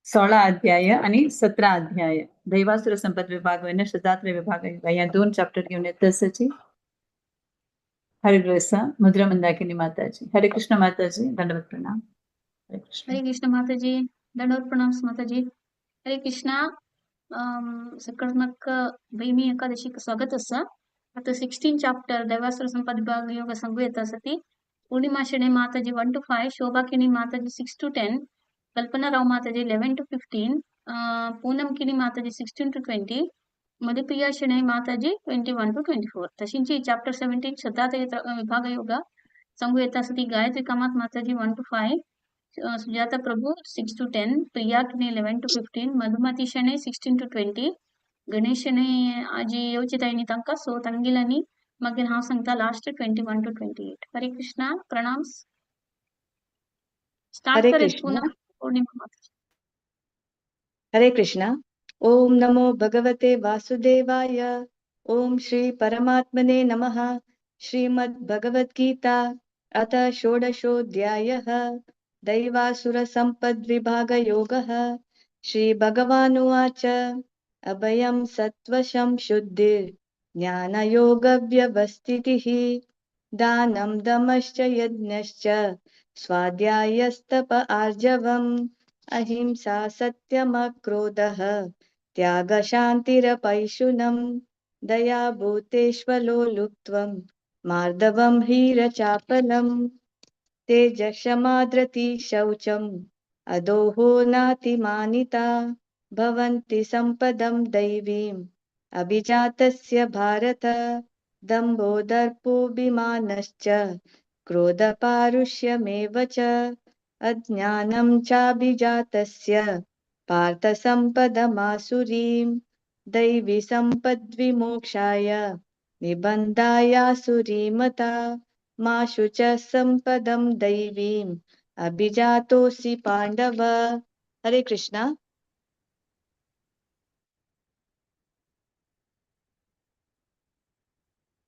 16 अध्याय आणि 17 अध्याय दैवासुर संपद विभाग आणि शतात्र विभाग या दोन चॅप्टर घेऊन येत असाची. हरे कृष्ण मुद्रा मंदाकिनी माताजी. हरे कृष्ण माताजी, दंडवत प्रणाम. हरे कृष्ण. हरे कृष्ण माताजी, दंडवत प्रणाम माताजी. हरे कृष्णा. सकारात्मक भैमी एकादशीक स्वागत आसा. आता 16 चॅप्टर दैवासुर संपद विभाग योग सांगू येत आसा ती Purnima Shenoy Mataji 1 to 5, Shobha Kini Mataji 6 to 10, Kalpana Rao Mataji 11 to 15, Poonam Kini Mataji 16 to 20, Madhupriya Shenoy Mataji 21 to 24. तशींची chapter 17 श्रद्धात्रय विभाग योग सांगू येत आसा ती Gayatri Kamath Mataji 1 to 5, Sujata Prabhu 6 to 10, Priya Kini 11 to 15, Madhumati Shenoy 16 to 20, Ganesh Shenoy आजी येवची ताईनी तांकां so तांगेल्यांनी मागीर हांव सांगता लास्ट 21 to 28. Hare Krishna, प्रणाम. स्टार्ट हरे करेत कृष्ण. पुनः पूर्णिमा माताजी. हरे कृष्ण. ओम नमो भगवते वासुदेवाय. ओम श्री परमात्मने नमः। श्रीमद्भगवद्गीता अथ षोडशोऽध्यायः। दैवासुरसम्पद्विभागयोगः। श्रीभगवानुवाच। अभयं सत्त्वशं शुद्धिर्ज्ञानयोगव्यवस्थितिः। दानं दमश्च यज्ञश्च स्वाध्यायस्तप आर्जवम्। अहिंसा सत्यमक्रोधः त्यागशान्तिरपैशुनम्। दया भूतेष्वलोलुप्त्वं मार्दवं हीरचापलम्। तेजक्षमाद्रति शौचम् अदोहो नातिमानिता। भवन्ति सम्पदं दैवीम् अभिजातस्य भारत। दम्भो दर्पोऽभिमानश्च क्रोधपारुष्यमेव च। अज्ञानं चाभिजातस्य पार्थ सम्पदमासुरीम्। दैवी सम्पद्विमोक्षाय निबन्धायासुरीमता। मा शुच सम्पदं दैवीम् अभिजातोऽसि पाण्डव। हरे कृष्णा।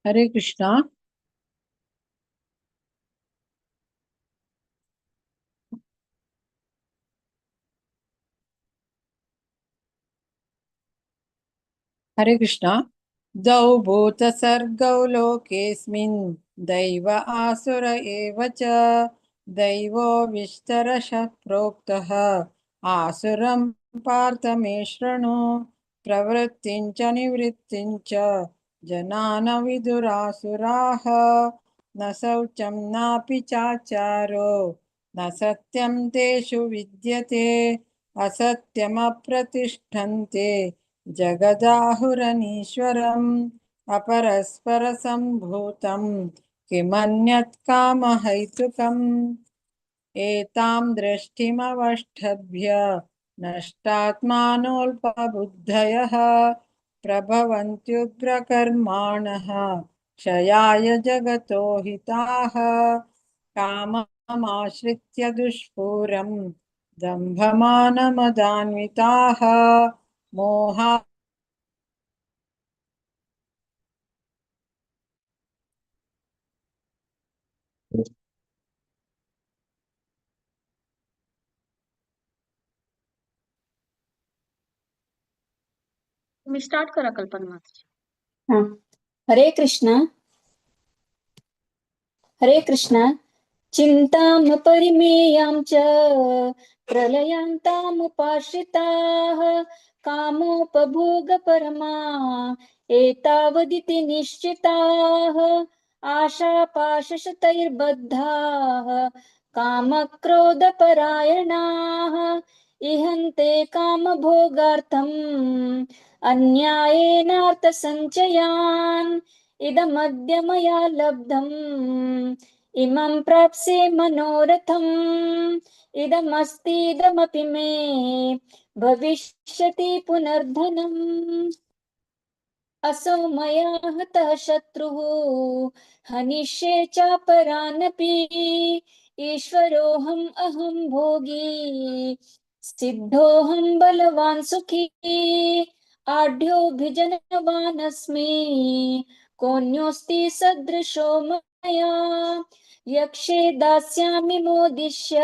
हरे कृष्णा। हरे कृष्णा। द्वौ भूतसर्गौ लोकेऽस्मिन् दैव आसुर एव च। दैवो विस्तरशः प्रोक्तः आसुरं पार्थ मे शृणु। प्रवृत्तिं च निवृत्तिं च जना न विदुरासुराः। न शौचं नापि चाचारो न सत्यं तेषु विद्यते। असत्यमप्रतिष्ठन्ते जगदाहुरनीश्वरम्। अपरस्परसम्भूतं किमन्यत् कामहैतुकम्। एतां दृष्टिमवष्टभ्य नष्टात्मानोऽल्पबुद्धयः प्रभवन्त्युग्रकर्माणः क्षयाय जगतो हिताः। काममाश्रित्य दुष्पूरं दम्भमानमदान्विताः मोहा तुम्ही स्टार्ट करा कल्पना माताजी. हा. हरे कृष्णा। हरे कृष्णा। चिन्तां परिमेयां च प्रलयान्तामुपाश्रिताः कामोपभोगपरमा एतावदिति निश्चिताः। आशापाशशतैर्बद्धाः कामक्रोधपरायणाः इहन्ते कामभोगार्थम् अन्यायेनार्थसञ्चयान्। इदमद्य मया लब्धम् इमं प्राप्स्ये मनोरथम्। इदमस्तीदमपि मे भविष्यति पुनर्धनम्। असौ मया हतः शत्रुः हनिष्ये चापरानपि। ईश्वरोऽहम् अहं भोगी सिद्धोऽहं बलवान् सुखी। आढ्योऽभिजनवानस्मि कोऽन्योऽस्ति सदृशो मया। यक्षे दास्यामि मोदिष्य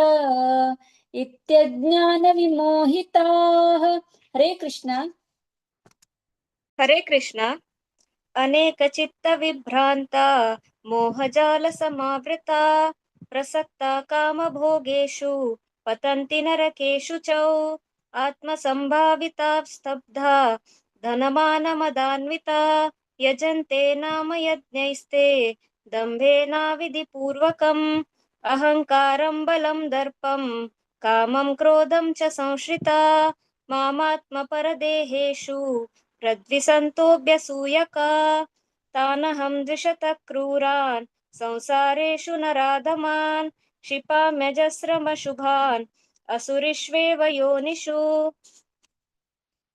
इत्यज्ञानविमोहिताः। हरे कृष्णा। हरे कृष्णा। अनेकचित्तविभ्रान्ता मोहजालसमावृता प्रसक्ता कामभोगेषु पतन्ति नरकेषु च। आत्मसम्भाविता स्तब्धा धनमानमदान्विता यजन्ते नाम यज्ञैस्ते दम्भेनाविधिपूर्वकम्। अहङ्कारं बलं दर्पं कामं क्रोधं च संश्रिता मामात्मपरदेहेषु प्रद्विसन्तोऽभ्यसूयका। तानहं द्विषतः क्रूरान् संसारेषु नराधमान् क्षिपाम्यजस्रमशुभान् असुरिष्वेव योनिषु।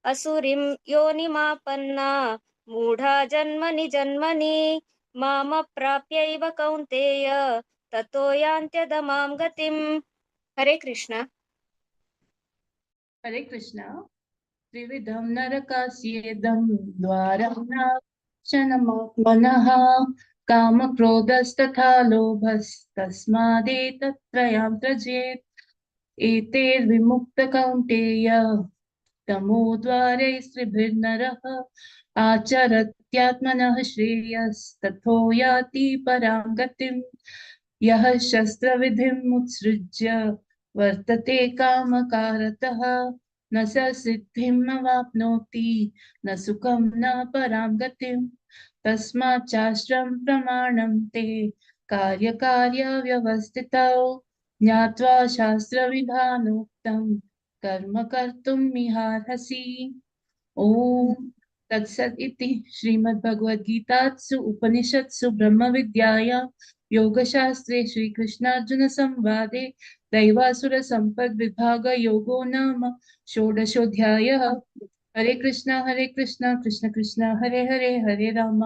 असुरीं योनिमापन्ना मूढा जन्मनि जन्मनि मामप्राप्यैव कौन्तेय ततो यान्त्यधमां गतिम्। हरे कृष्णा। हरे कृष्णा। त्रिविधं नरकास्येदं द्वारं न दर्शनमात्मनः कामक्रोधस्तथा लोभस्तस्मादेतत्त्रयां त्यजेत्। एतैर्विमुक्तकौन्तेय तमोद्वारैस्त्रिभिर्नरः आचरत्यात्मनः श्रेयस्तथो याति परां गतिम्। यः शस्त्रविधिम् उत्सृज्य वर्तते कामकारतः न स सिद्धिम् अवाप्नोति न सुखं न परां गतिम्। तस्माच्चास्त्रं प्रमाणं ते कार्यकार्यव्यवस्थितौ ज्ञात्वा शास्त्रविधानोक्तं कर्म कर्तुम् इहार्हसि। ॐ तत्सत् इति श्रीमद्भगवद्गीतासु उपनिषत्सु ब्रह्मविद्यायां योगशास्त्रे श्रीकृष्णार्जुन संवादे दैवासुर संपद विभाग योगो नाम षोडशोऽध्यायः। हरे कृष्णा कृष्ण कृष्ण हरे हरे, हरे राम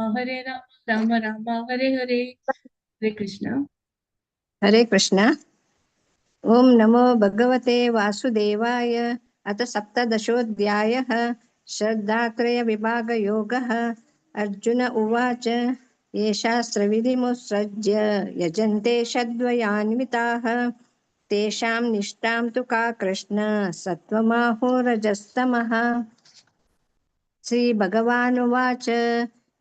राम राम हरे हरे। हरे कृष्णा। हरे कृष्णा। ॐ नमो भगवते वासुदेवाय। अथ सप्तदशोऽध्यायः श्रद्धात्रयविभागयोगः। अर्जुन उवाच, ये शास्त्रविधिमुत्सृज्य यजन्ते षद्वयान्विताः तेषां निष्ठां तु का कृष्ण सत्त्वमाहुरजस्तमः। श्रीभगवानुवाच,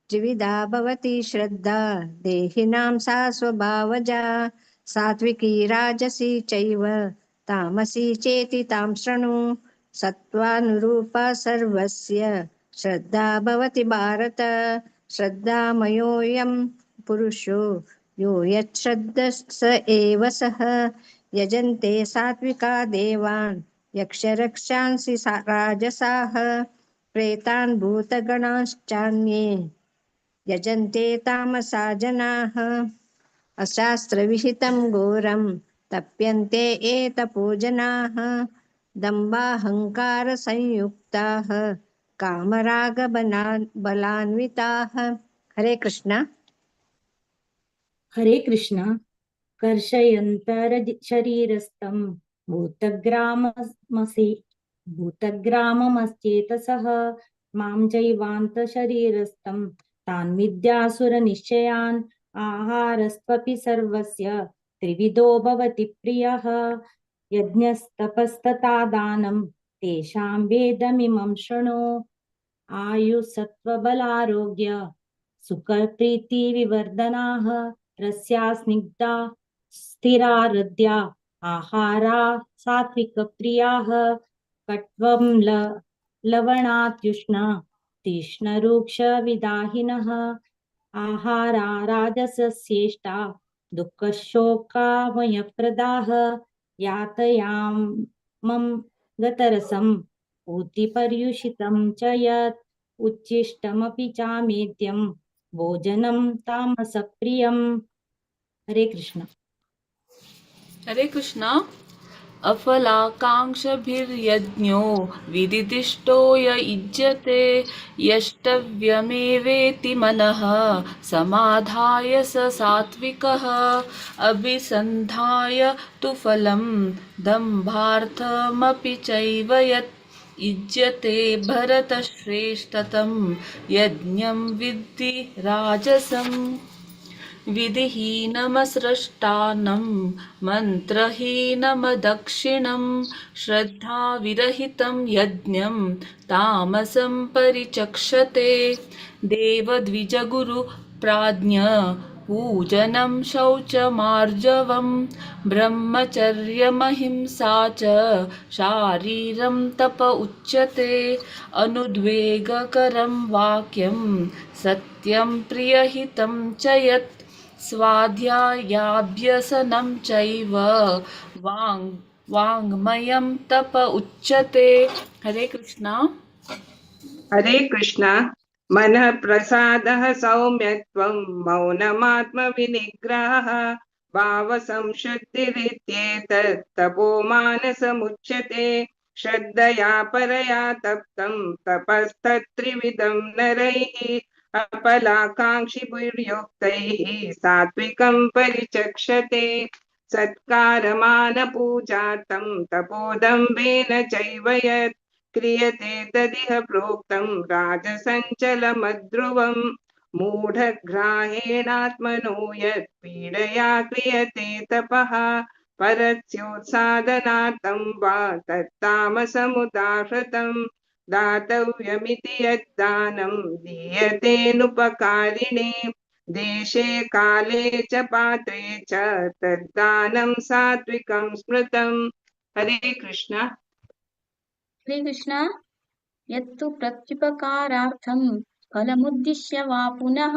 त्रिविधा भवति श्रद्धा देहिनां सा स्वभावजा सात्विकी राजसी चैव तामसी चेति तां शृणु। सत्त्वानुरूपा सर्वस्य श्रद्धा भवति भारत। श्रद्धामयोऽयं पुरुषो यो यच्छ्रद्ध स एव सः। यजन्ते सात्विका देवान् यक्षरक्षांसि राजसाः प्रेतान् भूतगणांश्चान्ये यजन्ते तामसा जनाः। अशास्त्रविहितं घोरं तप्यन्ते एतपो जनाः दम्भाहङ्कारसंयुक्ताः कामरागबलान्विताः। हरे कृष्णा। हरे कृष्णा। कर्षयन्तर शरीरस्थं भूतग्राममसि भूतग्राममस्येतसः मां चैवान्त शरीरस्थं तान् विद्यासुरनिश्चयान्। आहारस्त्वपि सर्वस्य त्रिविधो भवति प्रियः यज्ञस्तपस्तथा दानं तेषां वेदमिमं शृणु। आयुसत्त्वबलारोग्य सुखप्रीतिविवर्धनाः रस्या स्निग्धा स्थिरा हृद्या आहारा सात्विकप्रियाः कट्वं लवणात्युष्णा तीक्ष्णरूक्षविदाहिनः आहारा राजसस्येष्टा दुःखशोकामयप्रदाः यातयामं गतरसं पूतिपर्युषितं च यत् उच्छिष्टमपि चामेद्यं भोजनं तामसप्रियम्। हरे कृष्ण। हरे कृष्णा। अफलाकाङ्क्षभिर्यज्ञो विदिदिष्टो य इज्यते यष्टव्यमेवेति मनः समाधाय स सात्विकः। अभिसन्धाय तु फलं दम्भार्थमपि चैव यत् इज्यते भरतश्रेष्ठतं यज्ञं विद्धि राजसम्। विधिहीनमसृष्टानं मन्त्रहीनमदक्षिणं श्रद्धाविरहितं यज्ञं तामसं परिचक्षते। देवद्विजगुरुप्राज्ञ पूजनं शौचमार्जवं ब्रह्मचर्यमहिंसा च शारीरं तप उच्यते। अनुद्वेगकरं वाक्यं सत्यं प्रियहितं च यत् स्वाध्यायाभ्यसनं चैव वाङ्मयं तप उच्यते। हरे कृष्णा। हरे कृष्णा। मनः प्रसादः सौम्यत्वं मौनमात्मविनिग्रहः भावसंशुद्धिरित्येतत् तपो मानसमुच्यते। श्रद्धया परया तप्तं तपस्तत्त्रिविधं नरैः अपलाकाङ्क्षिभिर्युक्तैः सात्विकं परिचक्षते। सत्कारमानपूजार्थं तपोदम्भेन चैव यत् क्रियते तदिह प्रोक्तं राजसञ्चलमध्रुवम्। मूढग्राहेणात्मनो यत् पीडया क्रियते तपः परस्योत्सादनार्थं वा तत्तामसमुदाहृतम् दातव्यमिति यद्दानं दीयतेऽनुपकारिणे देशे काले च पात्रे च तद्दानं सात्विकं स्मृतम्। हरे कृष्ण। हरे कृष्ण। यत्तु प्रत्युपकारार्थं फलमुद्दिश्य वा पुनः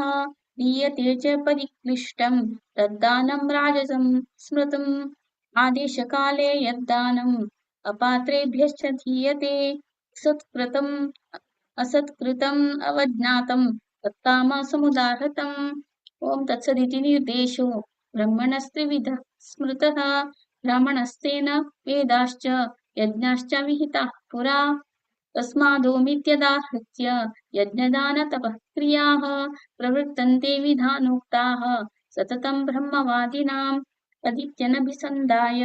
दीयते च परिक्लिष्टं तद्दानं राजसं स्मृतम्। आदेशकाले यद्दानम् अपात्रेभ्यश्च दीयते सत्कृतम् असत्कृतम् अवज्ञातं तत्तामसमुदाहृतम्। ॐ तत्सदिति निर्देशो ब्रह्मणस्त्रिविधः स्मृतः। ब्राह्मणस्तेन वेदाश्च यज्ञाश्च विहिताः पुरा। तस्मादोमित्यदाहृत्य यज्ञदानतपः क्रियाः प्रवृत्तन्ते विधानोक्ताः सततं ब्रह्मवादिनाम्। तदित्यनभिसन्धाय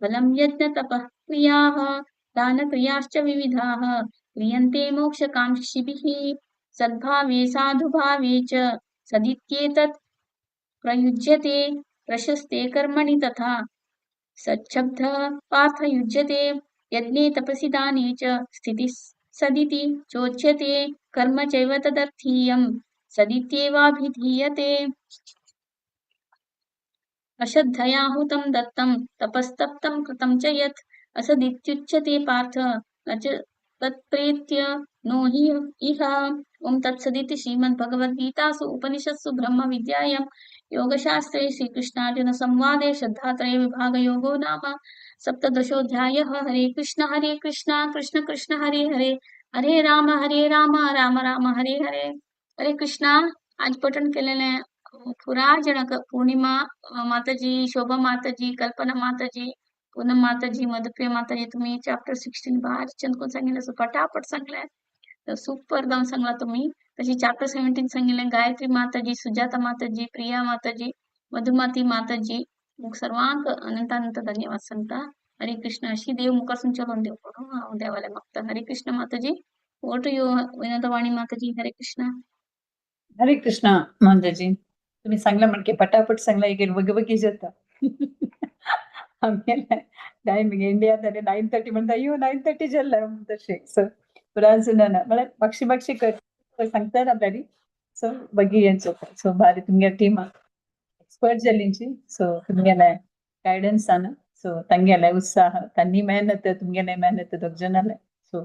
फलं यज्ञतपः क्रियाः दानक्रियाश्च विविधाः क्रियन्ते मोक्षकाङ्क्षिभिः। सद्भावे साधुभावे च सदित्येतत् प्रयुज्यते प्रशस्ते कर्मणि तथा सच्छब्दः पार्थयुज्यते। यज्ञे तपसि दाने च स्थितिः सदिति चोच्यते कर्म चैव तदर्थीयं सदित्येवाभिधीयते। अश्रद्धया हुतं दत्तं तपस्तप्तं कृतं च यत् असदित्युच्यते पार्थ न च तत्प्रेत्य नो हि इह। ॐ तत्सदिति श्रीमद्भगवद्गीतासु उपनिषत्सु ब्रह्मविद्यायां योगशास्त्रे श्रीकृष्णार्जुन संवादे श्रद्धात्रय विभागयोगो नाम सप्तदशोऽध्यायः। हरे कृष्ण कृष्ण कृष्ण हरे हरे, हरे राम राम राम हरे हरे। हरे कृष्णा। आज पठन केलेलं आहे पुरा जनक पूर्णिमा माताजी, शोभा माताजी, कल्पना माताजी, पूनम माताजी, मधुप्रिया माताजी, तुम्ही चॅप्टर 16 भारी छंद कोण सांगितलं असं पटापट सांगलाय, सुपर जाऊन सांगला तुम्ही। तशी चॅप्टर 17 सांगितलं गायत्री माताजी, सुजाता माताजी, प्रिया माताजी, मधुमती माताजी, मग सर्वांक अनंत अनंत धन्यवाद सांगता। हरे कृष्ण। अशी देव मुखासून चलून देव करू हांव देवाला मागता। Hare Krishna Mataji. Over to you Vinodvani Mataji. Hare Krishna. Hare Krishna माताजी, तुम्ही सांगला म्हणके पटापट सांगला एक बगी जाता। आमगेले टायम इंडिया जाले 9:30 म्हणटा अय्यो 9:30 जाल्लें तशें। सो पुराण ना म्हळ्यार मातशी मातशी सांगता ना बरी, सो बगी हें जाता। सो भारी तुमगे टीम एक्सपर्ट जालींची, सो तुमगेले गायडन्सान, सो तांगेले उत्साह, तांनी मेहनत, तुमगेले मेहनत दोग जाणाले। सो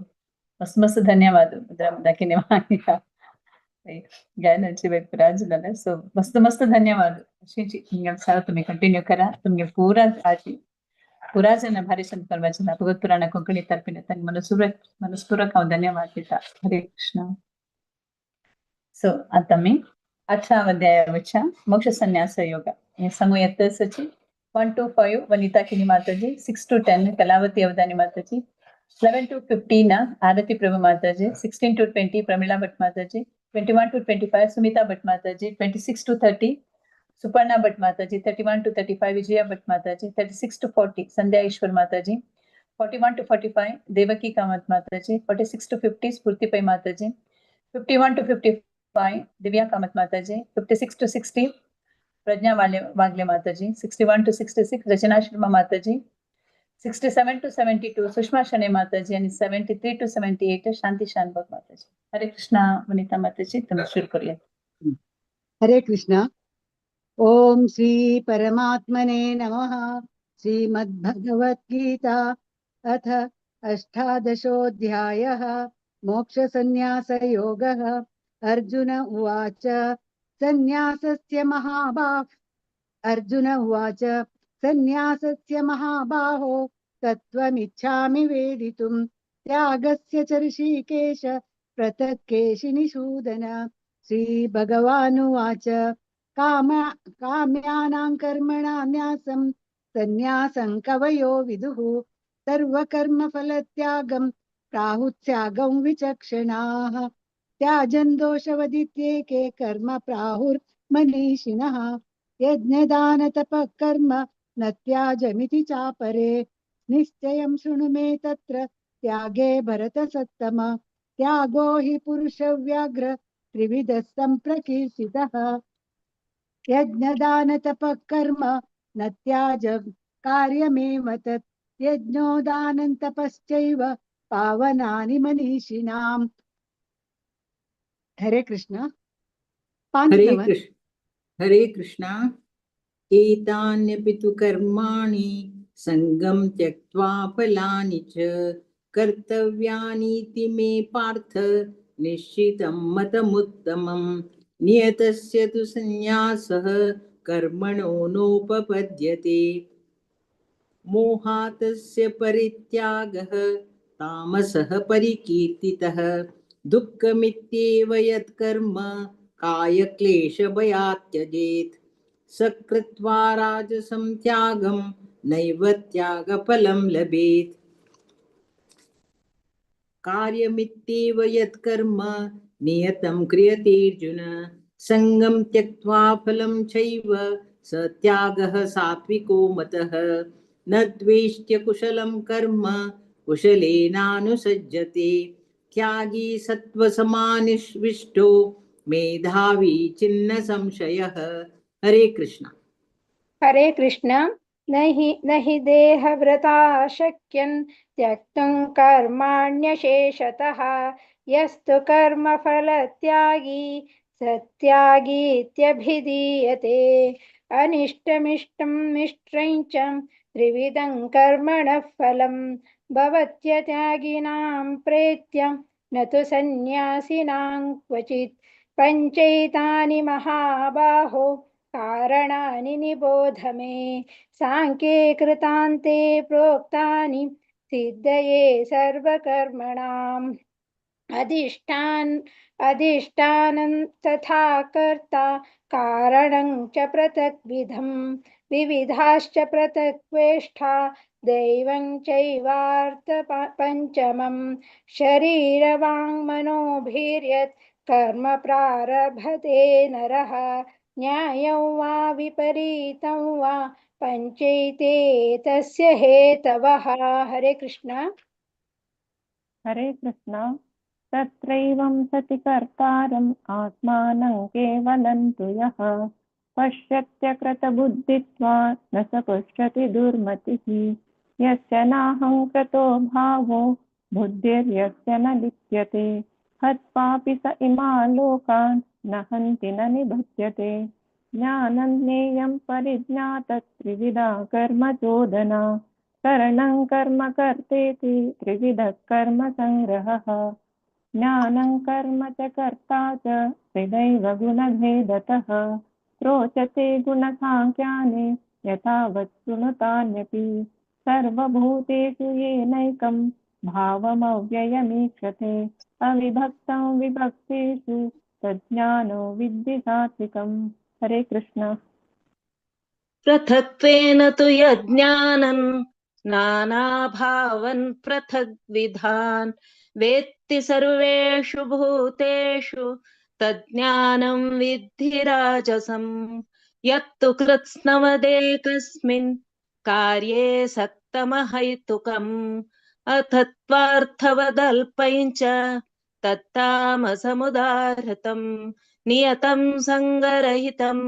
मस्त मस्त धन्यवाद दाखिने गायनाची बाई पुराण जालें। सो मस्त मस्त धन्यवाद। अशीच तुमगे सारा तुम्ही कंटिन्यू करा। तुमगे पुरा आजी पुरा जन भारी संत परमाचन भगवत पुराण कोंकणी तर्फे तांकां मनस्पूर्वक हांव धन्यवाद दिता। हरे कृष्ण। सो आतां आमी 18 अध्याया वच्या मोक्ष संन्यास योग हे सांगू येता सची 1 to 5 Vanita Kini Mataji, 6 to 10 Kalavati Avadhani Mataji, 11 to 15 Arati Prabhu Mataji, 16 to 20 Pramila Bhat Mataji, 21 to 25 Sumita Bhat Mataji, 26 to 30 Suparna Bhat Mataji, 31 to 35 Vijaya Bhat Mataji, 36 to 40 Sandhya Ishwar Mataji, 41 to 45 Devaki Kamath Mataji, 46 to 50 Spurti Pai Mataji, 51 to 55 Divya Kamath Mataji, 56 to 60 Prajna Wagle Mataji, 61 to 66 Rachana Sharma Mataji, 67 to 72 Sushma Shane Mataji आणि 73 to 78 Shanti Shanbhag Mataji. Hare Krishna Vanita Mataji, तुम्ही सुरू करूया। हरे कृष्ण। ओम श्री परमात्मने नमः। श्रीमद्भगवद्गीता अथ अष्टादशोऽध्यायः मोक्षसंन्यासयोगः। अर्जुन उवाच संन्यासस्य महाबाहो अर्जुन उवाच संन्यासस्य महाबाहो तत्त्वमिच्छामि वेदितुं त्यागस्य च ऋषिकेश पृथक् केशिनिषूदन। श्रीभगवानुवाच काम्यानां कर्मणां न्यासं संन्यासं कवयो विदुः सर्वकर्मफलत्यागं प्राहुत्यागं विचक्षणाः। त्याजन् दोषवदित्येके कर्म प्राहुर्मनीषिणः यज्ञदानतपः कर्म न त्याजमिति चापरे। निश्चयं शृणु मे तत्र त्यागे भरतसत्तम त्यागो हि पुरुषव्याघ्र त्रिविधः सम्प्रकीर्तितः। यज्ञदानतपः कर्म न त्याज कार्यमेव तत्, यज्ञो दानं तपश्चैव पावनानि मनीषिणाम्। हरे कृष्ण। 5 हरे नंबर। कृष्ण हरे कृष्णा। एतान्यपि तु कर्माणि सङ्गं त्यक्त्वा फलानि च कर्तव्यानीति मे पार्थ निश्चितं मतमुत्तमम्। नियतस्य तु संन्यासः कर्मणो नोपपद्यते। मोहातस्य परित्यागः तामसः परिकीर्तितः। दुःखमित्येव यत्कर्म कायक्लेशभयात् त्यजेत्। सकृत्वा राजसं त्यागं नैव त्यागफलं लभेत्। कार्यमित्येव यत्कर्म नियतं क्रियतेऽर्जुन। सङ्गं त्यक्त्वा फलं चैव स त्यागः सात्विको मतः। न द्वेष्ट्य कुशलं कर्म कुशलेनानुसज्जते। त्यागी सत्त्वसमानिष्विष्टो मेधावी छिन्न संशयः। हरे कृष्ण। हरे कृष्ण। नहि देहव्रता शक्यन् त्यक्तुं कर्माण्यशेषतः। यस्तु कर्मफलत्यागी सत्यागीत्यभिधीयते। अनिष्टमिष्टं मिश्रं च त्रिविधं कर्मणः फलं भवत्यत्यागिनां प्रेत्य न तु सन्न्यासिनां क्वचित्। पञ्चैतानि महाबाहो कारणानि निबोध मे। साङ्ख्ये कृतान्ते प्रोक्तानि सिद्धये सर्वकर्मणाम्। अधिष्ठानं तथा कर्ता कारणं च पृथग्विधं। विविधाश्च पृथक्वेष्टा दैवं चैवार्थ पञ्चमं। शरीरवाङ्मनोभिर्यत् कर्म प्रारभते नरः। न्यायं वा विपरीतं वा पञ्चैते तस्य हेतवः। हरे कृष्ण। हरे कृष्ण। तत्रैवं सति कर्तारम् आत्मानं केवलं तु यः पश्यत्यकृतबुद्धित्वात् न स पश्यति दुर्मतिः। यस्य नाहङ्कृतो भावो बुद्धिर्यस्य न लिप्यते। हत्वापि स इमान् लोकान् न हन्ति न निबध्यते। ज्ञानं ज्ञेयं परिज्ञातत्रिविधा कर्म चोदना। करणं कर्म कर्तेति त्रिविधः कर्म सङ्ग्रहः। ज्ञानं कर्म च कर्ता च त्रिदैव गुणभेदतः। प्रोचते गुणसाङ्ख्याने यथावत् शृणुतान्यपि। सर्वभूतेषु येनैकं भावमव्ययमीक्षते। अविभक्तं विभक्तेषु तज्ज्ञानो विद्धि सात्विकम्। हरे कृष्ण। पृथक्त्वेन तु यज्ञानं नानाभावन् पृथग्विधान् वेत्ति सर्वेषु भूतेषु तज्ज्ञानं विद्धि राजसं। यत्तु कृत्स्नवदेकस्मिन् कार्ये सक्तमहैतुकम् अथत्वार्थवदल्पं च तत्तामसमुदाहृतं। नियतं सङ्गरहितम्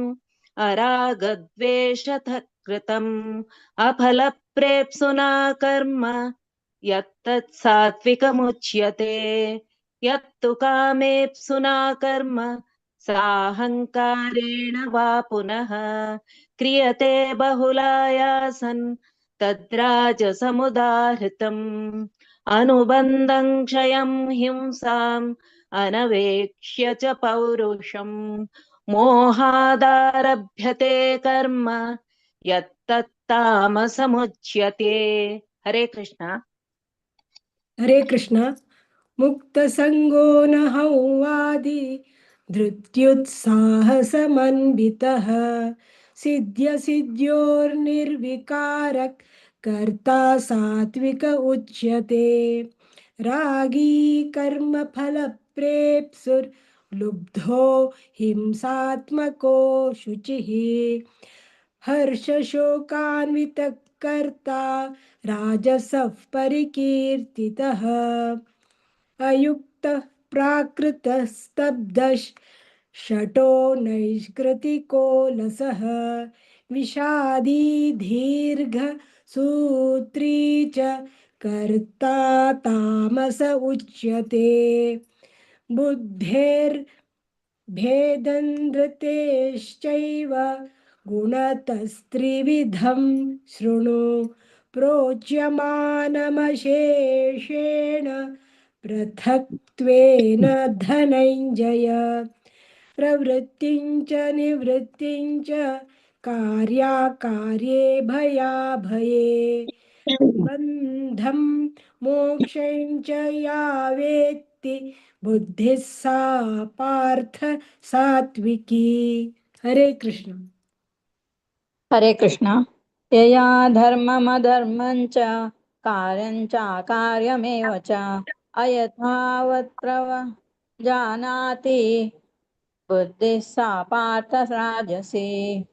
अरागद्वेषतः कृतम् अफलप्रेप्सुना कर्म यत्तत् सात्विकमुच्यते। यत्तु कामेप्सुना कर्म साहङ्कारेण वा पुनः क्रियते बहुलायासन् तद्राजसमुदाहृतम्। अनुबन्धं क्षयं हिंसाम् अनवेक्ष्य च पौरुषम् मोहादारभ्यते कर्म यत्तत्तामसमुच्यते। हरे कृष्ण। हरे कृष्ण। मुक्तसङ्गो न हंवादी धृत्युत्साहसमन्वितः। सिद्ध्यसिद्ध्योर्निर्विकारः कर्ता सात्विक उच्यते। रागी कर्मफलप्रेप्सुर्लुब्धो हिंसात्मको शुचिः। हर्षशोकान्वितः कर्ता राजसः परिकीर्तितः। अयुक्तः अप्राकृतः स्तब्धः शटो नैष्कृतिको लसः विषादी दीर्घ सूत्री च कर्ता तामस उच्यते। बुद्धेर्भेदं धृतेश्चैव गुणतस्त्रिविधं शृणु प्रोच्यमानमशेषेण पृथक्त्वेन धनञ्जय। प्रवृत्तिं च निवृत्तिं च कार्याकार्ये भयाभये बन्धं मोक्षं च या वेत्ति बुद्धिः सा पार्थ सात्विकी। हरे कृष्ण। हरे कृष्ण। यया धर्ममधर्मं च कार्यं चाकार्यमेव च अयथावत् प्रजानाति बुद्धिः सा पार्थ राजसी।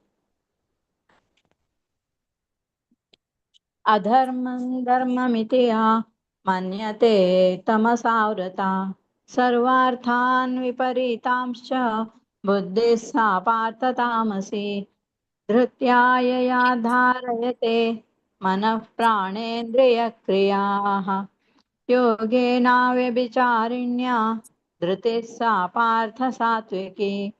अधर्मं धर्ममिति या मन्यते तमसावृता सर्वार्थान् विपरीतांश्च बुद्धिः सा पार्थ तामसी। धृत्या यया धारयते मनः प्राणेन्द्रियक्रियाः योगेनाव्यभिचारिण्या धृतिः सा पार्थ सात्विकी।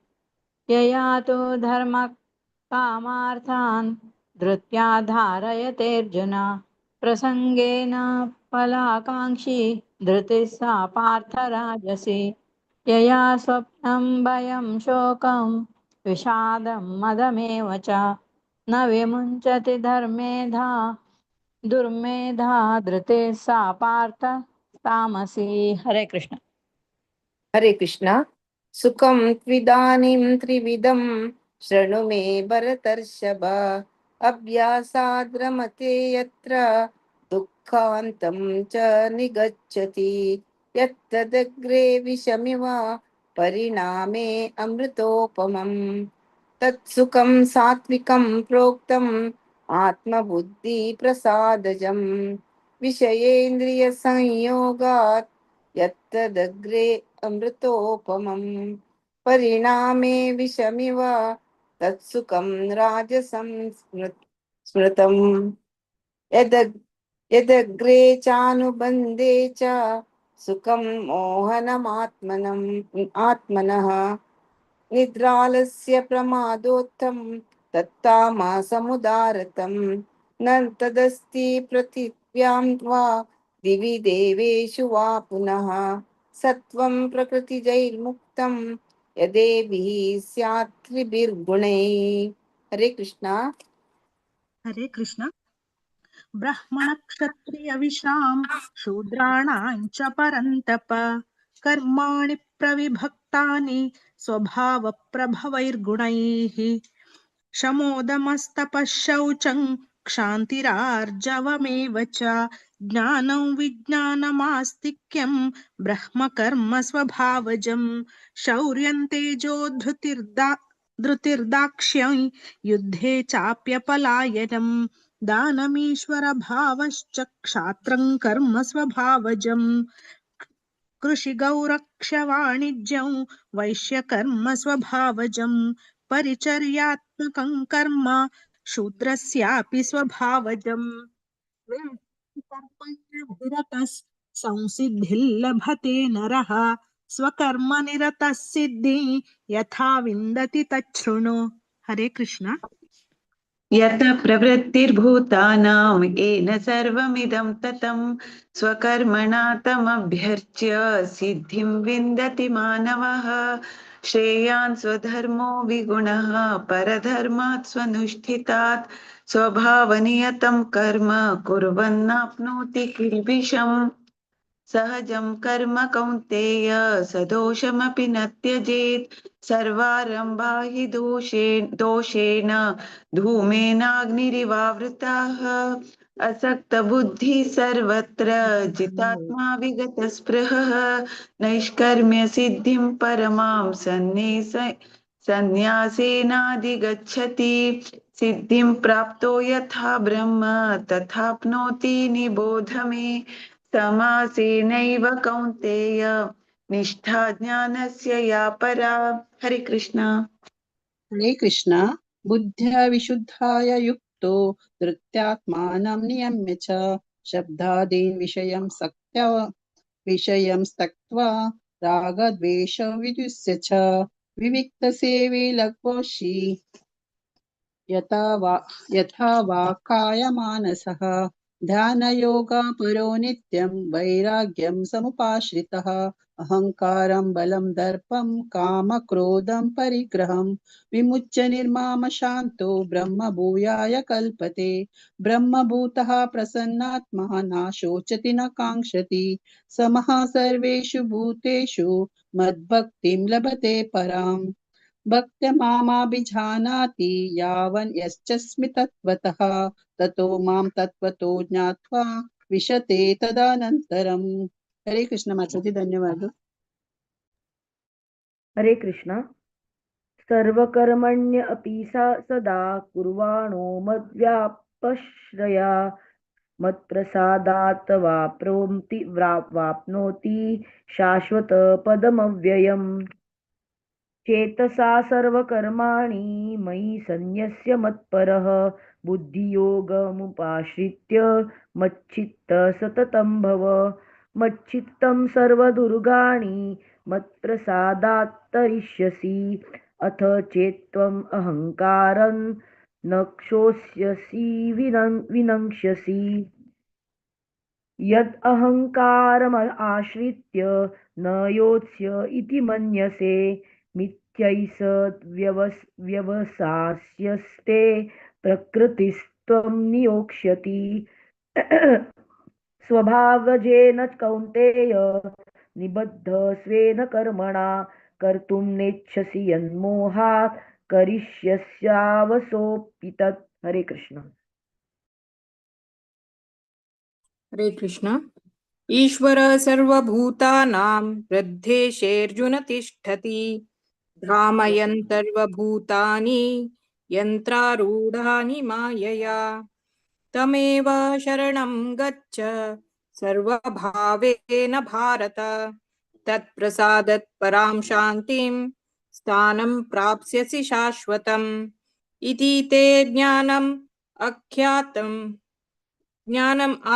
यया तु धर्मकामार्थान् धृत्या धारयतेऽर्जुन प्रसङ्गेन फलाकाङ्क्षी धृतिः सा पार्थ राजसी। यया स्वप्नं भयं शोकं विषादं मदमेव च न विमुञ्चति धर्मेधा दुर्मेधा धृतिः सा पार्थ तामसी। हरे कृष्ण। हरे कृष्ण। सुखं त्विदानीं त्रिविधं शृणु मे भरतर्षभ। अभ्यासाद् रमते यत्र दुःखान्तं च निगच्छति। यत्तदग्रे विषमिव परिणामे अमृतोपमम्। तत्सुखं सात्विकं प्रोक्तम् आत्मबुद्धिप्रसादजम्। विषयेन्द्रियसंयोगात् यत्तदग्रे अमृतोपमम्। परिणामे विषमिव तत्सुखं राजसं स्मृतम्। यदग्रे चानुबन्धे च सुखं मोहनमात्मनम् आत्मनः। निद्रालस्य प्रमादोत्थं तत्तामसमुदारतं। न तदस्ति पृथिव्यां वा दिवि देवेषु वा पुनः। सत्त्वं प्रकृतिजैर्मुक्तं यदेभिः स्यात् त्रिभिर्गुणैः। हरे कृष्णा। हरे कृष्ण। ब्राह्मणक्षत्रियविषां शूद्राणां च परन्तप कर्माणि प्रविभक्तानि स्वभावप्रभवैर्गुणैः। शमोदमस्तपः शौचं क्षान्तिरार्जवमेव च ज्ञानं विज्ञानमास्तिक्यं ब्रह्मकर्म स्वभावजं। शौर्यं तेजो धृतिर्दाक्ष्यं युद्धे चाप्यपलायनं। दानमीश्वरभावश्च क्षात्रं कर्म स्वभावजं। कृषिगौरक्षवाणिज्यं वैश्यकर्म स्वभावजं। परिचर्यात्मकं कर्म शूद्रस्यापि स्वभावजं। कर्मण्यभिरतः संसिद्धिर्लभते नरः स्वकर्मनिरतः सिद्धिं यथा विन्दति तच्छृणु। हरे कृष्ण। यत प्रवृत्तिर्भूतानां येन सर्वमिदं ततं स्वकर्मणा तमभ्यर्च्य सिद्धिं विन्दति मानवः। श्रेयान् स्वधर्मो विगुणः परधर्मात् स्वनुष्ठितात् स्वभावनियतं कर्म कुर्वन्नाप्नोति किल्बिषम्। सहजं कर्म कौन्तेय सदोषमपि न त्यजेत्। सर्वारम्भा हि दोषेण धूमेनाग्निरिवावृताः। असक्तबुद्धिः सर्वत्र जितात्मा विगतस्पृहः। नैष्कर्म्य सिद्धिं परमां सन्न्यासेनाधिगच्छति। सिद्धिं प्राप्तो यथा ब्रह्म तथाप्नोति निबोध मे। समासेनैव कौन्तेय निष्ठा ज्ञानस्य या परा। हरे कृष्णा। हरे कृष्णा। बुद्ध्या विशुद्धाय युक्तो धृत्यात्मानं नियम्य च शब्दादीन् विषयं सक्त्या विषयं त्यक्त्वा रागद्वेषविद्युस्य च विविक्तसेवे लघ्वोषि यथा वा कायमानसः ध्यानयोगापरो नित्यं वैराग्यं समुपाश्रितः अहंकारं बलं दर्पं कामक्रोधं परिग्रहं विमुच्य निर्माम शान्तो ब्रह्मभूयाय कल्पते। ब्रह्मभूतः प्रसन्नात्मा न शोचति न काङ्क्षति समः सर्वेषु भूतेषु मद्भक्तिं लभते पराम्। भक्त्या मामाभिजानाति यावन् यश्चस्मि तत्त्वतः ततो मां तत्त्वतो ज्ञात्वा विशते तदनन्तरम्। हरे कृष्ण माताजी, धन्यवाद। हरे कृष्णा। सर्वकर्मण्य अपि सा सदा कुर्वाणो मद्व्यापश्रया मत्प्रसादात् वाप्नोति वाप्नोति शाश्वत पदमव्ययम्। चेतसा सर्वकर्माणि मयि सन्न्यस्य मत्परः बुद्धियोगमुपाश्रित्य मच्चित्त सततं भव। मच्चित्तं सर्वदुर्गाणि मत्प्रसादात् तरिष्यसि। अथ चेत्त्वम् अहङ्कारं न क्षोष्यसि विनङ्क्ष्यसि। यद् अहङ्कारम् आश्रित्य न योत्स्य इति मन्यसे मिथ्यैष व्यवसास्यस्ते प्रकृतिस्त्वं नियोक्ष्यति। स्वभावजेन कौन्तेय निबद्ध स्वेन कर्मणा कर्तुं नेच्छसि यन्मोहात् करिष्यस्यावसोऽपि तत्। हरे कृष्ण। हरे कृष्ण। ईश्वर सर्वभूतानां हृद्देशेऽर्जुन तिष्ठति भ्रामयन् सर्वभूतानि यन्त्रारूढानि मायया। तमेव शरणं गच्छ सर्वभावेन भारत तत्प्रसादत् परां शान्तिं स्थानं प्राप्स्यसि शाश्वतम्। इति ते ज्ञानम्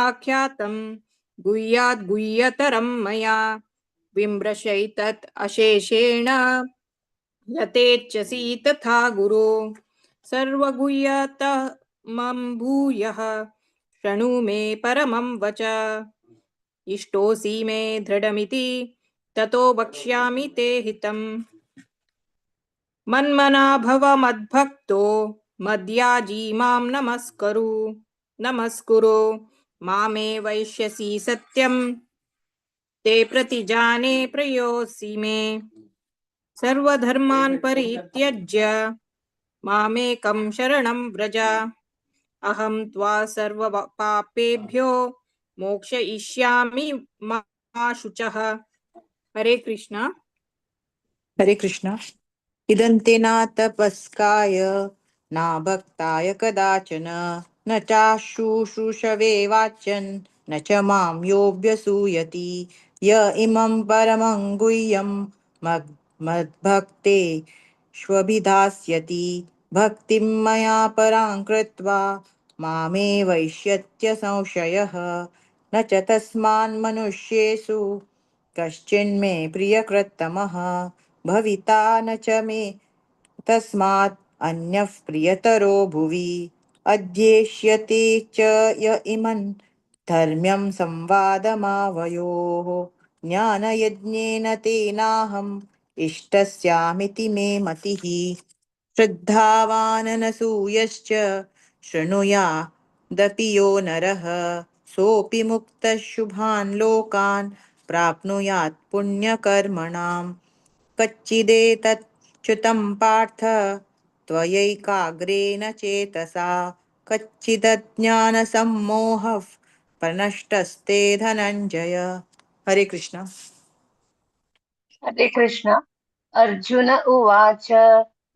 आख्यातं गुह्याद् गुह्यतरं मया विमृशैतत् अशेषेण यतेच्छसि तथा गुरो। सर्वगुह्यतमं भूयः शृणु मे परमं वच। इष्टोऽसि मे दृढमिति ततो वक्ष्यामि ते हितम्। मन्मना भव मद्भक्तो मद्याजी मां नमस्कुरु नमस्कुरु। मामे वैश्यसि सत्यं ते प्रतिजाने प्रियोऽसि मे। सर्वधर्मान् परित्यज्य मामेकं शरणं व्रज। अहं त्वा सर्वपापेभ्यो मोक्षयिष्यामि मा शुचः। हरे कृष्णा। हरे कृष्णा। इदन्ते न तपस्काय न भक्ताय कदाचन न चाशुश्रूषवे वाचन न च मां योऽभ्यसूयति। य इमं परमं गुह्यं मद्भक्ते श्वभिधास्यति। भक्तिं मया परां कृत्वा मामे वैश्यत्य संशयः। न च तस्मान् मनुष्येषु कश्चिन्मे प्रियकृत्तमः भविता न च मे तस्मात् अन्यः प्रियतरो भुवि। अध्येष्यते च य इमं धर्म्यं संवादमावयोः ज्ञानयज्ञेन तेनाहम् इष्टस्यामिति मे मतिः। श्रद्धावाननसूयश्च शृणुयादपि यो नरः सोऽपि मुक्तः शुभान् लोकान् प्राप्नुयात् पुण्यकर्मणाम्। कच्चिदेतच्युतं पार्थ त्वयैकाग्रेण चेतसा कच्चिदज्ञानसम्मोहः प्रनष्टस्ते धनञ्जय। हरे कृष्ण। हरे कृष्ण। अर्जुन उवाच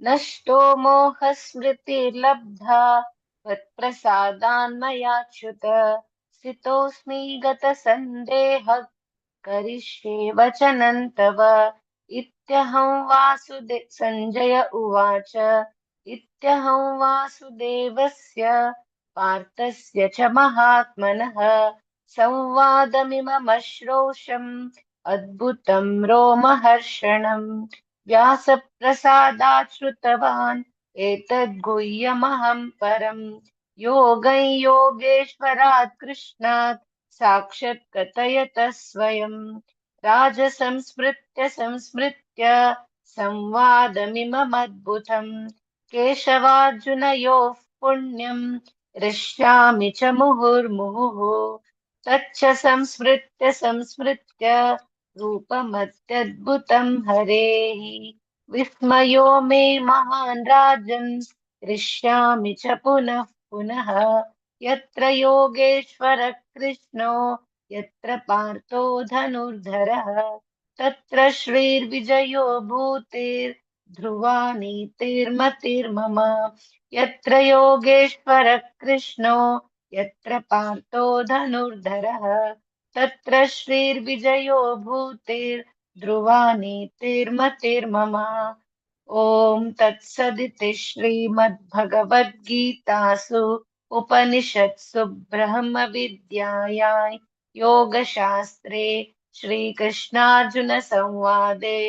नष्टो मोहस्मृतिर्लब्धा त्वत्प्रसादान्मयाच्युत स्थितोऽस्मि गतसन्देह करिष्ये वचनं तव। इत्यहं वासुदे सञ्जय उवाच। इत्यहं वासुदेवस्य पार्थस्य च महात्मनः संवादमिममश्रोषम् अद्भुतं रोमहर्षणम्। व्यासप्रसादात् श्रुतवान् एतद्गुह्यमहं परम्। योगं योगेश्वरात् कृष्णात् साक्षात् कथयतः स्वयं। राजसंस्मृत्य संस्मृत्य संवादमिममद्भुतम्। केशवार्जुनयोः पुण्यं हृष्यामि च मुहुर्मुहुः। तच्च संस्मृत्य संस्मृत्य रूपमत्यद्भुतं हरेः। विस्मयो मे महान् राजन् हृष्यामि च पुनः पुनः। यत्र योगेश्वरः कृष्णो यत्र पार्थो धनुर्धरः तत्र श्रीर्विजयो भूतिर्ध्रुवा नीतिर्मतिर्मम। यत्र योगेश्वरः कृष्णो यत्र पार्थो धनुर्धरः तत्र श्रीर्विजयो भूतिर्ध्रुवा नीतिर्मतिर्मम। ॐ तत्सदिति श्रीमद्भगवद्गीतासु उपनिषत्सु ब्रह्मविद्यायां योगशास्त्रे श्रीकृष्णार्जुनसंवादे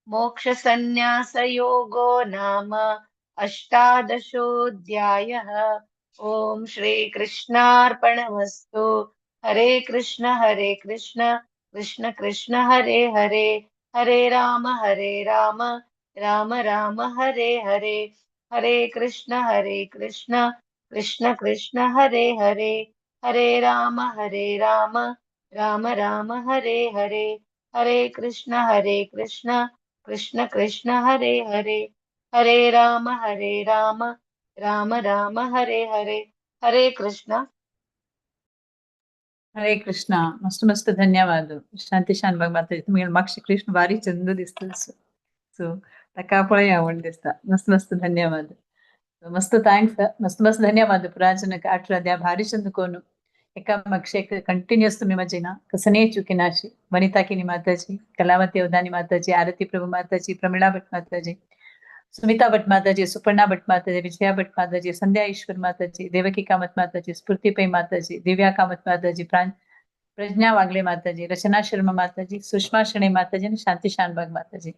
मोक्षसंन्यासयोगो नाम अष्टादशोऽध्यायः। ॐ श्रीकृष्णार्पणमस्तु। हरे कृष्ण कृष्ण कृष्ण हरे हरे, हरे राम राम राम हरे हरे। हरे कृष्ण कृष्ण कृष्ण हरे हरे, हरे राम राम राम हरे हरे। हरे कृष्ण कृष्ण कृष्ण हरे हरे, हरे राम राम राम हरे हरे। हरे कृष्ण। हरे कृष्ण। मस्त मस्त धन्यवाद शांती शानभाग माताजी। तुमगेले मागशे कृष्ण बारीक चंद दिसता सो ताका पळया आवड दिसता। मस्त मस्त धन्यवाद, मस्त thanks, मस्त मस्त धन्यवाद पुराजनक 18 द्या भारी चंद कोनु एका मागशे एक कंटिन्युअस तुम्ही माझी ना कसने चुकीनाशी। वनिता किनी माताजी, कलावती अवधानी माताजी, आरती प्रभू माताजी, प्रमिळा भट माताजी, सुमिता भट माताजी, सुपर्णा भट माताजी, विजया भट माताजी, संध्या ईश्वर माताजी, देवकी कामत माताजी, स्फूर्ती पै माताजी, दिव्या कामत माताजी, प्रज्ञा वागले माताजी, रचना शर्मा माताजी, सुषमा शणे माताजी आणि शांती शानबाग माताजी।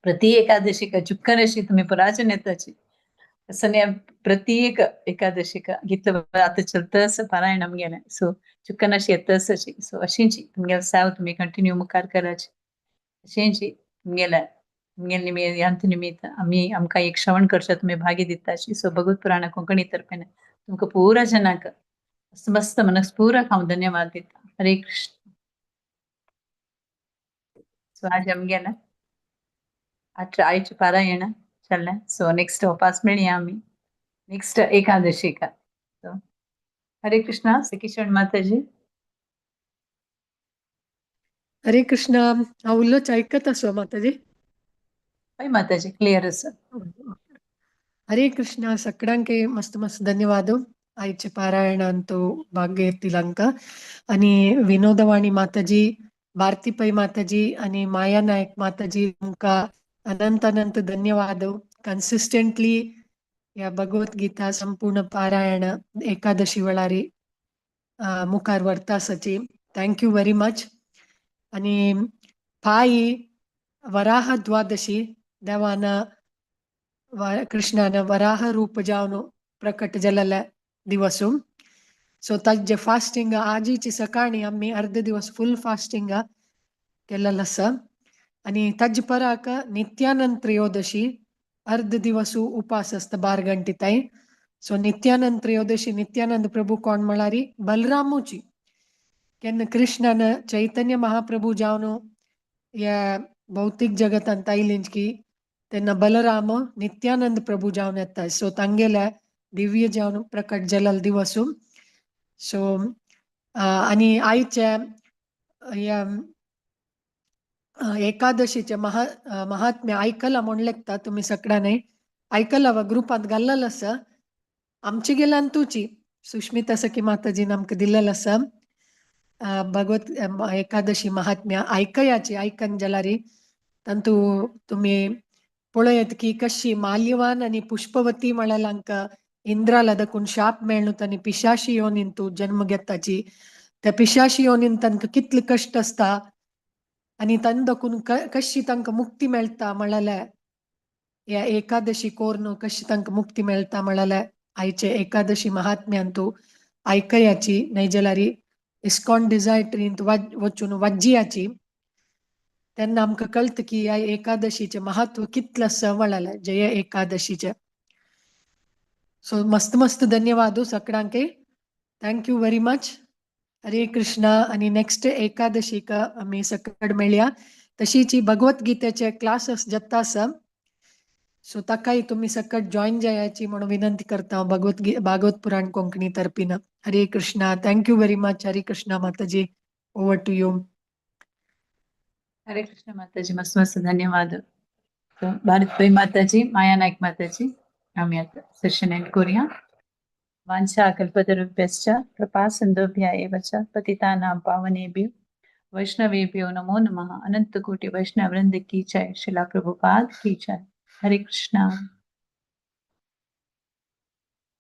प्रति एकादशी का चुक्कन अशी तुम्ही पुराजन येताची असं प्रत्येक एकादशी का घेतलं आता चलतं असं पारायण आमगेलें सो चुक्कन अशी येतच अशी सो अशींची तुमगेले साव तुम्ही कंटिन्यू मुखार कराची अशींची तुमगेल्या तुमगेले निमित्त निमित्त आमी आमकां एक श्रवण करच्या तुमी भागी दिता अशी सो भगवत पुराण कोंकणी तर्फेन तुमकां पुरा जनाक मस्त मस्त मनस्पूर्वक हांव धन्यवाद दिता। हरे कृष्ण। सो आज आमगेलें आयचें पारायण चल्लें सो नेक्स्ट उपास मेळया आमी नेक्स्ट एकादशीका। सो हरे कृष्णा। सखीशरण माताजी। हरे कृष्णा। हांव उल्लोच आयकत आसो माताजी। हय माताजी, क्लियर आसा। हरे कृष्णा। सगळ्यांक मस्त मस्त धन्यवाद आयचे पारायणान तो भाग घेतिल आमकां आनी विनोदवाणी माताजी, भारती पै माताजी आनी माया नायक माताजी तुमकां अनंत अनंत धन्यवाद। कन्सिस्टंटली ह्या भगवत गीता संपूर्ण पारायण एकादशी वेळारी मुखार व्हरता आसाची। Thank you very much. आनी फाई वराह द्वादशी देवान कृष्णान वराह रूप जावन प्रकट जाल्ले दिवस। सो ताजे फास्टिंग आजीची सकाळी आमी अर्द दिवस फुल फास्टिंग केल्लें आसा आनी ताजे पराक नित्यानंद त्रयोदशी अर्द दिवस उपास आसता 12 घंटे ताई। सो नित्यानंद त्रयोदशी नित्यानंद प्रभू कोण म्हळ्यार बलरामूची केन्ना कृष्णान चैतन्य महाप्रभू जावन ह्या भौतीक जगतांत आयलींच की तेन्ना बलराम नित्यानंद प्रभू जावन येता। सो तांगेल्या दिव्य जावन प्रकट जाल्लो दिवस। सो आनी आयच्या ह्या एकादशीचे महात्म्य आयकलां म्हूण लेखता तुमी सगळ्यांनी आयकलां वा ग्रुपांत घाल्लेलो आसा। आमचे गेल्यान तुची सुष्मिता सखी माताजीन आमकां दिल्लेलो आसा। भगवत एकादशी महात्म्य आयकयाची. आयकन जाल्यार तांतू तुमी पळयत की कशी माल्यवान आनी पुष्पवती म्हळ्यार हांकां इंद्राला दाखून शाप मेळ्ळो आनी पिशाशी योनीन तूं जन्म घेताची. त्या पिशाशी योनीन तांकां कितले कश्ट आसता आनी तांकां दाखून कशी तांकां मुक्ती मेळटा म्हळ्यार ह्या एकादशी कोर्न कशी तांकां मुक्ती मेळटा म्हळ्यार आयचे एकादशी महात्म्यान तूं आयकयाची. न्हय जाल्यार इस्कॉन डिझायर ट्रींत वचून वाज्जियाची. तेन्ना आमकां कळटा की ह्या एकादशीचें महत्व कितलें आसा म्हळ्यार जय एकादशीचें. सो मस्त मस्त धन्यवाद सगळ्यांक. Thank you very much. Hare Krishna. आनी नेक्स्ट एकादशीक आमी सकड मेळया. तशीच भगवत गीतेचे क्लासेस जाता आसा, सो ताकाय तुमी सकट जॉईन जायाची म्हणून विनंती करता भगवत भागवत पुराण Konkani तर्फीन. Hare Krishna. Thank you very much. Hare Krishna Mataji, over to you. Hare Krishna Mataji, मस्त मस्त धन्यवाद. तो भारत भाई माताजी, माया नायक माताजी, आमी आतां सेशन एंड करूया. वाञ्छा कल्पतरुभ्यश्च कृपा सिन्धुभ्य एव च पतितानां पावनेभ्यो वैष्णवेभ्यो नमो नमः. अनंत कोटि वैष्णव वृंद की जय. श्रीला प्रभुपाद की जय. हरे कृष्णा.